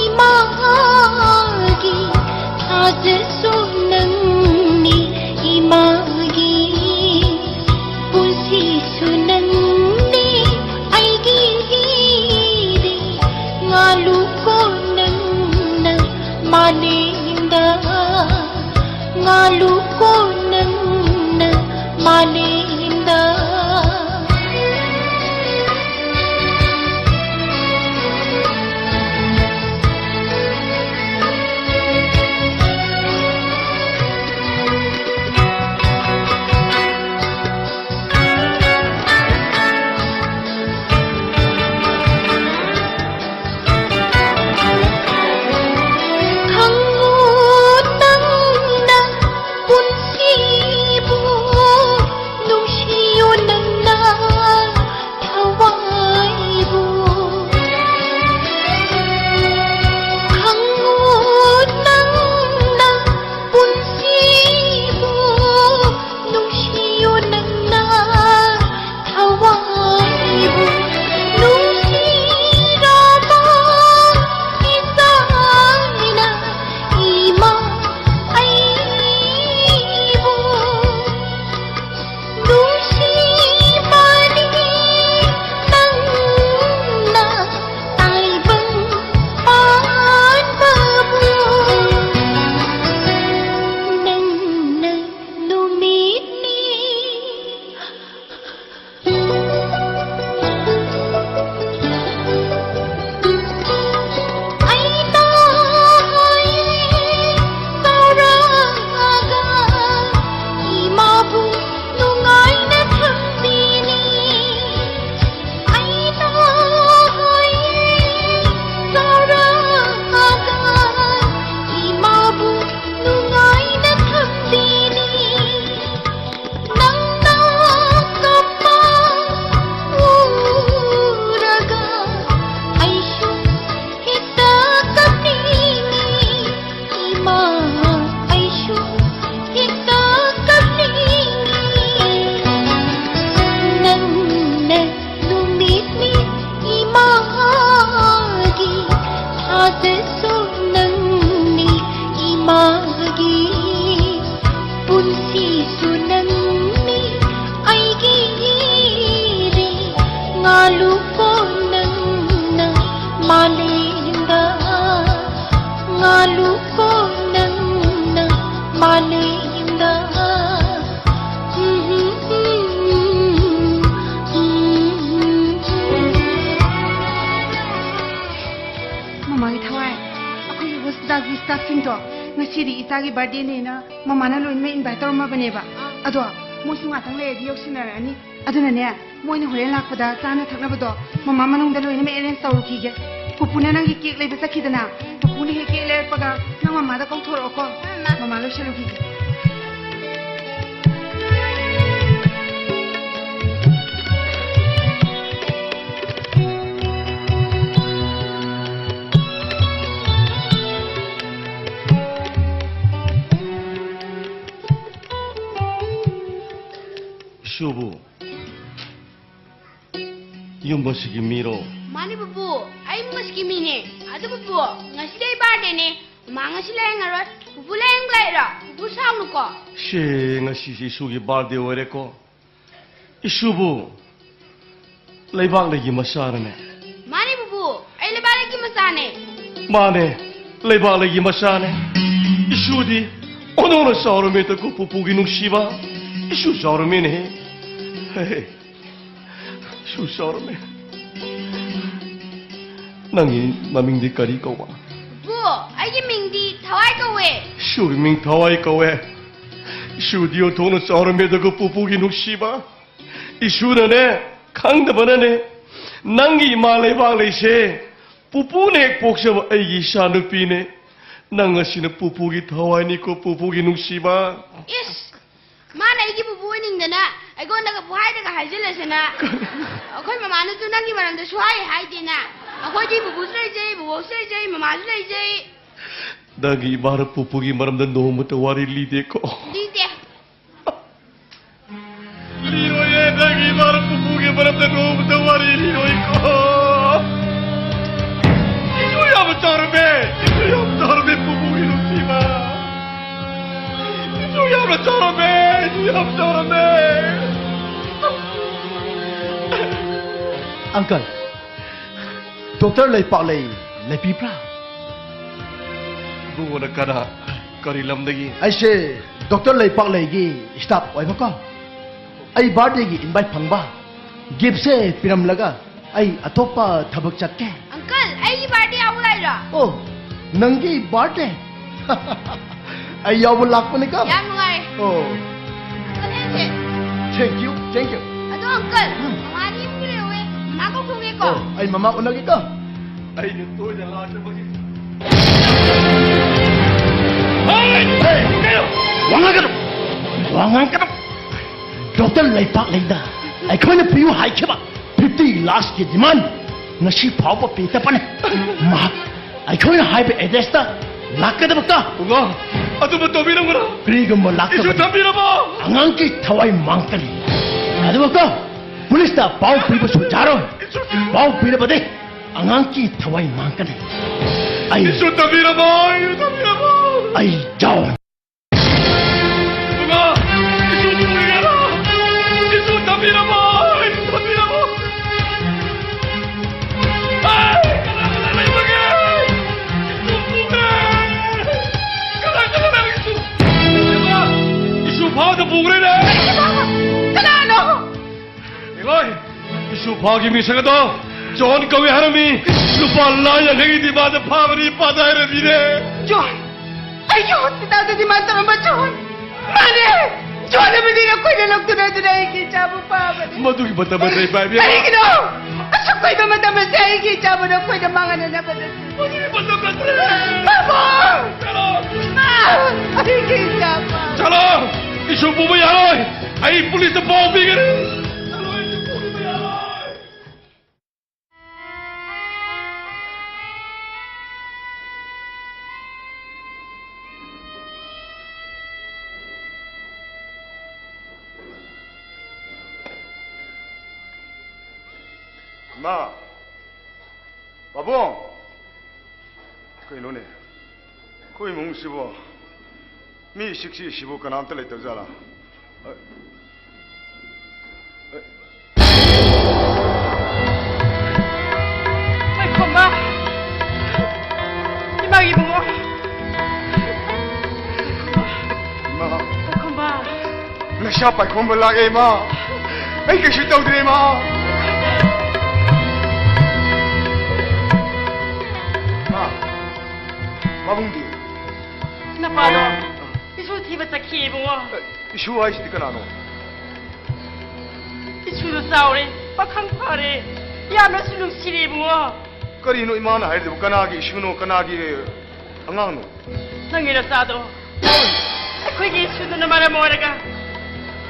ꯏꯃꯥꯒꯤ ꯊꯥꯖꯁꯨ ꯅꯪꯅꯤ ꯏꯃꯥꯒꯤ ꯄꯨꯟꯁꯤꯁꯨ ꯅꯪꯅꯤ ꯑꯩꯒꯤ ꯍꯤꯗꯤ ꯉꯥꯂꯨꯀꯣ ꯅꯪꯅ ꯃꯥꯂꯦꯝꯗ ꯉꯥꯂꯨꯀꯣ ꯅꯪꯅ ꯃꯥꯂꯦꯝꯗ꯫ ꯈꯪꯉꯨ ꯅꯪꯅ ꯄꯨꯟꯁꯤꯕꯨ ꯅꯨꯡꯁꯤꯌꯨ Staffꯁꯤꯡꯗꯣ, ꯉꯁꯤꯗꯤ ꯏꯆꯥꯒꯤ birthdayꯅꯦꯅ ꯃꯃꯥꯅ ꯂꯣꯏꯅꯃꯛ invite ꯇꯧꯔꯝꯃꯕꯅꯦꯕ꯫ ꯑꯥ꯫ ꯑꯗꯣ ꯃꯣꯏꯁꯨ ꯉꯥꯛꯇꯪ ꯂꯩꯔꯗꯤ ꯌꯧꯁꯤꯟꯅꯔꯛꯑꯅꯤ꯫ ꯑꯗꯨꯅꯅꯦ, ꯃꯣꯏꯅ ꯍꯣꯔꯦꯟ ꯂꯥꯛꯄꯗ ꯆꯥꯅ ꯊꯛꯅꯕꯗꯣ ꯃꯃꯥ ꯃꯅꯨꯡꯗ ꯂꯣꯏꯅꯃꯛ arrange ꯇꯧꯔꯨꯈꯤꯒꯦ꯫ ꯄꯨꯄꯨꯅ ꯅꯪꯒꯤ cake ꯂꯩꯕ ꯆꯠꯈꯤꯗꯅ, ꯄꯨꯄꯨꯅ ꯍꯦꯛ cake ꯂꯩꯔꯛꯄꯒ ꯅꯪ ꯃꯃꯥꯗ ꯀꯧꯊꯣꯔꯛꯑꯣꯀꯣ꯫ ꯎꯝ, ꯃꯥ꯫ ꯃꯃꯥ ꯂꯣꯏꯁꯜꯂꯨꯈꯤꯒꯦ꯫ ꯏꯁꯨꯕꯨ, ꯌꯨꯝ ꯑꯁꯤꯒꯤ ꯃꯤꯔꯣ? ꯃꯥꯅꯤ ꯄꯨꯄꯨ, ꯑꯩ ꯌꯨꯝ ꯑꯁꯤꯒꯤ ꯃꯤꯅꯦ꯫ ꯑꯗꯨ ꯄꯨꯄꯨ, ꯉꯁꯤꯗꯤ ꯑꯩ birthdayꯅꯦ꯫ ꯃꯃꯥ ꯉꯁꯤ ꯂꯥꯏꯌꯦꯡꯉꯔꯣꯏ꯫ ꯄꯨꯄꯨ ꯂꯥꯏꯌꯦꯡꯕ ꯂꯥꯛꯏꯔꯣ? ꯄꯨꯄꯨ ꯁꯥꯎꯅꯨꯀꯣ꯫ ꯁꯦ, ꯉꯁꯤꯁꯦ ꯏꯁꯨꯒꯤ birthday ꯑꯣꯏꯔꯦꯀꯣ꯫ ꯏꯁꯨꯕꯨ ꯂꯩꯕꯥꯛ ꯂꯩꯒꯤ ꯃꯆꯥꯔꯅꯦ? ꯃꯥꯅꯤ ꯄꯨꯄꯨ, ꯑꯩ ꯂꯩꯕꯥꯛ ꯂꯩꯒꯤ ꯃꯆꯥꯅꯦ꯫ ꯃꯥꯅꯦ, ꯂꯩꯕꯥꯛ ꯂꯩꯒꯤ ꯃꯆꯥꯅꯦ꯫ ꯏꯁꯨꯗꯤ ꯑꯣꯟꯊꯣꯛꯅ ꯆꯥꯎꯔꯝꯃꯦꯗꯀꯣ ꯄꯨꯄꯨꯒꯤ ꯅꯨꯡꯁꯤꯕ꯫ ꯏꯁꯨ ꯆꯥꯎꯔꯝꯃꯦꯅꯦꯍꯦ꯫ ꯍꯦ, ꯏꯁꯨ ꯆꯥꯎꯔꯝꯃꯦ꯫ ꯅꯪꯒꯤ ꯃꯃꯤꯡꯗꯤ ꯀꯔꯤ ꯀꯧꯕ? ꯄꯨꯄꯨ, ꯑꯩꯒꯤ ꯃꯤꯡꯗꯤ ꯊꯋꯥꯏ ꯀꯧꯋꯦ꯫ ꯏꯁꯨꯒꯤ ꯃꯤꯡ ꯊꯋꯥꯏ ꯀꯧꯋꯦ꯫ ꯏꯁꯨꯗꯤ ꯑꯣꯟꯊꯣꯛꯅ ꯆꯥꯎꯔꯝꯃꯦꯗꯀꯣ ꯄꯨꯄꯨꯒꯤ ꯅꯨꯡꯁꯤꯕ꯫ ꯏꯁꯨꯅꯅꯦ, ꯈꯪꯗꯕꯅꯅꯦ, ꯅꯪꯒꯤ ꯏꯃꯥ ꯂꯩꯕꯥꯛ ꯂꯩꯁꯦ ꯄꯨꯄꯨꯅ ꯍꯦꯛ ꯄꯣꯛꯆꯕ ꯑꯩꯒꯤ ꯏꯆꯥ ꯅꯨꯄꯤꯅꯦ꯫ ꯅꯪ ꯑꯁꯤꯅ ꯄꯨꯄꯨꯒꯤ ꯊꯋꯥꯏꯅꯤꯀꯣ, ꯄꯨꯄꯨꯒꯤ ꯅꯨꯡꯁꯤꯕ꯫ ꯏꯁ! ꯃꯥꯅ ꯑꯩꯒꯤ ꯄꯨꯄꯨ ꯑꯣꯏꯅꯤꯡꯗꯅ ꯑꯩꯉꯣꯟꯗꯒ ꯄꯨꯍꯥꯏꯗꯒ ꯍꯥꯏꯖꯤꯜꯂꯁꯤꯅ꯫ ꯑꯩꯈꯣꯏ ꯃꯃꯥꯅꯁꯨ ꯅꯪꯒꯤ ꯃꯔꯝꯗ ꯁꯨꯍꯥꯏ ꯍꯥꯏꯗꯦꯅ꯫ ꯑꯩꯈꯣꯏꯗꯤ ꯄꯨꯄꯨꯁꯨ ꯂꯩꯖꯩ, ꯕꯨꯕꯣꯛꯁꯨ ꯂꯩꯖꯩ, ꯃꯃꯥꯁꯨ ꯂꯩꯖꯩ꯫ ꯅꯪꯒꯤ ꯏꯃꯥꯅ ꯄꯨꯄꯨꯒꯤ ꯃꯔꯝꯗ ꯅꯣꯡꯃꯇ ꯋꯥꯔꯤ ꯂꯤꯗꯦꯀꯣ? ꯂꯤꯗꯦ꯫ ꯂꯤꯔꯣꯏꯌꯦ, ꯅꯪꯒꯤ ꯏꯃꯥꯅ ꯄꯨꯄꯨꯒꯤ ꯃꯔꯝꯗ ꯅꯣꯡꯃꯇ ꯋꯥꯔꯤ ꯂꯤꯔꯣꯏꯀꯣ꯫ ꯏꯁꯨ ꯌꯥꯝꯅ ꯆꯥꯎꯔꯝꯃꯦ, ꯏꯁꯨ ꯌꯥꯝ ꯆꯥꯎꯔꯝꯃꯦ ꯄꯨꯄꯨꯒꯤ ꯅꯨꯡꯁꯤꯕ꯫ ꯏꯁꯨ ꯌꯥꯝꯅ ꯆꯥꯎꯔꯝꯃꯦ, ꯏꯁꯨ ꯌꯥꯝ ꯆꯥꯎꯔꯝꯃꯦ꯫ Uncle, Doctor ꯂꯩꯄꯥꯛꯂꯩ ꯂꯩꯕꯤꯕ꯭ꯔꯥ? ꯏꯕꯨꯡꯉꯣꯅ ꯀꯅꯥ? ꯀꯔꯤ ꯂꯝꯗꯒꯤ? ꯑꯩꯁꯦ Doctor ꯂꯩꯄꯥꯛꯂꯩꯒꯤ staff ꯑꯣꯏꯕꯀꯣ꯫ ꯑꯩ birthdayꯒꯤ invite ꯐꯪꯕ꯫ Giftꯁꯦ ꯄꯤꯔꯝꯂꯒ ꯑꯩ ꯑꯇꯣꯞꯄ ꯊꯕꯛ ꯆꯠꯀꯦ꯫ Uncle, ꯑꯩꯒꯤ birthday ꯌꯥꯎꯕ ꯂꯥꯛꯏꯔꯣ? ꯑꯣ, ꯅꯪꯒꯤ ꯕꯥꯔꯗꯦ꯫ ꯑꯩ ꯌꯥꯎꯕ ꯂꯥꯛꯄꯅꯤꯀꯣ꯫ ꯌꯥꯝ ꯅꯨꯡꯉꯥꯏ꯫ ꯑꯣ꯫ ꯑꯪꯀꯜ, ꯑꯩꯁꯦ꯫ Thank you, thank you. ꯑꯗꯣ, ꯑꯪꯀꯜ, ꯎꯝ꯫ ꯃꯃꯥꯗꯤ ꯌꯨꯝ ꯂꯩꯍꯧꯋꯦ꯫ ꯃꯃꯥ ꯀꯧꯊꯣꯛꯀꯦꯀꯣ꯫ ꯑꯣ, ꯑꯩ ꯃꯃꯥ ꯎꯅꯒꯦꯀꯣ꯫ ꯑꯩꯅ ꯇꯣꯏꯅ ꯂꯥꯛꯇꯕꯒꯤ꯫ ꯍꯦ! ꯀꯩꯅꯣ? ꯋꯥ ꯉꯥꯡꯒꯅꯨ! ꯋꯥ ꯉꯥꯡꯒꯅꯨ! ꯗꯣꯛꯇꯔ ꯂꯩꯄꯥꯛ ꯂꯩꯗ ꯑꯩꯈꯣꯏꯅ ꯄꯤꯌꯨ ꯍꯥꯏꯈꯤꯕ fifty lakhs ꯀꯤ demand ꯉꯁꯤ ꯐꯥꯎꯕ ꯄꯤꯗꯕꯅꯤ꯫ ꯃꯍꯥꯛ ꯑꯩꯈꯣꯏꯅ ꯍꯥꯏꯕ address ꯇ ꯂꯥꯛꯀꯗꯕ ꯀꯣ꯫ ꯄꯨꯡꯉꯣ, ꯑꯗꯨꯝꯕ ꯇꯧꯕꯤꯔꯝꯒꯅꯨ꯫ ꯀꯔꯤꯒꯨꯝꯕ ꯏꯁꯨ ꯂꯥꯛꯇꯕ ꯊꯝꯕꯤꯔꯝꯃꯣ꯫ ꯑꯉꯥꯡꯒꯤ ꯊꯋꯥꯏ ꯃꯥꯡꯒꯅꯤ꯫ ꯑꯗꯨꯒ ꯀꯣ, ꯄꯨꯂꯤꯁꯇ ꯄꯥꯎ ꯄꯤꯕꯁꯨ ꯌꯥꯔꯣꯏ꯫ ꯏꯁꯨ ꯊꯝꯕꯤꯔꯝꯃꯣ꯫ ꯄꯥꯎ ꯄꯤꯔꯕꯗꯤ ꯑꯉꯥꯡꯒꯤ ꯊꯋꯥꯏ ꯃꯥꯡꯒꯅꯤ꯫ ꯑꯩ ꯏꯁꯨ ꯊꯝꯕꯤꯔꯝꯃꯣ, ꯏꯁꯨ ꯊꯝꯕꯤꯔꯝꯃꯣ꯫ ꯑꯩ ꯖꯣꯟ꯫ ꯏꯕꯨꯡꯉꯣ, ꯏꯁꯨ ꯄꯨꯔꯒꯦꯔꯣ? ꯏꯁꯨ ꯊꯝꯕꯤꯔꯝꯃꯣ, ꯏꯁꯨ ꯊꯝꯕꯤꯔꯝꯃꯣ꯫ ꯑꯩ ꯀꯅꯥ ꯀꯅꯥ ꯂꯩꯕꯒꯦ? ꯏꯁꯨ ꯄꯨꯈ꯭ꯔꯦ꯫ ꯀꯅꯥ ꯀꯅꯥ ꯂꯩ? ꯏꯁꯨ, ꯏꯕꯨꯡꯉꯣ, ꯏꯁꯨ ꯐꯥꯎꯗ ꯄꯨꯈ꯭ꯔꯦꯅꯦ꯫ ꯀꯅꯥꯅꯣ? ꯏꯂꯣꯏ! ꯏꯁꯨ ꯐꯥꯒꯤ ꯃꯤꯁꯛ ꯑꯗꯣ ꯖꯣꯟ ꯀꯧꯏ ꯍꯥꯏꯔꯝꯃꯤ꯫ ꯂꯨꯄꯥ ꯂꯥꯈ ꯌꯥꯡꯈꯩꯒꯤ demand ꯐꯥꯕꯅꯤ, ꯄꯥꯗ ꯍꯥꯏꯔꯝꯃꯤꯅꯦ꯫ ꯖꯣꯟ! ꯑꯩꯒꯤ hospital ꯗ demand ꯇꯧꯔꯝꯕ ꯖꯣꯟ! ꯃꯥꯅꯦ! ꯖꯣꯟ ꯑꯃꯗꯤ ꯅꯈꯣꯏꯅ ꯂꯧꯊꯣꯛꯅꯗꯨꯅ ꯑꯩꯒꯤ ꯏꯆꯥꯕꯨ ꯐꯥꯕꯅꯤ꯫ ꯃꯗꯨꯒꯤ ꯃꯇꯝ ꯑꯁꯦ ꯏꯕꯥꯏ ꯏꯕꯦꯝꯃ꯫ ꯀꯔꯤꯒꯤꯅꯣ? ꯑꯁꯨꯛ ꯀꯨꯏꯕ ꯃꯇꯝ ꯑꯁꯦ ꯑꯩꯒꯤ ꯏꯆꯥꯕꯨ ꯅꯈꯣꯏꯅ ꯃꯥꯡꯍꯟꯅꯅꯕ ꯅꯠꯇꯦ꯫ ꯃꯗꯨꯒꯤ ꯃꯇꯝ ꯅꯠꯇ꯭ꯔꯦ꯫ ꯄꯥꯕꯨꯡ! ꯆꯠꯂꯣ! ꯏꯃꯥ! ꯑꯩꯒꯤ ꯏꯆꯥ ꯄꯥꯕꯨꯡ! ꯆꯠꯂꯣ! ꯏꯁꯨ ꯄꯨꯕ ꯌꯥꯔꯣꯏ! ꯑꯩ ꯄꯨꯂꯤꯁꯇ ꯄꯥꯎ ꯄꯤꯒꯅꯤ! ꯆꯠꯂꯣ, ꯏꯁꯨ ꯄꯨꯕ ꯌꯥꯔꯣꯏ! ꯏꯃꯥ! ꯄꯥꯕꯨꯡ! ꯀꯩꯅꯣꯅꯦ? ꯑꯩꯈꯣꯏ ꯏꯃꯨꯡꯁꯤꯕꯨ ꯃꯤ ꯁꯤꯛꯁꯤ ꯁꯤꯕꯨ ꯀꯅꯥꯝꯇ ꯂꯩꯇꯕ ꯖꯥꯠꯂꯥ? ꯑ, ꯑ, ꯄꯥꯏꯈꯣꯝꯕ! ꯏꯃꯥꯒꯤ ꯏꯕꯨꯡꯉꯣ! ꯏꯃꯥ! ꯄꯥꯏꯈꯣꯝꯕ! ꯅꯁꯥ ꯄꯥꯏꯈꯣꯝꯕ ꯂꯥꯛꯑꯦ, ꯏꯃꯥ! ꯑꯩ ꯀꯩꯁꯨ ꯇꯧꯗ꯭ꯔꯦ, ꯏꯃꯥ! ꯏꯃꯥ! ꯄꯥꯕꯨꯡꯗꯤ? ꯅꯄꯥꯗꯣ ꯏꯁꯨ ꯊꯤꯕ ꯆꯠꯈꯤ, ꯏꯕꯨꯡꯉꯣ꯫ ꯏꯁꯨ ꯍꯥꯏꯁꯤꯗꯤ ꯀꯅꯥꯅꯣ? ꯏꯁꯨꯗꯣ ꯆꯥꯎꯔꯦ, ꯄꯥꯈꯪ ꯐꯔꯦ, ꯌꯥꯝꯅꯁꯨ ꯅꯨꯡꯁꯤꯔꯦ, ꯏꯕꯨꯡꯉꯣ꯫ ꯀꯔꯤꯅꯣ ꯏꯃꯥꯅ ꯍꯥꯏꯔꯤꯗꯨꯕꯨ? ꯀꯅꯥꯒꯤ ꯏꯁꯨꯅꯣ, ꯀꯅꯥꯒꯤ ꯑꯉꯥꯡꯅꯣ? ꯅꯪꯒꯤ ꯅꯆꯥꯗꯣ ꯑꯩꯈꯣꯏꯒꯤ ꯏꯁꯨꯗꯨꯅ ꯃꯔꯝ ꯑꯣꯏꯔꯒ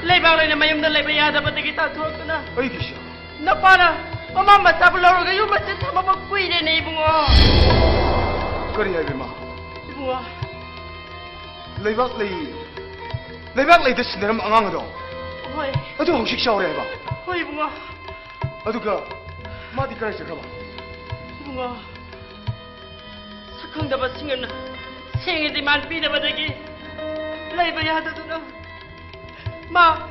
ꯂꯩꯕꯥꯛ ꯂꯩꯅ ꯃꯌꯨꯝꯗ ꯂꯩꯕ ꯌꯥꯗꯕꯗꯒꯤ ꯇꯥꯟꯊꯣꯔꯛꯇꯨꯅ ꯑꯩꯒꯤꯁꯨ? ꯅꯄꯥꯅ ꯃꯃꯥ ꯃꯆꯥꯕꯨ ꯂꯧꯔꯒ ꯌꯨꯝ ꯑꯁꯤꯗ ꯊꯝꯃꯕ ꯀꯨꯏꯔꯦꯅꯦ, ꯏꯕꯨꯡꯉꯣ꯫ ꯀꯔꯤ ꯍꯥꯏꯕ, ꯏꯃꯥ? ꯏꯕꯨꯡꯉꯣ꯫ ꯂꯩꯕꯥꯛ ꯂꯩ, ꯂꯩꯕꯥꯛ ꯂꯩꯗ ꯁꯤꯟꯅꯔꯝꯕ ꯑꯉꯥꯡ ꯑꯗꯣ? ꯍꯣꯏ꯫ ꯑꯗꯨ ꯍꯧꯖꯤꯛ ꯆꯥꯎꯔꯦ ꯍꯥꯏꯕ? ꯍꯣꯏ, ꯏꯕꯨꯡꯉꯣ꯫ ꯑꯗꯨꯒ ꯃꯥꯗꯤ ꯀꯗꯥꯏ ꯆꯠꯈ꯭ꯔꯕ? ꯏꯕꯨꯡꯉꯣ, ꯁꯛꯈꯪꯗꯕꯁꯤꯡꯅ ꯁꯦꯡꯅ ꯗꯤꯃꯥꯟ ꯄꯤꯗꯕꯗꯒꯤ ꯂꯩꯕ ꯌꯥꯗꯗꯨꯅ ꯃꯥ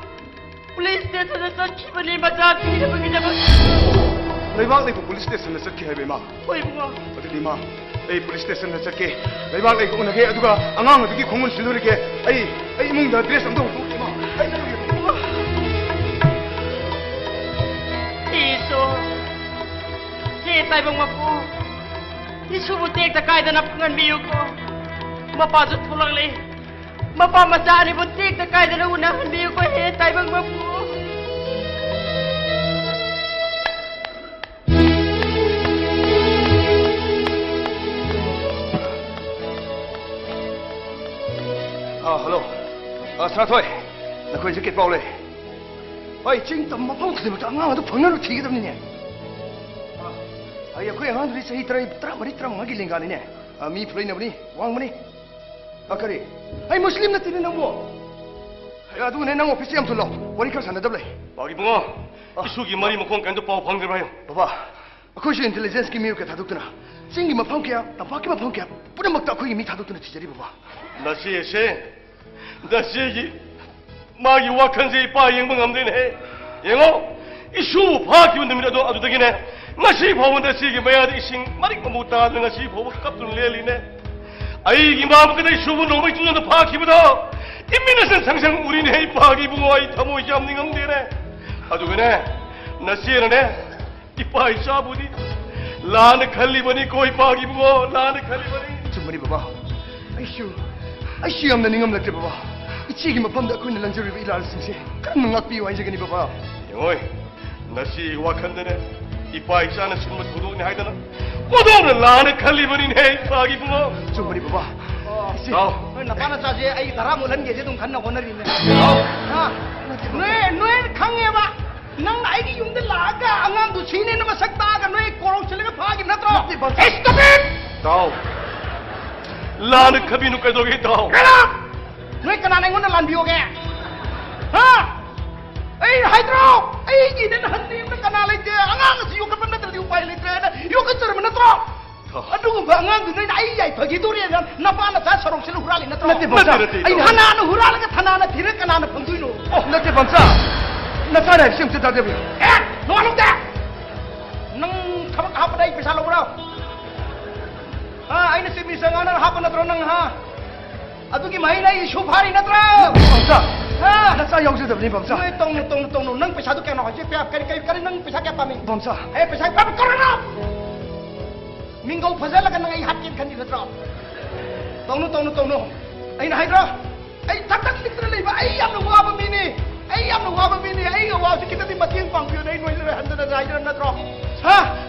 ꯄꯨꯂꯤꯁ ꯁ꯭ꯇꯦꯁꯟꯗ ꯆꯠꯈꯤꯕꯅꯤ, ꯃꯆꯥ ꯊꯤꯅꯕꯒꯤꯗꯃꯛ꯫ ꯂꯩꯕꯥꯛ ꯂꯩꯕ ꯄꯨꯂꯤꯁ ꯁ꯭ꯇꯦꯁꯟꯗ ꯆꯠꯈꯤ ꯍꯥꯏꯕ, ꯏꯃꯥ? ꯍꯣꯏ, ꯏꯕꯨꯡꯉꯣ꯫ ꯑꯗꯨꯗꯤ, ꯏꯃꯥ, ꯑꯩ ꯄꯨꯂꯤꯁ ꯁ꯭ꯇꯦꯁꯟꯗ ꯆꯠꯀꯦ, ꯂꯩꯕꯥꯛ ꯂꯩꯒ ꯎꯅꯒꯦ, ꯑꯗꯨꯒ ꯑꯉꯥꯡ ꯑꯗꯨꯒꯤ ꯈꯣꯡꯒꯨꯟ ꯁꯤꯜꯂꯨꯔꯒꯦ꯫ ꯑꯩ, ꯑꯩ ꯏꯃꯨꯡꯗ ꯗ꯭ꯔꯦꯁ ꯑꯝꯇ ꯍꯣꯡꯗꯣꯛꯀꯦ, ꯏꯃꯥ꯫ ꯑꯩ ꯆꯠꯂꯨꯒꯦ꯫ ꯏꯁꯨ, ꯍꯦ ꯇꯥꯏꯕꯪ ꯃꯄꯨ, ꯏꯁꯨꯕꯨ ꯇꯦꯛꯇ ꯀꯥꯏꯗꯅ ꯐꯪꯍꯟꯕꯤꯌꯨꯀꯣ꯫ ꯃꯄꯥꯁꯨ ꯊꯣꯛꯂꯛꯂꯦ, ꯃꯄꯥ ꯃꯆꯥ ꯑꯅꯤꯕꯨ ꯇꯦꯛꯇ ꯀꯥꯏꯗꯅ ꯎꯅꯍꯟꯕꯤꯌꯨꯀꯣ, ꯍꯦ ꯇꯥꯏꯕꯪ ꯃꯄꯨ꯫ ꯑꯥ, ꯍꯜꯂꯣ꯫ ꯑꯥ, ꯁꯅꯥꯊꯣꯏ, ꯅꯈꯣꯏꯁꯦ ꯀꯩ ꯄꯥꯎ ꯂꯩ? ꯍꯣꯏ, ꯆꯤꯡ ꯇꯝ ꯃꯐꯝ ꯈꯨꯗꯤꯡꯃꯛꯇ ꯑꯉꯥꯡ ꯑꯗꯨ ꯐꯪꯅꯕ ꯊꯤꯒꯗꯕꯅꯤꯅꯦ꯫ ꯑꯥ, ꯑꯩ, ꯑꯩꯈꯣꯏ ꯑꯉꯥꯡꯗꯨꯗꯤ ꯆꯍꯤ ꯇꯔꯥ, ꯇꯔꯥꯃꯔꯤ, ꯇꯔꯥꯃꯉꯥꯒꯤ ꯂꯦꯡꯒꯥꯅꯤꯅꯦ꯫ ꯑꯥ, ꯃꯤ ꯐꯨꯂꯩꯅꯕꯅꯤ, ꯋꯥꯡꯕꯅꯤ꯫ ꯑ, ꯀꯔꯤ? ꯑꯩ ꯃꯨꯁꯂꯤꯝ ꯅꯠꯇꯦꯅꯦ ꯅꯪꯕꯨ꯫ ꯑꯦ, ꯑꯗꯨꯒꯅꯦ, ꯅꯪ ꯑꯣꯐꯤꯁꯇ ꯌꯥꯝ ꯊꯨꯅ ꯂꯥꯛꯑꯣ꯫ ꯋꯥꯔꯤ ꯈꯔ ꯁꯥꯟꯅꯗꯕ ꯂꯩ꯫ ꯄꯥꯛ ꯏꯕꯨꯡꯉꯣ, ꯑ꯫ ꯏꯁꯨꯒꯤ ꯃꯔꯤ ꯃꯈꯣꯡ ꯀꯔꯤꯝꯇ ꯄꯥꯎ ꯐꯪꯗ꯭ꯔꯤꯕ꯭ꯔꯥ ꯍꯥꯏꯌꯨ꯫ ꯕꯕꯥ, ꯑꯩꯈꯣꯏꯁꯨ ꯏꯟꯇꯦꯂꯤꯖꯦꯟꯁꯀꯤ ꯃꯤꯑꯣꯏ ꯀꯌꯥ ꯊꯥꯗꯣꯛꯇꯨꯅ ꯆꯤꯡꯒꯤ ꯃꯐꯝ ꯀꯌꯥ, ꯇꯝꯄꯥꯛꯀꯤ ꯃꯐꯝ ꯀꯌꯥ ꯄꯨꯝꯅꯃꯛꯇ ꯑꯩꯈꯣꯏꯒꯤ ꯃꯤ ꯊꯥꯗꯣꯛꯇꯨꯅ ꯊꯤꯖꯔꯤꯕꯕꯥ꯫ ꯅꯆꯦꯁꯦ, ꯅꯆꯦꯒꯤ ꯃꯥꯒꯤ ꯋꯥꯈꯜꯁꯦ ꯏꯄꯥ ꯌꯦꯡꯕ ꯉꯝꯗꯦꯅꯦꯍꯦ꯫ ꯌꯦꯡꯉꯣ, ꯏꯁꯨ ꯐꯥꯈꯤꯕ ꯅꯨꯃꯤꯠ ꯑꯗꯣ ꯑꯗꯨꯗꯒꯤꯅꯦ ꯉꯁꯤ ꯐꯥꯎꯕ ꯅꯆꯦꯒꯤ ꯃꯌꯥꯗ ꯏꯁꯤꯡ ꯃꯔꯤꯛ ꯑꯃꯕꯨ ꯇꯥꯗꯅ ꯉꯁꯤ ꯐꯥꯎꯕ ꯀꯞꯇꯨꯅ ꯂꯦꯜꯂꯤꯅꯦ꯫ ꯑꯩꯒꯤ ꯏꯃꯥ ꯃꯈꯨꯠꯇ ꯏꯁꯨꯕꯨ ꯅꯣꯡꯃꯩ ꯆꯨꯝꯅ ꯐꯥꯈꯤꯕꯗꯣ ꯏꯃꯤꯠꯅ ꯁꯪ ꯁꯪ ꯎꯔꯤꯅꯦ ꯏꯄꯥꯒꯤ ꯏꯕꯨꯡꯉꯣ, ꯑꯩ ꯊꯃꯣꯏꯁꯦ ꯌꯥꯝ ꯅꯤꯡꯉꯝꯗꯦꯅꯦ꯫ ꯑꯗꯨꯒꯅꯦ, ꯅꯆꯦꯅꯅꯦ ꯏꯄꯥ ꯏꯆꯥꯕꯨꯗꯤ ꯂꯥꯟꯅ ꯈꯜꯂꯤꯕꯅꯤꯀꯣ ꯏꯄꯥꯒꯤ ꯏꯕꯨꯡꯉꯣ, ꯂꯥꯟꯅ ꯈꯜꯂꯤꯕꯅꯤ꯫ ꯃꯅꯤ ꯕꯕꯥ, ꯑꯩꯁꯨ, ꯑꯩꯁꯨ ꯌꯥꯝꯅ ꯅꯤꯡꯉꯝꯂꯛꯇ꯭ꯔꯦ ꯕꯕꯥ꯫ ꯏꯆꯦꯒꯤ ꯃꯐꯝꯗ ꯑꯩꯈꯣꯏꯅ ꯂꯪꯖꯔꯨꯔꯤꯕ ꯏꯔꯥꯜꯁꯤꯡꯁꯦ ꯀꯟꯅ ꯉꯥꯛꯄꯤꯌꯨ ꯍꯥꯏꯖꯒꯅꯤ ꯕꯕꯥ꯫ ꯌꯦꯡꯉꯣꯏ, ꯉꯁꯤ ꯋꯥꯈꯟꯗꯅꯦ, ꯏꯄꯥ ꯏꯆꯥꯅ ꯁꯤꯟꯕ ꯊꯧꯗꯣꯛꯅꯤ ꯍꯥꯏꯗꯅ ꯃꯗꯧꯅ ꯂꯥꯟꯅ ꯈꯜꯂꯤꯕꯅꯤꯅꯦ, ꯏꯄꯥꯒꯤ ꯕꯕꯥ꯫ ꯆꯨꯝꯕꯅꯤ ꯕꯕꯥ꯫ ꯑꯣ, ꯏꯆꯦ꯫ ꯇꯥꯎ꯫ ꯅꯣꯏ ꯅꯄꯥ ꯅꯆꯥꯁꯦ ꯑꯩ ꯇꯔꯥꯃꯨꯛ ꯂꯟꯒꯦꯁꯦ ꯑꯗꯨꯝ ꯈꯟꯅ ꯍꯣꯠꯅꯔꯤꯅꯦ꯫ ꯇꯥꯎ꯫ ꯍꯥ? ꯅꯣꯏ, ꯅꯣꯏ ꯈꯪꯉꯦꯕ꯫ ꯅꯪ ꯑꯩꯒꯤ ꯌꯨꯝꯗ ꯂꯥꯛꯑꯒ ꯑꯉꯥꯡꯗꯨ ꯁꯤꯅꯦꯅ ꯃꯁꯛ ꯇꯥꯛꯑꯒ ꯅꯣꯏ ꯀꯣꯔꯧ ꯁꯤꯜꯂꯒ ꯐꯥꯈꯤꯕ ꯅꯠꯇ꯭ꯔꯣ? ꯅꯠꯇꯦ, ꯕꯝꯆꯥ꯫ Stop it! ꯇꯥꯎ꯫ ꯂꯥꯟꯅ ꯈꯟꯕꯤꯅꯨ ꯀꯩꯗꯧꯒꯦ, ꯇꯥꯎ? Get up! ꯅꯣꯏ ꯀꯅꯥꯅ ꯑꯩꯉꯣꯟꯗ ꯂꯥꯟꯕꯤꯌꯣꯒꯦ? ꯍꯥ? ꯑꯩ ꯍꯥꯏꯗ꯭ꯔꯣ? ꯑꯩꯒꯤꯗ ꯅꯍꯟꯗꯤ ꯌꯨꯝꯗ ꯀꯅꯥ ꯂꯩꯇꯦ? ꯑꯉꯥꯡ ꯑꯁꯤ ꯌꯣꯛꯈꯠꯄ ꯅꯠꯇ꯭ꯔꯗꯤ ꯎꯄꯥꯏ ꯂꯩꯇ꯭ꯔꯦꯅ ꯌꯣꯛꯈꯠꯆꯔꯝꯕ ꯅꯠꯇ꯭ꯔꯣ? ꯑꯗꯨꯒꯨꯝꯕ ꯑꯉꯥꯡꯗꯨ ꯅꯣꯏꯅ ꯑꯩ ꯌꯥꯏꯐꯈꯤꯗꯣꯔꯦꯅ ꯅꯄꯥ ꯅꯆꯥ ꯁꯔꯣꯛꯁꯤꯜꯂ ꯍꯨꯔꯥꯜꯂꯤ ꯅꯠꯇ꯭ꯔꯣ? ꯅꯠꯇꯦ, ꯕꯝꯆꯥ꯫ ꯅꯠꯇꯦ, ꯅꯠꯇꯦ, ꯑꯩꯅ ꯏꯇꯥꯎ꯫ ꯊꯅꯥꯅ ꯍꯨꯔꯥꯜꯂꯒ ꯊꯅꯥꯅ ꯊꯤꯔ ꯀꯅꯥꯅ ꯐꯪꯗꯣꯏꯅꯣ? ꯑꯣ, ꯅꯠꯇꯦ, ꯕꯝꯆꯥ꯫ ꯅꯆꯥꯅ ꯍꯥꯏꯕꯁꯤ ꯑꯝꯇ ꯇꯥꯖꯕꯤꯌꯨ꯫ ꯑꯦ, ꯅꯣꯡꯉꯥꯜꯂꯧꯗꯦ! ꯅꯪ ꯊꯕꯛ ꯍꯥꯞꯄꯗ ꯑꯩ ꯄꯩꯁꯥ ꯂꯧꯕ꯭ꯔꯣ? ꯑ, ꯑꯩꯅ ꯆꯤꯞ ꯃꯤꯅꯤꯁꯇꯔ ꯉꯥꯡꯅꯔ ꯍꯥꯞꯄ ꯅꯠꯇ꯭ꯔꯣ ꯅꯪ, ꯍꯥ? ꯑꯗꯨꯒꯤ ꯃꯍꯩꯅ ꯑꯩ ꯏꯁꯨ ꯐꯥꯔꯤ ꯅꯠꯇ꯭ꯔꯣ? ꯕꯝꯆꯥ! ꯍꯥ? ꯅꯆꯥ ꯌꯥꯎꯖꯗꯕꯅꯤ, ꯕꯝꯆꯥ꯫ ꯅꯣꯏ ꯇꯧꯅꯨ, ꯇꯧꯅꯨ, ꯇꯧꯅꯨ꯫ ꯅꯪ ꯄꯩꯁꯥꯗꯨ ꯀꯌꯥꯅꯣ ꯍꯧꯖꯤꯛ? ꯀꯌꯥ, ꯀꯔꯤ, ꯀꯔꯤ, ꯀꯔꯤ, ꯅꯪ ꯄꯩꯁꯥ ꯀꯌꯥ ꯄꯥꯝꯃꯤ? ꯕꯝꯆꯥ! ꯑꯦ, ꯄꯩꯁꯥ ꯄꯥꯝꯃꯤ, ꯀꯔꯤꯅꯣ? ꯃꯤꯡꯒꯧ ꯐꯖꯍꯜꯂꯒ ꯅꯪ ꯑꯩ ꯍꯥꯠꯀꯦꯅ ꯈꯟꯂꯤ ꯅꯠꯇ꯭ꯔꯣ? ꯇꯧꯅꯨ, ꯇꯧꯅꯨ, ꯇꯧꯅꯨ꯫ ꯑꯩꯅ ꯍꯥꯏꯗ꯭ꯔꯣ? ꯑꯩ ꯊꯛꯇꯛ ꯅꯤꯛꯇꯅ ꯂꯩꯕ, ꯑꯩ ꯌꯥꯝꯅ ꯋꯥꯕ ꯃꯤꯅꯤ꯫ ꯑꯩ ꯌꯥꯝꯅ ꯋꯥꯕ ꯃꯤꯅꯤ꯫ ꯑꯩꯒꯤ ꯑꯋꯥꯕꯁꯤ ꯈꯤꯇꯪꯗꯤ ꯃꯇꯦꯡ ꯄꯥꯡꯕꯤꯌꯨꯅꯦ꯫ ꯑꯩ ꯅꯣꯏꯗ ꯍꯟꯗꯅ ꯍꯥꯏꯗꯅ ꯅꯠꯇ꯭ꯔꯣ? ꯍꯥ?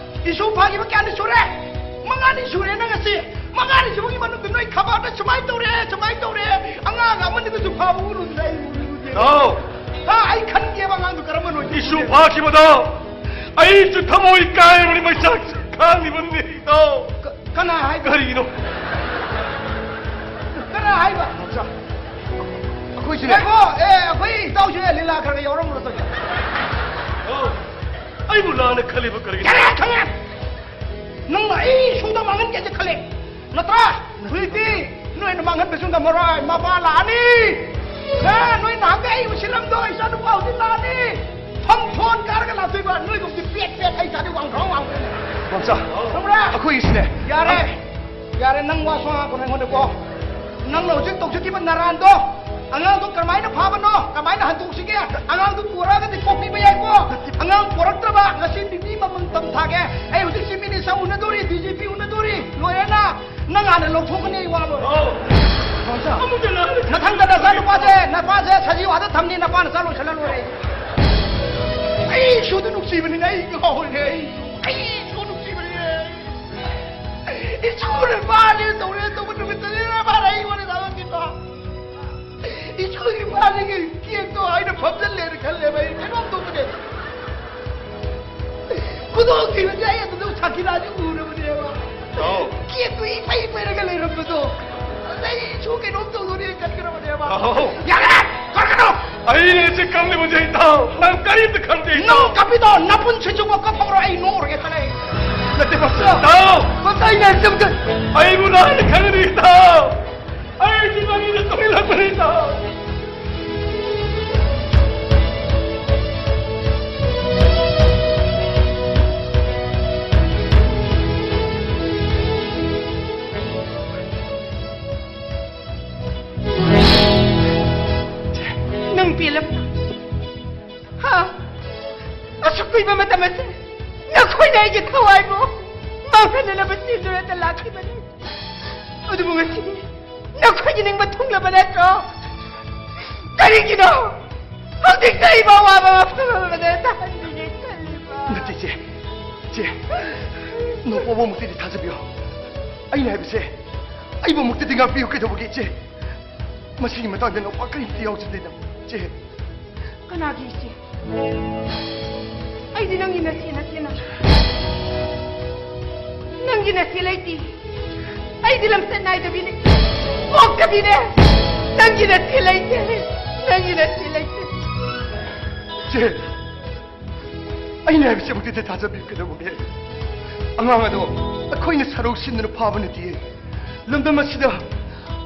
ꯏꯁꯨ ꯐꯥꯈꯤꯕ ꯀꯌꯥꯅꯤ ꯁꯨꯔꯦ? ꯃꯉꯥꯅꯤ ꯁꯨꯔꯦ ꯅꯪ ꯉꯁꯤ꯫ ꯃꯉꯥꯅꯤ ꯁꯨꯕꯒꯤ ꯃꯅꯨꯡꯗ ꯅꯣꯏ ꯈꯕꯔꯗ ꯁꯨꯃꯥꯏꯅ ꯇꯧꯔꯦ, ꯁꯨꯃꯥꯏꯅ ꯇꯧꯔꯦ꯫ ꯑꯉꯥꯡ ꯑꯃꯅꯤꯗꯁꯨ ꯐꯥꯕ ꯎꯔꯨꯗꯅ ꯑꯩ ꯎꯔꯨꯗꯦ꯫ ꯇꯥꯎ꯫ ꯍꯥ? ꯑꯩ ꯈꯟꯒꯦꯕ ꯑꯉꯥꯡꯗꯨ ꯀꯔꯝꯕꯅꯣ? ꯏꯁꯨ ꯐꯥꯈꯤꯕꯗꯣ ꯑꯩꯁꯨ ꯊꯃꯣꯏ ꯀꯥꯏꯔꯕꯅꯤ, ꯃꯩꯆꯥꯛ ꯈꯥꯡꯂꯤꯕꯅꯤ, ꯏꯇꯥꯎ꯫ ꯀ-, ꯀꯅꯥ ꯍꯥꯏꯕ? ꯀꯔꯤꯒꯤꯅꯣ? ꯀꯅꯥ ꯍꯥꯏꯕ? ꯅꯥꯎꯆꯥ, ꯑꯩꯈꯣꯏꯁꯨꯅꯦ꯫ ꯉꯥꯏꯈꯣ, ꯑꯦ, ꯑꯩꯈꯣꯏ ꯏꯇꯥꯎꯁꯦ ꯂꯤꯂꯥ ꯈꯔ ꯈꯔ ꯌꯥꯎꯔꯝꯕ꯭ꯔꯣ ꯇꯧꯔꯤꯁꯦ? ꯑꯣ, ꯑꯩꯕꯨ ꯂꯥꯟꯅ ꯈꯜꯂꯤꯕ ꯀꯔꯤꯒꯤꯅꯣ? ꯌꯥꯔꯦ, ꯈꯪꯉꯦ꯫ ꯅꯪꯅ ꯑꯩ ꯁꯨꯝꯗ ꯃꯥꯡꯍꯟꯒꯦꯁꯦ ꯈꯜꯂꯦ꯫ ꯅꯠꯇ꯭ꯔꯥ? ꯍꯧꯖꯤꯛꯇꯤ ꯅꯣꯏꯅ ꯃꯥꯡꯍꯟꯕꯁꯨ ꯉꯝꯃꯔꯣꯏ꯫ ꯃꯄꯥ ꯂꯥꯛꯑꯅꯤ꯫ ꯑꯦ, ꯅꯣꯏ ꯅꯍꯥꯟꯒꯩ ꯑꯩ ꯎꯁꯤꯜꯂꯝꯗꯣ ꯏꯆꯥ ꯅꯨꯄꯥ ꯍꯧꯖꯤꯛ ꯂꯥꯛꯑꯅꯤ꯫ ꯐꯝ ꯊꯣꯟ ꯀꯥꯔꯒ ꯂꯥꯛꯇꯣꯏꯕ꯫ ꯅꯣꯏꯒꯨꯝꯕꯗꯤ ꯄꯦꯠ ꯄꯦꯠ ꯑꯩ ꯏꯆꯥꯗꯤ ꯋꯥꯡꯊ꯭ꯔꯣꯡ ꯋꯥꯡꯊ꯭ꯔꯣꯡ꯫ ꯕꯝꯆꯥ, ꯈꯪꯕ꯭ꯔꯥ? ꯑꯩꯈꯣꯏꯒꯤꯁꯨꯅꯦ꯫ ꯌꯥꯔꯦ꯫ ꯌꯥꯔꯦ, ꯅꯪ ꯋꯥ ꯁꯨꯉꯥꯡ ꯉꯥꯡꯉꯛꯀꯅꯨ ꯑꯩꯉꯣꯟꯗꯀꯣ꯫ ꯅꯪꯅ ꯍꯧꯖꯤꯛ ꯇꯧꯖꯈꯤꯕ ꯅꯔꯥꯟꯗꯣ, ꯑꯉꯥꯡꯗꯣ ꯀꯔꯝꯍꯥꯏꯅ ꯐꯥꯕꯅꯣ, ꯀꯃꯥꯏꯅ ꯍꯟꯗꯣꯛꯁꯤꯒꯦ? ꯑꯉꯥꯡꯗꯨ ꯄꯨꯔꯛꯑꯒꯗꯤ ꯀꯣꯛꯄꯤꯕ ꯌꯥꯏꯀꯣ꯫ ꯑꯉꯥꯡ ꯄꯨꯔꯛꯇ꯭ꯔꯕ ꯉꯁꯤ ꯅꯤꯅꯤ ꯃꯃꯜ ꯃꯇꯝ ꯊꯥꯒꯦ꯫ ꯑꯩ ꯍꯧꯖꯤꯛ chief minister ꯎꯅꯗꯣꯔꯤ, D G P ꯎꯅꯗꯣꯔꯤ꯫ ꯂꯣꯏꯔꯦꯅ꯫ ꯅꯪ ꯍꯥꯟꯅ ꯂꯧꯊꯣꯛꯀꯅꯤ ꯑꯩ ꯋꯥ ꯂꯣꯏꯔꯦ꯫ ꯃꯊꯪꯗ ꯅꯆꯥ ꯅꯨꯄꯥꯁꯦ, ꯅꯄꯥꯁꯦ ꯁꯖꯤꯋꯥꯗ ꯊꯝꯅꯤ, ꯅꯄꯥ ꯅꯆꯥ ꯂꯣꯏꯁꯜꯂ ꯂꯣꯏꯔꯦ꯫ ꯑꯩ ꯏꯁꯨꯗ ꯅꯨꯡꯁꯤꯕꯅꯤꯅ ꯑꯩ ꯉꯥꯎꯔꯦ꯫ ꯑꯩ, ꯑꯩ ꯏꯁꯨ ꯅꯨꯡꯁꯤꯕꯅꯤꯅ꯫ ꯏꯁꯨꯅ ꯃꯥꯅꯦ ꯇꯧꯔꯦ, ꯇꯧꯕ ꯅꯨꯃꯤꯠꯇꯅꯤꯅ ꯃꯥꯅ ꯑꯩ ꯋꯥꯔꯤ ꯁꯥꯟꯅꯈꯤꯕ꯫ ꯏꯁꯨꯒꯤ ꯃꯥꯅꯤꯒꯤ ꯀꯦꯛꯇꯣ ꯑꯩꯅ ꯐꯝꯖꯜꯂꯦꯅ ꯈꯜꯂꯦꯕ, ꯑꯩ ꯀꯩꯅꯣꯝ ꯇꯧꯕꯅꯦ꯫ ꯈꯨꯗꯣꯡꯊꯤꯕꯁꯦ ꯑꯩ ꯑꯗꯨꯗ ꯁꯥꯀꯤꯔꯥꯁꯦ ꯎꯔꯕꯅꯦꯕ꯫ ꯑꯧ꯫ ꯀꯦꯛꯇꯨ ꯏꯄꯩ ꯄꯩꯔꯒ ꯂꯩꯔꯝꯕꯗꯣ꯫ ꯑꯗꯩ ꯏꯁꯨ ꯀꯩꯅꯣꯝ ꯇꯧꯗꯣꯔꯦ ꯈꯟꯈ꯭ꯔꯕꯅꯦꯕ꯫ ꯑꯧ꯫ ꯌꯥꯔꯦ! ꯀꯛꯀꯅꯣ! ꯑꯩꯅ ꯁꯤ ꯈꯪꯂꯤꯕꯁꯦ ꯏꯇꯥꯎ꯫ ꯅꯪ ꯀꯔꯤꯝꯇ ꯈꯪꯗꯦ ꯏꯇꯥꯎ꯫ ꯅꯪ ꯀꯞꯄꯤꯗꯣ ꯅꯄꯨꯟꯁꯤ ꯆꯨꯞꯄ ꯀꯞꯍꯧꯔꯣ, ꯑꯩ ꯅꯣꯛꯎꯔꯒꯦ ꯈꯜꯂꯦ꯫ ꯅꯠꯇꯦ, ꯃꯁꯤ ꯏꯇꯥꯎ! ꯃꯁꯤ ꯑꯩꯅ ꯍꯥꯏꯔꯤꯁꯦ ꯑꯝꯇ ꯑꯩꯕꯨ ꯂꯥꯟꯅ ꯈꯪꯒꯅꯤ ꯏꯇꯥꯎ꯫ ꯑꯩꯒꯤ ꯃꯔꯤꯗ ꯇꯣꯏꯂꯛꯄꯅꯤ ꯏꯇꯥꯎ꯫ ꯅꯪ ꯄꯦꯜꯂꯕ? ꯍꯥ? ꯑꯁꯨꯛ ꯀꯨꯏꯕ ꯃꯇꯝ ꯑꯁꯤ ꯅꯈꯣꯏꯅ ꯑꯩꯒꯤ ꯊꯋꯥꯏꯕꯨ ꯃꯥꯡꯍꯟꯅꯅꯕ ꯆꯦꯟꯗꯨꯅꯇ ꯂꯥꯛꯈꯤꯕꯅꯤ꯫ ꯑꯗꯨꯕꯨ ꯉꯁꯤꯗꯤ ꯅꯈꯣꯏꯒꯤ ꯅꯤꯡꯕ ꯊꯨꯡꯂꯕ ꯅꯠꯇ꯭ꯔꯣ? ꯀꯔꯤꯒꯤꯅꯣ ꯍꯧꯖꯤꯛꯇ ꯑꯩꯕꯨ ꯑꯋꯥꯕ ꯃꯐꯝ ꯑꯃꯗ ꯇꯥꯍꯟꯕꯤꯒꯦ ꯈꯜꯂꯤꯕ? ꯅꯠꯇꯦ, ꯏꯆꯦ꯫ ꯏꯆꯦ, ꯅꯣꯡꯄꯣꯛ ꯑꯕꯣꯛꯃꯨꯛꯇꯤꯗꯤ ꯊꯥꯖꯕꯤꯌꯣ꯫ ꯑꯩꯅ ꯍꯥꯏꯕꯁꯦ, ꯑꯩꯕꯨ ꯑꯃꯨꯛꯇꯗꯤ ꯉꯥꯛꯄꯤꯌꯨ꯫ ꯀꯩꯗꯧꯕꯒꯤ, ꯏꯆꯦ? ꯃꯁꯤꯒꯤ ꯃꯇꯥꯡꯗ ꯅꯨꯄꯥ ꯀꯔꯤꯝꯇ ꯌꯥꯎꯖꯗꯦꯗ, ꯏꯆꯦ꯫ ꯀꯅꯥꯒꯤ ꯏꯆꯦ? ꯑꯩꯗꯤ ꯅꯪꯒꯤ ꯅꯆꯦ ꯅꯠꯇꯦꯅ꯫ ꯅꯪꯒꯤ ꯅꯆꯦ ꯂꯩꯇꯦ꯫ ꯑꯩꯗꯤ ꯂꯝꯆꯠ ꯅꯥꯏꯗꯕꯤꯅꯦ꯫ ꯄꯣꯛꯇꯕꯤꯅꯦ꯫ ꯅꯪꯒꯤ ꯅꯆꯦ ꯂꯩꯇꯦ꯫ ꯅꯪꯒꯤ ꯅꯆꯦ ꯂꯩꯇꯦ꯫ ꯏꯆꯦ, ꯑꯩꯅ ꯍꯥꯏꯕꯁꯤꯃꯛꯇꯗꯤ ꯊꯥꯖꯕꯤꯌꯨ꯫ ꯀꯩꯗꯧꯕꯒꯦ? ꯑꯉꯥꯡ ꯑꯗꯣ ꯑꯩꯈꯣꯏꯅ ꯁꯔꯧ ꯁꯤꯟꯗꯨꯅ ꯐꯥꯕ ꯅꯠꯇꯦ꯫ ꯂꯝꯗꯝ ꯑꯁꯤꯗ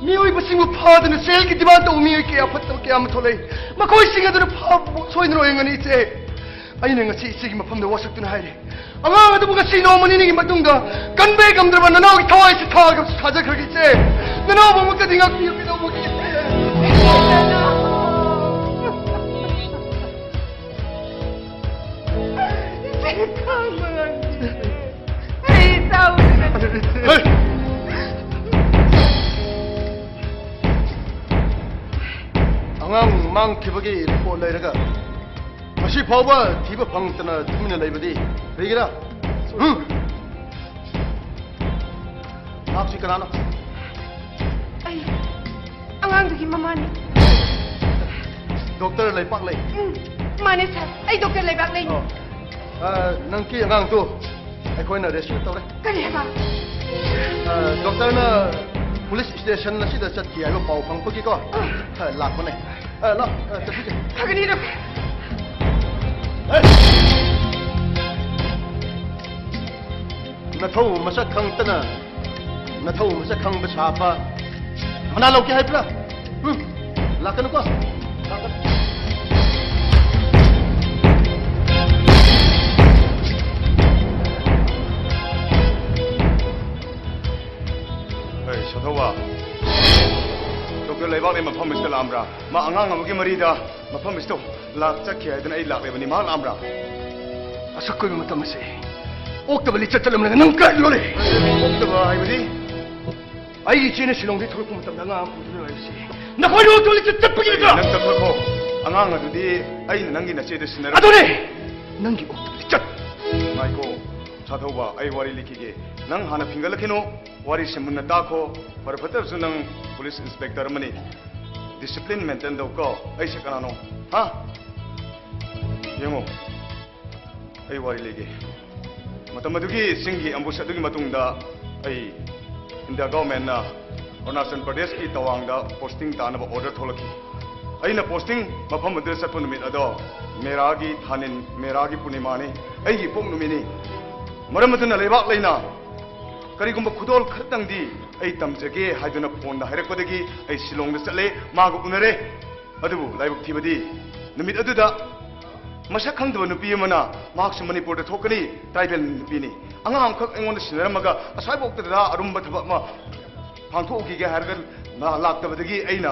ꯃꯤꯑꯣꯏꯕꯁꯤꯡꯕꯨ ꯐꯥꯗꯨꯅ ꯖꯦꯜꯒꯤ ꯗꯤꯃꯥꯟ ꯇꯧꯕ ꯃꯤꯑꯣꯏ ꯀꯌꯥ ꯐꯠꯇꯕ ꯀꯌꯥ ꯑꯃ ꯊꯣꯛꯂꯛꯏ꯫ ꯃꯈꯣꯏꯁꯤꯡ ꯑꯗꯨꯅ ꯐꯥꯕ ꯁꯣꯏꯗꯅ ꯑꯣꯏꯔꯝꯒꯅꯤ, ꯏꯆꯦ꯫ ꯑꯩꯅ ꯉꯁꯤ ꯏꯆꯦꯒꯤ ꯃꯐꯝꯗ ꯋꯥꯁꯛꯇꯨꯅ ꯍꯥꯏꯔꯤ, ꯑꯉꯥꯡ ꯑꯗꯨꯕꯨ ꯉꯁꯤ ꯅꯣꯡꯃ ꯅꯤꯅꯤꯒꯤ ꯃꯇꯨꯡꯗ ꯀꯟꯕ ꯉꯝꯗ꯭ꯔꯕ ꯅꯅꯥꯎꯒꯤ ꯊꯋꯥꯏꯁꯤ ꯊꯥꯒ ꯊꯥꯖꯈ꯭ꯔꯒꯦ, ꯏꯆꯦ꯫ ꯅꯅꯥꯎꯕꯨ ꯑꯃꯨꯛꯇꯗꯤ ꯉꯥꯛꯄꯤꯌꯨ꯫ ꯀꯩꯗꯧꯕꯒꯤ, ꯏꯆꯦ? ꯏꯆꯦ, ꯈꯥꯡꯕ ꯉꯝꯗꯦ꯫ ꯑꯩ ꯏꯆꯥꯕꯨ ꯍꯦ! ꯑꯉꯥꯡ ꯃꯥꯡꯈꯤꯕꯒꯤ ꯔꯤꯄꯣꯔꯠ ꯂꯩꯔꯒ ꯉꯁꯤ ꯐꯥꯎꯕ ꯊꯤꯕ ꯐꯪꯗꯅ ꯇꯨꯃꯤꯟꯅ ꯂꯩꯕꯗꯤ ꯀꯔꯤꯒꯤꯔ? ꯍꯨꯝ? ꯅꯍꯥꯛꯁꯤ ꯀꯅꯥꯅꯣ? ꯑꯩ ꯑꯉꯥꯡꯗꯨꯒꯤ ꯃꯃꯥꯅꯤ꯫ ꯗꯣꯛꯇꯔ ꯂꯩꯄꯥꯛ ꯂꯩ꯫ ꯎꯝ, ꯃꯥꯅꯦ ꯁꯥꯔ, ꯑꯩ ꯗꯣꯛꯇꯔ ꯂꯩꯕꯥꯛ ꯂꯩꯅꯤ꯫ ꯑꯣ꯫ ꯑ, ꯅꯪꯒꯤ ꯑꯉꯥꯡꯗꯨ ꯑꯩꯈꯣꯏꯅ ꯔꯦꯁꯀ꯭ꯌꯨ ꯇꯧꯔꯦ꯫ ꯀꯔꯤ ꯍꯥꯏꯕ? ꯑ, ꯗꯣꯛꯇꯔꯅ ꯄꯨꯂꯤꯁ ꯁ꯭ꯇꯦꯁꯟ ꯑꯁꯤꯗ ꯆꯠꯈꯤ ꯍꯥꯏꯕ ꯄꯥꯎ ꯐꯪꯕꯒꯤꯀꯣ, ꯑ, ꯂꯥꯛꯄꯅꯦ꯫ ꯑ, ꯂꯥꯛ, ꯑ, ꯆꯠꯈꯤꯒꯦ꯫ ꯐꯒꯅꯤ ꯗꯣꯛꯇꯔ꯫ ꯅꯊꯧ ꯃꯁꯛ ꯈꯪꯗꯅ ꯅꯊꯧ ꯃꯁꯛ ꯈꯪꯕ ꯁꯥꯕ ꯃꯅꯥ ꯂꯧꯒꯦ ꯍꯥꯏꯕ꯭ꯔꯥ? ꯎꯝ? ꯂꯥꯛꯀꯅꯨꯀꯣ꯫ ꯂꯥꯛꯀꯅꯨ꯫ ꯑꯩ ꯁꯥꯊꯧꯕ, ꯗꯣꯛꯇꯔ ꯂꯩꯕꯥꯛꯂꯩ ꯃꯐꯝ ꯑꯁꯤꯗ ꯂꯥꯛꯑꯝꯕ꯭ꯔꯥ? ꯃꯥ ꯑꯉꯥꯡ ꯑꯃꯒꯤ ꯃꯔꯤꯗ ꯃꯐꯝ ꯑꯁꯤꯗ ꯂꯥꯛ ꯆꯠꯈꯤ ꯍꯥꯏꯗꯅ ꯑꯩ ꯂꯥꯛꯂꯤꯕꯅꯤ꯫ ꯃꯍꯥꯛ ꯂꯥꯛꯑꯝꯕ꯭ꯔꯥ? ꯑꯁꯨꯛ ꯀꯨꯏꯕ ꯃꯇꯝ ꯑꯁꯤ ꯑꯣꯛꯇꯕ ꯂꯤꯆꯠ ꯆꯠꯂꯝꯂꯒ ꯅꯪ ꯀꯥꯏꯗ ꯂꯣꯜꯂꯤ? ꯑꯣꯛꯇꯕ ꯍꯥꯏꯕꯗꯤ? ꯑꯩꯒꯤ ꯏꯆꯦꯅ ꯁꯤꯂꯣꯡꯗꯒꯤ ꯊꯣꯛꯂꯛꯄ ꯃꯇꯝꯗ ꯑꯉꯥꯡ ꯑꯃ ꯄꯨꯗꯨꯅ ꯂꯥꯛꯏꯕꯁꯤ ꯅꯈꯣꯏꯅ ꯑꯣꯛꯇꯕ ꯂꯤꯆꯠ ꯆꯠꯄꯒꯤ ꯅꯠꯇ꯭ꯔꯥ? ꯅꯪ ꯆꯠꯈ꯭ꯔꯣ꯫ ꯑꯉꯥꯡ ꯑꯗꯨꯗꯤ ꯑꯩꯅ ꯅꯪꯒꯤ ꯅꯆꯦꯗ ꯁꯤꯟꯅꯔꯝ- ꯑꯗꯨꯅꯦ! ꯅꯪꯒꯤ ꯑꯣꯛꯇꯕ ꯂꯤꯆꯠ! ꯉꯥꯏꯈꯣ, ꯁꯥꯊꯧꯕ, ꯑꯩ ꯋꯥꯔꯤ ꯂꯤꯈꯤꯒꯦ꯫ ꯅꯪ ꯍꯥꯟꯅ ꯐꯤꯡꯒꯠꯂꯛꯈꯤꯅꯨ꯫ ꯋꯥꯔꯤꯁꯦ ꯃꯨꯟꯅ ꯇꯥꯈꯣ꯫ ꯐꯔ ꯐꯠꯇꯕꯁꯨ ꯅꯪ ꯄꯨꯂꯤꯁ ꯏꯟꯁꯄꯦꯛꯇꯔ ꯑꯃꯅꯤ꯫ ꯗꯤꯁꯤꯄ꯭ꯂꯤꯟ ꯃꯦꯟꯇꯦꯟ ꯇꯧ ꯀꯣ꯫ ꯑꯩꯁꯦ ꯀꯅꯥꯅꯣ? ꯍꯥ? ꯌꯦꯡꯉꯣ, ꯑꯩ ꯋꯥꯔꯤ ꯂꯤꯒꯦ꯫ ꯃꯇꯝ ꯑꯗꯨꯒꯤ ꯆꯤꯡꯒꯤ ꯑꯦꯝꯕꯨꯁ ꯑꯗꯨꯒꯤ ꯃꯇꯨꯡꯗ ꯑꯩ ꯏꯟꯗꯤꯌꯥ ꯒꯚꯔꯟꯃꯦꯟꯠꯅ ꯑꯔꯨꯅꯥꯆꯜ ꯄ꯭ꯔꯗꯦꯁꯀꯤ ꯇꯋꯥꯡꯗ ꯄꯣꯁꯇꯤꯡ ꯇꯥꯅꯕ ꯑꯣꯔꯗꯔ ꯊꯣꯛꯂꯛꯈꯤ꯫ ꯑꯩꯅ ꯄꯣꯁꯇꯤꯡ ꯃꯐꯝ ꯑꯗꯨꯗ ꯆꯠꯄ ꯅꯨꯃꯤꯠ ꯑꯗꯣ ꯃꯦꯔꯥꯒꯤ ꯊꯥꯅꯤꯟ, ꯃꯦꯔꯥꯒꯤ ꯄꯨꯔꯅꯤꯃꯥꯅꯤ, ꯑꯩꯒꯤ ꯏꯄꯣꯛ ꯅꯨꯃꯤꯠꯅꯤ꯫ ꯃꯔꯝ ꯑꯗꯨꯅ ꯂꯩꯕꯥꯛ ꯂꯩꯅ ꯀꯔꯤꯒꯨꯝꯕ ꯈꯨꯗꯣꯜ ꯈꯔꯇꯪꯗꯤ ꯑꯩ ꯇꯝꯖꯒꯦ ꯍꯥꯏꯗꯨꯅ ꯐꯣꯟꯗ ꯍꯥꯏꯔꯛꯄꯗꯒꯤ ꯑꯩ ꯁꯤꯂꯣꯡꯗ ꯆꯠꯂꯦ, ꯃꯥꯒ ꯎꯅꯔꯦ꯫ ꯑꯗꯨꯕꯨ ꯂꯥꯏꯕꯛ ꯊꯤꯕꯗꯤ ꯅꯨꯃꯤꯠ ꯑꯗꯨꯗ ꯃꯁꯛ ꯈꯪꯗꯕ ꯅꯨꯄꯤ ꯑꯃꯅ, ꯃꯍꯥꯛꯁꯨ ꯃꯅꯤꯄꯨꯔꯗ ꯊꯣꯛꯀꯅꯤ, ꯇ꯭ꯔꯥꯏꯕꯦꯜ ꯅꯨꯄꯤꯅꯤ, ꯑꯉꯥꯡ ꯑꯃꯈꯛ ꯑꯩꯉꯣꯟꯗ ꯁꯤꯟꯅꯔꯝꯃꯒ ꯑꯁ꯭ꯋꯥꯏꯐꯥꯎꯇꯗ ꯑꯔꯨꯝꯕ ꯊꯕꯛ ꯑꯃ ꯄꯥꯡꯊꯣꯛꯎꯈꯤꯒꯦ ꯍꯥꯏꯔꯒ ꯂꯥꯛꯇꯕꯗꯒꯤ ꯑꯩꯅ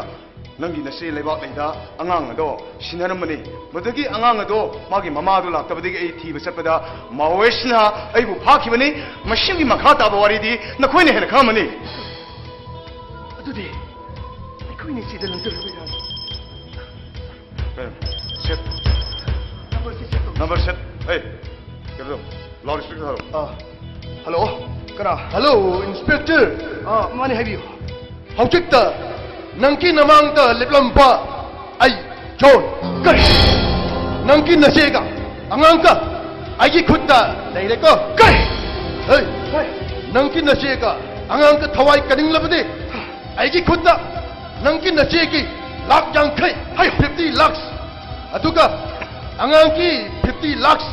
ꯅꯪꯒꯤ ꯅꯆꯦ ꯂꯩꯕꯥꯛ ꯂꯩꯗ ꯑꯉꯥꯡ ꯑꯗꯣ ꯁꯤꯟꯅꯔꯝꯕꯅꯤ꯫ ꯃꯗꯨꯗꯒꯤ ꯑꯉꯥꯡ ꯑꯗꯣ ꯃꯥꯒꯤ ꯃꯃꯥꯗꯣ ꯂꯥꯛꯇꯕꯗꯒꯤ ꯑꯩ ꯊꯤꯕ ꯆꯠꯄꯗ ꯃꯥꯑꯣꯏꯁꯤꯅ ꯑꯩꯕꯨ ꯐꯥꯈꯤꯕꯅꯤ꯫ ꯃꯁꯤꯒꯤ ꯃꯈꯥ ꯇꯥꯕ ꯋꯥꯔꯤꯗꯤ ꯅꯈꯣꯏꯅ ꯍꯦꯟꯅ ꯈꯪꯂꯝꯃꯅꯤ꯫ ꯑꯗꯨꯗꯤ ꯑꯩꯈꯣꯏꯅ ꯏꯆꯦꯗ ꯂꯪꯖꯔꯨꯕ ꯌꯥꯕ? ꯁꯦꯠ꯫ Number set. ꯍꯦ, ꯀꯩꯅꯣ ꯇꯧ꯫ ꯂꯥꯎꯗ ꯁ꯭ꯄꯤꯀꯔ ꯊꯥꯔꯣ꯫ ꯑꯥ, ꯍꯜꯂꯣ, ꯀꯅꯥ? Hello, inspector. ꯑꯥ, ꯃꯥꯅꯦ, ꯍꯥꯏꯕꯤꯌꯨ꯫ ꯍꯧꯖꯤꯛꯇ ꯅꯪꯒꯤ ꯅꯃꯥꯡꯗ ꯂꯦꯞꯂꯝꯕ ꯑꯩ ꯖꯣꯟ꯫ ꯀꯔꯤ? ꯅꯪꯒꯤ ꯅꯆꯦꯒ ꯑꯉꯥꯡꯒ ꯑꯩꯒꯤ ꯈꯨꯠꯇ ꯂꯩꯔꯦꯀꯣ꯫ ꯀꯔꯤ? ꯍꯦ, ꯅꯪꯒꯤ ꯅꯆꯦꯒ ꯑꯉꯥꯡꯒ ꯊꯋꯥꯏ ꯀꯟꯅꯤꯡꯂꯕꯗꯤ ꯑꯩꯒꯤ ꯈꯨꯠꯇ ꯅꯪꯒꯤ ꯅꯆꯦꯒꯤ ꯂꯥꯛ ꯌꯥꯡꯈꯩ, ꯍꯥꯏ, fifty lakhs, ꯑꯗꯨꯒ ꯑꯉꯥꯡꯒꯤ fifty lakhs,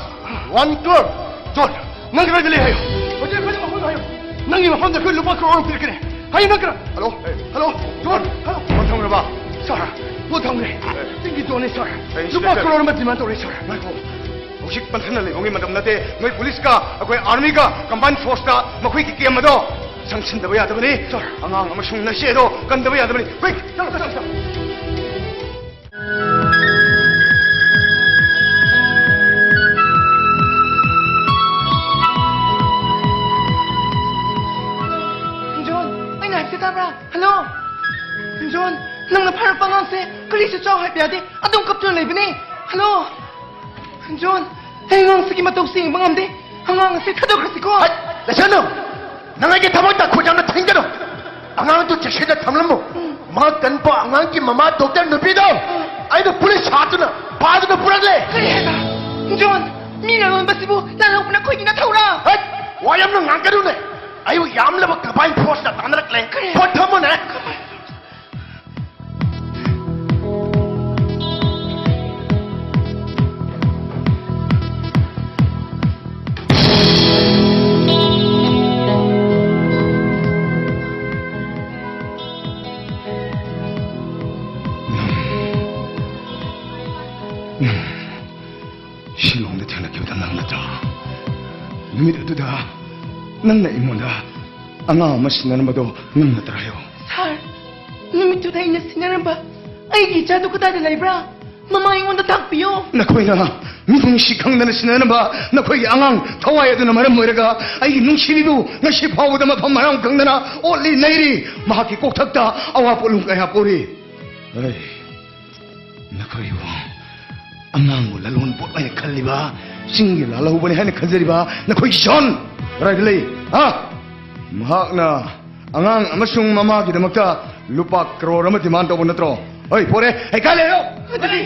one crore꯫ Zone, ꯅꯪ ꯀꯗꯥꯏꯗ ꯂꯩ ꯍꯥꯏꯌꯨ? ꯍꯧꯖꯤꯛ ꯑꯩꯈꯣꯏ ꯃꯐꯝꯗ ꯍꯥꯏꯌꯨ꯫ ꯅꯪꯒꯤ ꯃꯐꯝꯗ ꯑꯩꯈꯣꯏ ꯂꯨꯄꯥ ꯀ꯭ꯔꯣꯔ ꯑꯃ ꯄꯤꯔꯛꯀꯅꯤ꯫ ꯍꯥꯏꯌꯨ ꯅꯪ ꯀꯔ-, hello? Hello? John, hello? Phone ꯊꯝꯈ꯭ꯔꯕ? ꯁꯥꯔ, ꯐꯣꯟ ꯊꯝꯈ꯭ꯔꯦ꯫ ꯑꯦ꯫ ꯆꯤꯡꯒꯤ ꯖꯣꯟꯅꯦ, ꯁꯥꯔ꯫ ꯑꯦ, ꯂꯨꯄꯥ ꯏꯟꯁꯄꯦꯛꯇꯔ꯫ ꯀ꯭ꯔꯣꯔ ꯑꯃ ꯗꯤꯃꯥꯟ ꯇꯧꯔꯦ, ꯁꯥꯔ꯫ ꯉꯥꯏꯈꯣ꯫ ꯍꯧꯖꯤꯛ ꯄꯟꯊꯅ ꯂꯩꯕꯒꯤ ꯃꯇꯝ ꯅꯠꯇꯦ꯫ ꯅꯣꯏ ꯄꯨꯂꯤꯁꯀ ꯑꯩꯈꯣꯏ ꯑꯥꯔꯃꯤꯒ ꯀꯝꯕꯥꯏꯟ ꯐꯣꯔꯁꯇ ꯃꯈꯣꯏꯒꯤ ꯀꯦꯝ ꯑꯗꯣ ꯆꯪꯁꯤꯟꯗꯕ ꯌꯥꯗꯕꯅꯤ꯫ ꯁꯥꯔ꯫ ꯑꯉꯥꯡ ꯑꯃꯁꯨꯡ ꯅꯆꯦ ꯑꯗꯣ ꯀꯟꯗꯕ ꯌꯥꯗꯕꯅꯤ꯫ ꯍꯨꯏ! ꯆꯠꯂꯣ, ꯆꯠꯂꯣ, ꯆꯠꯂꯣ꯫ ꯖꯣꯟ, ꯑꯩꯅ ꯍꯥꯏꯕꯁꯦ ꯇꯥꯕ꯭ꯔꯥ? ꯍꯜꯂꯣ? ꯖꯣꯟ, ꯅꯪꯅ ꯐꯥꯔꯛꯄ ꯑꯉꯥꯡꯁꯦ ꯀꯔꯤꯁꯨ ꯆꯥꯎ ꯍꯥꯏꯕ ꯌꯥꯗꯦ꯫ ꯑꯗꯨꯝ ꯀꯞꯇꯨꯅ ꯂꯩꯕꯅꯦ꯫ ꯍꯜꯂꯣ? ꯖꯣꯟ, ꯑꯩ ꯑꯉꯥꯡꯁꯤꯒꯤ ꯃꯇꯧꯁꯦ ꯌꯦꯡꯕ ꯉꯝꯗꯦ꯫ ꯑꯉꯥꯡ ꯑꯁꯤ ꯊꯥꯗꯣꯛꯈ꯭ꯔꯁꯤꯀꯣ꯫ ꯍꯠ! ꯂꯩꯁꯅꯨ! ꯅꯪ ꯑꯩꯒꯤ ꯊꯕꯛꯇ ꯈꯨꯠ ꯌꯥꯝꯅ ꯊꯤꯡꯒꯅꯨ! ꯑꯉꯥꯡꯗꯨ ꯆꯦꯛꯁꯤꯟꯅ ꯊꯝꯂꯝꯃꯨ꯫ ꯃꯥ ꯀꯟꯕ ꯑꯉꯥꯡꯒꯤ ꯃꯃꯥ ꯗꯣꯛꯇꯔ ꯅꯨꯄꯤꯗꯣ ꯑꯩꯅ ꯄꯨꯂꯤꯁ ꯁꯥꯗꯨꯅ ꯐꯥꯗꯨꯅ ꯄꯨꯔꯛꯂꯦ꯫ ꯀꯔꯤ ꯍꯥꯏꯕ? ꯖꯣꯟ, ꯃꯤꯅ ꯂꯣꯟꯕꯁꯤꯕꯨ ꯂꯥꯜꯍꯧꯕꯅ ꯑꯩꯈꯣꯏꯒꯤ ꯅꯊꯧꯔꯥ? ꯍꯠ! ꯋꯥ ꯌꯥꯝꯅ ꯉꯥꯡꯒꯅꯨꯅꯦ! ꯑꯩꯕꯨ ꯌꯥꯝꯂꯕ ꯀꯝꯕꯥꯏꯟ ꯐꯣꯔꯁꯅ ꯇꯥꯟꯅꯔꯛꯂꯦ꯫ ꯀꯔꯤ? ꯐꯣꯟ ꯊꯝꯃꯨꯅꯦ! ꯁꯤꯂꯣꯡꯗ ꯊꯦꯡꯅꯈꯤꯕꯗ ꯅꯪ ꯅꯠꯇ꯭ꯔꯥ? ꯅꯨꯃꯤꯠ ꯑꯗꯨꯗ ꯅꯪꯅ ꯑꯩꯉꯣꯟꯗ ꯑꯉꯥꯡ ꯑꯃ ꯁꯤꯟꯅꯔꯝꯕꯗꯣ ꯅꯪ ꯅꯠꯇ꯭ꯔꯥ ꯍꯥꯏꯌꯣ? ꯁꯥꯔ, ꯅꯨꯃꯤꯠꯇꯨꯗ ꯑꯩꯅ ꯁꯤꯟꯅꯔꯝꯕ ꯑꯩꯒꯤ ꯏꯆꯥꯗꯨ ꯀꯗꯥꯏꯗ ꯂꯩꯕ꯭ꯔꯥ? ꯃꯃꯥ ꯑꯩꯉꯣꯟꯗ ꯇꯥꯛꯄꯤꯌꯣ꯫ ꯅꯈꯣꯏꯅ ꯃꯤꯅꯨꯡꯁꯤ ꯈꯪꯗꯅ ꯁꯤꯟꯅꯔꯝꯕ ꯅꯈꯣꯏꯒꯤ ꯑꯉꯥꯡ ꯊꯋꯥꯏ ꯑꯗꯨꯅ ꯃꯔꯝ ꯑꯣꯏꯔꯒ ꯑꯩꯒꯤ ꯅꯨꯡꯁꯤꯕꯤꯕꯨ ꯉꯁꯤ ꯐꯥꯎꯕꯗ ꯃꯐꯝ ꯃꯔꯥꯡ ꯈꯪꯗꯅ ꯑꯣꯠꯂꯤ ꯅꯩꯔꯤ꯫ ꯃꯍꯥꯛꯀꯤ ꯀꯣꯛꯊꯛꯇ ꯑꯋꯥ ꯄꯣꯠꯂꯨꯝ ꯀꯌꯥ ꯄꯣꯔꯤ꯫ ꯑꯩ ꯅꯈꯣꯏꯕꯨ ꯑꯉꯥꯡꯕꯨ ꯂꯂꯣꯟ ꯄꯣꯠ ꯑꯣꯏꯅ ꯈꯜꯂꯤꯕ, ꯆꯤꯡꯒꯤ ꯂꯥꯜꯍꯧꯕꯅꯤ ꯍꯥꯏꯅ ꯈꯟꯖꯔꯤꯕ ꯅꯈꯣꯏꯒꯤ ꯖꯣꯟ ꯀꯗꯥꯏꯗ ꯂꯩ? ꯍꯥ? ꯃꯍꯥꯛꯅ ꯑꯉꯥꯡ ꯑꯃꯁꯨꯡ ꯃꯃꯥꯒꯤꯗꯃꯛꯇ ꯂꯨꯄꯥ ꯀ꯭ꯔꯣꯔ ꯑꯃ ꯗꯤꯃꯥꯟ ꯇꯧꯕ ꯅꯠꯇ꯭ꯔꯣ? ꯍꯣꯏ, ꯄꯣꯔꯦ꯫ ꯍꯩꯀꯥꯏ ꯂꯩꯌꯣ꯫ ꯑꯗꯨꯗꯤ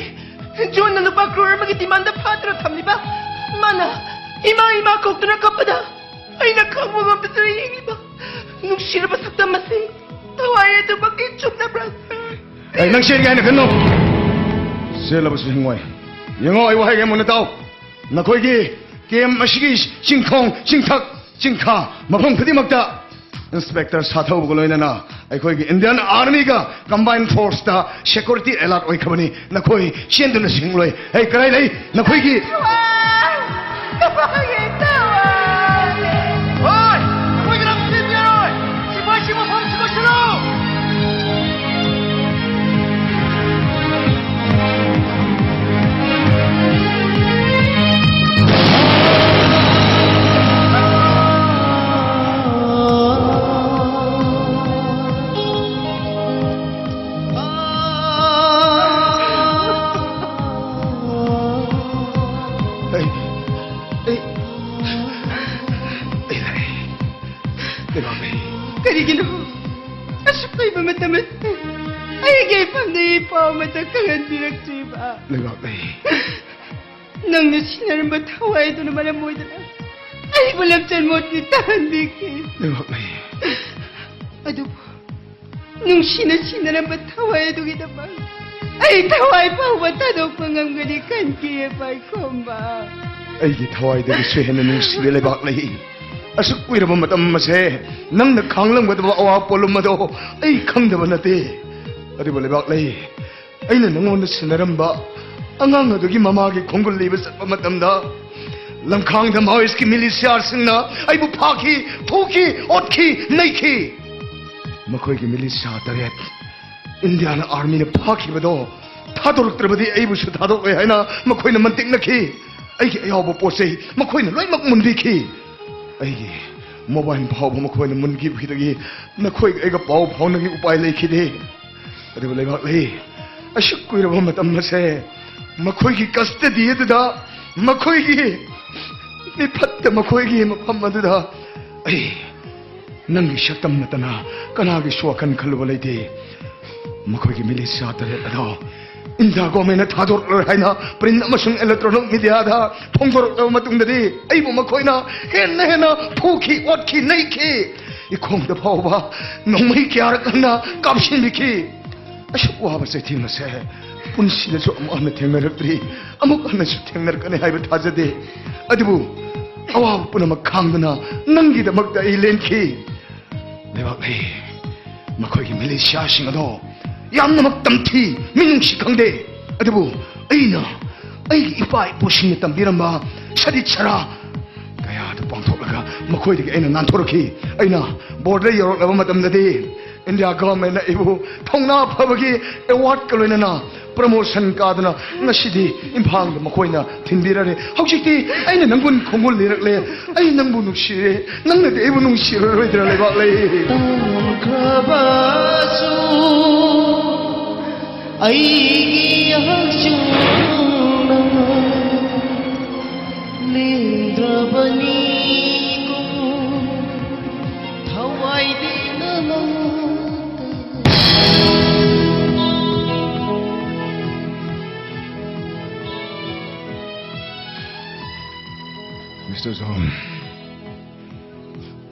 ꯖꯣꯟꯅ ꯂꯨꯄꯥ ꯀ꯭ꯔꯣꯔ ꯑꯃꯒꯤ ꯗꯤꯃꯥꯟꯗ ꯐꯥꯗꯨꯅ ꯊꯝꯂꯤꯕ, ꯃꯥꯅ ꯏꯃꯥ, ꯏꯃꯥ ꯀꯧꯗꯨꯅ ꯀꯞꯄꯗ ꯑꯩꯅ ꯈꯪꯕ ꯉꯝꯗꯗꯨꯅ ꯌꯦꯡꯂꯤꯕ ꯅꯨꯡꯁꯤꯔꯕ ꯁꯛꯇꯝ ꯑꯁꯤ ꯊꯋꯥꯏ ꯑꯗꯨꯃꯛꯀꯤ ꯆꯨꯝꯅꯕ꯭ꯔꯥ, ꯁꯥꯔ? ꯑꯩ ꯅꯪ ꯆꯦꯟꯒꯦ ꯍꯥꯏꯅ ꯈꯟꯅꯣ꯫ ꯆꯦꯜꯂꯕꯁꯨ ꯍꯤꯡꯉꯣꯏ꯫ ꯌꯦꯡꯉꯣ, ꯑꯩ ꯋꯥꯍꯩ ꯑꯃ ꯃꯨꯟꯅ ꯇꯥꯎ꯫ ꯅꯈꯣꯏꯒꯤ ꯀꯦꯝ ꯑꯁꯤꯒꯤ ꯆꯤꯡꯈꯣꯡ, ꯆꯤꯡꯊꯛ, ꯆꯤꯡꯈꯥ, ꯃꯐꯝ ꯈꯨꯗꯤꯡꯃꯛꯇ ꯏꯟꯁꯄꯦꯛꯇꯔ ꯁꯥꯊꯧꯕꯒ ꯂꯣꯏꯅꯅ ꯑꯩꯈꯣꯏꯒꯤ ꯏꯟꯗꯤꯌꯟ ꯑꯥꯔꯃꯤꯒ ꯀꯝꯕꯥꯏꯟ ꯐꯣꯔꯁꯇ ꯁꯦꯀ꯭ꯌꯨꯔꯤꯇꯤ ꯑꯦꯂꯔꯠ ꯑꯣꯏꯈ꯭ꯔꯕꯅꯤ꯫ ꯅꯈꯣꯏ ꯆꯦꯟꯗꯨꯅ ꯁꯤꯡꯂꯣꯏ꯫ ꯑꯩ ꯀꯗꯥꯏ ꯂꯩ? ꯅꯈꯣꯏꯒꯤ ꯍꯣꯏ! ꯑꯩꯈꯣꯏ ꯀꯅꯥꯝ ꯆꯦꯟꯕ ꯌꯥꯔꯣꯏ! ꯁꯤꯐꯥꯏꯁꯤꯡ ꯃꯐꯝꯁꯤꯗ ꯂꯣꯏꯁꯤꯜꯂꯨ! ꯑꯩ, ꯑꯩ, ꯑꯩ ꯂꯥꯛꯑꯦ꯫ ꯂꯩꯕꯥꯛꯂꯩ꯫ ꯀꯔꯤꯒꯤꯅꯣ ꯑꯁꯨꯛ ꯀꯨꯏꯕ ꯃꯇꯝ ꯑꯁꯤꯗ ꯑꯩꯒꯤ ꯏꯐꯝꯗ ꯏ ꯄꯥꯎ ꯑꯃꯠꯇ ꯈꯪꯍꯟꯕꯤꯔꯛꯇ꯭ꯔꯤꯕ? ꯂꯩꯕꯥꯛꯂꯩ꯫ ꯅꯪꯅ ꯁꯤꯟꯅꯔꯝꯕ ꯊꯋꯥꯏ ꯑꯗꯨꯅ ꯃꯔꯝ ꯑꯣꯏꯗꯨꯅ ꯑꯩꯕꯨ ꯂꯝꯆꯠ ꯃꯣꯠꯇꯤ ꯇꯥꯍꯟꯕꯤꯈꯤ꯫ ꯂꯩꯕꯥꯛꯂꯩ꯫ ꯑꯗꯨꯕꯨ ꯅꯨꯡꯁꯤꯅ ꯁꯤꯟꯅꯔꯝꯕ ꯊꯋꯥꯏ ꯑꯗꯨꯒꯤꯗꯃꯛ ꯑꯩ ꯊꯋꯥꯏ ꯐꯥꯎꯕ ꯊꯥꯗꯣꯛꯄ ꯉꯝꯒꯅꯤ ꯈꯟꯈꯤꯌꯦ, ꯄꯥꯏꯈꯣꯝꯕ꯫ ꯑꯩꯒꯤ ꯊꯋꯥꯏꯗꯒꯤꯁꯨ ꯍꯦꯟꯅ ꯅꯨꯡꯁꯤꯕ ꯂꯩꯕꯥꯛꯂꯩ꯫ ꯑꯁꯨꯛ ꯀꯨꯏꯔꯕ ꯃꯇꯝ ꯑꯁꯦ ꯅꯪꯅ ꯈꯥꯡꯂꯝꯒꯗꯕ ꯑꯋꯥꯕ ꯄꯣꯠꯂꯨꯝ ꯑꯗꯣ ꯑꯩ ꯈꯪꯗꯕ ꯅꯠꯇꯦ꯫ ꯑꯗꯨꯕꯨ ꯂꯩꯕꯥꯛꯂꯩ, ꯑꯩꯅ ꯅꯉꯣꯟꯗ ꯁꯤꯟꯅꯔꯝꯕ ꯑꯉꯥꯡ ꯑꯗꯨꯒꯤ ꯃꯃꯥꯒꯤ ꯈꯣꯡꯒꯨꯜ ꯂꯤꯕ ꯆꯠꯄ ꯃꯇꯝꯗ, ꯂꯝꯈꯥꯡꯗ ꯃꯥꯑꯣꯏꯁꯀꯤ ꯃꯤꯂꯤꯁꯤꯌꯥꯁꯤꯡꯅ ꯑꯩꯕꯨ ꯐꯥꯈꯤ, ꯐꯨꯈꯤ, ꯑꯣꯠꯈꯤ, ꯅꯩꯈꯤ꯫ ꯃꯈꯣꯏꯒꯤ ꯃꯤꯂꯤꯁꯤꯌꯥ ꯇꯔꯦꯠ ꯏꯟꯗꯤꯌꯥꯟ ꯑꯥꯔꯃꯤꯅ ꯐꯥꯈꯤꯕꯗꯣ ꯊꯥꯗꯣꯔꯛꯇ꯭ꯔꯕꯗꯤ ꯑꯩꯕꯨꯁꯨ ꯊꯥꯗꯣꯛꯂꯣꯏ ꯍꯥꯏꯅ ꯃꯈꯣꯏꯅ ꯃꯟꯇꯤꯛꯅꯈꯤ꯫ ꯑꯩꯒꯤ ꯑꯌꯥꯎꯕ ꯄꯣꯠ ꯆꯩ ꯃꯈꯣꯏꯅ ꯂꯣꯏꯅꯃꯛ ꯃꯨꯟꯕꯤꯈꯤ꯫ ꯑꯩꯒꯤ ꯃꯣꯕꯥꯏꯜ ꯐꯥꯎꯕ ꯃꯈꯣꯏꯅ ꯃꯨꯟꯈꯤꯕꯗꯒꯤ ꯅꯈꯣꯏꯒ ꯑꯩꯒ ꯄꯥꯎ ꯐꯥꯎꯅꯕꯒꯤ ꯎꯄꯥꯏ ꯂꯩꯈꯤꯗꯦ꯫ ꯑꯗꯨꯕꯨ ꯂꯩꯕꯥꯛꯂꯩ, ꯑꯁꯨꯛ ꯀꯨꯏꯔꯕ ꯃꯇꯝ ꯑꯁꯦ ꯃꯈꯣꯏꯒꯤ custody ꯑꯗꯨꯗ, ꯃꯈꯣꯏꯒꯤ ꯃꯤꯐꯠꯇ ꯃꯈꯣꯏꯒꯤ ꯃꯐꯝ ꯑꯗꯨꯗ ꯑꯩ ꯅꯪꯒꯤ ꯁꯛꯇꯝ ꯅꯠꯇꯅ ꯀꯅꯥꯒꯤꯁꯨ ꯋꯥꯈꯜ ꯈꯜꯂꯨꯕ ꯂꯩꯇꯦ꯫ ꯃꯈꯣꯏꯒꯤ ꯃꯤꯂꯤꯁꯤꯌꯥ ꯇꯔꯦꯠ ꯑꯗꯣ ꯏꯟꯗꯤꯌꯥ ꯒꯣꯔꯃꯦꯟꯅ ꯊꯥꯗꯣꯔꯛꯂꯣꯏ ꯍꯥꯏꯅ print ꯑꯃꯁꯨꯡ electronic mediaꯗ ꯐꯣꯡꯗꯣꯔꯛꯂꯕ ꯃꯇꯨꯡꯗꯗꯤ ꯑꯩꯕꯨ ꯃꯈꯣꯏꯅ ꯍꯦꯟꯅ ꯍꯦꯟꯅ ꯐꯨꯈꯤ, ꯑꯣꯠꯈꯤ, ꯅꯩꯈꯤ꯫ ꯏꯈꯣꯡꯗ ꯐꯥꯎꯕ ꯅꯣꯡꯃꯩ ꯀꯌꯥꯔꯛ ꯍꯟꯅ ꯀꯥꯞꯁꯤꯟꯕꯤꯈꯤ꯫ ꯑꯁꯨꯛ ꯋꯥꯕ ꯆꯩꯊꯦꯡ ꯑꯁꯦ ꯄꯨꯟꯁꯤꯗꯁꯨ ꯑꯃꯨꯛ ꯍꯟꯅ ꯊꯦꯡꯅꯔꯛꯇ꯭ꯔꯤ, ꯑꯃꯨꯛ ꯍꯟꯅꯁꯨ ꯊꯦꯡꯅꯔꯛꯀꯅꯤ ꯍꯥꯏꯕ ꯊꯥꯖꯗꯦ꯫ ꯑꯗꯨꯕꯨ ꯑꯋꯥꯕ ꯄꯨꯝꯅꯃꯛ ꯈꯥꯡꯗꯨꯅ ꯅꯪꯒꯤꯗꯃꯛꯇ ꯑꯩ ꯂꯦꯟꯈꯤ꯫ ꯂꯩꯕꯥꯛꯂꯩ, ꯃꯈꯣꯏꯒꯤ ꯃꯤꯂꯤꯁꯤꯌꯥꯁꯤꯡ ꯑꯗꯣ ꯌꯥꯝꯅꯃꯛ ꯇꯝꯊꯤ, ꯃꯤꯅꯨꯡꯁꯤ ꯈꯪꯗꯦ꯫ ꯑꯗꯨꯕꯨ ꯑꯩꯅ ꯑꯩꯒꯤ ꯏꯄꯥ ꯏꯄꯨꯁꯤꯡꯅ ꯇꯝꯕꯤꯔꯝꯕ ꯁꯗꯤꯠ ꯁꯔꯥ ꯀꯌꯥꯗꯨ ꯄꯥꯡꯊꯣꯛꯂꯒ ꯃꯈꯣꯏꯗꯒꯤ ꯑꯩꯅ ꯅꯥꯟꯊꯣꯔꯛꯈꯤ꯫ ꯑꯩꯅ border ꯌꯧꯔꯛꯂꯕ ꯃꯇꯝꯗꯗꯤ ꯏꯟꯗꯤꯌꯥ ꯒꯣꯔꯃꯦꯟꯅ ꯑꯩꯕꯨ ꯊꯧꯅꯥ ꯐꯕꯒꯤ awardꯀ ꯂꯣꯏꯅꯅ promotion ꯀꯥꯗꯨꯅ ꯉꯁꯤꯗꯤ ꯏꯝꯐꯥꯜꯗ ꯃꯈꯣꯏꯅ ꯊꯤꯟꯕꯤꯔꯔꯦ꯫ ꯍꯧꯖꯤꯛꯇꯤ ꯑꯩꯅ ꯅꯪꯒꯨꯟ ꯈꯣꯡꯒꯨꯜ ꯂꯤꯔꯛꯂꯦ꯫ ꯑꯩ ꯅꯪꯕꯨ ꯅꯨꯡꯁꯤꯔꯦ꯫ ꯅꯪꯅꯗꯤ ꯑꯩꯕꯨ ꯅꯨꯡꯁꯤꯔꯔꯣꯏꯗ꯭ꯔꯥ, ꯂꯩꯕꯥꯛꯂꯩ? ꯇꯝꯈ꯭ꯔꯕꯁꯨ ꯑꯩꯒꯤ ꯍꯛꯆꯥꯡꯅ ꯂꯦꯡꯗ꯭ꯔꯕꯅꯤꯀꯣ, ꯊꯋꯥꯏꯗꯤ ꯅꯉꯣꯟꯗ꯫ Mister John,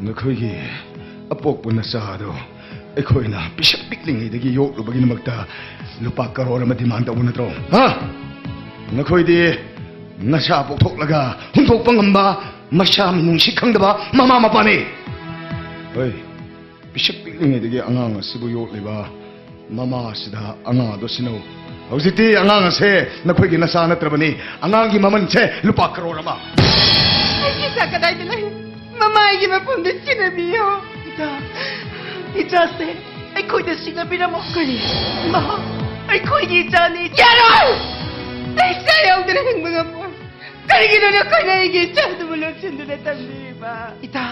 ꯅꯈꯣꯏꯒꯤ ꯑꯄꯣꯛꯄ ꯅꯆꯥ ꯑꯗꯨ ꯑꯩꯈꯣꯏꯅ ꯄꯤꯁꯛ ꯄꯤꯛꯂꯤꯉꯩꯗꯒꯤ ꯌꯣꯛꯂꯨꯕꯒꯤꯗꯃꯛꯇ ꯂꯨꯄꯥ ꯀꯔꯣꯔ ꯑꯃ demand ꯇꯧꯕ ꯅꯠꯇ꯭ꯔꯣ? ꯍꯥ? ꯅꯈꯣꯏꯗꯤ ꯅꯆꯥ ꯄꯣꯛꯊꯣꯛꯂꯒ ꯍꯨꯟꯗꯣꯛꯄ ꯉꯝꯕ, ꯃꯆꯥ ꯃꯤꯅꯨꯡꯁꯤ ꯈꯪꯗꯕ ꯃꯃꯥ ꯃꯄꯥꯅꯤ꯫ ꯍꯣꯏ, ꯄꯤꯁꯛ ꯄꯤꯛꯂꯤꯉꯩꯗꯒꯤ ꯑꯉꯥꯡ ꯑꯁꯤꯕꯨ ꯌꯣꯛꯂꯤꯕ ꯃꯃꯥ ꯑꯁꯤꯗ ꯑꯉꯥꯡ ꯑꯗꯨ ꯁꯤꯟꯅꯧ꯫ ꯍꯧꯖꯤꯛꯇꯤ ꯑꯉꯥꯡ ꯑꯁꯦ ꯅꯈꯣꯏꯒꯤ ꯅꯆꯥ ꯅꯠꯇ꯭ꯔꯕꯅꯤ꯫ ꯑꯉꯥꯡꯒꯤ ꯃꯃꯜꯁꯦ ꯂꯨꯄꯥ ꯀꯔꯣꯔ ꯑꯃ꯫ ꯑꯩꯒꯤ ꯏꯆꯥ ꯀꯗꯥꯏꯗ ꯂꯩ? ꯃꯃꯥ ꯑꯩꯒꯤ ꯃꯐꯝꯗ ꯁꯤꯟꯅꯕꯤꯌꯣ꯫ ꯏꯆꯥ, ꯏꯆꯥꯁꯦ ꯑꯩꯈꯣꯏꯗ ꯁꯤꯟꯅꯕꯤꯔꯝꯃꯣ꯫ ꯀꯔꯤ? ꯃꯍꯥꯛ ꯑꯩꯈꯣꯏꯒꯤ ꯏꯆꯥꯅꯤ꯫ ꯌꯥꯔꯣꯏ! ꯑꯩ ꯏꯆꯥ ꯌꯥꯎꯗꯅ ꯍꯤꯡꯕ ꯉꯝꯃꯣꯏ꯫ ꯀꯔꯤꯒꯤꯅꯣ ꯅꯈꯣꯏꯅ ꯑꯩꯒꯤ ꯏꯆꯥꯗꯨꯕꯨ ꯂꯣꯠꯁꯤꯟꯗꯨꯅ ꯊꯝꯕꯤꯔꯤꯕ? ꯏꯇꯥ,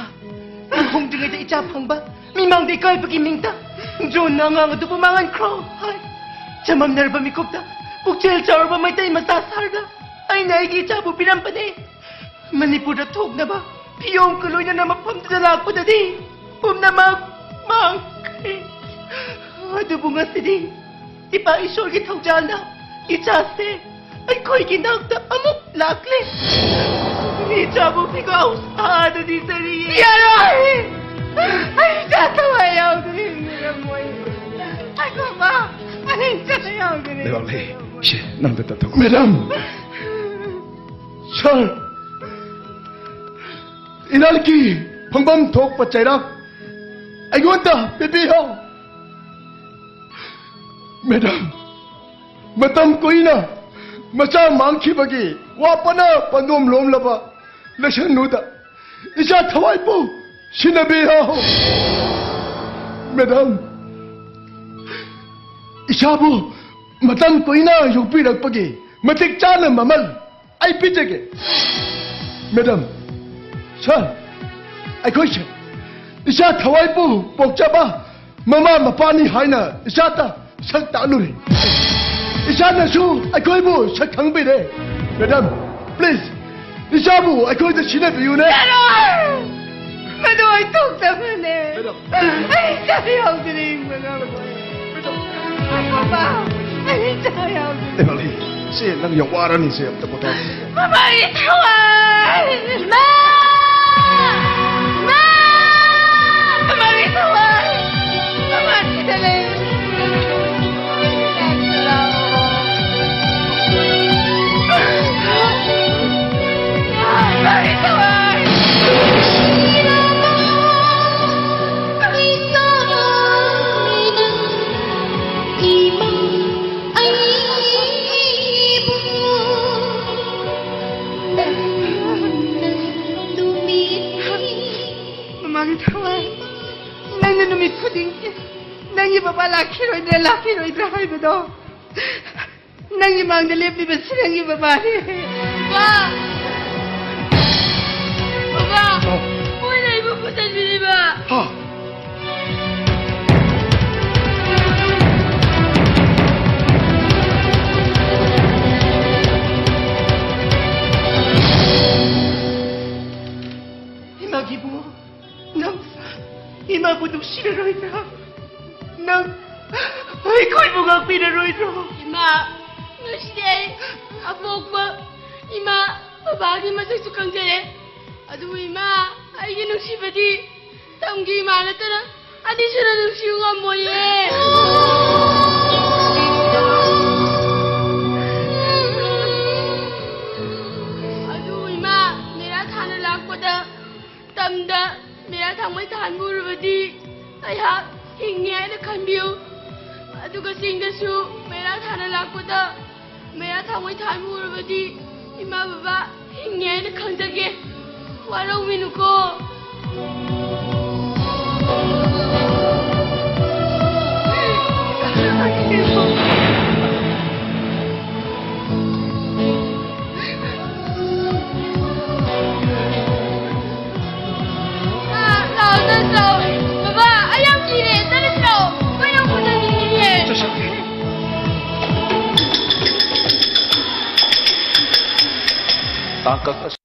ꯂꯨꯍꯣꯡꯗ꯭ꯔꯤꯉꯩꯗ ꯏꯆꯥ ꯐꯪꯕ, ꯃꯤꯃꯥꯡꯗ ꯏꯀꯥꯏꯕꯒꯤ ꯃꯤꯡꯇ ꯖꯣꯟꯅ ꯑꯉꯥꯡ ꯑꯗꯨꯕꯨ ꯃꯥꯡꯍꯟꯈ꯭ꯔꯣ ꯍꯥꯏ꯫ ꯆꯃꯝꯅꯔꯕ ꯃꯤꯀꯨꯞꯇ ꯄꯨꯛꯆꯦꯜ ꯆꯥꯎꯔꯕ ꯃꯩꯇꯩ ꯃꯆꯥ ꯁꯥꯔꯗ ꯑꯩꯅ ꯑꯩꯒꯤ ꯏꯆꯥꯕꯨ ꯄꯤꯔꯝꯕꯅꯦ꯫ ꯃꯅꯤꯄꯨꯔꯗ ꯊꯣꯛꯅꯕ ꯐꯤꯌꯣꯡꯒ ꯂꯣꯏꯅꯅ ꯃꯐꯝꯗꯨꯗ ꯂꯥꯛꯄꯗꯗꯤ ꯄꯨꯝꯅꯃꯛ ꯃꯥꯡꯈ꯭ꯔꯦ꯫ ꯑꯗꯨꯕꯨ ꯉꯁꯤꯗꯤ ꯏꯄꯥ ꯏꯁꯣꯔꯒꯤ ꯊꯧꯖꯥꯜꯅ ꯏꯆꯥꯁꯦ ꯑꯩꯈꯣꯏꯒꯤ ꯅꯥꯛꯇ ꯑꯃꯨꯛ ꯂꯥꯛꯂꯦ꯫ ꯏꯆꯥꯕꯨ ꯐꯤꯒꯥꯎ ꯁꯥꯗꯨꯅ ꯆꯔꯤ꯫ ꯌꯥꯔꯣꯏ! ꯑꯩ ꯏꯆꯥ ꯊꯋꯥꯏ ꯌꯥꯎꯗꯅ ꯍꯤꯡꯂꯔꯝꯃꯣꯏ꯫ ꯑꯩ ꯃꯃꯥ, ꯑꯩ ꯏꯆꯥ ꯌꯥꯎꯗꯅ ꯂꯩꯕꯥꯛꯂꯩ, ꯍꯤꯡꯂꯔꯝꯃꯣꯏ꯫ ꯁꯦ, ꯅꯪꯗ ꯇꯠꯊꯣꯛ꯫ ꯃꯦꯗꯥꯝ! ꯁꯥꯔ! ꯏꯅꯥꯜꯀꯤ ꯐꯪꯐꯝ ꯊꯣꯛꯄ ꯆꯩꯔꯥꯛ ꯑꯩꯉꯣꯟꯗ ꯄꯤꯕꯤꯌꯣ꯫ ꯃꯦꯗꯥꯝ, ꯃꯇꯝ ꯀꯨꯏꯅ ꯃꯆꯥ ꯃꯥꯡꯈꯤꯕꯒꯤ ꯋꯥꯄꯅ ꯄꯟꯗꯣꯝ ꯂꯣꯝꯂꯕ ꯂꯩꯁꯅꯨꯗ ꯏꯆꯥ ꯊꯋꯥꯏꯕꯨ ꯁꯤꯟꯅꯕꯤꯌꯣ꯫ ꯃꯦꯗꯥꯝ, ꯏꯆꯥꯕꯨ ꯃꯇꯝ ꯀꯨꯏꯅ ꯌꯣꯛꯄꯤꯔꯛꯄꯒꯤ ꯃꯇꯤꯛ ꯆꯥꯅ ꯃꯃꯜ ꯑꯩ ꯄꯤꯖꯒꯦ꯫ ꯃꯦꯗꯥꯝ, ꯁꯥꯔ, ꯑꯩꯈꯣꯏꯁꯦ ꯏꯆꯥ ꯊꯋꯥꯏꯕꯨ ꯄꯣꯛꯆꯕ ꯃꯃꯥ ꯃꯄꯥꯅꯤ ꯍꯥꯏꯅ ꯏꯆꯥꯗ ꯁꯛ ꯇꯥꯛꯂꯨꯔꯦ꯫ ꯏꯆꯥꯅꯁꯨ ꯑꯩꯈꯣꯏꯕꯨ ꯁꯛ ꯈꯪꯕꯤꯔꯦ꯫ ꯃꯦꯗꯥꯝ, ꯄ꯭ꯂꯤꯖ, ꯏꯆꯥꯕꯨ ꯑꯩꯈꯣꯏꯗ ꯁꯤꯟꯅꯕꯤꯌꯨꯅꯦ꯫ ꯌꯥꯔꯣꯏ! ꯃꯗꯨ ꯑꯣꯏꯊꯣꯛꯇꯕꯅꯦ꯫ ꯃꯦꯗꯥꯝ꯫ ꯑꯩ ꯏꯆꯥ ꯌꯥꯎꯗꯅ ꯍꯤꯡꯕ ꯉꯝꯃꯣꯏ꯫ ꯃꯦꯗꯥꯝ꯫ ꯑꯩ ꯃꯃꯥ, ꯑꯩ ꯏꯆꯥ ꯌꯥꯎꯗꯅ꯫ ꯑꯦ, ꯃꯥꯂꯤ, ꯁꯦ, ꯅꯪ ꯌꯥꯝ ꯋꯥꯔꯅꯤ, ꯁꯦ, ꯑꯝꯇ ꯄꯣꯊꯥꯁꯤ꯫ ꯃꯃꯥꯒꯤ ꯊꯋꯥꯏ! ꯃꯥ! ꯃꯥ! ꯃꯃꯥꯒꯤ ꯊꯋꯥꯏ! ꯃꯃꯥ ꯁꯤꯗ ꯂꯩ! ꯃꯃꯥꯒꯤ ꯊꯋꯥꯏ! ꯃꯃꯥꯒꯤ ꯊꯋꯥꯏ, ꯅꯪꯅ ꯅꯨꯃꯤꯠ ꯈꯨꯗꯤꯡꯒꯤ ꯅꯪꯒꯤ ꯕꯕꯥ ꯂꯥꯛꯈꯤꯔꯣꯏꯗ꯭ꯔꯥ, ꯂꯥꯛꯈꯤꯔꯣꯏꯗ꯭ꯔꯥ ꯍꯥꯏꯕꯗꯣ, ꯅꯪꯒꯤ ꯃꯥꯡꯗ ꯂꯦꯞꯂꯤꯕꯁꯤ ꯅꯪꯒꯤ ꯕꯕꯥꯅꯤ꯫ ꯕꯕꯥ! ꯕꯕꯥ! ꯃꯣꯏꯅ ꯑꯩꯕꯨ ꯐꯨꯗꯠꯄꯤꯔꯤꯕ! ꯍꯥ? ꯉꯥꯛꯄꯤꯔꯔꯣꯏꯗ꯭ꯔꯣ? ꯏꯃꯥ, ꯉꯁꯤꯗꯤ ꯑꯩ ꯑꯄꯣꯛꯄ ꯏꯃꯥ ꯕꯕꯥꯒꯤ ꯃꯁꯛꯁꯨ ꯈꯪꯖꯔꯦ꯫ ꯑꯗꯨꯕꯨ ꯏꯃꯥ, ꯑꯩꯒꯤ ꯅꯨꯡꯁꯤꯕꯗꯤ ꯇꯝꯒꯤ ꯏꯃꯥ ꯅꯠꯇꯅ ꯑꯅꯤꯁꯨꯅ ꯅꯨꯡꯁꯤꯕ ꯉꯝꯃꯣꯏꯌꯦ꯫ ꯑꯗꯨ ꯏꯃꯥ, ꯃꯦꯔꯥ ꯊꯥꯅ ꯂꯥꯛꯄꯗ ꯇꯝꯗ ꯃꯦꯔꯥ ꯊꯥꯡꯃꯩ ꯊꯥꯟꯕ ꯎꯔꯕꯗꯤ ꯑꯩꯍꯥꯛ ꯍꯤꯡꯉꯦ ꯍꯥꯏꯅ ꯈꯟꯕꯤꯌꯨ꯫ ꯑꯗꯨꯒ ꯆꯤꯡꯗꯁꯨ ꯃꯦꯔꯥ ꯊꯥꯅ ꯂꯥꯛꯄꯗ ꯃꯦꯔꯥ ꯊꯥꯡꯃꯩ ꯊꯥꯟꯕ ꯎꯔꯕꯗꯤ ꯏꯃꯥ ꯕꯕꯥ ꯍꯤꯡꯉꯦ ꯍꯥꯏꯅ ꯈꯟꯖꯒꯦ꯫ ꯋꯥꯔꯧꯕꯤꯅꯨꯀꯣ꯫ ꯂꯥꯛꯑꯣ, ꯆꯠꯂꯁꯤ ꯂꯥꯛꯑꯣ꯫ ꯕꯕꯥ, ꯑꯩ ꯌꯥꯝ ꯀꯤꯔꯦ꯫ ꯆꯠꯂꯁꯤ ꯂꯥꯛꯑꯣ꯫ ꯃꯣꯏꯅ ꯑꯃꯨꯛ ꯆꯠꯈꯤꯅꯤꯌꯦ꯫ ꯇꯥꯡꯀꯛ ꯑꯁꯤ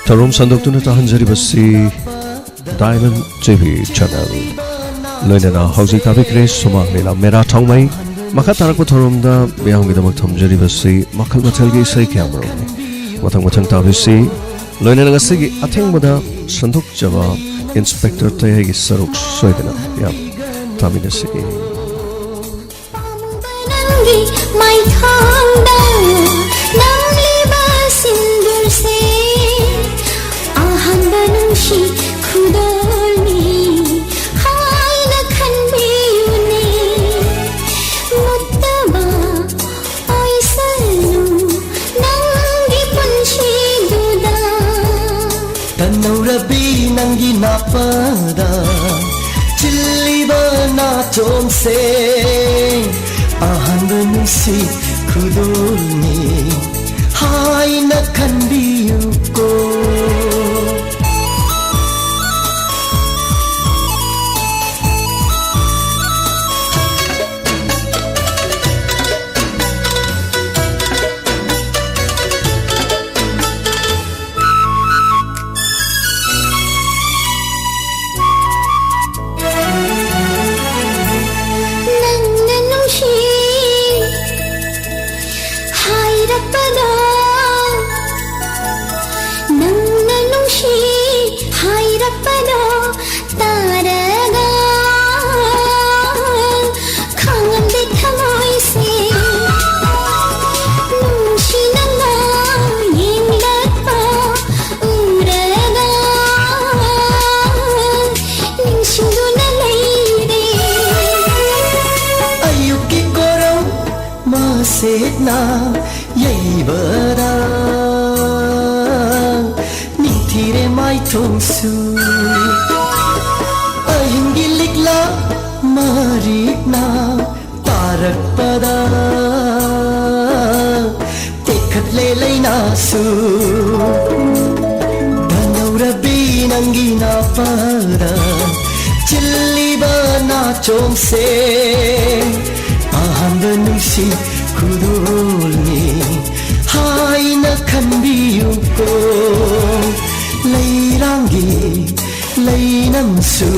ꯊꯧꯔꯝ ꯁꯟꯗꯣꯛꯇꯨꯅ ꯇꯥꯍꯟꯖꯔꯤꯕꯁꯤ Diamond ꯇꯤ ꯚꯤ channel꯫ ꯂꯣꯏꯅꯅ ꯍꯧꯖꯤꯛ ꯇꯥꯕꯤꯈ꯭ꯔꯦ ꯁꯨꯃꯥꯡ ꯂꯤꯂꯥ ꯃꯦꯔꯥ ꯊꯥꯎꯃꯩ꯫ ꯃꯈꯥ ꯇꯥꯔꯛꯄ ꯊꯧꯔꯝꯗ ꯃꯤꯌꯥꯝꯒꯤꯗꯃꯛ ꯊꯝꯖꯔꯤꯕꯁꯤ ꯃꯈꯜ ꯃꯊꯦꯜꯒꯤ ꯏꯁꯩ ꯀꯌꯥꯃꯔꯨꯝꯅꯤ꯫ ꯃꯊꯪ ꯃꯊꯪ ꯇꯥꯕꯤꯁꯤ꯫ ꯂꯣꯏꯅꯅ ꯉꯁꯤꯒꯤ ꯑꯊꯦꯡꯕꯗ ꯁꯟꯗꯣꯛꯆꯕ Inspector ꯇꯌꯥꯏꯒꯤ ꯁꯔꯨꯛ ꯁꯣꯏꯗꯅ ꯌꯥꯝ ꯇꯥꯃꯤꯟꯅꯁꯤ꯫ ꯄꯥꯝꯃꯨꯕ ꯅꯪꯒꯤ ꯃꯥꯏꯊꯣꯡꯗ ꯅꯝꯂꯤꯕ ꯁꯤꯟꯗꯨꯔꯁꯦ ꯑꯍꯥꯟꯕ ꯅꯨꯡꯁꯤ ꯈꯨꯗꯣꯜꯅꯤ ꯍꯥꯏꯅ ꯈꯟꯕꯤꯌꯨꯅꯦ꯫ ꯃꯨꯠꯇꯕ ꯑꯣꯏꯁꯅꯨ ꯅꯪꯒꯤ ꯄꯨꯟꯁꯤꯗꯨꯗ꯫ ꯇꯟꯅꯧꯔꯕꯤ ꯅꯪꯒꯤ ꯅꯥꯄꯗ ꯆꯤꯜꯂꯤꯕ ꯅꯥꯆꯣꯝꯁꯦ ꯑꯍꯥꯟꯕ ꯅꯨꯡꯁꯤ ꯈꯨꯗꯣꯜꯅꯤ ꯍꯥꯏꯅ ꯈꯟꯕꯤꯌꯨꯀꯣ꯫ ꯌꯦꯠꯅ ꯌꯩꯕꯗ ꯅꯤꯡꯊꯤꯔꯦ ꯃꯥꯏꯊꯣꯡꯁꯨ꯫ ꯑꯍꯤꯡꯒꯤ ꯂꯤꯛꯂꯥ ꯃꯔꯤꯛꯅ ꯇꯥꯔꯛꯄꯗ ꯇꯦꯛꯈꯠꯂꯦ ꯂꯩꯅꯥꯁꯨ꯫ ꯙꯅꯧꯔꯕꯤ ꯅꯪꯒꯤ ꯅꯥꯄꯗ ꯆꯤꯜꯂꯤꯕ ꯅꯥꯆꯣꯝꯁꯦ ꯑꯍꯥꯟꯕ ꯅꯨꯡꯁꯤ ꯈꯨꯗꯣꯜꯅꯤ ꯍꯥꯏꯅ ꯈꯟꯕꯤꯌꯨꯀꯣ꯫ ꯂꯩꯔꯥꯡꯒꯤ ꯂꯩꯅꯝꯁꯨ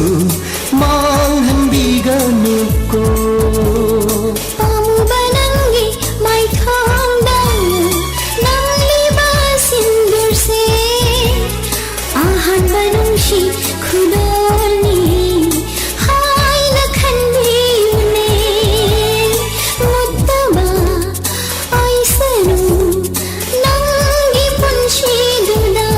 ꯃꯥꯡꯍꯟꯕꯤꯒꯅꯨꯀꯣ꯫ ꯄꯥꯝꯃꯨꯕ ꯅꯪꯒꯤ ꯃꯥꯏꯊꯣꯡꯗ ꯅꯝꯂꯤꯕ ꯁꯤꯟꯗꯨꯔꯁꯦ ꯑꯍꯥꯟꯕ ꯅꯨꯡꯁꯤ ꯈꯨꯗꯣꯜꯅꯤ ꯍꯥꯏꯅ ꯈꯟꯕꯤꯌꯨꯅꯦ꯫ ꯃꯨꯠꯇꯕ ꯑꯣꯏꯁꯅꯨ ꯅꯪꯒꯤ ꯄꯨꯟꯁꯤꯗꯨꯗ꯫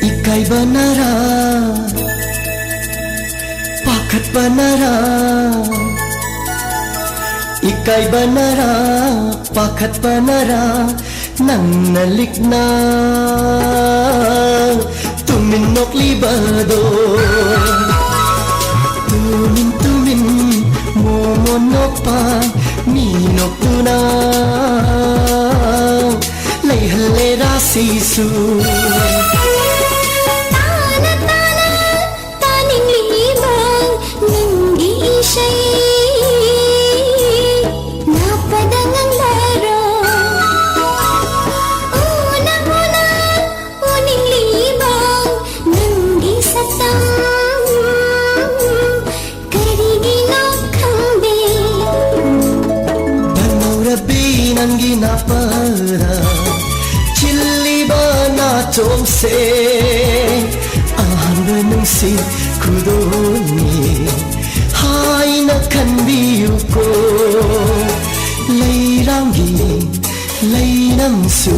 ꯏꯀꯥꯏꯕꯅꯔꯥ, ꯄꯥꯈꯠꯄꯅꯔꯥ, ꯏꯀꯥꯏꯕꯅꯔꯥ, ꯄꯥꯈꯠꯄꯅꯔꯥ, ꯅꯪꯅ ꯂꯤꯛꯅ ꯇꯨꯃꯤꯟ ꯅꯣꯛꯂꯤꯕꯗꯣ꯫ ꯇꯨꯃꯤꯟ ꯇꯨꯃꯤꯟ ꯃꯣꯃꯣꯟ ꯅꯣꯛꯄ ꯃꯤ ꯅꯣꯛꯇꯨꯅ ꯂꯩꯍꯜꯂꯦ ꯔꯥꯁꯤꯁꯨ꯫ ꯇꯥꯅ ꯇꯥꯅ ꯇꯥꯅꯤꯡꯂꯤꯕ ꯅꯪꯒꯤ ꯏꯁꯩ ꯅꯥꯄꯗ ꯉꯪꯂꯔꯣ꯫ ꯎꯅ ꯎꯅ ꯎꯅꯤꯡꯂꯤꯕ ꯅꯪꯒꯤ ꯁꯛꯇꯝ ꯀꯔꯤꯒꯤꯅꯣ ꯈꯪꯗꯦ꯫ ꯙꯅꯧꯔꯕꯤ ꯅꯪꯒꯤ ꯅꯥꯄꯗ ꯆꯤꯜꯂꯤꯕ ꯅꯥꯆꯣꯝꯁꯦ ꯑꯍꯥꯟꯕ ꯅꯨꯡꯁꯤ ꯈꯨꯗꯣꯜꯅꯤ ꯍꯥꯏꯅ ꯈꯟꯕꯤꯌꯨꯀꯣ꯫ ꯂꯩꯔꯥꯡꯒꯤ ꯂꯩꯅꯝꯁꯨ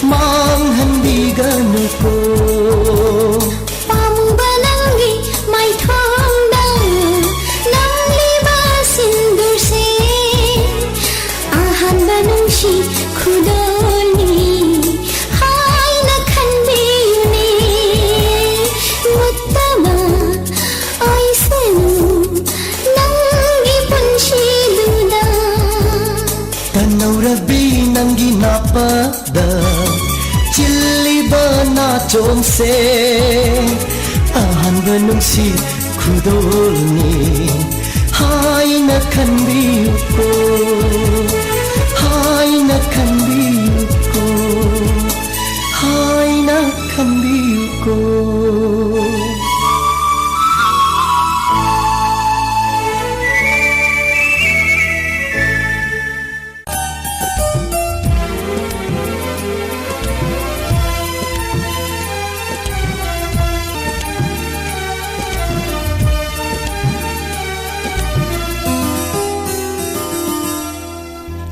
ꯃꯥꯡꯍꯟꯕꯤꯒꯅꯨꯀꯣ꯫ ꯄꯥꯝꯃꯨꯕ ꯅꯪꯒꯤ ꯃꯥꯏꯊꯣꯡꯗ ꯅꯝꯂꯤꯕ ꯁꯤꯟꯗꯨꯔꯁꯦ ꯑꯍꯥꯟꯕ ꯅꯨꯡꯁꯤ ꯈꯨꯗꯣꯜꯅꯤ ꯍꯥꯏꯅ ꯈꯟꯕꯤꯌꯨꯅꯦ꯫ ꯃꯨꯠꯇꯕ ꯑꯣꯏꯁꯅꯨ ꯅꯪꯒꯤ ꯄꯨꯟꯁꯤꯗꯨꯗ꯫ ꯇꯅꯧꯔꯕꯤ ꯅꯪꯒꯤ ꯅꯥꯄꯗ ꯆꯤꯜꯂꯤꯕ ꯅꯥꯆꯣꯝꯁꯦ ꯑꯍꯥꯟꯕ ꯅꯨꯡꯁꯤ ꯈꯨꯗꯣꯜꯅꯤ ꯍꯥꯏꯅ ꯈꯟꯕꯤꯌꯨꯀꯣ, ꯍꯥꯏꯅ ꯈꯟꯕꯤꯌꯨꯀꯣ, ꯍꯥꯏꯅ ꯈꯟꯕꯤꯌꯨꯀꯣ꯫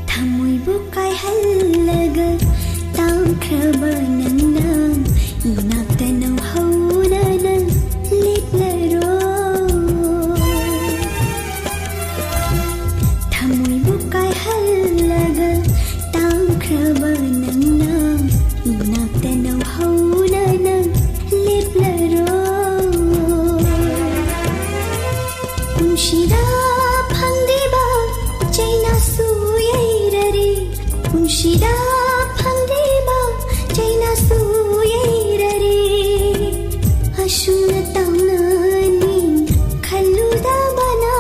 ꯊꯃꯣꯏꯕꯨ ꯀꯥꯏꯍꯜꯂꯒ ꯇꯥꯡꯈ꯭ꯔꯕ ꯅꯪꯅ ꯏꯅꯥꯛꯇ ꯅꯧꯍꯧꯅꯅ ꯂꯦꯞꯂꯔꯣ꯫ ꯊꯃꯣꯏꯕꯨ ꯀꯥꯏꯍꯜꯂꯒ ꯇꯥꯡꯈ꯭ꯔꯕ ꯅꯪꯅ ꯏꯅꯥꯛꯇ ꯅꯧꯍꯧꯅꯅ ꯂꯦꯞꯂꯔꯣ꯫ ꯄꯨꯟꯁꯤꯗ ꯐꯪꯂꯤꯕ ꯆꯩꯅꯥꯁꯨ ꯌꯩꯔꯔꯦ꯫ ꯄꯨꯟꯁꯤꯗ ꯐꯪꯂꯤꯕ ꯆꯩꯅꯥꯁꯨ ꯌꯩꯔꯔꯦ꯫ ꯑꯁꯨꯝꯅ ꯇꯧꯅꯅꯤ ꯈꯜꯂꯨꯗꯕꯅ,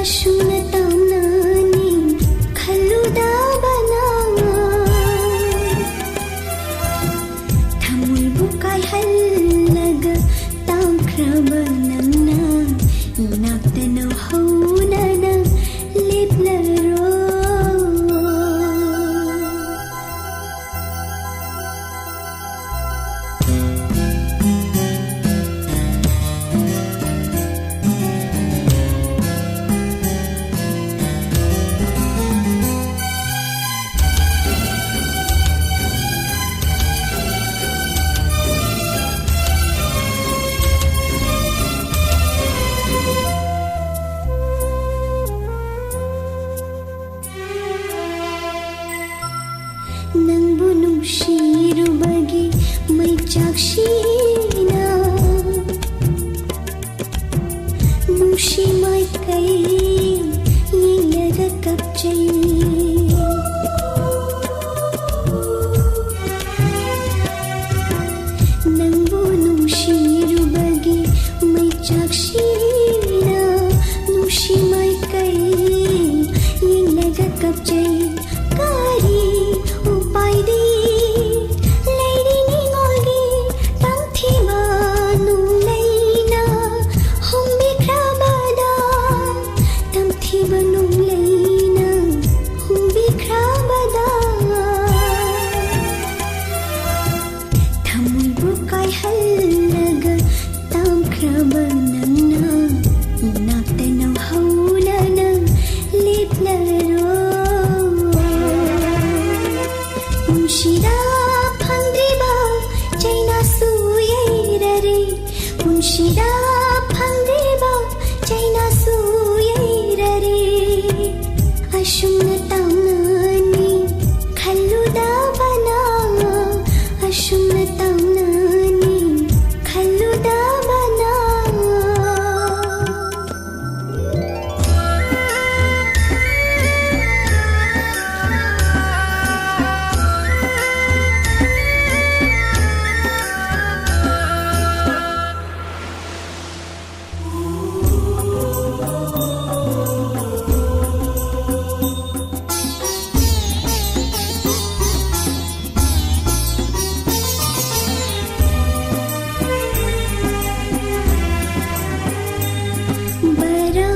ꯑꯁꯨꯝꯅ ꯇꯧꯅꯅꯤ ꯈꯜꯂꯨꯗꯕꯅ꯫ ꯊꯃꯣꯏꯕꯨ ꯀꯥꯏꯍꯜꯂꯒ ꯇꯥꯡꯈ꯭ꯔꯕ ꯅꯪꯅ ꯏꯅꯥꯛꯇ ꯅꯧꯍꯧꯅꯅ ꯂꯦꯞꯂꯔꯣ꯫ ꯅꯨꯡꯁꯤꯔꯨꯕꯒꯤ ꯃꯩꯆꯥꯛꯁꯤꯅ ꯅꯨꯡꯁꯤ ꯃꯥꯏꯀꯩ ꯌꯦꯡꯂꯒ ꯀꯞꯆꯩ꯫ ꯅꯪꯕꯨ ꯅꯨꯡꯁꯤꯔꯨꯕꯒꯤ ꯃꯩꯆꯥꯛꯁꯤꯅ ꯅꯨꯡꯁꯤ ꯃꯥꯏꯀꯩ ꯌꯦꯡꯂꯒ ꯀꯞꯆꯩ꯫ ꯀꯔꯤ ꯎꯄꯥꯏꯗꯤ ꯂꯩꯔꯤ ꯅꯤꯡꯉꯣꯜꯒꯤ ꯇꯝꯊꯤꯕ ꯅꯨꯡꯂꯩꯅ ꯍꯨꯝꯕꯤꯈ꯭ꯔꯕꯗ, ꯇꯝꯊꯤꯕ ꯅꯨꯡꯂꯩꯅ ꯍꯨꯝꯕꯤꯈ꯭ꯔꯕꯗ꯫ ꯊꯃꯣꯏꯕꯨ ꯀꯥꯏꯍꯜꯂꯒ ꯇꯝꯈ꯭ꯔꯕ ꯅꯪꯅ ꯏꯅꯥꯛꯇ ꯅꯧꯍꯧꯅꯅ ꯂꯦꯞꯂꯔꯣ꯫ ꯄꯨꯟꯁꯤꯗ ꯐꯪꯗ꯭ꯔꯤꯕ ꯆꯩꯅꯥꯁꯨ ꯌꯩꯔꯔꯦ, ꯄꯨꯟꯁꯤꯗ ꯐꯪꯗ꯭ꯔꯤꯕ ꯆꯩꯅꯥꯁꯨ ꯌꯩꯔꯔꯦ꯫ ꯑꯁꯨꯝꯅ ꯇꯧꯅꯅꯤ ꯈꯜꯂꯨꯗꯕꯅ, ꯑꯁꯨꯝꯅ ꯇꯧꯅꯅꯤ ꯈꯜꯂꯨꯗꯕꯅ꯫ ꯕꯔꯥ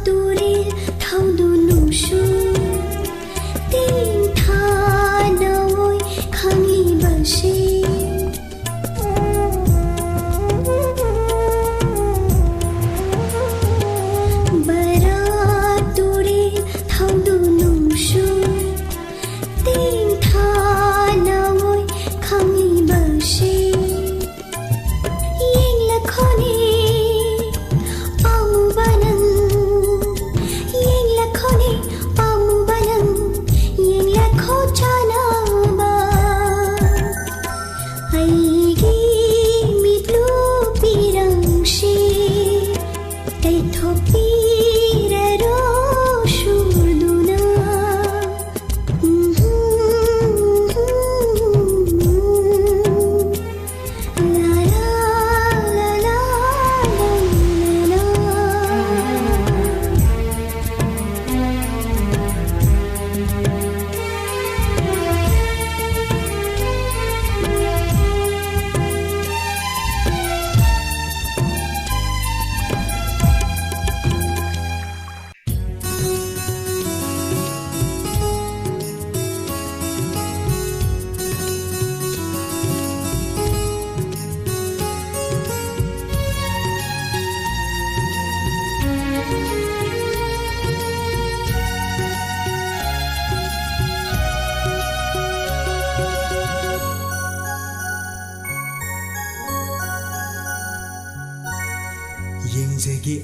ꯇꯨꯔꯦꯜ ꯊꯧꯗꯨꯅꯨꯡꯁꯨ ꯇꯦꯡꯊꯥꯅ ꯑꯣꯏ ꯈꯪꯂꯤꯕꯁꯦ꯫ ꯕꯔꯥ ꯇꯨꯔꯦꯜ ꯊꯧꯗꯨꯅꯨꯡꯁꯨ ꯇꯦꯡꯊꯥꯅ ꯑꯣꯏ ꯈꯪꯂꯤꯕꯁꯦ꯫ ꯌꯦꯡꯂꯛꯈꯣꯅꯦ ꯄꯥꯝꯃꯨꯕ ꯅꯪ, ꯌꯦꯡꯂꯛꯈꯣꯅꯦ ꯄꯥꯝꯃꯨꯕ ꯅꯪ, ꯌꯦꯡꯂꯛꯈꯣ ꯆꯥꯅꯕ꯫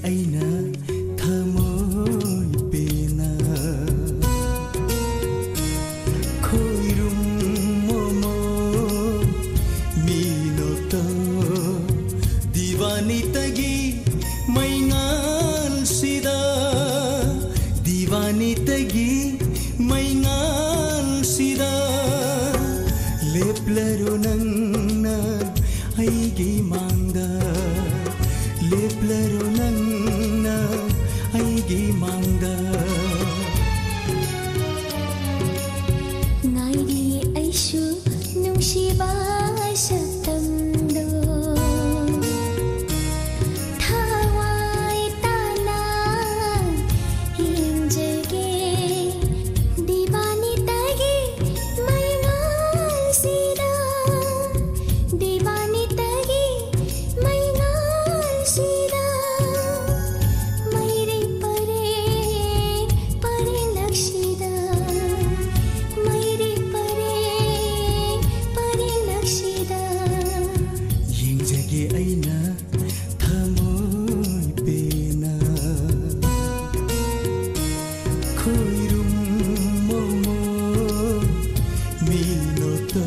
ꯑꯩꯅ ꯊꯃꯣꯏ ꯄꯦꯟꯅ ꯈꯣꯏꯔꯨꯝꯃꯣꯃꯣ ꯃꯤꯅꯣꯛꯇꯣ ꯗꯤꯋꯥꯅꯤꯇꯒꯤ ꯃꯩꯉꯥꯜꯁꯤꯗ, ꯗꯤꯋꯥꯅꯤꯇꯒꯤ ꯃꯩꯉꯥꯜꯁꯤꯗ ꯂꯦꯞꯂꯔꯣ ꯅꯪꯅ ꯑꯩꯒꯤ ꯃꯥꯡꯗ, ꯂꯦꯞꯂꯔꯣ ꯅꯪꯅ ꯑꯩꯒꯤ ꯃꯥꯡꯗ꯫ ꯉꯥꯏꯔꯤ ꯑꯩꯁꯨ ꯅꯨꯡꯁꯤꯕ ꯁꯛꯇꯝꯗꯣ꯫ ꯊꯋꯥꯏ ꯇꯥꯅ ꯌꯦꯡꯖꯒꯦ ꯗꯤꯋꯥꯅꯤꯇꯒꯤ ꯃꯩꯉꯥꯜꯁꯤꯗ, ꯗꯤꯋꯥꯅꯤꯇꯒꯤ ꯃꯩꯉꯥꯜꯁꯤꯗ ꯃꯩꯔꯩ ꯄꯔꯦꯡ ꯄꯔꯦꯡꯂꯛꯁꯤꯗ, ꯃꯩꯔꯩ ꯄꯔꯦꯡ ꯄꯔꯦꯡꯂꯛꯁꯤꯗ ꯌꯦꯡꯖꯒꯦ ꯑꯩꯅ ꯊꯃꯣꯏ ꯄꯦꯟꯅ ꯈꯣꯏꯔꯨꯝꯃꯣꯃꯣ ꯃꯤꯅꯣꯛꯇꯣ꯫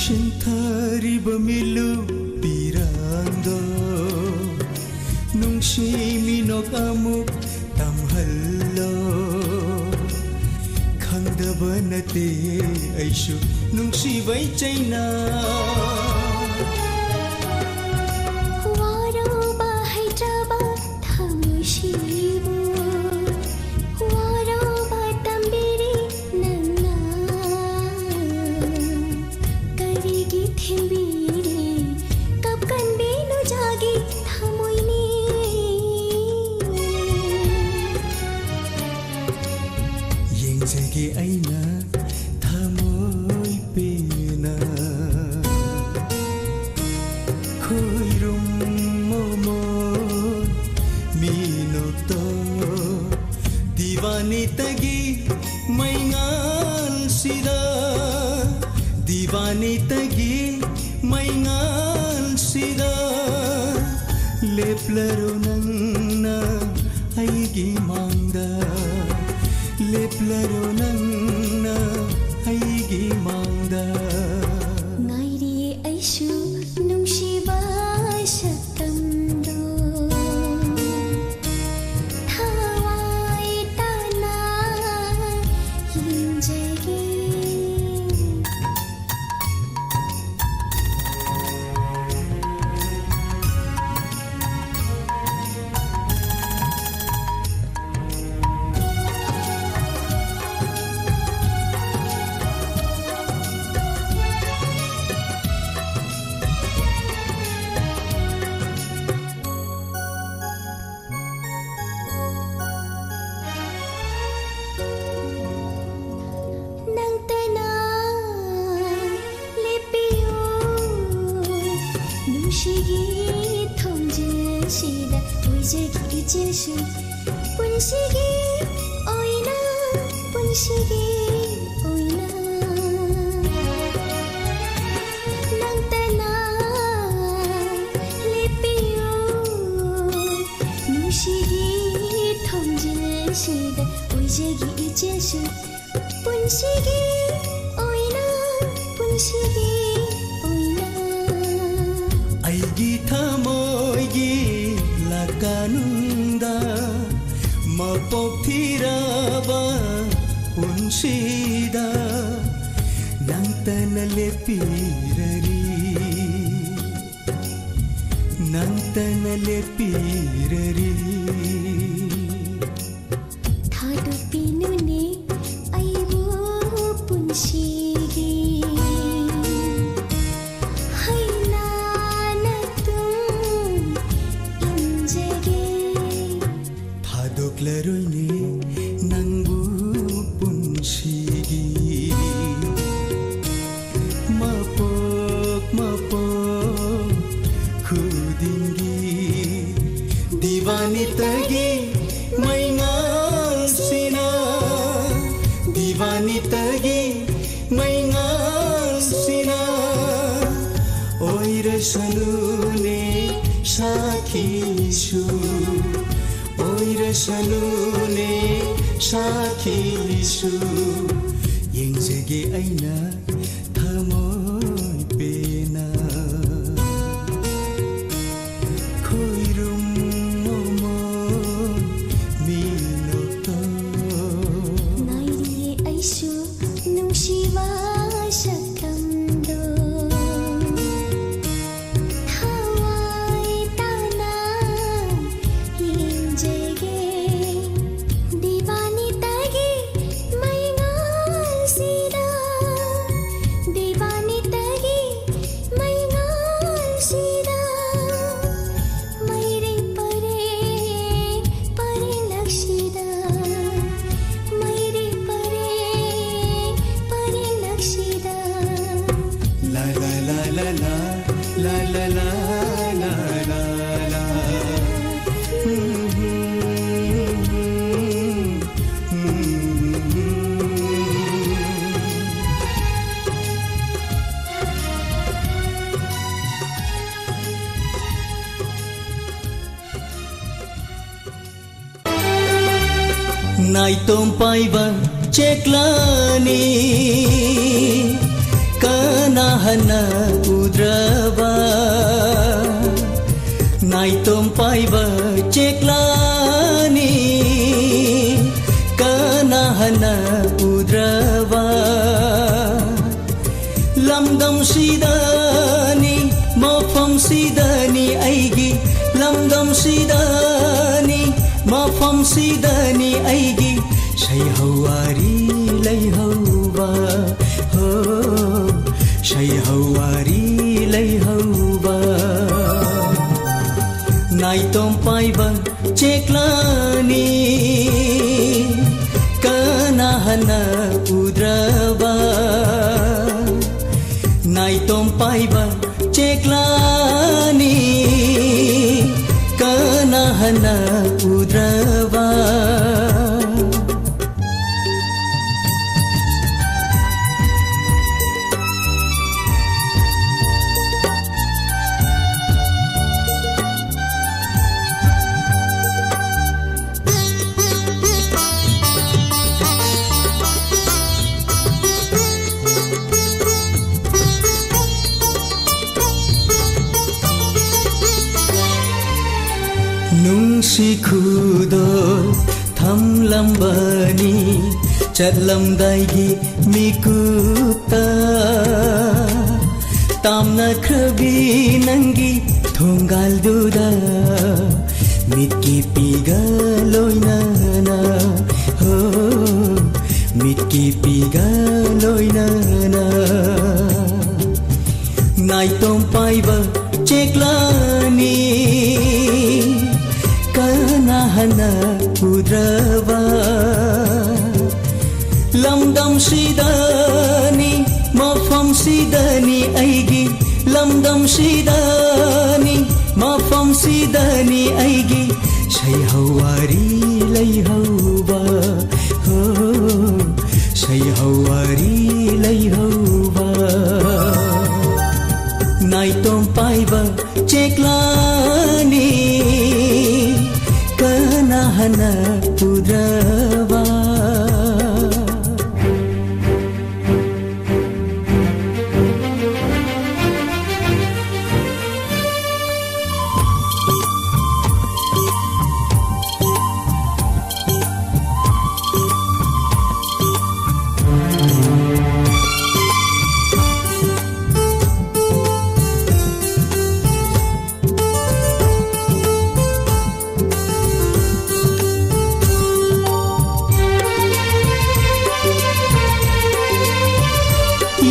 ꯁꯤꯟꯊꯔꯤꯕ ꯃꯤꯠꯂꯨ ꯄꯤꯔꯥꯡꯗꯣ, ꯅꯨꯡꯁꯤ ꯃꯤꯅꯣꯛ ꯑꯃꯨꯛ ꯇꯝꯍꯜꯂꯣ꯫ ꯈꯪꯗꯕ ꯅꯠꯇꯦ ꯑꯩꯁꯨ ꯅꯨꯡꯁꯤꯕꯩ ꯆꯩꯅꯥ꯫ ꯋꯥꯔꯧꯕ ꯍꯩꯇ꯭ꯔꯕ ꯊꯃꯣꯏꯁꯤꯕꯨ ꯋꯥꯔꯧꯕ ꯇꯝꯕꯤꯔꯤ ꯅꯪꯅ꯫ ꯀꯔꯤꯒꯤ ꯊꯦꯝꯕꯤꯔꯤ ꯀꯞꯀꯟꯕꯤ ꯅꯨꯖꯥꯒꯤ ꯊꯃꯣꯏꯅꯤ꯫ ꯂꯦꯞꯂꯔꯣ ꯅꯪꯅ ꯑꯩꯒꯤ ꯃꯥꯡꯗ, ꯂꯦꯞꯂꯔꯣ ꯅꯪꯅ ꯑꯩꯒꯤ ꯃꯥꯡꯗ꯫ ꯉꯥꯏꯔꯤꯌꯦ ꯑꯩꯁꯨ ꯅꯨꯡꯁꯤꯕ ꯁꯛꯇꯝꯗꯣ, ꯊꯋꯥꯏ ꯇꯥꯅ ꯌꯦꯡꯖꯒꯦ꯫ ꯅꯪꯇꯅ ꯂꯦꯞꯄꯤꯌꯨ, ꯅꯨꯡꯁꯤꯒꯤ ꯊꯣꯡꯖꯤꯜꯁꯤꯗ ꯑꯣꯏꯖꯒꯦ ꯏꯆꯦꯁꯨ, ꯄꯨꯟꯁꯤꯒꯤ ꯑꯣꯏꯅ, ꯄꯨꯟꯁꯤꯒꯤ ꯑꯣꯏꯅ꯫ ꯅꯪꯇꯅ ꯂꯦꯞꯄꯤꯌꯨ, ꯅꯨꯡꯁꯤꯒꯤ ꯊꯣꯡꯖꯤꯜꯁꯤꯗ ꯑꯣꯏꯖꯒꯦ ꯏꯆꯦꯁꯨ, ꯄꯨꯟꯁꯤꯒꯤ ꯑꯣꯏꯅ, ꯄꯨꯟꯁꯤꯒꯤ ꯑꯣꯏꯅ꯫ ꯑꯩꯒꯤ ꯊꯃꯣꯏꯒꯤ ꯂꯥꯀꯥꯅꯨꯡꯗ, ꯃꯄꯣꯛ ꯊꯤꯔꯕ ꯄꯨꯟꯁꯤꯗ ꯅꯪꯇꯅ ꯂꯦꯞꯄꯤꯔꯔꯤ, ꯅꯪꯇꯅ ꯂꯦꯞꯄꯤꯔꯔꯤ꯫ ꯊꯥꯗꯣꯛꯄꯤꯅꯨꯅꯦ ꯑꯩꯕꯨ ꯄꯨꯟꯁꯤꯒꯤ ꯍꯩꯅꯥꯅ ꯇꯨꯡ ꯏꯟꯖꯒꯦ꯫ ꯊꯥꯗꯣꯛꯂꯔꯣꯏꯅꯦ ꯅꯪꯕꯨ ꯄꯨꯟꯁꯤꯒꯤ ꯃꯄꯣꯛ ꯃꯄꯣꯛ ꯈꯨꯗꯤꯡꯒꯤ꯫ ꯗꯤꯋꯥꯅꯤꯇꯒꯤ ꯃꯩꯉꯥꯜꯁꯤꯅ, ꯗꯤꯋꯥꯅꯤꯇꯒꯤ ꯃꯩꯉꯥꯜꯁꯤꯅ ꯑꯣꯏꯔꯁꯅꯨꯅꯦ ꯁꯥꯈꯤꯁꯨ ꯑꯣꯏꯔꯁꯅꯨꯅꯦ, ꯁꯥꯈꯤꯁꯨ ꯌꯦꯡꯖꯒꯦ ꯑꯩꯅ ꯊꯃꯣꯏ ꯄꯦꯟꯅ꯫ ꯈꯣꯏꯔꯨꯝꯃꯣꯃꯣ ꯃꯤꯅꯣꯛꯇꯣ꯫ ꯉꯥꯏꯔꯤꯌꯦ ꯑꯩꯁꯨ ꯅꯨꯡꯁꯤꯕ ꯁꯛꯇꯝꯗꯣ꯫ ꯊꯋꯥꯏ ꯇꯥꯅ ꯌꯦꯡꯖꯒꯦ ꯗꯤꯕꯥꯅꯤꯇꯒꯤ ꯃꯩꯉꯥꯜꯁꯤꯗ, ꯗꯤꯕꯥꯅꯤꯇꯒꯤ ꯃꯩꯉꯥꯜꯁꯤꯗ, ꯃꯩꯔꯩ ꯄꯔꯦꯡ ꯄꯔꯦꯡꯂꯛꯁꯤꯗ, ꯃꯩꯔꯩ ꯄꯔꯦꯡ ꯄꯔꯦꯡꯂꯛꯁꯤꯗ꯫ ꯂꯥ ꯂꯥ ꯂꯥ ꯂꯥ ꯂꯥ, ꯂꯥ ꯂꯥ ꯂꯥ ꯂꯥ ꯂꯥ ꯂꯥ꯫ ꯅꯥꯏꯇꯣꯝ ꯄꯥꯏꯕ ꯆꯦꯛꯂꯥꯅꯤ, ꯀꯅꯥ ꯍꯟꯅ ꯎꯗ꯭ꯔꯕ? ꯅꯥꯏꯇꯣꯝ ꯄꯥꯏꯕ ꯆꯦꯛꯂꯥꯅꯤ, ꯀꯅꯥ ꯍꯟꯅ ꯎꯗ꯭ꯔꯕ? ꯂꯝꯗꯝꯁꯤꯗꯅꯤ, ꯃꯐꯝꯁꯤꯗꯅꯤ ꯑꯩꯒꯤ, ꯂꯝꯗꯝꯁꯤꯗꯅꯤ, ꯃꯐꯝꯁꯤꯗꯅꯤ ꯑꯩꯒꯤ ꯁꯩꯍꯧꯋꯥꯔꯤ ꯂꯩꯍꯧꯕ, ꯍꯣ, ꯁꯩꯍꯧꯋꯥꯔꯤ ꯂꯩꯍꯧꯕ꯫ ꯅꯥꯏꯇꯣꯝ ꯄꯥꯏꯕ ꯆꯦꯛꯂꯥꯅꯤ, ꯀꯅꯥ ꯍꯟꯅ ꯎꯗ꯭ꯔꯕ? ꯅꯥꯏꯇꯣꯝ ꯄꯥꯏꯕ ꯆꯦꯛꯂꯥꯅꯤ, ꯀꯅꯥ ꯍꯟꯅ ꯎꯗ꯭ꯔꯕ? ꯈꯨꯗꯣꯜ ꯊꯝꯂꯝꯕꯅꯤ ꯆꯠꯂꯝꯗꯥꯏꯒꯤ ꯃꯤꯀꯨꯞꯇ꯫ ꯇꯥꯝꯅꯈ꯭ꯔꯕꯤ ꯅꯪꯒꯤ ꯊꯣꯡꯒꯥꯜꯗꯨꯗ ꯃꯤꯠꯀꯤ ꯄꯤꯒ ꯂꯣꯏꯅꯅ, ꯍꯣ, ꯃꯤꯠꯀꯤ ꯄꯤꯒ ꯂꯣꯏꯅꯅ꯫ ꯅꯥꯏꯇꯣꯝ ꯄꯥꯏꯕ ꯆꯦꯛꯂꯥꯅꯤ ꯀꯅꯥ ꯍꯟꯅ ꯎꯗ꯭ꯔꯕ? ꯂꯝꯗꯝꯁꯤꯗꯅꯤ, ꯃꯐꯝꯁꯤꯗꯅꯤ ꯑꯩꯒꯤ, ꯂꯝꯗꯝꯁꯤꯗꯅꯤ, ꯃꯐꯝꯁꯤꯗꯅꯤ ꯑꯩꯒꯤ ꯁꯩꯍꯧꯋꯥꯔꯤ ꯂꯩꯍꯧꯕ, ꯍꯣ, ꯁꯩꯍꯧꯋꯥꯔꯤ ꯂꯩꯍꯧꯕ꯫ ꯅꯥꯏꯇꯣꯝ ꯄꯥꯏꯕ ꯆꯦꯛꯂꯥꯅꯤ ꯀꯅꯥ ꯍꯟꯅ ꯎꯗ꯭ꯔꯕ?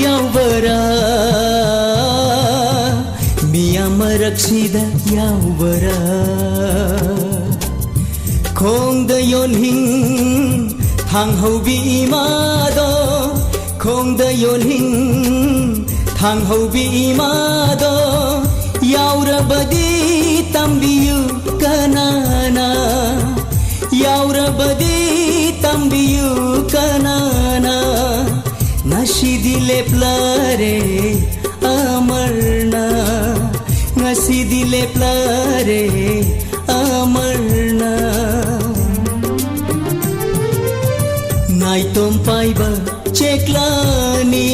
ꯌꯥꯎꯕꯔꯥ? ꯃꯤꯌꯥꯝ ꯃꯔꯛꯁꯤꯗ ꯌꯥꯎꯕꯔꯥ? ꯈꯣꯡꯗ ꯌꯣꯟꯍꯤꯡ ꯊꯥꯡꯍꯧꯕꯤ ꯏꯃꯥꯗꯣ, ꯈꯣꯡꯗ ꯌꯣꯟꯍꯤꯡ ꯊꯥꯡꯍꯧꯕꯤ ꯏꯃꯥꯗꯣ, ꯌꯥꯎꯔꯕꯗꯤ ꯇꯝꯕꯤꯌꯨ ꯀꯅꯥꯅ, ꯌꯥꯎꯔꯕꯗꯤ ꯇꯝꯕꯤꯌꯨ ꯀꯅꯥꯅ? ꯉꯁꯤꯗꯤ ꯂꯦꯞꯂꯔꯦ ꯑꯃꯔꯅ, ꯉꯁꯤꯗꯤ ꯂꯦꯞꯂꯔꯦ ꯑꯃꯔꯅ꯫ ꯅꯥꯏꯇꯣꯝ ꯄꯥꯏꯕ ꯆꯦꯛꯂꯥꯅꯤ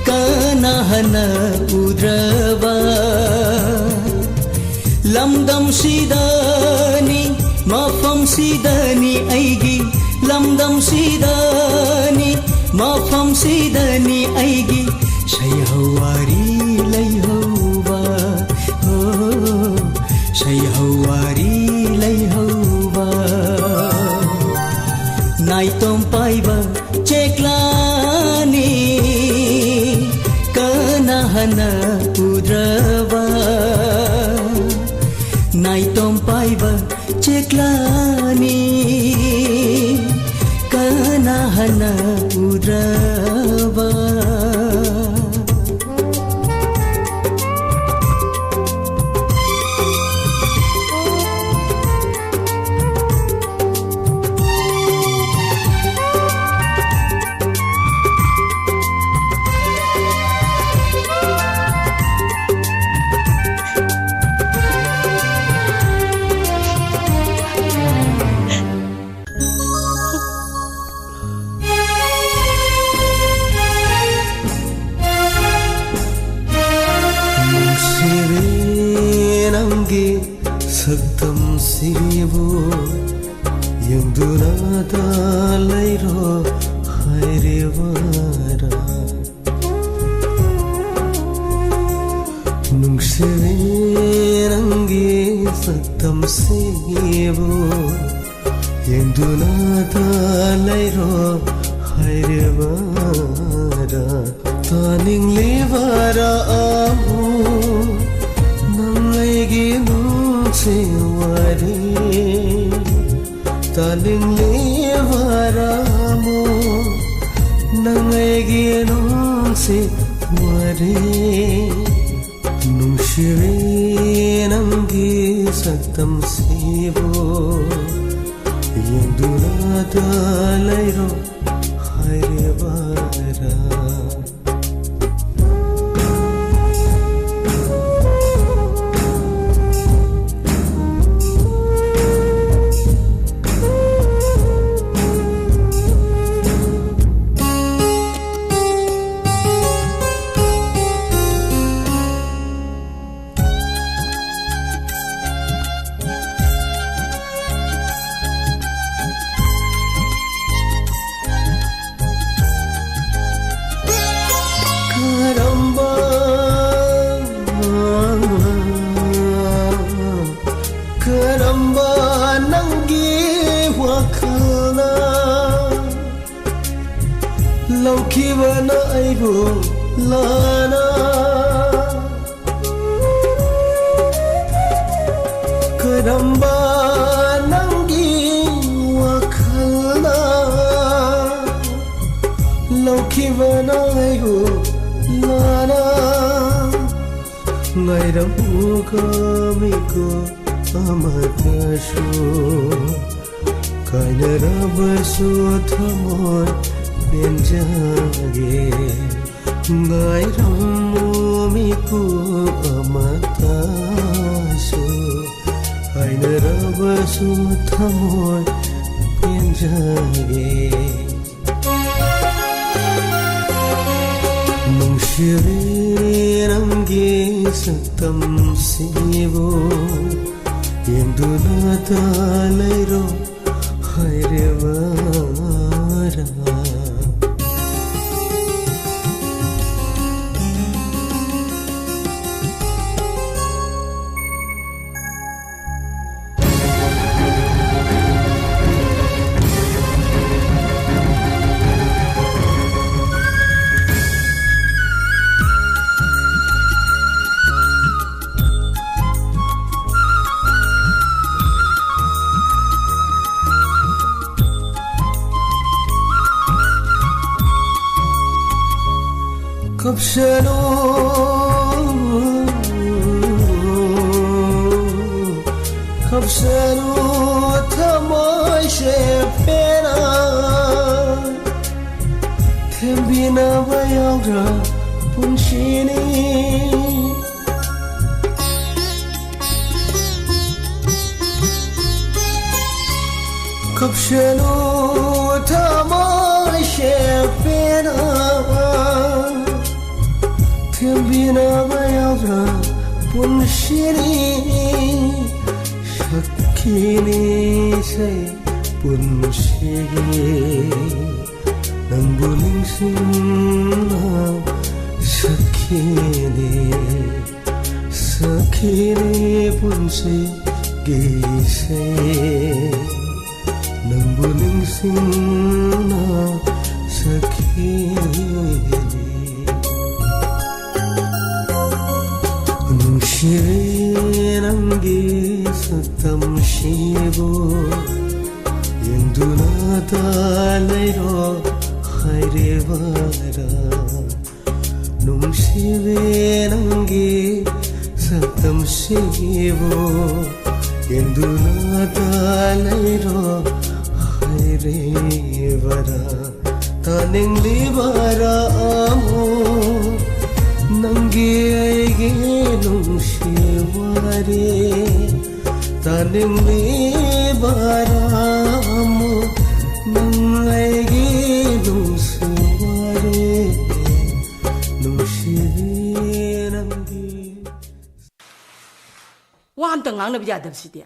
ꯀꯅꯥ ꯍꯟꯅ ꯎꯗ꯭ꯔꯕ? ꯂꯝꯗꯝ ꯁꯤꯗꯅꯤ, ꯃꯐꯝꯁꯤꯗꯅꯤ ꯑꯩꯒꯤ, ꯂꯝꯗꯝꯁꯤꯗꯅꯤ, ꯃꯐꯝꯁꯤꯗꯅꯤ ꯑꯩꯒꯤ ꯁꯩꯍꯧ ꯋꯥꯔꯤ ꯂꯩꯍꯧꯕ꯫ ꯍꯣ, ꯁꯩꯍꯧ ꯋꯥꯔꯤ ꯂꯩꯍꯧꯕ꯫ ꯅꯥꯏꯇꯣꯝ ꯄꯥꯏꯕ ꯆꯦꯛꯂꯥꯅꯤ, ꯀꯅꯥ ꯍꯥꯟꯅ ꯎꯗ꯭ꯔꯕ? ꯅꯥꯏꯇꯣꯝ ꯄꯥꯏꯕ ꯆꯦꯛꯂꯥꯅꯤ, ꯀꯅꯥ ꯍꯥꯟꯅ ꯎꯗ꯭ꯔꯕ? ꯅꯨꯡꯁꯤꯔꯦ ꯅꯪꯒꯤ ꯁꯛꯇꯝꯁꯤꯕꯨ ꯌꯦꯡꯗꯨꯅꯇ ꯂꯩꯔꯣ ꯍꯥꯏꯔꯤꯕꯔꯥ? ꯅꯨꯡꯁꯤꯔꯦ ꯅꯪꯒꯤ ꯁꯛꯇꯝꯁꯤꯕꯨ ꯌꯦꯡꯗꯨꯅꯇ ꯂꯩꯔꯣ ꯍꯥꯏꯔꯤꯕꯔꯥ? ꯇꯥꯅꯤꯡꯂꯤꯕꯔꯥ ꯑꯃꯨꯛ ꯅꯪ ꯑꯩꯒꯤ ꯅꯨꯡꯁꯤ ꯋꯥꯔꯤ? ꯇꯥꯅꯤꯡꯂꯤꯕꯔꯥ ꯑꯃꯨꯛ ꯅꯪ ꯑꯩꯒꯤ ꯅꯨꯡꯁꯤ ꯋꯥꯔꯤ? ꯅꯨꯡꯁꯤꯔꯦ ꯅꯪꯒꯤ ꯁꯛꯇꯝꯁꯤꯕꯨ ꯌꯦꯡꯗꯨꯅꯇ ꯂꯩꯔꯣ ꯍꯥꯏꯔꯤꯕꯔꯥ? ꯂꯧꯈꯤꯕꯅ ꯑꯩꯕꯨ ꯂꯥꯟꯅ ꯀꯔꯝꯕ ꯅꯪꯒꯤ ꯋꯥꯈꯜꯅ ꯂꯧꯈꯤꯕꯅ ꯑꯩꯕꯨ ꯂꯥꯟꯅ ꯉꯥꯏꯔꯝꯃꯨꯀꯣ ꯃꯤꯀꯨꯞ ꯑꯃꯇꯁꯨ ꯀꯥꯏꯅꯔꯕꯁꯨ ꯊꯃꯣꯏ ꯄꯦꯟꯖꯒꯦ ꯉꯥꯏꯔꯝꯃꯨ ꯃꯤꯀꯨꯞ ꯑꯃꯇꯁꯨ ꯀꯥꯏꯅꯔꯕꯁꯨ ꯊꯃꯣꯏ ꯄꯦꯟꯖꯒꯦ ꯅꯨꯡꯁꯤꯕꯤ ꯅꯪꯒꯤ ꯁꯛꯇꯝꯁꯤꯕꯨ ꯌꯦꯡꯗꯨꯅꯇ ꯂꯩꯔꯣ ꯍꯥꯏꯔꯤꯕꯔꯥ ꯀꯞꯁꯅꯨ ꯀꯞꯁꯅꯨ ꯊꯃꯣꯏꯁꯦ ꯄꯦꯟꯅ ꯊꯦꯝꯕꯤꯅꯕ ꯌꯥꯎꯗ꯭ꯔ ꯄꯨꯟꯁꯤꯅꯤ ꯀꯞꯁꯅꯨ ꯊꯃꯣꯏꯁꯦ ꯄꯦꯟꯅ ꯊꯦꯝꯕꯤꯅꯕ ꯌꯥꯎꯗ꯭ꯔ ꯄꯨꯟꯁꯤꯅꯤ ꯁꯛꯈꯤꯅꯤ ꯏꯁꯩ ꯄꯨꯟꯁꯤꯒꯤ ꯅꯪꯕꯨ ꯅꯤꯡꯁꯤꯡꯅ ꯁꯛꯈꯤꯅꯤ ꯁꯛꯈꯤꯅꯤ ꯄꯨꯟꯁꯤꯒꯤ ꯏꯁꯩ ꯅꯪꯕꯨ ꯅꯤꯡꯁꯤꯡꯅ ꯁꯛꯈꯤꯕꯅꯤ꯫ ꯅꯨꯡꯁꯤꯔꯦ ꯅꯪꯒꯤ ꯁꯛꯇꯝꯁꯤꯕꯨ, ꯌꯦꯡꯗꯨꯅꯇ ꯂꯩꯔꯣ ꯍꯥꯏꯔꯤꯕꯔꯥ? ꯅꯨꯡꯁꯤꯔꯦ ꯅꯪꯒꯤ ꯁꯛꯇꯝꯁꯤꯕꯨ, ꯌꯦꯡꯗꯨꯅꯇ ꯂꯩꯔꯣ ꯍꯥꯏꯔꯤꯕꯔꯥ? ꯇꯥꯅꯤꯡꯂꯤꯕꯔꯥ ꯑꯃꯨꯛ ꯅꯪꯒꯤ ꯑꯩꯒꯤ ꯅꯨꯡꯁꯤ ꯋꯥꯔꯤ? ꯇꯥꯅꯤꯡꯂꯤꯕꯔꯥ ꯑꯃꯨꯛ ꯅꯪ ꯑꯩꯒꯤ ꯅꯨꯡꯁꯤ ꯋꯥꯔꯤ? ꯅꯨꯡꯁꯤꯕꯤ ꯅꯪꯒꯤ ꯋꯥ ꯑꯝꯇ ꯉꯥꯡꯅꯕ ꯌꯥꯗꯕꯁꯤꯗꯤ꯫